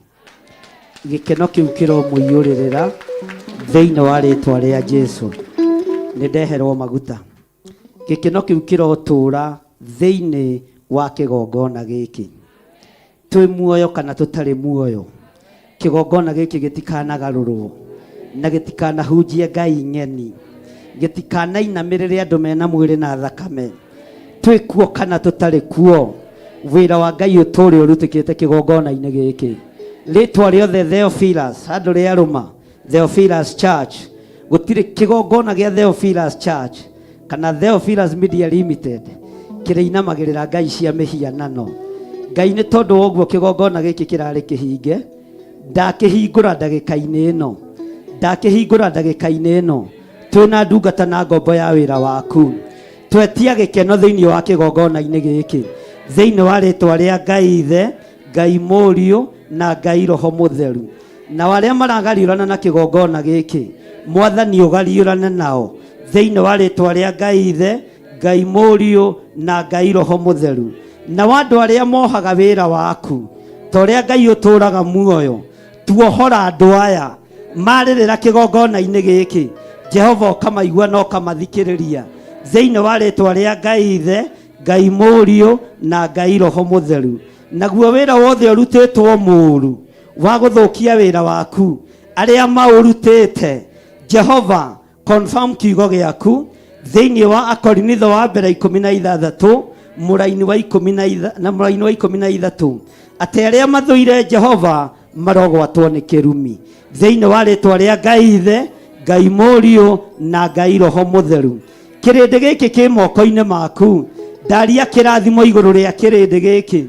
Gĩkeno kĩu kĩromũiyũrĩrĩra thĩinĩ wa rĩtwa rĩa Jesu. Nĩ ndeherwo maguta. Gĩkeno kĩu kĩrotũra thĩinĩ wa kĩgongona gĩkĩ. Twĩ muoyo kana tũtarĩ muoyo, kĩgongona gĩkĩ gĩtikanagarũrwo na gĩtikanahunjie Ngai ng'eni, gĩtikanainamĩrĩre andũ mena mwĩrĩ na thakame. Twĩ kuo kana tũtarĩ kuo, wĩra wa Ngai ũtũre ũrutĩkĩte kĩgongona-inĩ gĩkĩ. Rĩtwa rĩothe Theophilus, handũ rĩarũma Theophilus Church, gũtirĩ kĩgongona gĩa Theophilus Church kana Theophilus Media Limited kĩrĩinamagĩrĩra ngai cia mĩhianano. Ngai nĩ tondũ wa ũguo kĩgongona gĩkĩ kĩrarĩ kĩhinge, ndakĩhingũra ndagĩka-inĩ ĩno, ndakĩhingũra ndagĩka-inĩ ĩno. Twĩna ndungata na ngombo ya wĩra waku, twetia gĩkeno thĩinĩ wa kĩgongona-inĩ gĩkĩ, thĩinĩ wa rĩtwa rĩa Ngai Ithe, Ngai Mũriũ na Ngai Roho Mũtheru. Na arĩa maragariũrana na kĩgongona gĩkĩ, Mwathani ũgariũrane nao thĩinĩ wa rĩtwa rĩa Ngai Ithe, Ngai Mũriũ na Ngai Roho Mũtheru. Na wa andũ arĩa mohaga wĩra waku ta ũrĩa Ngai ũtũũraga muoyo, tuohora andũ aya marĩrĩra kĩgongona-inĩ gĩkĩ. Jehova ũkamaigua na ũkamathikĩrĩria thĩinĩ wa rĩtwa rĩa Ngai Ithe, Ngai Mũriũ na Ngai Roho Mũtheru. Naguo wĩra wothe ũrutĩtwo mũũru wa gũthũkia wĩra waku, arĩa maũrutĩte, Jehova confirm kiugo gĩaku thĩinĩ wa Akorinitho wa mbere 16 mũraini wa ikũmi na itha, na mũraini wa 13, atĩ arĩa mathũire Jehova marogwatwo nĩ kĩrumi thĩinĩ wa rĩtwa rĩa Ngai Ithe, Ngai Mũriũ na Ngai Roho Mũtheru. Kĩrĩndĩ gĩkĩ kĩ moko-inĩ maku, ndaria kĩrathimo igũrũ rĩa kĩrĩndĩ gĩkĩ,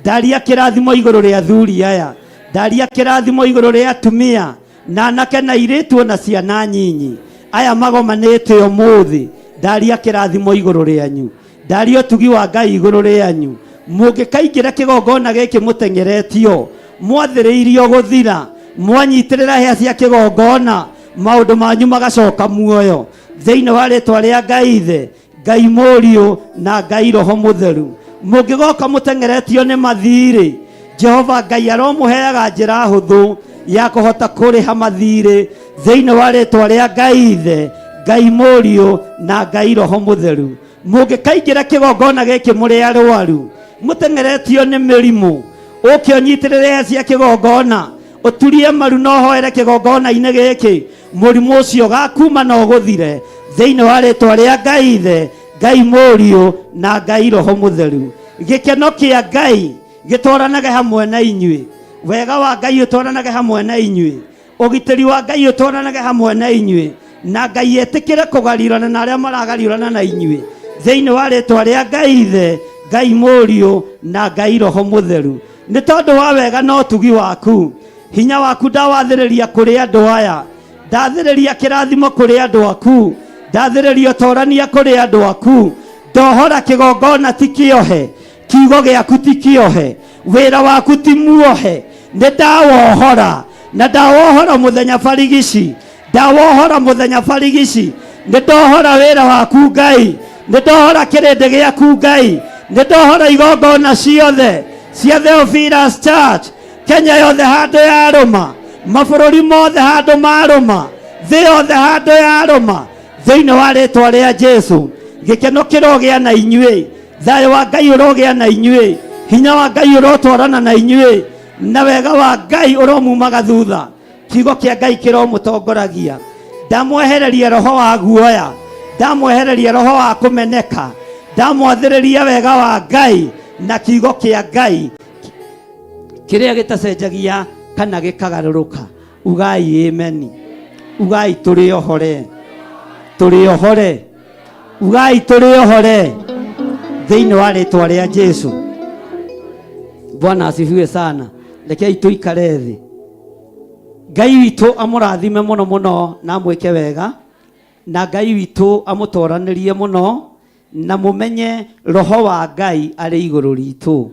ndaria kĩrathimo igũrũ rĩa athuri aya, ndaria kĩrathimo igũrũ rĩa atumia na anake na airĩtu na ciana nyinyi aya magomanĩte ũmũthĩ, ndaria kĩrathimo igũrũ rĩanyu, ndaria ũtugi wa Ngai igũrũ rĩanyu. Mũngĩkaingĩra kĩgongona gĩkĩ mũteng'eretio, mwathĩrĩirio gũthira, mwanyitĩrĩra hĩa cia kĩgongona, maũndũ manyu magacoka muoyo thĩinĩ wa rĩtwa rĩa Ngai Ithe, Ngai Mũriũ na Ngai Roho Mũtheru. Mũngĩgoka mũteng'eretio nĩ mathirĩ, Jehova Ngai aromũheaga njĩra hũthũ ya kũhota kũrĩha mathirĩ thĩinĩ wa rĩtwa rĩa Ngai Ithe, Ngai Mũriũ na Ngai Roho Mũtheru. Mũngĩkaingĩra kĩgongona gĩkĩ mũrĩ arwaru, mũteng'eretio nĩ mĩrimũ, ũke ũnyitĩrĩre hĩa cia kĩgongona, ũturie maru na ũhoere kĩgongona-inĩ gĩkĩ, mũrimũ ũcio ũgakuma na ũgũthire thĩinĩ wa rĩtwa rĩa Ngai Ithe, Ngai Mũriũ na Ngai Roho Mũtheru. Gĩkeno kĩa Ngai gĩtwaranage hamwe na inyuĩ, wega wa Ngai ũtwaranage hamwe na inyuĩ, ũgitĩri wa Ngai ũtwaranage hamwe na inyuĩ, na Ngai etĩkĩre kũgariũrana na arĩa maragariũrana na inyuĩ thĩinĩ wa rĩtwa rĩa Ngai Ithe, Ngai Mũriũ na Ngai Roho Mũtheru. Nĩ tondũ wa wega na ũtugi waku, hinya waku ndawathĩrĩria kũrĩ andũ aya, ndathĩrĩria kĩrathimo kũrĩ andũ aku, ndathĩrĩria ũtorania kũrĩ andũ aku, ndohora kĩgongona ti kĩohe, kiugo gĩaku ti kĩohe, wĩra waku ti muohe, nĩ ndawohora na ndawohora mũthenya barigici, ndawohora mũthenya barigici, nĩ ndohora wĩra waku Ngai, nĩ ndohora kĩrĩndĩ gĩaku Ngai, nĩ ndohora igongona ciothe cia Theophilus Church Kenya yothe handũ yarũma, mabũrũri mothe handũ marũma, thĩ yothe handũ yarũma, thĩinĩ wa rĩtwa rĩa Jesu. Gĩkeno kĩrogĩa na inyuĩ, thayũ wa Ngai ũrogĩa na inyuĩ, hinya wa Ngai ũrotwarana na inyuĩ, na wega wa Ngai ũromumaga thutha. Kiugo kĩa Ngai kĩromũtongoragia. Ndamwehereria roho wa guoya, ndamwehereria roho wa kũmeneka, ndamwathĩrĩria wega wa Ngai na kiugo kĩa Ngai kĩrĩa gĩtacenjagia kana gĩkagarũrũka. Ugai ameni. Ugai tũrĩ ohore, tũrĩ ohore. Ugai tũrĩ ohore thĩinĩ wa rĩtwa rĩa Jesu. Bwana asifiwe sana. Rekei tũikare thĩ. Ngai witũ amũrathime mũno mũno na amwĩke wega, na Ngai witũ amũtoranĩrie mũno, na mũmenye roho wa Ngai arĩ igũrũ ritũ,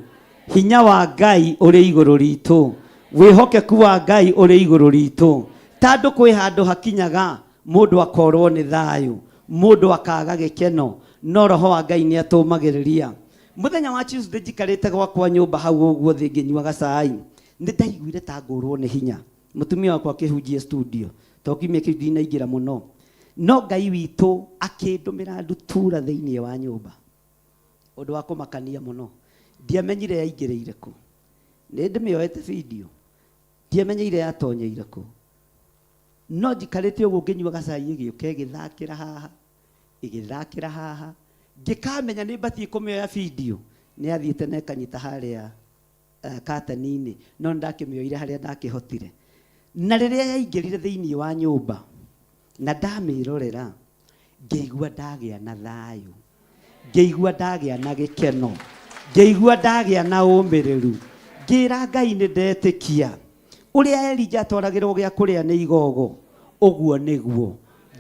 hinya wa Ngai ũrĩ igũrũ ritũ, wĩhokeku wa Ngai ũrĩ igũrũ ritũ. Tandũ kwĩ handũ hakinyaga mũndũ akorwo nĩ thayũ, mũndũ akaga gĩkeno, no roho wa Ngai nĩ atũmagĩrĩria. Mũthenya wa Tuesday njikarĩte gwakwa nyũmba hau ũguo thĩ ngĩnyuaga cai, nĩ ndaiguire ta ngũrwo nĩ hinya. Mũtumia wakwa akĩhunjia studio, to kiumia kĩu ndinaingĩra mũno, no Ngai witũ akĩndũmĩra ndutura thĩinĩ wa nyũmba, ũndũ wa kũmakania mũno. Ndiamenyire yaingĩrĩire kũ, nĩ ndĩmĩoete video, ndiamenyeire yatonyeire kũ, no njikarĩte ũguo ngĩnyuaga cai ĩgĩũka ĩgĩthakĩra haha, ĩgĩthakĩra haha, ngĩkamenya nĩ mbatiĩ kũmĩoya video, nĩ yathiĩte na ĩkanyita harĩa katani-inĩ, no nĩndakĩmĩoire harĩa ndakĩhotire. Na rĩrĩa yaingĩrire thĩinĩ wa nyũmba na ndamĩrorera, ngĩigua ndagĩa na thayũ, ngĩigua ndagĩa na gĩkeno, ngĩigua ndagĩa na ũmĩrĩru, ngĩra Ngai nĩ ndetĩkia ũrĩa Elijah atwaragĩrwo gĩa kũrĩa nĩ igogo, ũguo nĩguo.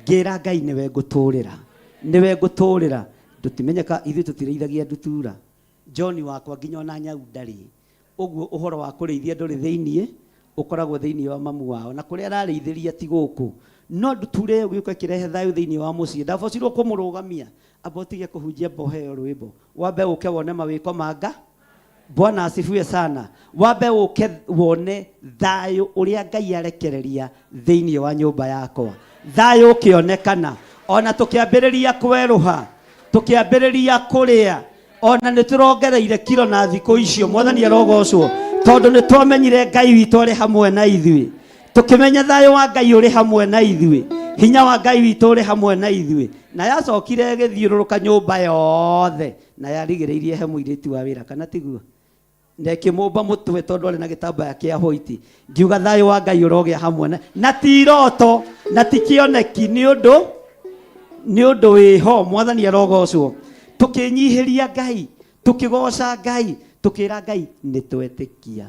Ngĩra Ngai nĩwe ngũtũrĩra, nĩwe ngũtũrĩra. Ndũtimenyeka ithuĩ tũtirĩithagia ndutura, John wakwa nginya ona nyau ndarĩ. Ũguo ũhoro wa kũrĩithia ndũrĩ thĩiniĩ, ũkoragwo thĩiniĩ wa mamu wao, na kũrĩa ararĩithĩria ti gũkũ. No ndutura ĩyo gĩũka ĩkĩrehe thayũ thĩinĩ wa mũciĩ. Ndabocirwo kũmũrũgamia amba ũtige kũhunjia mboheo rwĩmbo, wambe ũke wone mawĩko manga. Bwana asifiwe sana. Wambe ũke wone thayũ ũrĩa Ngai arekereria thĩinĩ wa nyũmba yakwa. Thayũ ũkĩonekana ona tũkĩambĩrĩria kwerũha, tũkĩambĩrĩria kũrĩa, ona nĩ tũrongereire kiro na thikũ icio. Mwathani arogocwo, tondũ nĩ twamenyire Ngai witũ arĩ hamwe na ithuĩ, tũkĩmenya thayũ wa Ngai ũrĩ hamwe na ithuĩ, hinya wa Ngai witũ ũrĩ hamwe na ithuĩ. Na yacokire ĩgĩthiũrũrũka nyũmba yothe na yarigĩrĩirie he mũirĩtu wa wĩra, kana tiguo? Na ĩkĩmũmba mũtwe tondũ arĩ na gĩtambaya kĩa white. Ngiuga thayũ wa Ngai ũrogĩa hamwe na, na ti iroto na ti kĩoneki, nĩ ũndũ nĩ ũndũ wĩho. Mwathani arogocwo. Tũkĩnyihĩria Ngai, tũkĩgoca Ngai, tũkĩra Ngai nĩ twetĩkia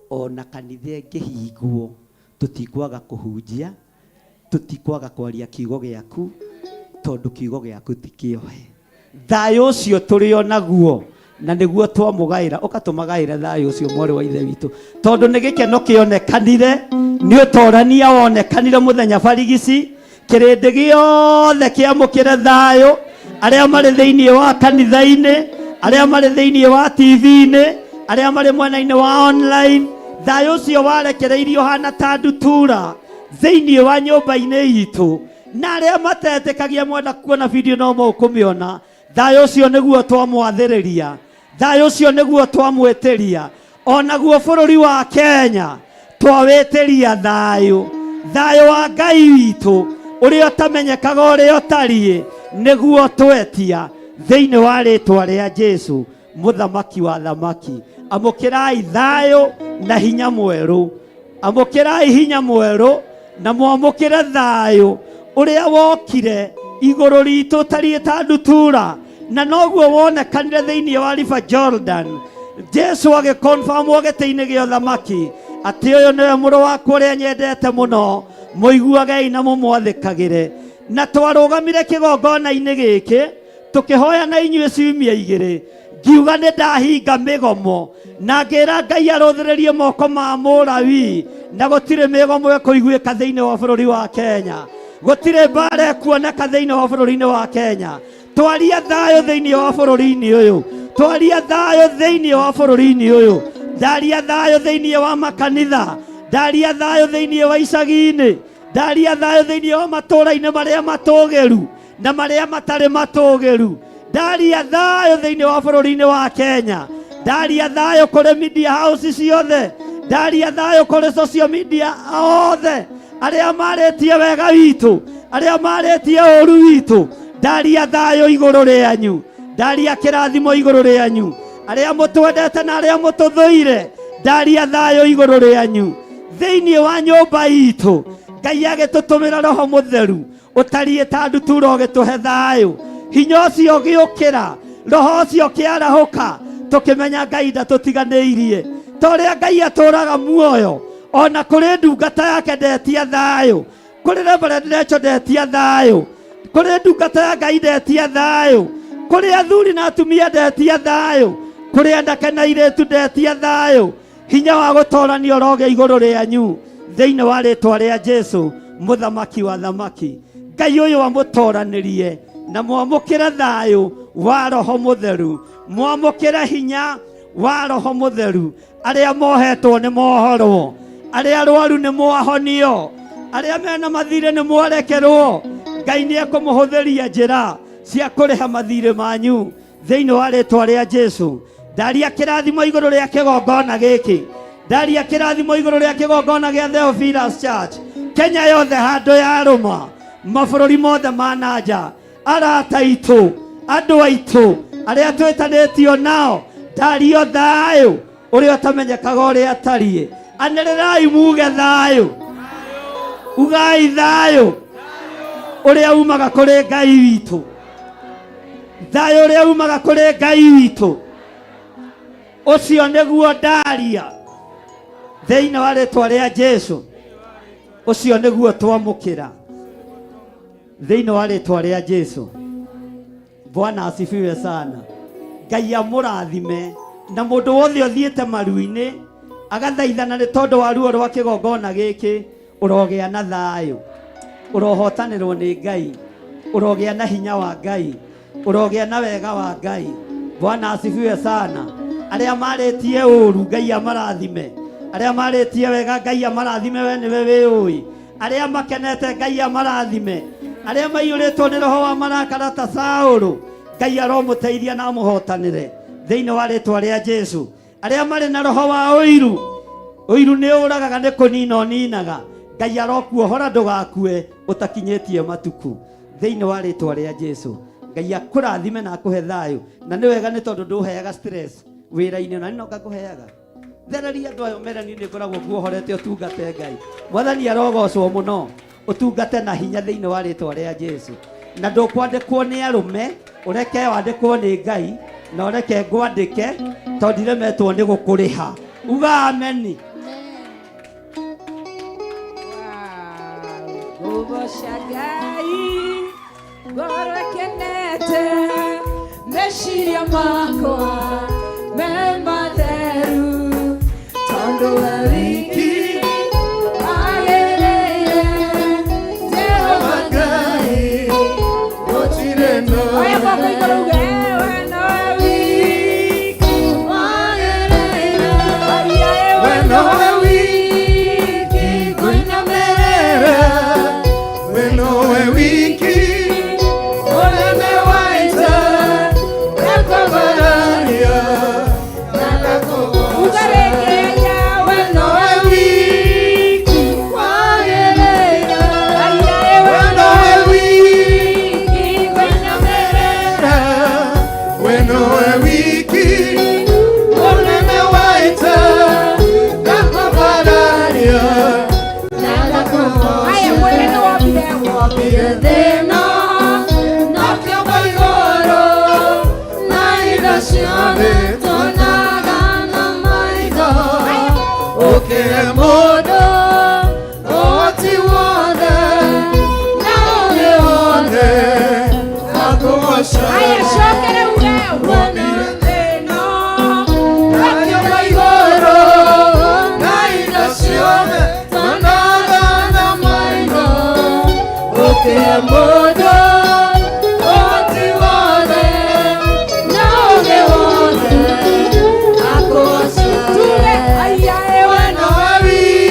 ona kanitha ĩngĩhingwo tũtikwaga kũhunjia, tũtikwaga kwaria kiugo gĩaku, tondũ kiugo gĩaku ti kĩohe. Thayũ ũcio tũrĩ o naguo na nĩguo twamũgaĩra. Ũkatũmagaĩre thayũ ũcio, mwarĩ wa ithe witũ, tondũ nĩ gĩkeno kĩonekanire, nĩ ũtorania wonekanire mũthenya barigici. Kĩrĩndĩ gĩothe kĩamũkĩre thayũ, arĩa marĩ thĩinĩ wa kanitha-inĩ, arĩa marĩ thĩinĩ wa TV-inĩ, arĩa marĩ mwena-inĩ wa online. Thayũ ũcio warekereirio hana ta ndutura thĩinĩ wa nyũmba-inĩ itũ, na arĩa matetĩkagia mwenda kuona video no mũkũmĩona. Thayũ ũcio nĩguo twamwathĩrĩria, thayũ ũcio nĩguo twamwĩtĩria. Onaguo bũrũri wa Kenya twawĩtĩria thayũ, thayũ wa Ngai witũ ũrĩa ũtamenyekaga ũrĩa ũtariĩ, nĩguo twetia thĩinĩ wa rĩtwa rĩa Jesu mũthamaki wa thamaki. Amũkĩrai thayũ na hinya mwerũ, amũkĩrai hinya mwerũ na mwamũkĩre thayũ ũrĩa wokire igũrũ ritũ ũtariĩ ta ndutura, na noguo wonekanire thĩinĩ wa River Jordan. Jesu agĩkonfamwo gĩtĩ-inĩ gĩa ũthamaki atĩ ũyũ nĩwe mũrũ wakwa ũrĩa nyendete mũno, mũiguagei na mũmwathĩkagĩre. Na twarũgamire kĩgongona-inĩ gĩkĩ tũkĩhoya na inyuĩ ciumia igĩrĩ, ngiuga nĩ ndahinga mĩgomo na ngĩra Ngai arũthĩrĩrie moko ma mũrawi, na gũtirĩ mĩgomo ĩkũiguĩka thĩinĩ wa bũrũri wa Kenya, gũtirĩ mbara ĩkuoneka thĩinĩ wa bũrũri-inĩ wa Kenya. Twaria thayũ thĩinĩ wa bũrũri-inĩ ũyũ, twaria thayũ thĩinĩ wa bũrũri-inĩ ũyũ. Ndaria thayũ thĩinĩ wa makanitha, ndaria thayũ thĩinĩ wa icagi-inĩ, ndaria thayũ thĩinĩ wa matũũra-inĩ marĩa matũgĩru na marĩa matarĩ matũgĩru. Ndaria thayũ thĩinĩ wa bũrũri-inĩ wa Kenya, ndaria thayũ kũrĩ media house ciothe, ndaria thayũ kũrĩ social media othe arĩa marĩtie wega witũ, arĩa marĩtie ũru witũ. Ndaria thayũ igũrũ rĩanyu, ndaria kĩrathimo igũrũ rĩanyu, arĩa mũtwendete na arĩa mũtũthũire, ndaria thayũ igũrũ rĩanyu thĩinĩ wa nyũmba itũ. Ngai agĩtũtũmĩra roho mũtheru ũtariĩ ta ndutura ũgĩtũhe thayũ, hinya ũcio ũgĩũkĩra, roho ũcio ũkĩarahũka, tũkĩmenya Ngai ndatũtiganĩirie. Ta ũrĩa Ngai atũraga muoyo, ona kũrĩ ndungata yake ndetia thayũ, kũrĩ Reverend Rachel ndetia thayũ, kũrĩ ndungata ya Ngai ndetia thayũ, kũrĩ athuri na atumia ndetia thayũ, kũrĩ anake na airĩtu ndetia thayũ. Hinya wa gũtorania ũrogĩa igũrũ rĩanyu thĩinĩ wa rĩtwa rĩa Jesu mũthamaki wa thamaki. Ngai ũyũ amũtoranĩrie na mwamũkĩre thayũ wa roho mũtheru, mwamũkĩre hinya wa roho mũtheru. Arĩa mohetwo nĩ mohorwo, arĩa arwaru nĩ mwahonio, arĩa mena mathirĩ nĩ mwarekerwo. Ngai nĩ ekũmũhũthĩria njĩra cia kũrĩha mathirĩ manyu thĩinĩ wa rĩtwa rĩa Jesu. Ndaria kĩrathimo igũrũ rĩa kĩgongona gĩkĩ, ndaria kĩrathimo igũrũ rĩa kĩgongona gĩa Theophilus Church Kenya yothe, handũ yarũma mabũrũri mothe ma nanja, arata aitũ, andũ aitũ arĩa twĩtanĩtio nao, ndario thayũ ũrĩa ũtamenyekaga ũrĩa atariĩ. Anĩrĩrai muge thayũ, ugai thayũ ũrĩa umaga kũrĩ Ngai witũ, thayũ ũrĩa umaga kũrĩ Ngai witũ, ũcio nĩguo ndaria thĩinĩ wa rĩtwa rĩa Jesu, ũcio nĩguo twamũkĩra thĩinĩ wa rĩtwa rĩa Jesu. Bwana asifiwe sana. Ngai amũrathime na mũndũ wothe ũthiĩte maru-inĩ agathaithana nĩ tondũ wa ruo rwa kĩgongona gĩkĩ, ũrogĩa na thayũ. Ũrohotanĩrwo nĩ Ngai, ũrogĩa na hinya wa Ngai, ũrogĩa na wega wa Ngai. Bwana asifiwe sana. Arĩa marĩtie ũru Ngai amarathime, arĩa marĩtie wega Ngai amarathime, we nĩwe wĩũĩ. Arĩa makenete Ngai amarathime, arĩa maiyũrĩtwo nĩ roho wa marakara ta Saũlũ, Ngai aromũteithia na amũhotanĩre thĩinĩ wa rĩtwa rĩa Jesu. Arĩa marĩ na roho wa ũiru, ũiru nĩ ũragaga nĩ kũnina ũninaga, Ngai arokuohora ndũgakue ũtakinyĩtie matuku thĩinĩ wa rĩtwa rĩa Jesu. Ngai akũrathime na akũhe thayũ, na nĩ wega nĩ tondũ ndũheaga stress wĩra-inĩ, na nĩ no ngakũheaga thereria andũ ayo mere niĩ nĩ ngoragwo nguohorete ũtungate Ngai. Mwathani arogocwo mũno, ũtungate na hinya thĩinĩ wa rĩtwa rĩa Jesu, na ndũkwandĩkwo nĩ arũme, ũreke wandĩkwo nĩ Ngai, na ũreke ngwandĩke tondũ ndiremetwo nĩ gũkũrĩha. Uga ameni. Ngũgoca Ngai ngoro ĩkenete, meciria makwa me matheru, tondũ we wiki wagĩrĩire, Jehova Ngai. Gũtirĩ na Oya moko igũrũ uge, we nowe wiki wagĩrĩire. Aria, We we nowe nowe wiki ngũinamĩrĩra, we nowe wiki mũnene wa ita, ndakwambararia na ndakũgooca. Uga rĩngĩ, we nowe wiki wagĩrĩire, Aria, we we nowe wiki ngũinamĩrĩra. we nowe wiki mũnene wa ita, ndakwambararia na ndakũgooca. Aya, mwĩre nĩ wombire, wombire thĩ ĩno, na kĩũmba igũrũ, na indo ciothe tuonaga na maitho. Ũkĩhe mũndũ ũhoti wothe na ũũgĩ wothe akũgoca. Aya, cokere uge, wombire thĩ ĩno, na kĩũmba igũrũ na indo ciothe tuonaga na maitho. Ũkĩhe mũndũ ũhoti wothe na ũũgĩ wothe akũgoca. Tuge, aya, We nowe wiki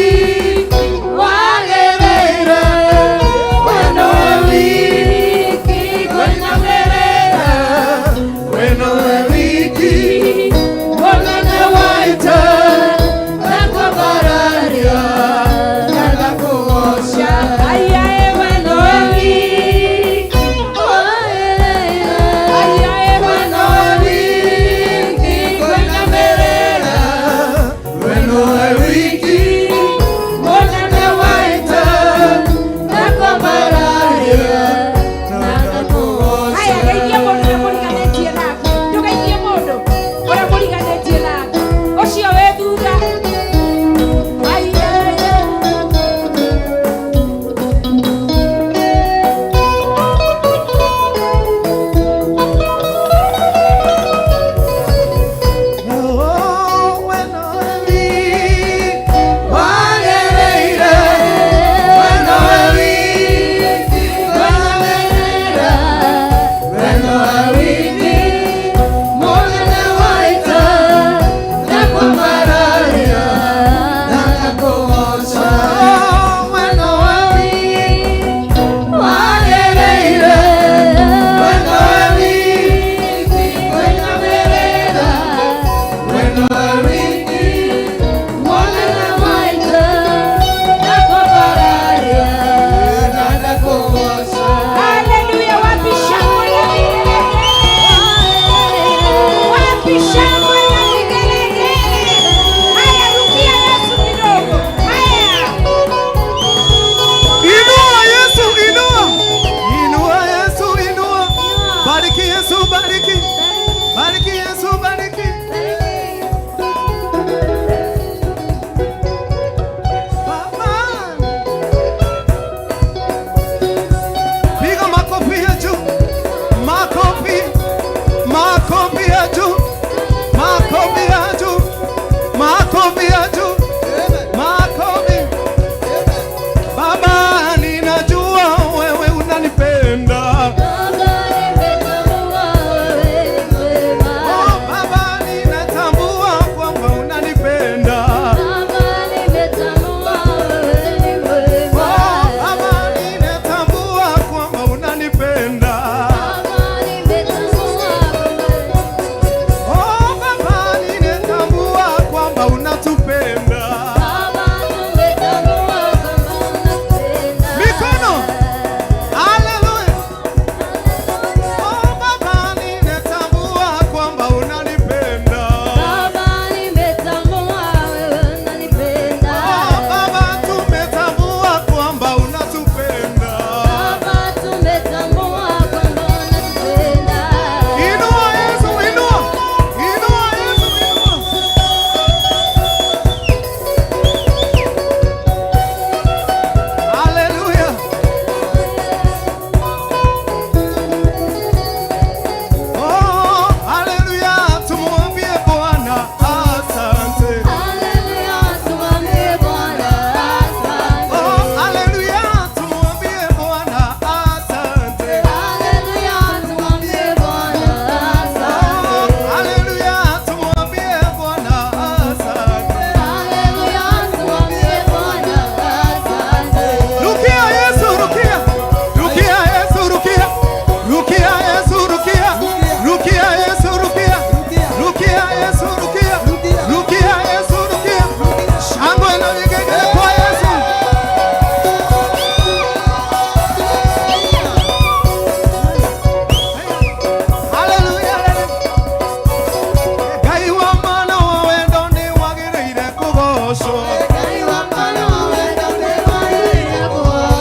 kũgocwo.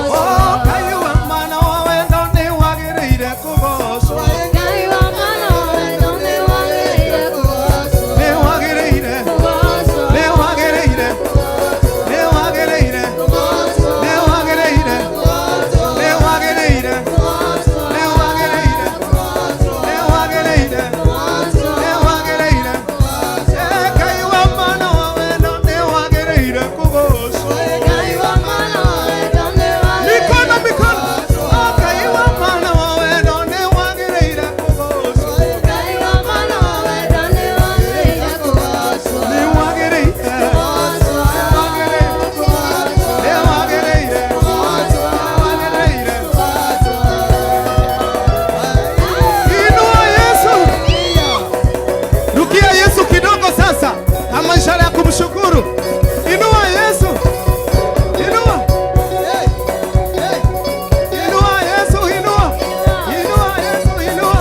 Oh, Ngai wa mana wa wendo nĩ wagĩrĩire kũgocwo. Nĩ wagĩrĩire, nĩ wagĩrĩire, nĩ wagĩrĩire, nĩ wagĩrĩire, nĩ wagĩrĩire, nĩ wagĩrĩire, nĩ wagĩrĩire, nĩ wagĩrĩire. Eh, Ngai wa mana wa wendo nĩ wagĩrĩire kũgocwo. Mikono, mikono. Oh, Ngai wa mana wa wendo nĩ wagĩrĩire kũgocwo. Nĩ wagĩrĩire, nĩ wagĩrĩire, wagĩrĩire. Inua Yesu. Rukia Yesu kidogo sasa, kama ishara ya kumshukuru. Inua Yesu. Inua. Inua Yesu, inua. Inua Yesu, inua.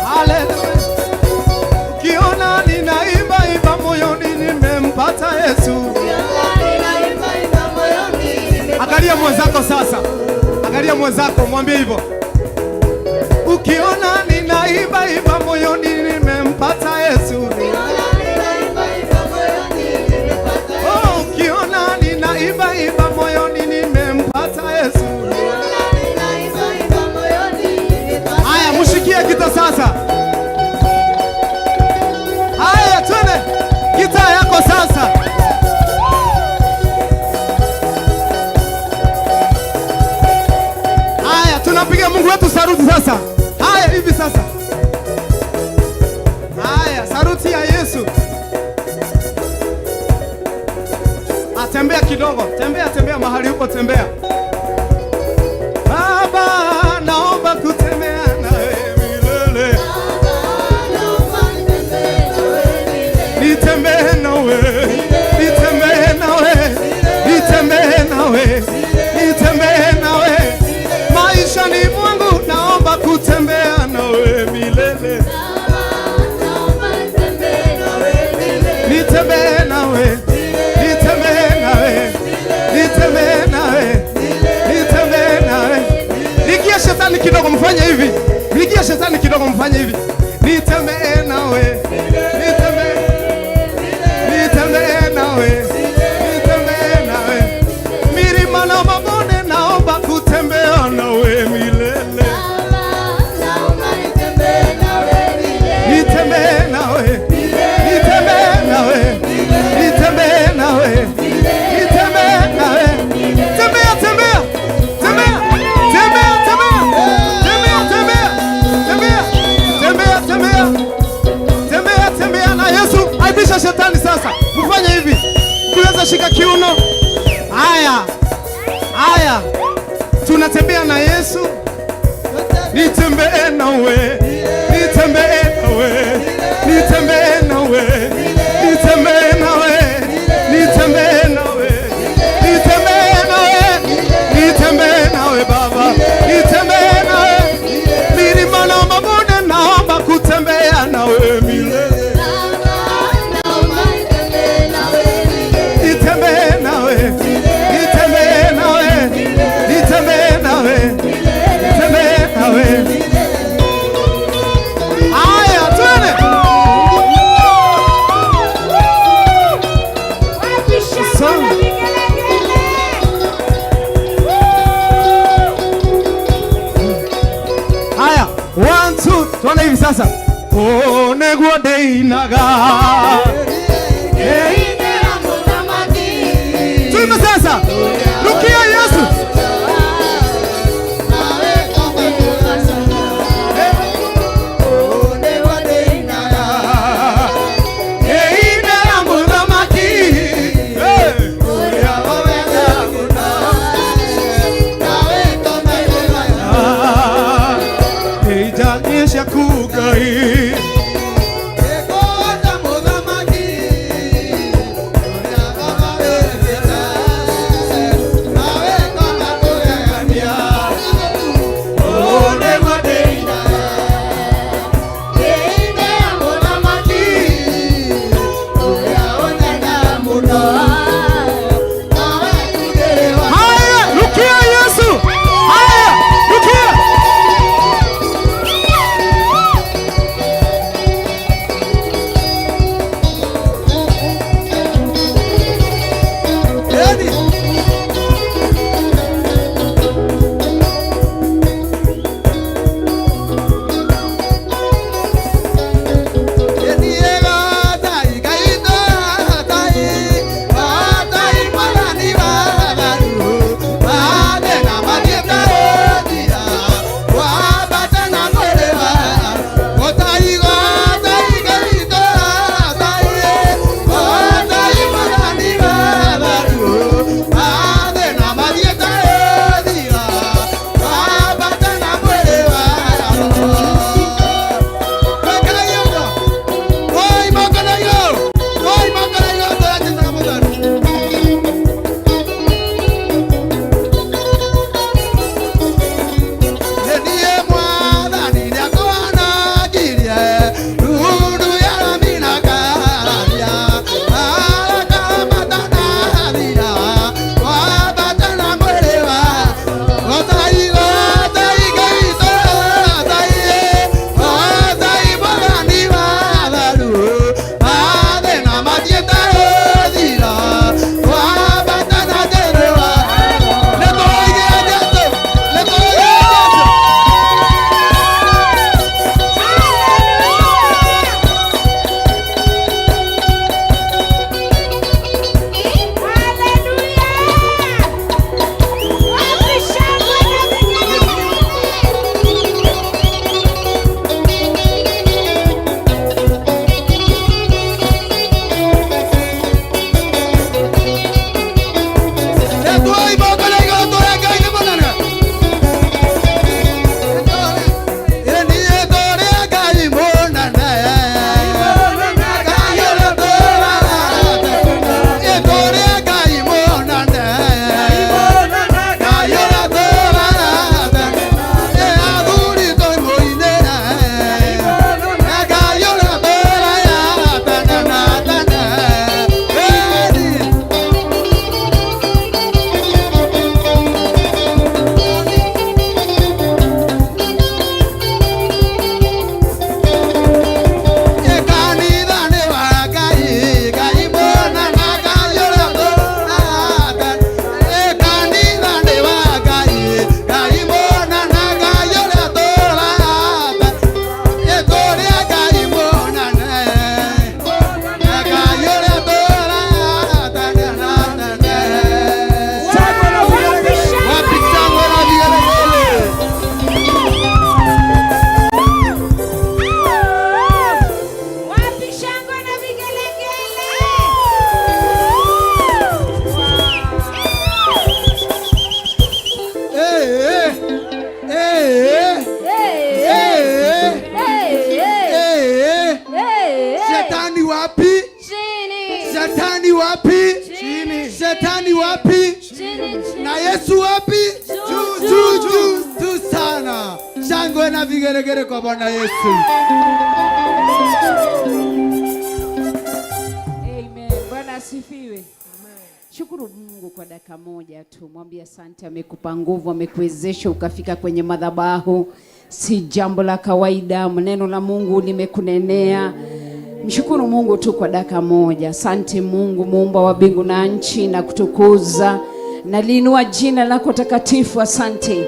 Haleluya. Ukiona ninaimba imba moyoni nimempata Yesu. Angalia mwenzako sasa. Angalia mwenzako mwambie hivyo. Ukiona ninaimba imba moyoni nimempata Yesu. Oh, ukiona ninaimba imba moyoni nimempata Yesu. Haya, mshikie kita sasa. Haya, twende gitaa yako sasa. Haya, tunapiga Mungu wetu saruti sasa. Haya, hivi sasa. Haya, saruti ya Yesu. Atembea kidogo, tembea tembea mahali uko, tembea. Baba, naomba kutembea nawe milele. Nitembee nawe, nitembee nawe, nitembee nawe, nitembee nawe. Maisha ni mwangu, naomba kutembea nawe milele. Nitembee nawe, nitembee nawe, nitembee nawe, nitembee nawe. Nikia shetani kidogo mfanye hivi. Nikia shetani kidogo mfanye hivi. Nitembee nawe, nitembee, nitembee nawe, nitembee nawe. Milima na mabonde naomba kutembea nawe milele. Nitembee nawe, nitembee nawe, nitembee nawe, nitembee nawe. Tembea, tembea, tembea, tembea, tembea, tembea, tembea, tembea, tembea, tembea, tembea, tembea na Yesu. Aibisha shetani sasa. Mfanye hivi. Ukiweza shika kiuno. Haya, haya, tunatembea na Yesu. Nitembee nawe, nitembee nawe, nitembee nawe, nitembee nawe, nitembee nawe, nitembee nawe, nitembee nawe Baba, nitembee nawe. Milima na mabonde naomba kutembea nawe milele. Nitembee nawe, nitembee nawe, nitembee nawe, nitembee nawe. Haya, twende. Song. Haya, 1 2, tuone hivi sasa. Oh, neguo ndeinaga. Tuimbe sasa. Rukia Yesu. Ndeinaga mũthamaki. Hey. Ndeijanie ciaku Ngai. Wapi? Chini. Shetani wapi? Chini. Shetani wapi? Chini, chini. Na Yesu wapi? Juu, Juu, juu, juu sana. Shangwe na vigeregere kwa Bwana Yesu. Amen. Bwana asifiwe. Shukuru Mungu kwa dakika moja tu, mwambie asante, amekupa nguvu, amekuwezesha ukafika kwenye madhabahu. Si jambo la kawaida, neno la Mungu limekunenea. Mshukuru Mungu tu kwa dakika moja. Asante Mungu muumba wa mbingu na nchi, na kutukuza na liinua jina lako takatifu. Asante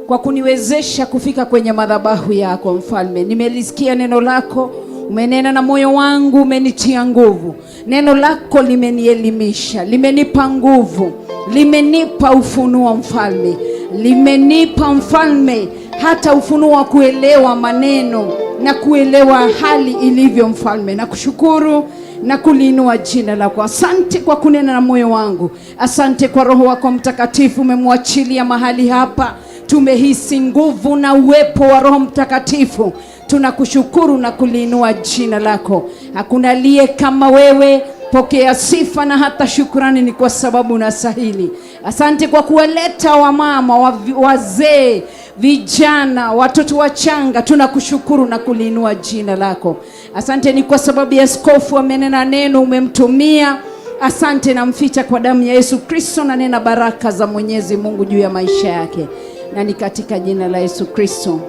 kwa kuniwezesha kufika kwenye madhabahu yako mfalme. Nimelisikia neno lako, umenena na moyo wangu, umenitia nguvu. Neno lako limenielimisha, limenipa nguvu, limenipa ufunuo mfalme, limenipa mfalme hata ufunuo wa kuelewa maneno na kuelewa hali ilivyo mfalme. Nakushukuru na kuliinua jina lako. Asante kwa kunena na moyo wangu, asante kwa Roho wako Mtakatifu umemwachilia mahali hapa. Tumehisi nguvu na uwepo wa Roho Mtakatifu. Tunakushukuru na kuliinua jina lako. Hakuna aliye kama wewe. Pokea sifa na hata shukrani, ni kwa sababu unastahili. Asante kwa kuwaleta wamama, wazee, vijana, watoto wachanga. Tunakushukuru na kuliinua jina lako. Asante ni kwa sababu ya askofu amenena neno, umemtumia. Asante, namficha kwa damu ya Yesu Kristo na nena baraka za Mwenyezi Mungu juu ya maisha yake, na ni katika jina la Yesu Kristo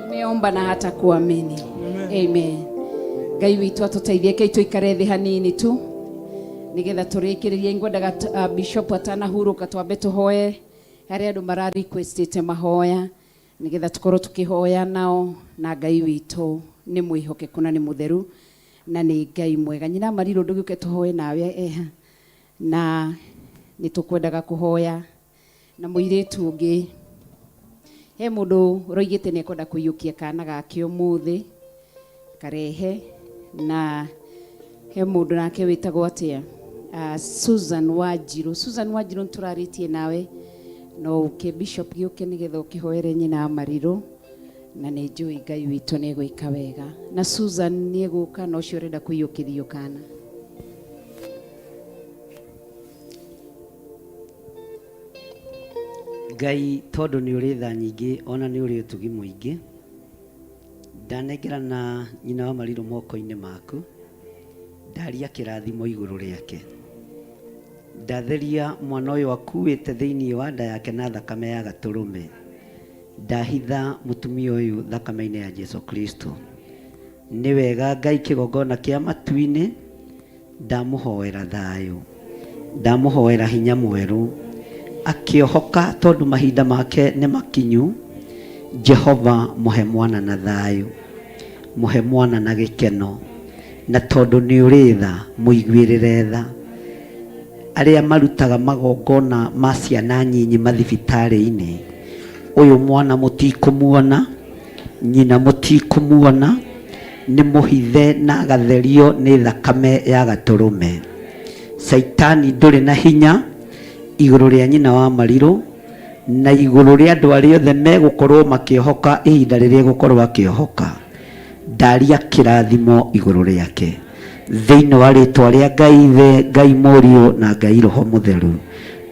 nimeomba na hata kuamini. Amen. Ngai witũ atũteithie kei tũikare thĩ hanini tu nigetha tũrĩkĩrĩrie. Ngwendaga bishop atanahurũka twambe tũhoe harĩa andũ mara requestĩte mahoya, nigetha tũkorwo tũkĩhoya nao, na Ngai witũ nĩ mwĩhokeku na nĩ mũtheru na nĩ Ngai mwega. Nyina Marirũ, ndũgĩũke tũhoe nawe eha, na nĩ tũkwendaga kũhoya na mũirĩtu ũngĩ. He mũndũ ũroigĩte nĩ ekwenda kũiyũkia kana gake ũmũthĩ karehe, na he mũndũ nake wĩtagwo atĩa, Susan Wanjiru. Susan Wanjiru, nĩtũrarĩtie nawe, no ũke bishop gĩũke nĩgetha ũkĩhoere nyina wa Marirũ, na nĩ njũĩ Ngai witũ nĩ egwĩka wega. Na Susan nĩ egũka, na ũcio ũrenda kũiyũkĩrio kana. Ngai, tondũ nĩ ũrĩ tha nyingĩ ona nĩ ũrĩ ũtugi mũingĩ, ndanengerana nyina wa Marirũ moko-inĩ maku. Ndaria kĩrathimo igũrũ rĩake, ndatheria mwana ũyũ akuĩte thĩinĩ wa nda yake na thakame ya gatũrũme, ndahitha mũtumia ũyũ thakame-inĩ ya Jesu Kristo. Nĩ wega Ngai, kĩgongona kĩa matu-inĩ, ndamũhoera thayũ, ndamũhoera hinya mwerũ akĩohoka, tondũ mahinda make nĩ makinyu. Jehova, mũhe mwana na thayũ, mũhe mwana na gĩkeno, na tondũ nĩ ũrĩ tha, mũiguĩrĩre tha. Arĩa marutaga magongona ma ciana nyinyi mathibitarĩ-inĩ, ũyũ mwana mũtikũmuona, nyina mũtikũmuona, nĩ mũhithe na agatherio nĩ thakame ya gatũrũme. Caitani, ndũrĩ na hinya igũrũ rĩa nyina wa Marirũ na igũrũ rĩa andũ arĩa othe megũkorwo makĩohoka ihinda rĩrĩa egũkorwo akĩohoka. Ndaria kĩrathimo igũrũ rĩake thĩinĩ wa rĩtwa rĩa Ngai Ithe, Ngai Mũriũ na Ngai Roho Mũtheru.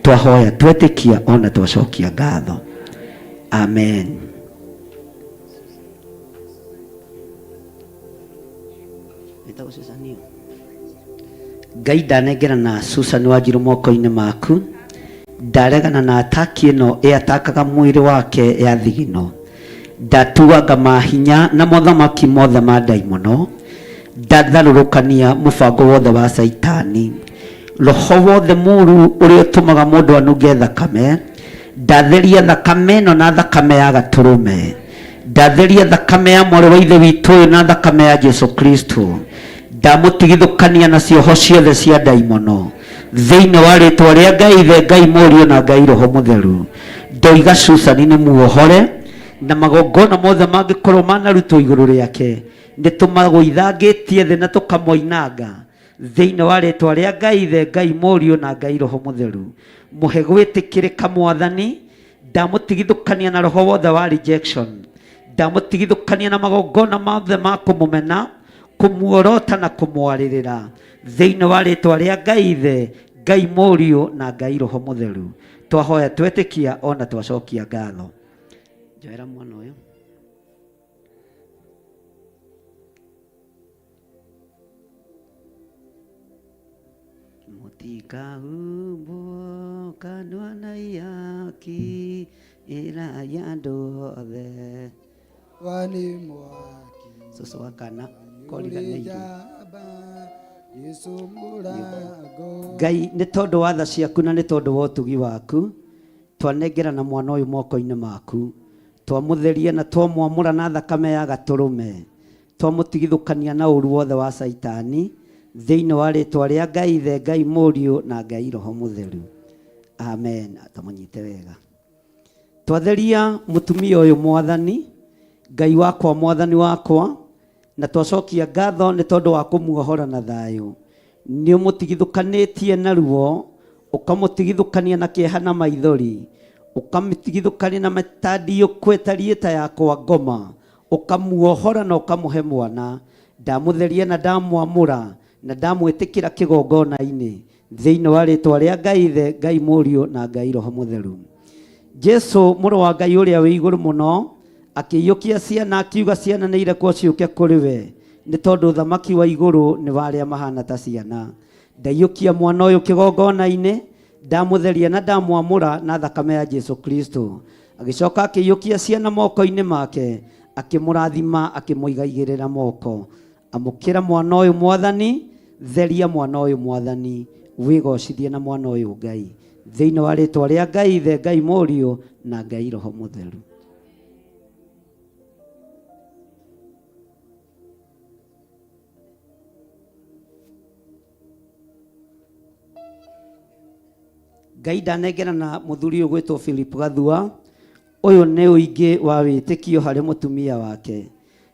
Twahoya twetĩkia ona twacokia ngatho. Amen. Wĩtagwo Susan ũ? Ngai, ndanengerana Susan Wanjiru moko-inĩ maku. Ndaregana na ataki ĩno ĩatakaga mwĩrĩ wake ya thigino. Ndatuanga mahinya na mothamaki mothe ma ndaimono. Ndatharũrũkania mũbango wothe wa Caitani, roho wothe mũru ũrĩa ũtũmaga mũndũ anunge thakame. Ndatheria thakame ĩno na thakame ya gatũrũme. Ndatheria thakame ya mwarĩ wa ithe witũ ũyũ na thakame ya Jesu Kristo. Ndamũtigithũkania na cioho ciothe cia ndaimono thĩinĩ wa rĩtwa rĩa Ngai Ithe, Ngai Mũriũ na Ngai Roho Mũtheru. Ndoiga Susan nĩ muohore, na magongona mothe mangĩkorwo manarutwo igũrũ rĩake nĩ tũmagũithangĩtie thĩ na tũkamoinanga thĩinĩ wa rĩtwa rĩa Ngai Ithe, Ngai Mũriũ na Ngai Roho Mũtheru. Mũhe gwĩtĩkĩrĩka, Mwathani. Ndamũtigithũkania na roho wothe wa rejection. Ndamũtigithũkania na magongona mothe ma kũmũmena. Kũmuorota na kũmwarĩrĩra thĩinĩ wa rĩtwa rĩa Ngai Ithe, Ngai Mũriũ na Ngai Roho Mũtheru. Twahoya twetĩkia ona twacokia ngatho. Njoera mwana ũyũ. Mũtikahumbwo kanua na ihaki ĩra ya andũ othe. Wani mwaki Cũcũ wa kana koriganĩirwo. njamba Yesu mũrango. Ngai nĩ tondũ wa tha ciaku na nĩ tondũ wa ũtugi waku twanengerana mwana ũyũ moko-inĩ maku, twamũtheria na twamwamũra na thakame ya gatũrũme, twamũtigithũkania na ũru wothe wa Caitani thĩinĩ wa rĩtwa rĩa Ngai Ithe, Ngai Mũriũ na Ngai Roho Mũtheru. Amen. Tamũnyite wega. Twatheria mũtumia ũyũ Mwathani Ngai wakwa, Mwathani wakwa, na twacokia ngatho nĩ tondũ wa kũmuohora na thayũ. Nĩ ũmũtigithũkanĩtie na ruo, ũkamũtigithũkania na kĩeha na maithori, ũkamũtigithũkania na mĩtandiũko ĩtariĩ ta ya kwa ngoma, ũkamuohora na ũkamũhe mwana. Ndamũtheria na ndamwamũra na ndamwĩtĩkĩra kĩgongona-inĩ thĩinĩ wa rĩtwa rĩa Ngai Ithe, Ngai Mũriũ na Ngai Roho Mũtheru. Jesu mũrũ wa Ngai ũrĩa wĩ igũrũ mũno akĩiyũkia ciana akiuga ciana nĩ irekwo ciũke kũrĩ we nĩ tondũ ũthamaki wa igũrũ nĩ wa arĩa mahana ta ciana. Ndaiyũkia mwana ũyũ kĩgongona-inĩ, ndamũtheria na ndamwamũra na thakame ya Jesu Kristo. Agĩcoka akĩiyũkia ciana moko-inĩ make, akĩmũrathima akĩmũigaigĩrĩra moko. Amũkĩra mwana ũyũ Mwathani, theria mwana ũyũ Mwathani, wĩgocithie na mwana ũyũ Ngai thĩinĩ wa rĩtwa rĩa Ngai Ithe, Ngai Mũriũ na Ngai Roho Mũtheru. Ngai ndanengerana mũthuri ũyũ gwĩtwo Philip Gathua. Ũyũ nĩ ũingĩ wa wĩtĩkio harĩ mũtumia wake.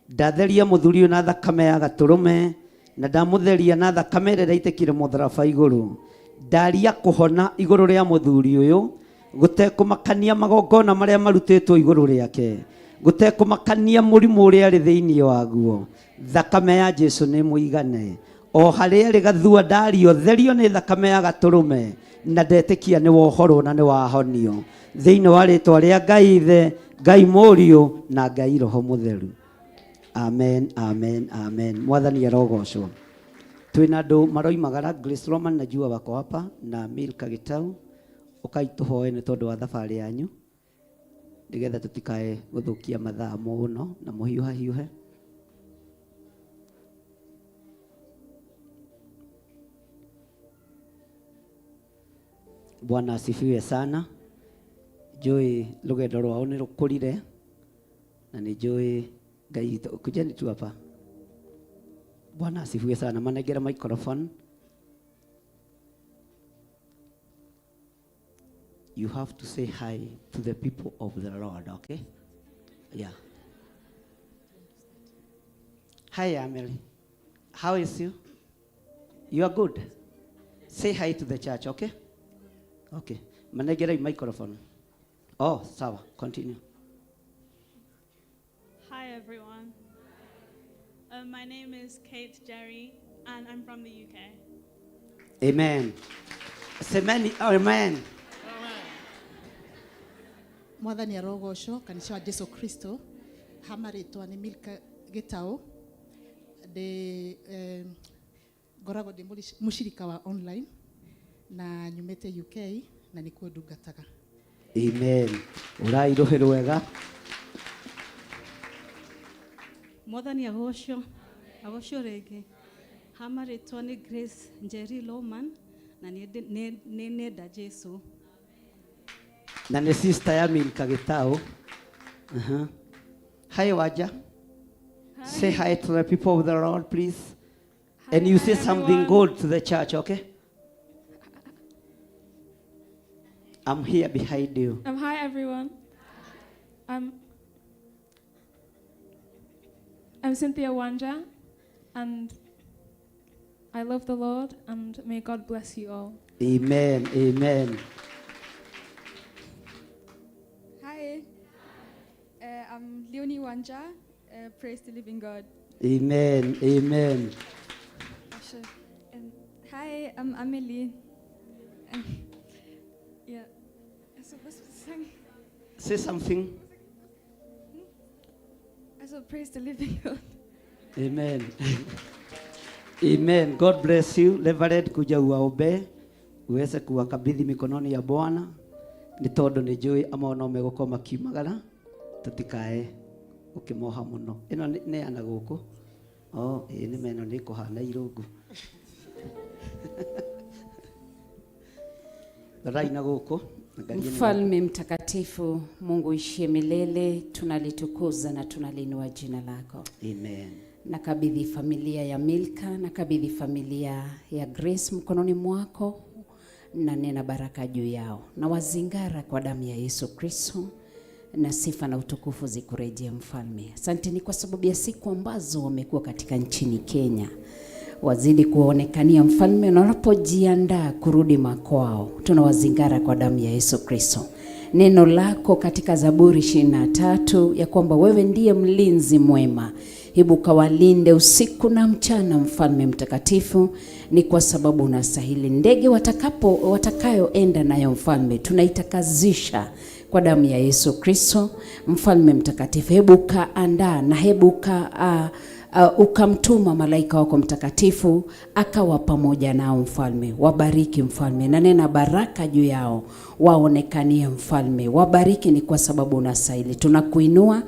Ndatheria mũthuri ũyũ na thakame ya gatũrũme na ndamũtheria na thakame ĩrĩa ĩraitĩkire mũtharaba igũrũ. Ndaria kũhona igũrũ rĩa mũthuri ũyũ gũtekũmakania magongona marĩa marutĩtwo igũrũ rĩake, gũtekũmakania mũrimũ ũrĩa arĩ thĩinĩ waguo. Thakame ya Jesu nĩ mũigane. O harĩa arĩ Gathua ndario therio nĩ thakame ya gatũrũme na ndetĩkia nĩ wohorwo na nĩ wahonio thĩinĩ wa rĩtwa rĩa Ngai Ithe, Ngai Mũriũ na Ngai Roho Mũtheru. Amen, amen, amen. Mwathani arogocwo. Twĩna andũ maroimagara. Grace Roman najua wako hapa na Milka Gitau, ũkai tũhoe nĩ tondũ wa thabarĩ yanyu nĩgetha tũtikae gũthũkia mathaa mũno na mũhiũhahiũhe. Bwana asifiwe sana. Njũĩ rũgendo rwao nĩ rũkũrire na nĩ njũĩ Ngai witũ. Kujeni tu hapa. Bwana asifiwe sana. Manengere microphone. You have to say hi to the people of the Lord, okay? Yeah. Hi, Amelie. How is you? You are good. Say hi to the church, okay? Okay. Manengere microphone. Oh, sawa. Continue. Hi everyone. My name is Kate Jerry and I'm from the UK. Amen. Semeni, amen. Mwathani arogocwo. Kanitha wa Jesu Kristo. Hama rĩtwa nĩ Milka Gĩtaũ. Ndĩ ngoragwo ndĩ mũcirika wa online na nyumĩte UK na nĩkuo ndungataga. Amen. Ũrai rũhĩ rwega. Mwathani agocwo, agocwo rĩngĩ. Hama rĩtwa nĩ Grace Njeri Loman na nĩ nenda Jesu. Na nĩ sister ya Milka Gĩtaũ. Hi, Waja. Say hi to the people of the Lord, please. Hi, And you say hi, something everyone. Good to the church, okay? I'm here behind you. Hi everyone. I'm Cynthia Wanja, and I love the Lord, and may God bless you all. Amen. Amen. Hi, I'm Leonie Wanja. Praise the living God. Amen. Amen. Hi, I'm Amelie. Ja, also was soll ich sagen? Say something. Also praise the living God. Amen. Amen. God bless you. Reverend, kuja uwaombee uweze kuwakabidhi mikononi ya Bwana nĩ tondũ nĩ njũĩ amwe no megũkorwo makiumagara tũtikae gũkĩmoha mũno. Ĩno nĩ ya na gũkũ. Oh, ĩĩ nĩ meno nĩ kũhana irũngũ. Rorai na gũkũ. Angalieni. Mfalme mtakatifu, Mungu ishie milele, tunalitukuza na tunalinua jina lako. Amen. Nakabidhi familia ya Milka, nakabidhi familia ya Grace mkononi mwako na nena baraka juu yao, na wazingara kwa damu ya Yesu Kristo, na sifa na utukufu zikurejee Mfalme. Asanteni kwa sababu ya siku ambazo wamekuwa katika nchini Kenya, wazidi kuonekania Mfalme, na wanapojiandaa kurudi makwao, tunawazingara kwa damu ya Yesu Kristo. Neno lako katika Zaburi 23 ya kwamba wewe ndiye mlinzi mwema, hebu kawalinde usiku na mchana, Mfalme mtakatifu, ni kwa sababu unastahili. Ndege watakayoenda nayo Mfalme, tunaitakazisha kwa damu ya Yesu Kristo. Mfalme mtakatifu, hebu kaandaa na hebu ukamtuma malaika wako mtakatifu akawa pamoja nao Mfalme. Wabariki Mfalme, na nena baraka juu yao, waonekanie Mfalme. Wabariki ni kwa sababu unastahili. Tunakuinua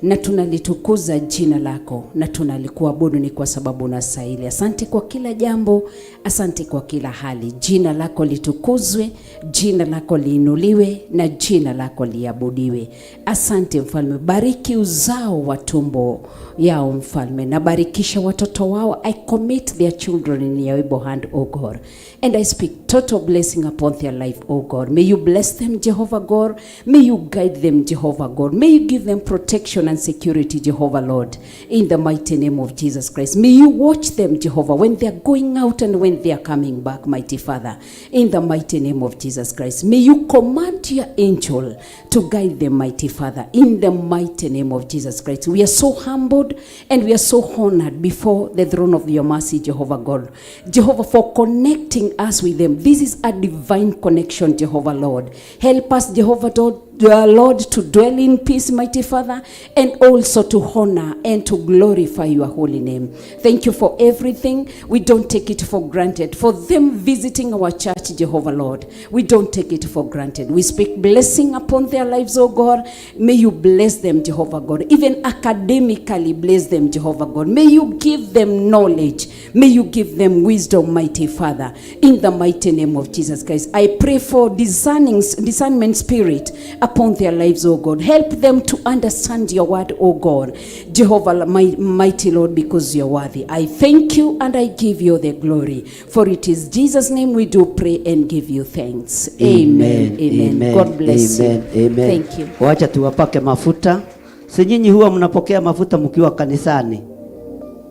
na tunalitukuza jina lako na tunalikuabudu ni kwa sababu unastahili. Asante kwa kila jambo, asante kwa kila hali. Jina lako litukuzwe, jina lako liinuliwe na jina lako liabudiwe. Asante Mfalme. Bariki uzao wa tumbo yao Mfalme, na barikisha watoto wao. I commit their children in your able hand, O God, and I speak total blessing upon their life, O God. May you bless them, Jehovah God. May you guide them, Jehovah God. May you give them protection and security, Jehovah Lord, in the mighty name of Jesus Christ. May you watch them, Jehovah, when they are going out and when they are coming back, mighty Father, in the mighty name of Jesus Christ. May you command your angel to guide them, mighty Father, in the mighty name of Jesus Christ. We are so humbled and we are so honored before the throne of your mercy, Jehovah God. Jehovah, for connecting us with them. This is a divine connection, Jehovah Lord. Help us, Jehovah Lord, to dwell in peace, mighty Father, and also to honor and to glorify your holy name. Thank you for everything. We don't take it for granted. For them visiting our church, Jehovah Lord, we don't take it for granted. We speak blessing upon their lives, oh God. May you bless them, Jehovah God. Even academically, bless them, Jehovah God. May you give them knowledge. May you give them wisdom, mighty Father, in the mighty name of Jesus Christ. I pray for discernment spirit upon their lives, oh God. Help them to understand your word, oh God. Jehovah, my mighty Lord, because you're worthy. I thank you and I give you the glory. For it is Jesus' name we do pray and give you thanks. Amen. Amen. Amen. God bless Amen. you. Amen. Thank you. Wacha tuwapake mafuta. Si nyinyi huwa mnapokea mafuta mkiwa kanisani?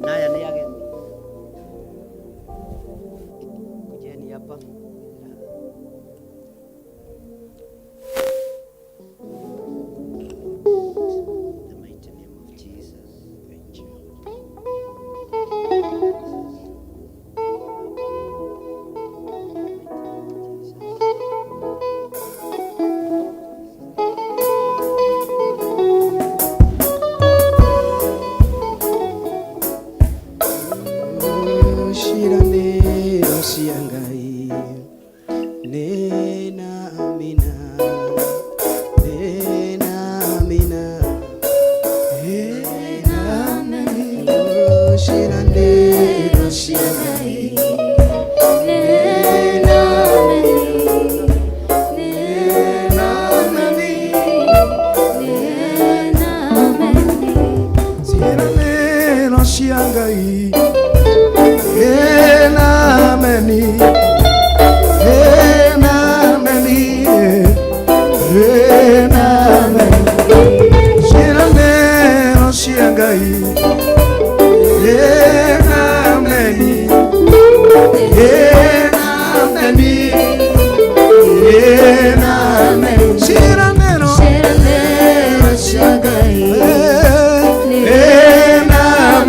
Naya ni ageni. Kujeni hapa. The mighty name of Jesus. Thank you.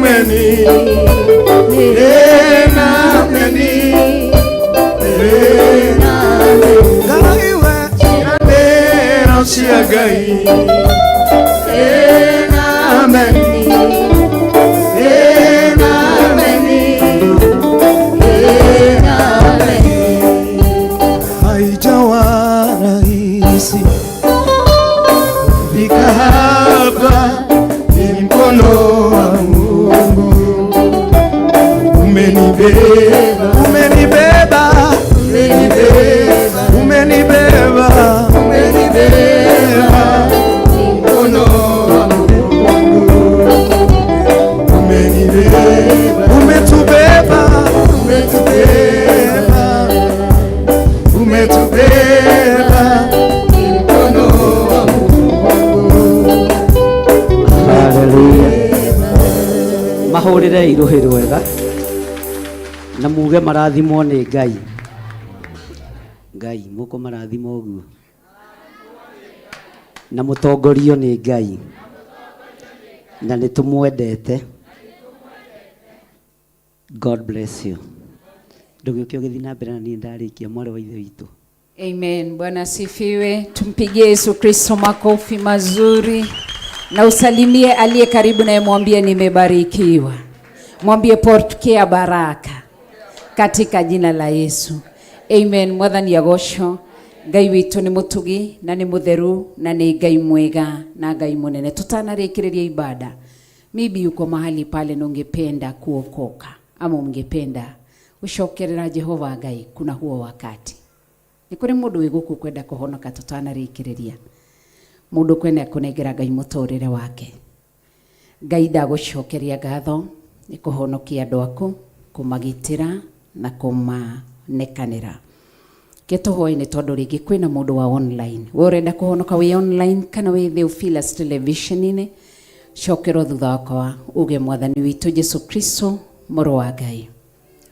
Amen. Umenibeba, umenibeba, umenibeba mkono wa Mungu. Umenibeba, umetubeba, umetubeba, umetubeba mkono wa Mungu. Haleluya. Mahũrĩre irũhĩ rwega na muge marathimwo nĩ Ngai. Ngai mũkũmarathima ũguo na mũtongorio nĩ Ngai na nĩ tũmwendete. God bless you. Ndũgĩũke ũgĩthiĩ na mbere na niĩ ndarĩkia mwarĩ wa ithe witũ. Amen. Bwana asifiwe. Tumpigie Yesu Kristo makofi mazuri na usalimie aliye karibu naye, mwambie nimebarikiwa, mwambie pokea baraka katika jina la Yesu. Amen. Mwathani agocwo. Ngai witũ nĩ mũtugi na nĩ mũtheru na nĩ Ngai mwega na Ngai mũnene. Tutanarĩkĩrĩria ibada, maybe uko mahali pale na ungependa kuokoka ama ungependa ucokerera Jehova Ngai, kuna huo wakati nä kå rä må ndå wä gå kå kwenda kå honoka tå tanarä kä rä ria må ndå kwenda kå nengera Ngai må tå rä re wake. Ngai ndagå cokeria ngatho nä kå honokia andå aku, kå magitä ra na kå manekanä ra. Ke tå hoe nä tondå rä ngä kwä na må ndå wa online we å renda kå honoka wä online kana wä Theophilus television-inä, cokerwo thutha wakwa uge mwathani witũ Jesu Kristo mũrũ wa Ngai,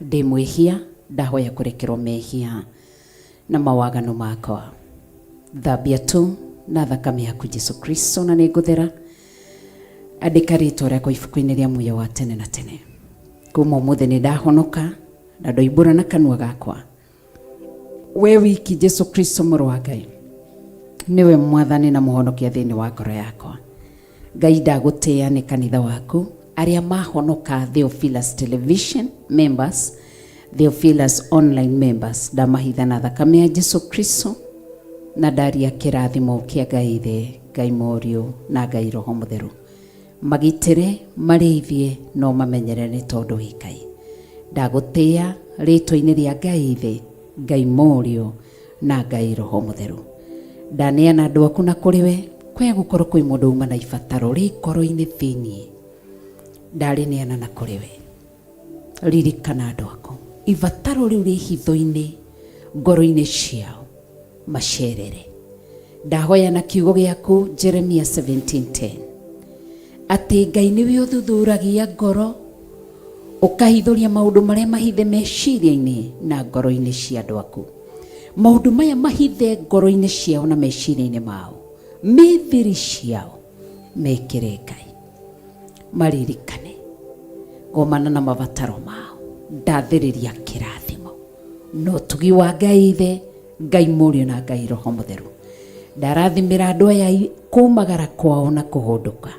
ndĩ mwĩhia, ndahoya kũrekerwo mehia na mawagano makwa, thambia tu na thakame yaku Jesu Kristo na nĩngũthera. Andĩka rĩtwa rĩakwa ibuku-inĩ rĩa muoyo wa tene na tene. Kuma ũmũthĩ nĩ ndahonoka na ndoimbũra na kanua gakwa we wiki Jesu Kristo mũrũ wa Ngai nĩwe mwathani na mũhonokia thĩinĩ wa ngoro yakwa. Ngai ndagũtĩĩa nĩ kanitha waku arĩa mahonoka Theophilus Television members, Theophilus online members, ndamahitha na thakame ya Jesu Kristo na ndaria kĩrathimo kĩa Ngai Ithe, Ngai Mũriũ na Ngai Roho Mũtheru. Magitĩre, marĩithie no mamenyere nĩ tondũ wĩ Ngai. Ndagũtĩĩa rĩtwa-inĩ rĩa Ngai Ithe, Ngai Mũriũ na Ngai Roho Mũtheru. Ndaneana andũ aku na kũrĩ we, kwaya gũkorwo kwĩ mũndũ uma na ibataro rĩ ngoro-inĩ thĩiniĩ, ndarĩneana na kũrĩ we. Ririkana andũ aku, ibataro rĩu rĩ hitho-inĩ ngoro-inĩ ciao, macerere. Ndahoya na kiugo gĩaku Jeremia 17:10 atĩ Ngai nĩwe ũthuthuragia ngoro, ũkahithũria maũndũ marĩa mahithe meciria-inĩ na ngoro-inĩ cia andũ aku. Maũndũ maya mahithe ngoro-inĩ ciao na meciria-inĩ mao, mĩthiri ciao mekĩre Ngai, maririkane gomana na mabataro mao. Ndathĩrĩria kĩrathimo na ũtugi wa Ngai Ithe, Ngai Mũriũ na Ngai Roho Mũtheru. Ndarathimĩra andũ aya kũmagara kwao na kũhũndũka.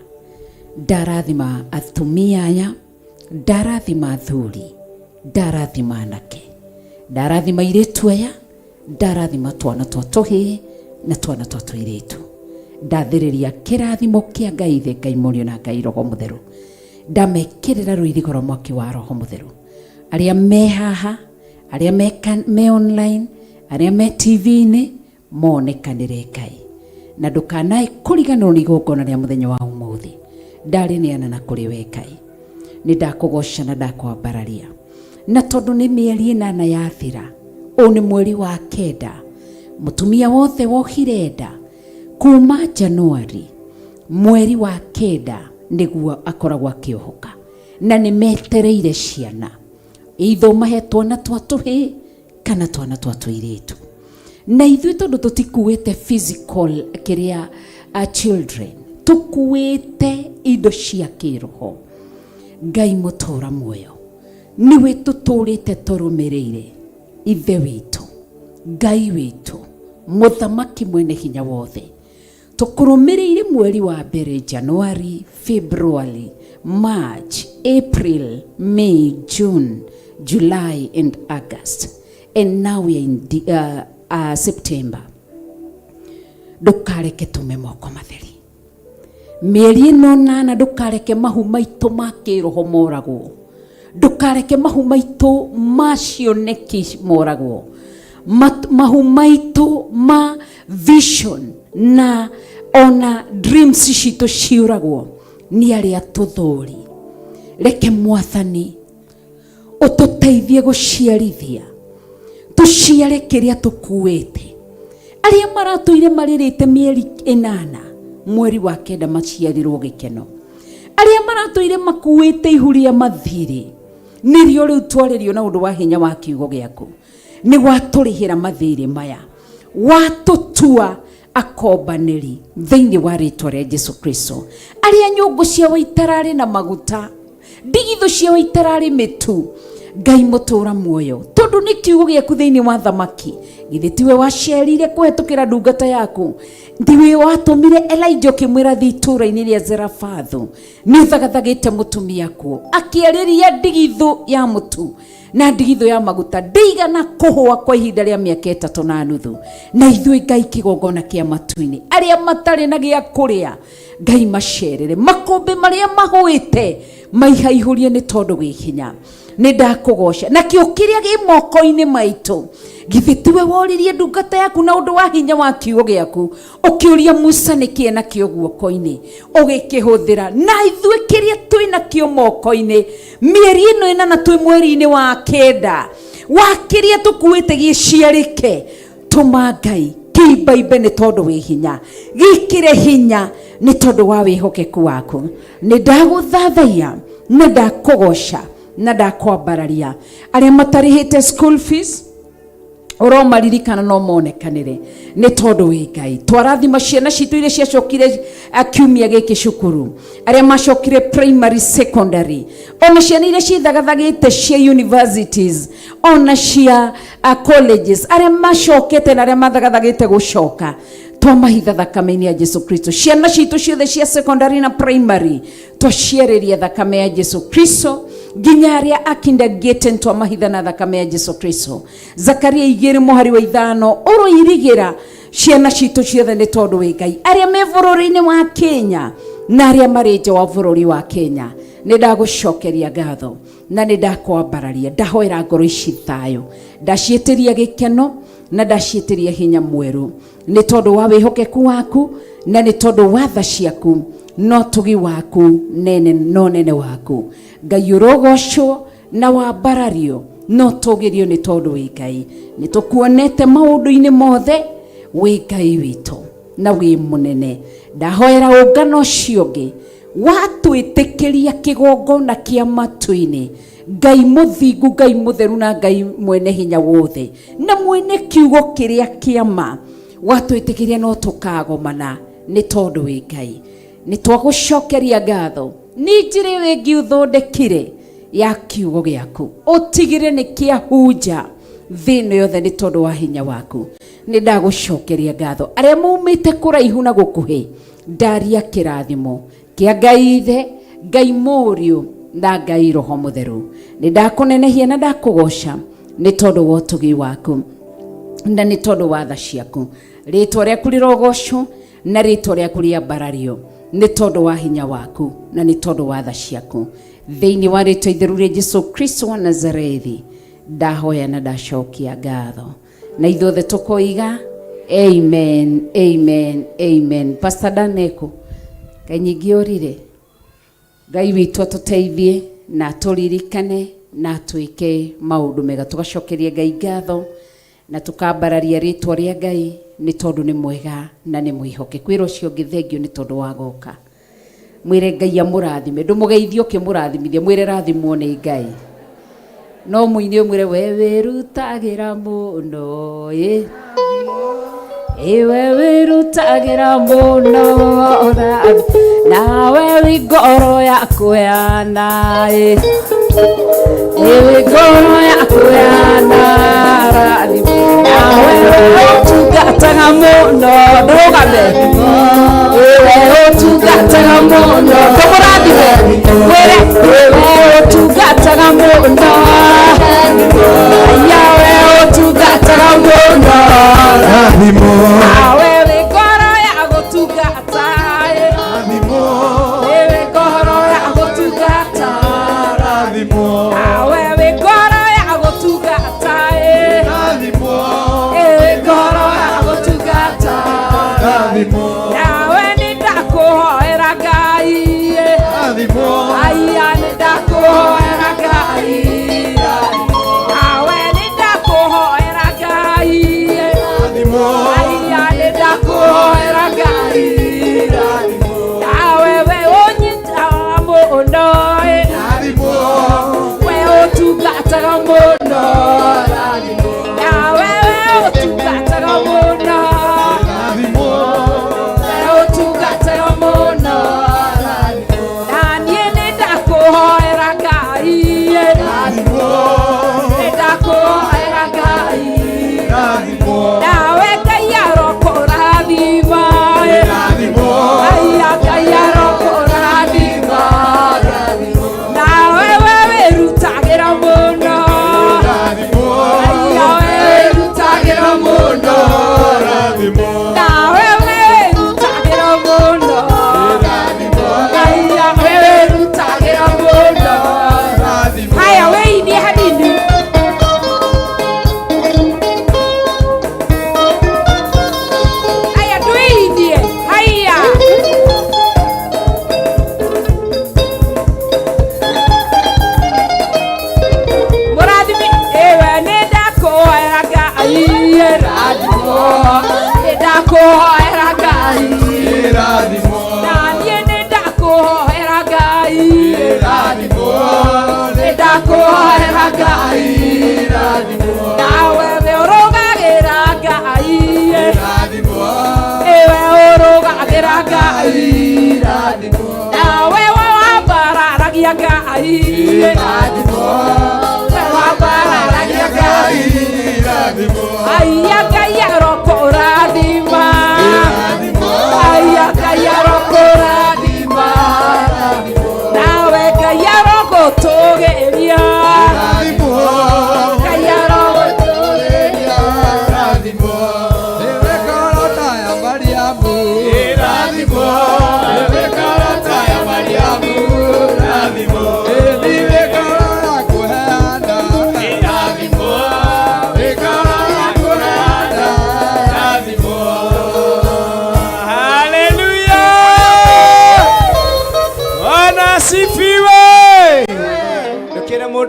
Ndarathima atumia aya, ndarathima athuri, ndarathima anake, ndarathima airĩtu aya, ndarathima twana twa tũhĩĩ na twana twa tũirĩtu. Ndathĩrĩria kĩrathimo kĩa Ngai Ithe, Ngai Mũriũ na Ngai Roho Mũtheru. Ndamekĩrĩra rũirigo rwa mwaki wa Roho Mũtheru. Arĩa me haha, arĩa me online, arĩa me TV-inĩ, monekanĩre Ngai. Na ndũkanae kũriganĩrwo nĩ igongona rĩa mũthenya wa ũmũthĩ. Ndarĩneana na kũrĩ we Ngai. Nĩ ndakũgoca na ndakwambararia. Na tondũ nĩ mĩeri ĩnana yathira, ũyũ nĩ mweri wa kenda, mũtumia wothe wohire nda kuma Januari mweri wa kenda nĩguo akoragwo akĩohoka, na nĩ metereire ciana, either ũmahe twana twa tũhĩĩ kana twana twa tũirĩtu. Na ithuĩ tondũ tũtikuĩte physical kĩrĩa children, tũkuĩte indo cia kĩroho. Ngai mũtũra muoyo nĩwe tũtũrĩte tũrũmĩrĩire, Ithe witũ, Ngai witũ, mũthamaki mwene hinya wothe. Tũkũrũmĩrĩire mweri wa mbere January, February, March, April, May, June, July and August, and now we are in September. Ndũkareke tume moko matheri mĩeri ĩno nana, ndũkareke mahu maitũ ma kĩroho moragwo, Ndũkareke mahu maitũ ma cioneki moragwo, mahu maitũ ma vision na ona dreams citũ ciũragwo nĩ arĩa tũthũri. Reke Mwathani ũtũteithie gũciarithia, tũciare kĩrĩa tũkuĩte. Arĩa maratũire marĩrĩte mĩeri 8, mweri wa 9 maciarirwo gĩkeno. Arĩa maratũire makuĩte ihu rĩa mathirĩ, nĩrĩo rĩu twarĩrio na ũndũ wa hinya wa kiugo gĩaku. Nĩ watũrĩhĩra mathirĩ maya, watũtua akombanĩri thĩinĩ wa rĩtwa rĩa Jesu Kristo. Arĩa nyũngũ ciao itararĩ na maguta, ndigithũ ciao itararĩ mĩtu, Ngai mũtũra muoyo, tondũ nĩ kiugo gĩaku thĩinĩ wa thamaki. Githĩ tiwe wacerire kũhetũkĩra ndungata yaku? Ndiwe watũmire Elijah ũkĩmwĩra thiĩ itũũra-inĩ rĩa Zerafathu, nĩ ũthagathagĩte mũtumia kuo, akĩarĩria ndigithũ ya mũtu na ndigithũ ya maguta ndĩigana kũhũa kwa ihinda rĩa mĩaka 3.5. Na ithuĩ Ngai kĩgongona kĩa matu-inĩ, arĩa matarĩ na gĩa kũrĩa Ngai macerere, makũmbĩ marĩa mahũĩte maihaihũrie nĩ tondũ wĩ hinya. Nĩ ndakũgoca nakĩo kĩrĩa gĩ moko-inĩ maitũ. Githĩ tiwe woririe ndungata yaku na ũndũ wa hinya wa kiugo gĩaku, ũkĩũria Musa nĩkĩ enakĩo guoko-inĩ, ũgĩkĩhũthĩra. Na ithuĩ kĩrĩa twĩ nakĩo moko-inĩ mĩeri ĩno 8 twĩ mweri-inĩ wa 9 wa kĩrĩa tũkuĩte gĩciarĩke, tũma Ngai kĩimbaimbe nĩ tondũ wĩ hinya, gĩkĩre hinya nĩ tondũ wa wĩhokeku waku. Nĩ ndagũthathaiya na ndakũgoca na ndakwambararia. Arĩa matarĩhĩte school fees ũromaririkana no monekanĩre nĩ tondũ wĩ Ngai. Twarathima ciana citũ iria ciacokire kiumia gĩkĩ cukuru, arĩa macokire primary, secondary, ona ciana iria cithagathagĩte cia universities, ona cia colleges, arĩa macokete na arĩa mathagathagĩte gũcoka, twamahitha thakame-inĩ ya Jesu Kristo. Ciana citũ ciothe cia secondary na primary twaciarĩria thakame ya Jesu Kristo, nginya arĩa a kindergarten twamahitha na thakame ya Jesu Kristo. Zakaria 2 mũhari wa 5 ũroirigĩra ciana citũ ciothe nĩ tondũ wĩ Ngai. Arĩa me bũrũri-inĩ wa Kenya na arĩa marĩ nja wa bũrũri wa Kenya, nĩ ndagũcokeria ngatho na nĩ ndakwambararia. Ndahoera ngoro ici thayũ, ndaciĩtĩria gĩkeno na ndaciĩtĩria hinya mwerũ nĩ tondũ wa wĩhokeku waku na nĩ tondũ wa tha ciaku no tugi waku nene no nene waku. Ngai ũrogocwo na wambarario no tũgĩrio nĩ tondũ wĩ Ngai. Nĩ tũkuonete maũndũ-inĩ mothe, wĩ Ngai witũ na wĩ mũnene. Ndahoera ũngano ũcio ũngĩ watwĩtĩkĩria kĩgongona kĩa matu-inĩ, Ngai mũthingu, Ngai mũtheru na Ngai mwene hinya wothe na mwene kiugo kĩrĩa kĩa ma, watwĩtĩkĩria no tũkagomana nĩ tondũ wĩ Ngai. Nĩ twagũcokeria ngatho nĩ njĩra ĩyo ĩngĩ ũthondekire ya kiugo gĩaku, ũtigĩre nĩ kĩahunja thĩ ĩno yothe nĩ tondũ wa hinya waku. Nĩ ndagũcokeria ngatho. Arĩa maumĩte kũraihu na gũkuhĩ, ndaria kĩrathimo kĩa Ngai Ithe, Ngai Mũriũ na Ngai Roho Mũtheru. Nĩ ndakũnenehia na ndakũgoca nĩ tondũ wa ũtugi waku na nĩ tondũ wa tha ciaku. Rĩtwa rĩaku rĩrogocwo na rĩtwa rĩaku rĩambarario nĩ tondũ wa hinya waku na nĩ tondũ wa tha ciaku. Thĩinĩ wa rĩtwa itheru rĩa Jesu Kristo wa Nazarethi, ndahoya na ndacokia ngatho. Na ithuothe tũkoiga amen, amen, amen. Pastor Daneko, Ngai nyingĩ ũrire. Ngai witũ atũteithie na atũririkane na atwĩke maũndũ mega. Tũgacokeria Ngai ngatho na tũkambararia rĩtwa rĩa Ngai nĩ tondũ nĩ mwega na nĩ mwĩhokeku. Wĩra ũcio ũngĩ thengio nĩ tondũ wa goka. Mwĩre Ngai amũrathime, ndũmũgeithie ũkĩmũrathimithia, mwĩre rathimwo nĩ Ngai. No mũine ũmwĩre we wĩrutagĩra mũno ĩ, ĩ we wĩrutagĩra mũno nawe wĩ ngoro ya kũheana ĩ, ĩ wĩ ngoro ya kũheana rathimwo nawe ũtungataga mũno, ndũgame ĩ we ũtungataga mũno, ndũmũrathime mwĩre ĩ we ũtungataga mũno, aya we ũtungataga mũno, nawe wĩ ngoro ya gũtungata ĩ, ĩ wĩ ngoro ya gũtungata,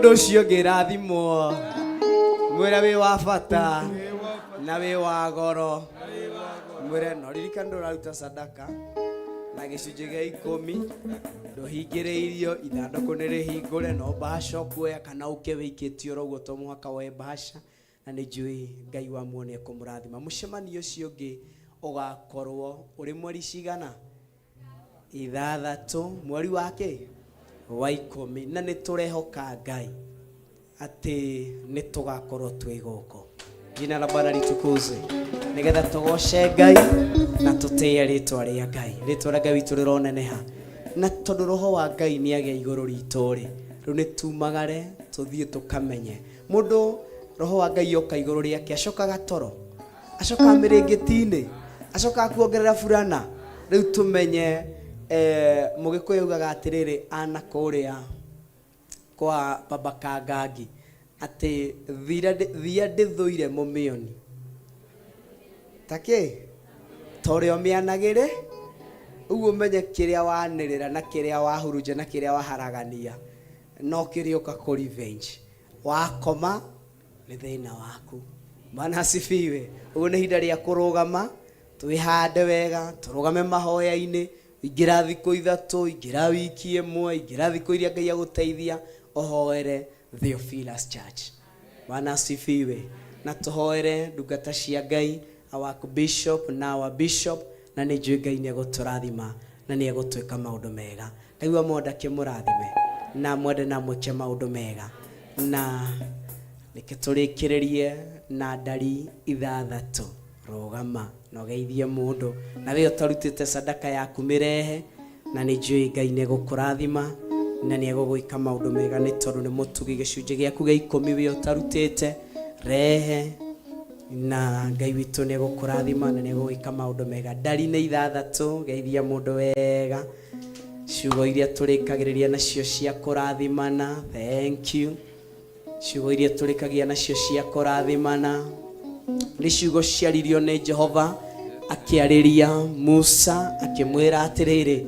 Mũndũ ũcio ũngĩ rathimwo. Mwĩre wĩ wa bata na wĩ wa goro. Mwĩre no ririkana ndũraruta sadaka na gĩcunjĩ gĩa ikũmi ndũhingĩrĩirio ithandũkũ nĩ rĩhingũre no bahasha ũkuoya kana ũke wĩikĩtie oro ũguo to mũhaka woe bahasha na nĩ njũĩ Ngai wa muoyo nĩ ekũmũrathima. Mũcemanio ũcio ũngĩ ũgakorwo ũrĩ mweri cigana? Ithathatũ mweri wa kĩ? Wa ikũmi. Na nĩ tũrehoka Ngai atĩ nĩ tũgakorwo twĩ gũkũ. Jina la Bwana litukuzwe. Nĩgetha tũgoce Ngai na tũtĩe rĩtwa rĩa Ngai. Rĩtwa rĩa Ngai witũ rĩroneneha. Na tondũ roho wa Ngai nĩ agĩa igũrũ ritũ rĩ, rĩu nĩ tumagare tũthiĩ tũkamenye. Mũndũ roho wa Ngai oka igũrũ rĩake acokaga toro, acokaga mĩrĩngĩti-inĩ, acokaga kuongerera burana. Rĩu tũmenye eh, Mũgĩkũyũ augaga atĩrĩrĩ ana kũrĩa kwa Baba Kangangi atĩ thira thia ndĩthũire mũmĩoni takĩ ta ũrĩa ũmĩanagĩrĩ ũguo ũmenye kĩrĩa wanĩrĩra na kĩrĩa wahurunja na kĩrĩa waharagania no kĩrĩũka kũ revenge wakoma nĩ thĩna waku. Bwana asifiwe. Ũguo nĩ ihinda rĩa kũrũgama twĩhande wega tũrũgame mahoya-inĩ ingĩra thikũ ithatũ ingĩra wiki ĩmwe ingĩra thikũ iria Ngai agũteithia ũhoere Theophilus Church. Bwana asifiwe. Na tũhoere ndungata cia Ngai our bishop na our bishop na nĩ njũĩ Ngai nĩ egũtũrathima na nĩ egũtwĩka maũndũ mega. Ngai wa mwenda akĩmũrathime na mwende na mwĩke maũndũ mega. Na reke tũrĩkĩrĩrie na ndari ithathatũ. Rũgama na ũgeithie mũndũ na we ũtarutĩte sadaka yaku mĩrehe na nĩ njũĩ Ngai nĩ egũkũrathima na nĩ egũgwĩka maũndũ mega nĩ tondũ nĩ mũtugi. Gĩcunjĩ gĩaku gĩa ikũmi we ũtarutĩte rehe na Ngai witũ nĩ egũkũrathima na nĩ egũgwĩka maũndũ mega. Ndari nĩ ithathatũ, geithia mũndũ wega. Ciugo iria tũrĩkagĩrĩria nacio cia kũrathimana. Thank you. Ciugo iria tũrĩkagia nacio cia kũrathimana nĩ ciugo ciaririo nĩ Jehova akĩarĩria Musa akĩmwĩra atĩrĩrĩ,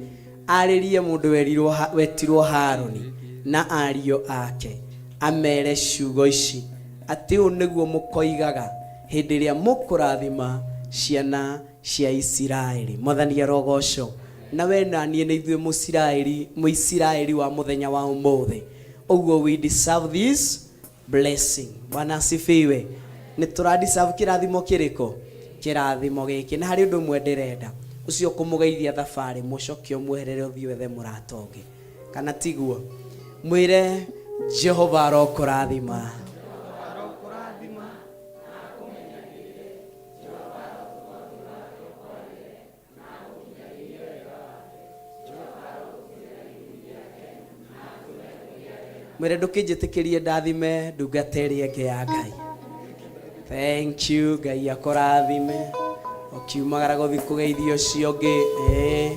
arĩrie mũndũ werirwo wetirwo Haruni na ariũ ake amere ciugo ici atĩ ũũ nĩguo mũkoigaga hĩndĩ ĩrĩa mũkũrathima ciana cia Isiraeli. Mwathani arogocwo. Na we na niĩ nĩ ithuĩ Mũisiraeli, Mũisiraeli wa mũthenya wa ũmũthĩ. Ũguo we deserve this blessing. Bwana asifiwe. Nĩ tũra deserve kĩrathimo kĩrĩkũ? Kĩrathimo gĩkĩ. Na harĩ ũndũ ũmwe ndĩrenda. Ũcio ũkũmũgeithia thabarĩ, mũcoke ũmweherere ũthiĩ wethe mũrata ũngĩ. Kana tiguo? Mwĩre Jehova arokũrathima. Mwĩre ndũkĩnjĩtĩkĩrie ndathime ndungata ĩrĩa ĩngĩ ya Ngai. Thank you, Ngai akũrathime. Ũkiumagara gũthiĩ kũgeithia ũcio ũngĩ. Eh,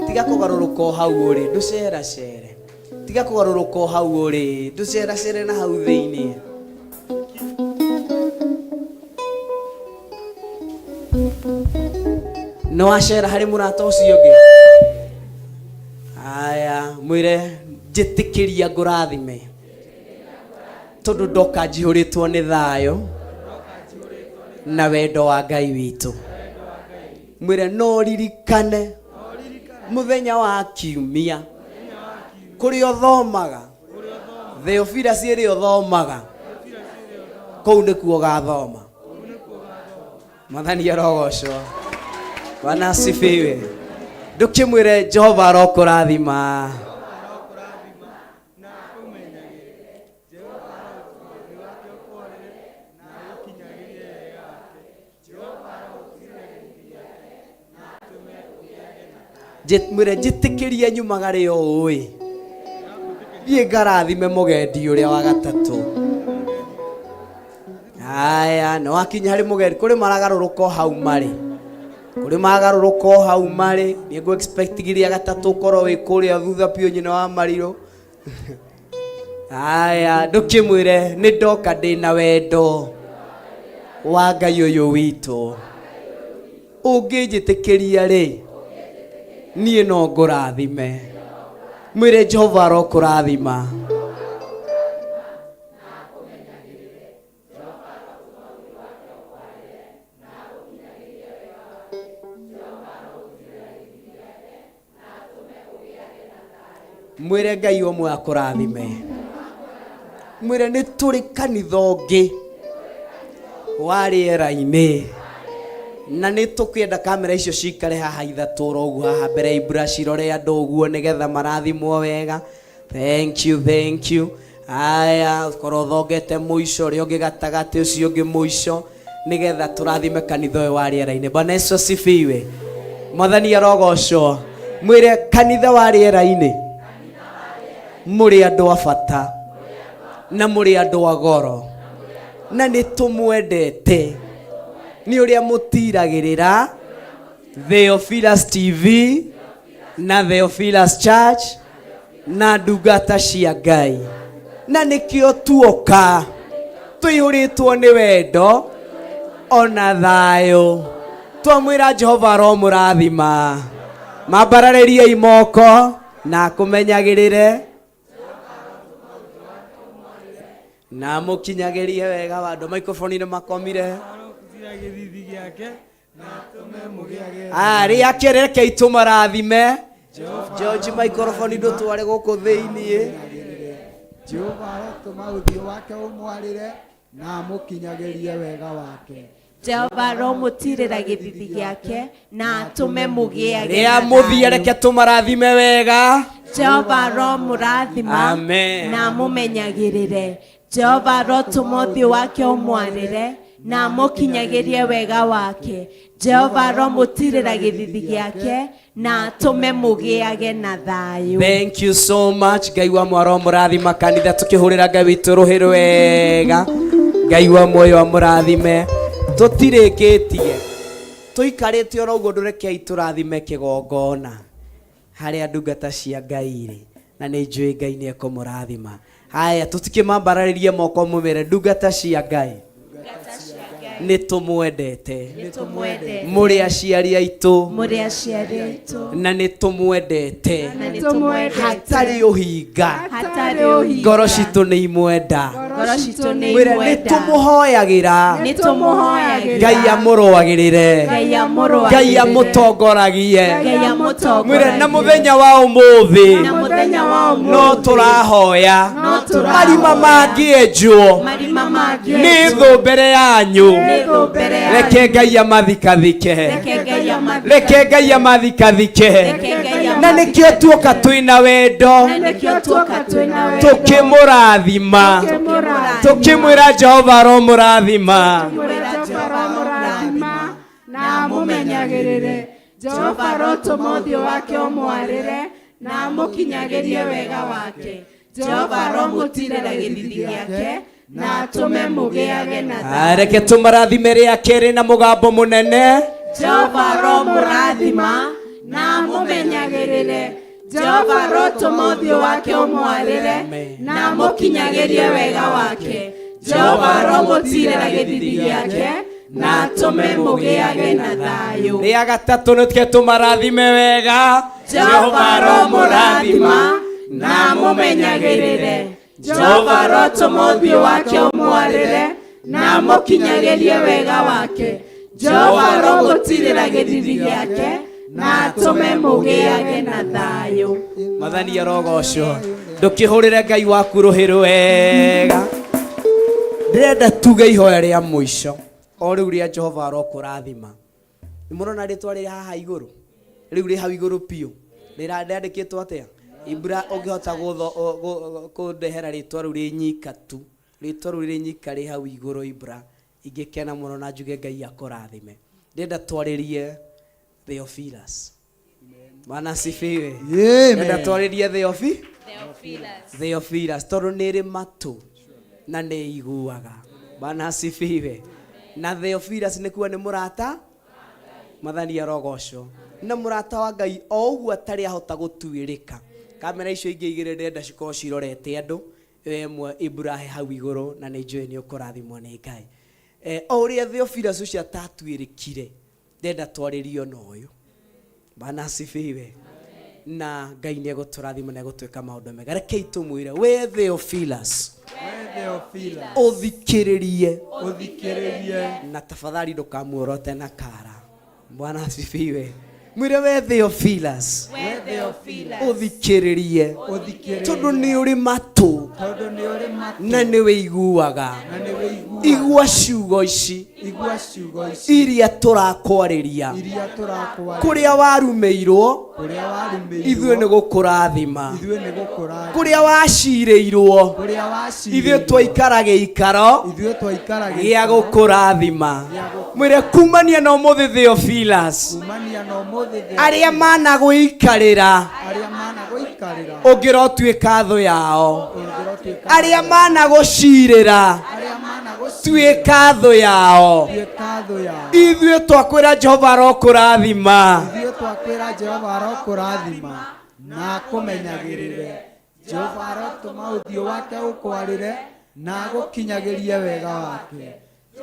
tiga kũgarũrũka o hau ũrĩ, ndũceracere. Tiga kũgarũrũka o hau ũrĩ, ndũceracere na hau thĩinĩ. Nĩ wacera harĩ mũrata ũcio ũngĩ? Aya, mwĩre njĩtĩkĩria ngũrathime tondũ ndoka njihũrĩtwo nĩ thayũ na wendo wa Ngai witũ. Mwĩre no ririkane mũthenya wa kiumia kũrĩa ũthomaga Theophilus ĩrĩa ũthomaga kũu nĩkuo ũgathoma. Mwathani arogocwo. Bwana asifiwe. Ndũkĩmwĩre Jehova arokũrathima. Mwĩre njĩtĩkĩrie nyumagare ũũ ĩ thiĩ ngarathime mũgendi ũrĩa wa gatatũ. Aya, nĩ wakinya harĩ mũgendi, kũrĩ maragarũrũka o hau marĩ, kũrĩ magarũrũka o hau marĩ. Nĩ ngũ expect gĩrĩa gatatũ ũkorwo wĩ kũrĩa thutha biũ nyina wa marirũ. Aya, ndũkĩmwĩre nĩ ndoka ndĩna wendo wa Ngai ũyũ witũ. Ũngĩnjĩtĩkĩria rĩ, niĩ no ngũrathime. Mwĩre Jehova arokũrathima. Mwĩre Ngai ũmwe akũrathime. Mwĩre nĩ tũrĩ kanitha ũngĩ wa rĩera-inĩ na nĩ tũkwenda kamera icio cikare haha ithatũ oro ũguo haha mbere ya ibura cirore andũ ũguo nĩgetha marathimwo wega. Thank you, thank you. Aya, korwo ũthongete mũico, ũrĩa ũngĩ gatagatĩ, ũcio ũngĩ mũico, nĩgetha tũrathime kanitha ũyũ wa rĩera-inĩ. Bwana Yesu asifiwe. Mwathani arogocwo. Mwĩre kanitha wa rĩera-inĩ, mũrĩ andũ a bata na mũrĩ andũ a goro na nĩ tũmwendete nĩ ũrĩa mũtiragĩrĩra Theophilus TV na Theophilus Church na ndungata cia Ngai na nĩkĩo tuoka tũihũrĩtwo nĩ wendo ona thayũ twamwĩra Jehova aromũrathima mambararĩriei moko na akũmenyagĩrĩre na mũkinyagĩrie wega wa andũ microphone-inĩ makomire arĩa kerĩ rekei tũmarathime George microphone ndũtware gũkũ thĩiniĩ Jehova arotũma ũthiũ wake ũmwarĩre na amũkinyagĩrie wega wake. Jehova aromũtirĩra gĩthithi gĩake na atũme mũgĩage rĩa na mũthia thayũ. reke tũmarathime wega Jehova aromũrathima Amen. na amũmenyagĩrĩre. Jehova arotũma ũthiũ wake ũmwarĩre na amũkinyagĩrie wega wake. Jehova aromũtirĩra gĩthithi gĩake na atũme mũgĩage na thayũ. Thank you so much. Ngai wa mwaro mũrathima kanitha tukĩhũrĩra Ngai witũ rũhĩ rwega. Ngai wa muoyo amũrathime. Tũtirĩkĩtie. Tũikarĩte oro ũguo ndũrekei tũrathime kĩgongona harĩa ndungata cia Ngai irĩ na nĩ njũĩ Ngai nĩ ekũmũrathima. Haya tũtikĩmambararĩrie moko mũmere ndungata cia Ngai nĩ tũmwendete. Nĩtũmwendete. Mũrĩ aciari aitũ Mũrĩ aciari aitũ. na nĩ tũmwendete Na nĩtũmwendete. hatarĩ ũhinga Hatarĩ ũhinga. ngoro citũ nĩ imwenda Ngoro citũ nĩ mwĩre nĩ imwenda. tũmũhoyagĩra Nĩtũmũhoyagĩra. Ngai amũrũagĩrĩre Ngai amũrũagĩrĩre. Ngai amũtongoragie Ngai amũtongoragie. mwĩre na mũthenya wa ũmũthĩ Na mũthenya wa ũmũthĩ. no tũrahoya No tũrahoya. marima mangĩenjwo Marima mangĩenjwo. nĩ thũ mbere yanyu Nĩ thũ mbere yanyu. reke Ngai amathikathike Reke Ngai amathikathike. reke Ngai amathikathike Reke Ngai na nĩkĩo tuoka twĩna wendo Na nĩkĩo tuoka twĩna wendo. tũkĩmũrathima tũkĩmwĩra Jehova aromũrathima na amũmenyagĩrĩre. Jehova arotũma ũthiũ wake ũmwarĩre na amũkinyagĩrie wega wake. Jehova aromũtirĩra gĩthithi gĩake na atũme mũgĩage na Ah, reke tũmarathime rĩa kerĩ na mũgambo mũnene Jehova aromũrathima na amũmenyagĩrĩre. Jehova arotũma ũthiũ wake ũmwarĩre na amũkinyagĩrie wega wake. Jehova aromũtirĩra gĩthithi gĩake na atũme mũgĩage na thayũ. rĩa gatatũ nĩtke tũmarathime wega Jehova aromũrathima na amũmenyagĩrĩre. Jehova arotũma ũthiũ wake ũmwarĩre na amũkinyagĩrie wega wake. Jehova aromũtirĩra gĩthithi gĩake na atũme mũgĩage na thayũ. Mwathani arogocwo ndũkĩhũrĩre Ngai waku rũhĩ rwega ndĩrenda tuge ihoya rĩa mũico o rĩu rĩa Jehova arokũrathima nĩ mũrona rĩtwa rĩrĩ haha igũrũ rĩu rĩ hau igũrũ biũ rĩandĩkĩtwo atĩa Ibra ũngĩhota kũndehera rĩtwa rĩu rĩ nyika tu rĩtwa rĩu rĩ nyika rĩ hau igũrũ Ibra ingĩkena mũno na njuge Ngai akũrathime ndĩrenda twarĩrie Theophilus Bwana asifiwe. Amen. Ndĩrenda twarĩrie Theophilus tondũ nĩ ĩrĩ matũ na nĩ iguaga. Bwana asifiwe. Na Theophilus nĩ kuga nĩ mũrata Mwathani arogocwo na mũrata wa Ngai o ũguo atarĩ ahota gũtuĩrĩka kamera icio ingĩ igĩrĩ ndĩrenda cikorwo cirorete andũ ĩyo ĩmwe Ibrahe hau igũrũ na nĩ njũĩ nĩ ũkũrathimwo nĩ Ngai o ũrĩa Theophilus ũcio atatuĩrĩkire ndĩrenda twarĩrio na ũyũ Bwana asifiwe na Ngai nĩ egũtũrathima na egũtwĩka maũndũ mega rekei tũmwĩre we Theophilus ũthikĩrĩrie Ũthikĩrĩrie. na tafadhali ndũkamuorote na kara Bwana asifiwe mwĩre we Theophilus We Theophilus. Ũthikĩrĩrie. Ũthikĩrĩrie. Tondũ nĩ ũrĩ matũ. Tondũ nĩ ũrĩ matũ. Na nĩ wĩiguaga. Na nĩ wĩiguaga. Igua ciugo ici. Igua ciugo ici. Iria tũrakwarĩria. Iria tũrakwarĩria. Kũrĩa warumĩirwo. Kũrĩa warumĩirwo. Ithuĩ nĩ gũkũrathima. Ithuĩ nĩ gũkũrathima. Kũrĩa wacirĩirwo. Kũrĩa wacirĩirwo. Ithuĩ twaikara gĩikaro. Ithuĩ twaikara Gĩa gĩikaro. gũkũrathima. Mwĩre kumania na ũmũthĩ Theophilus. Kumania na ũmũthĩ Arĩa managũikarĩra. Arĩa managũikarĩra. Ũngĩrotuĩka thũ yao. Ũngĩrotuĩka Arĩa managũcirĩra. Tuĩka thũ yao. Tuĩka thũ yao. Ithuĩ twakwĩra Jehova arokũrathima. Ithuĩ twakwĩra Jehova arokũrathima na akũmenyagĩrĩre. Jehova arotũma ũthiũ wake ũkwarĩre na agũkinyagĩrie wega wake.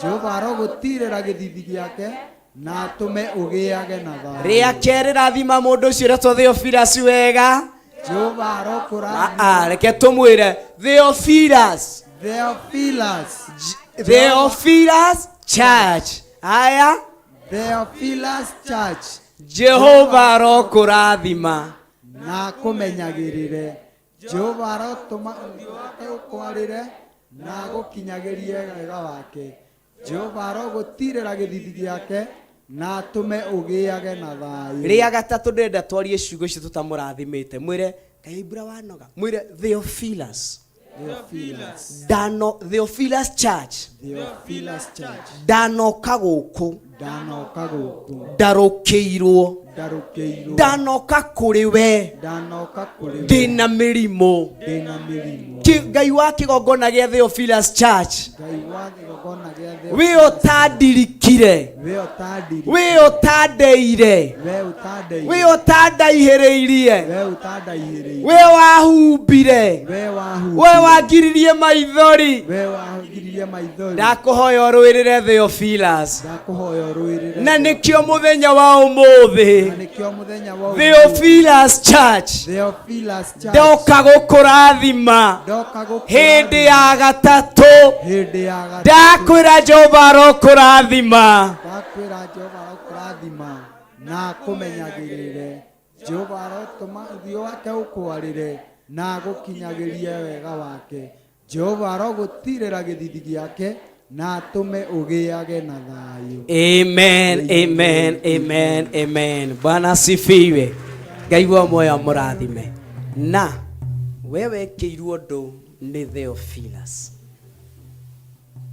Jehova arogũtirĩra gĩthithi gĩake na atũme ũgĩage na thayũ. Rĩa kerĩ rathima mũndũ ũcio ũretwo Theophilus wega. Jehova arokũrathima. Ah, reke tũmwĩre Theophilus. Theophilus. Theophilus Church. Aya. Theophilus Church. Jehova arokũrathima. Na akũmenyagĩrĩre. Jehova arotũma ũthiũ wake ũkwarĩre na agũkinyagĩrie wega wake. Jehova arogũtirĩra gĩthithi gĩake na atũme ũgĩage na thayũ. Rĩa gatatũ ndĩrenda twarie ciugo icio tũtamũrathimĩte. Mwĩre Ngai mbura wanoga. Mwĩre Theophilus. Theophilus. Ndano Theophilus Church. Theophilus Church. Ndanoka gũkũ. Ndanoka gũkũ. Ndarũkĩirwo. Ndarũkĩirwo. Ndanoka kũrĩ we. Ndanoka kũrĩ we. Ndĩna mĩrimũ. Ndĩna mĩrimũ. Ngai wa kĩgongona gĩa Theophilus Church. Ngai wa kĩgongona gĩa We ũtandirikire. We ũtandirikire. We ũtandeire. We ũtandeire. We ũtandaihĩrĩirie. We ũtandaihĩrĩirie. We wahumbire. We wahumbire. We wangiririe maithori. We wangiririe maithori. Ndakũhoya ũrũĩrĩre Theophilus. Ndakũhoya ũrũĩrĩre. Na nĩkĩo mũthenya wa ũmũthĩ. Na nĩkĩo mũthenya wa ũmũthĩ. Theophilus Church. Theophilus Church. Ndoka gũkũrathima. Ndoka gũkũrathima. Hĩndĩ ya gatatũ. Hĩndĩ ya gatatũ. Ndakwĩra Jehova arokũrathima. Ndakwĩra Jehova arokũrathima na akũmenyagĩrĩre. Jehova arotũma ũthiũ wake ũkwarĩre na agũkinyagĩrie wega wake. Jehova arogũtirĩra gĩthithi gĩake na atũme ũgĩage na thayũ. Amen, amen, amen, amen. Bwana asifiwe. Ngai wa moyo amũrathime. Na we wekĩirwo ũndũ nĩ Theophilus.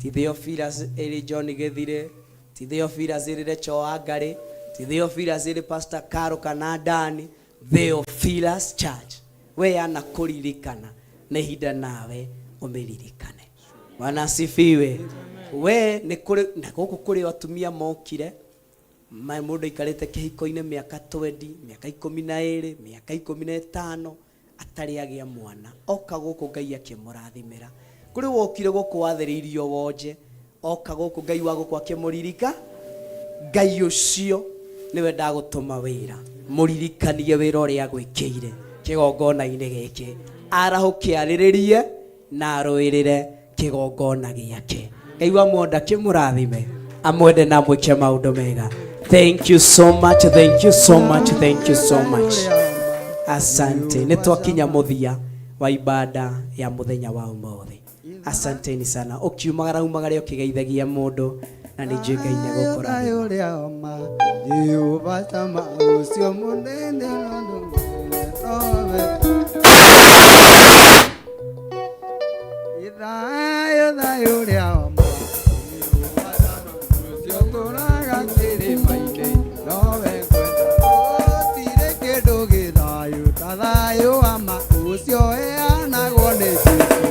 Ti Theophilus ĩrĩ John Gĩthire, ti Theophilus ĩrĩ Recho Wangari, ti Theophilus ĩrĩ Pastor Caro kana Dani. Theophilus Church. We anakũririkana na ihinda nawe ũmĩririkane. Bwana asifiwe. We nĩ kũrĩ na gũkũ kũrĩ atumia mokire mũndũ aikarĩte kĩhiko-inĩ mĩaka 20, mĩaka 12, mĩaka 15 atarĩ agĩa mwana. Oka gũkũ Ngai akĩmũrathimĩra. Kũrĩ wokire gũkũ wathĩrĩirio wonje, oka gũkũ Ngai wa gũkũ akĩmũririka. Ngai ũcio nĩwe ndagũtũma wĩra. Mũririkanie wĩra ũrĩa agwĩkĩire kĩgongona-inĩ gĩkĩ. Arahũke arĩrĩrie na arũĩrĩre kĩgongona gĩake. Ngai wa mwenda kĩmũrathime, amwende na amwĩke maũndũ mega. Thank you so much, thank you so much, thank you so much. Asante. Nĩ twakinya mũthia wa ibada ya mũthenya wa ũmũthĩ. Asanteni sana. Ũkiumagara umagare ũkĩgeithagia mũndũ na nĩ njũĩ Ngai nĩegũkũrathima. Ũrĩa ma Jehova Sama ũcio mũnene nowe. Thayũ thayũ ũrĩa ma Jehova Sama ũcio ũtũũraga kĩrĩma-inĩ nowe ngwenda. Gũtirĩ kĩndũ gĩ thayũ ta thayũ wa ma ũcio ũheanagwo nĩ Jesũ.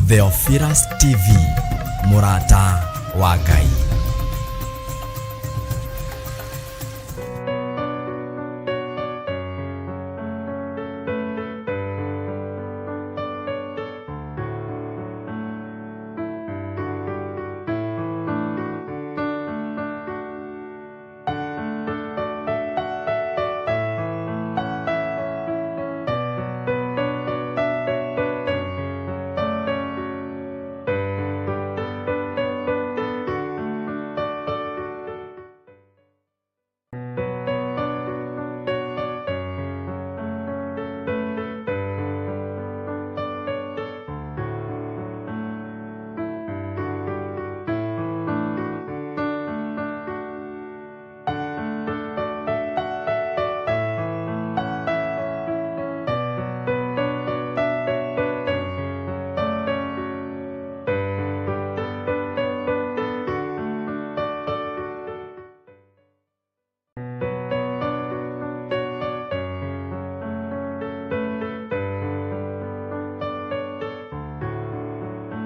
Theophilus TV, mũrata wa Ngai.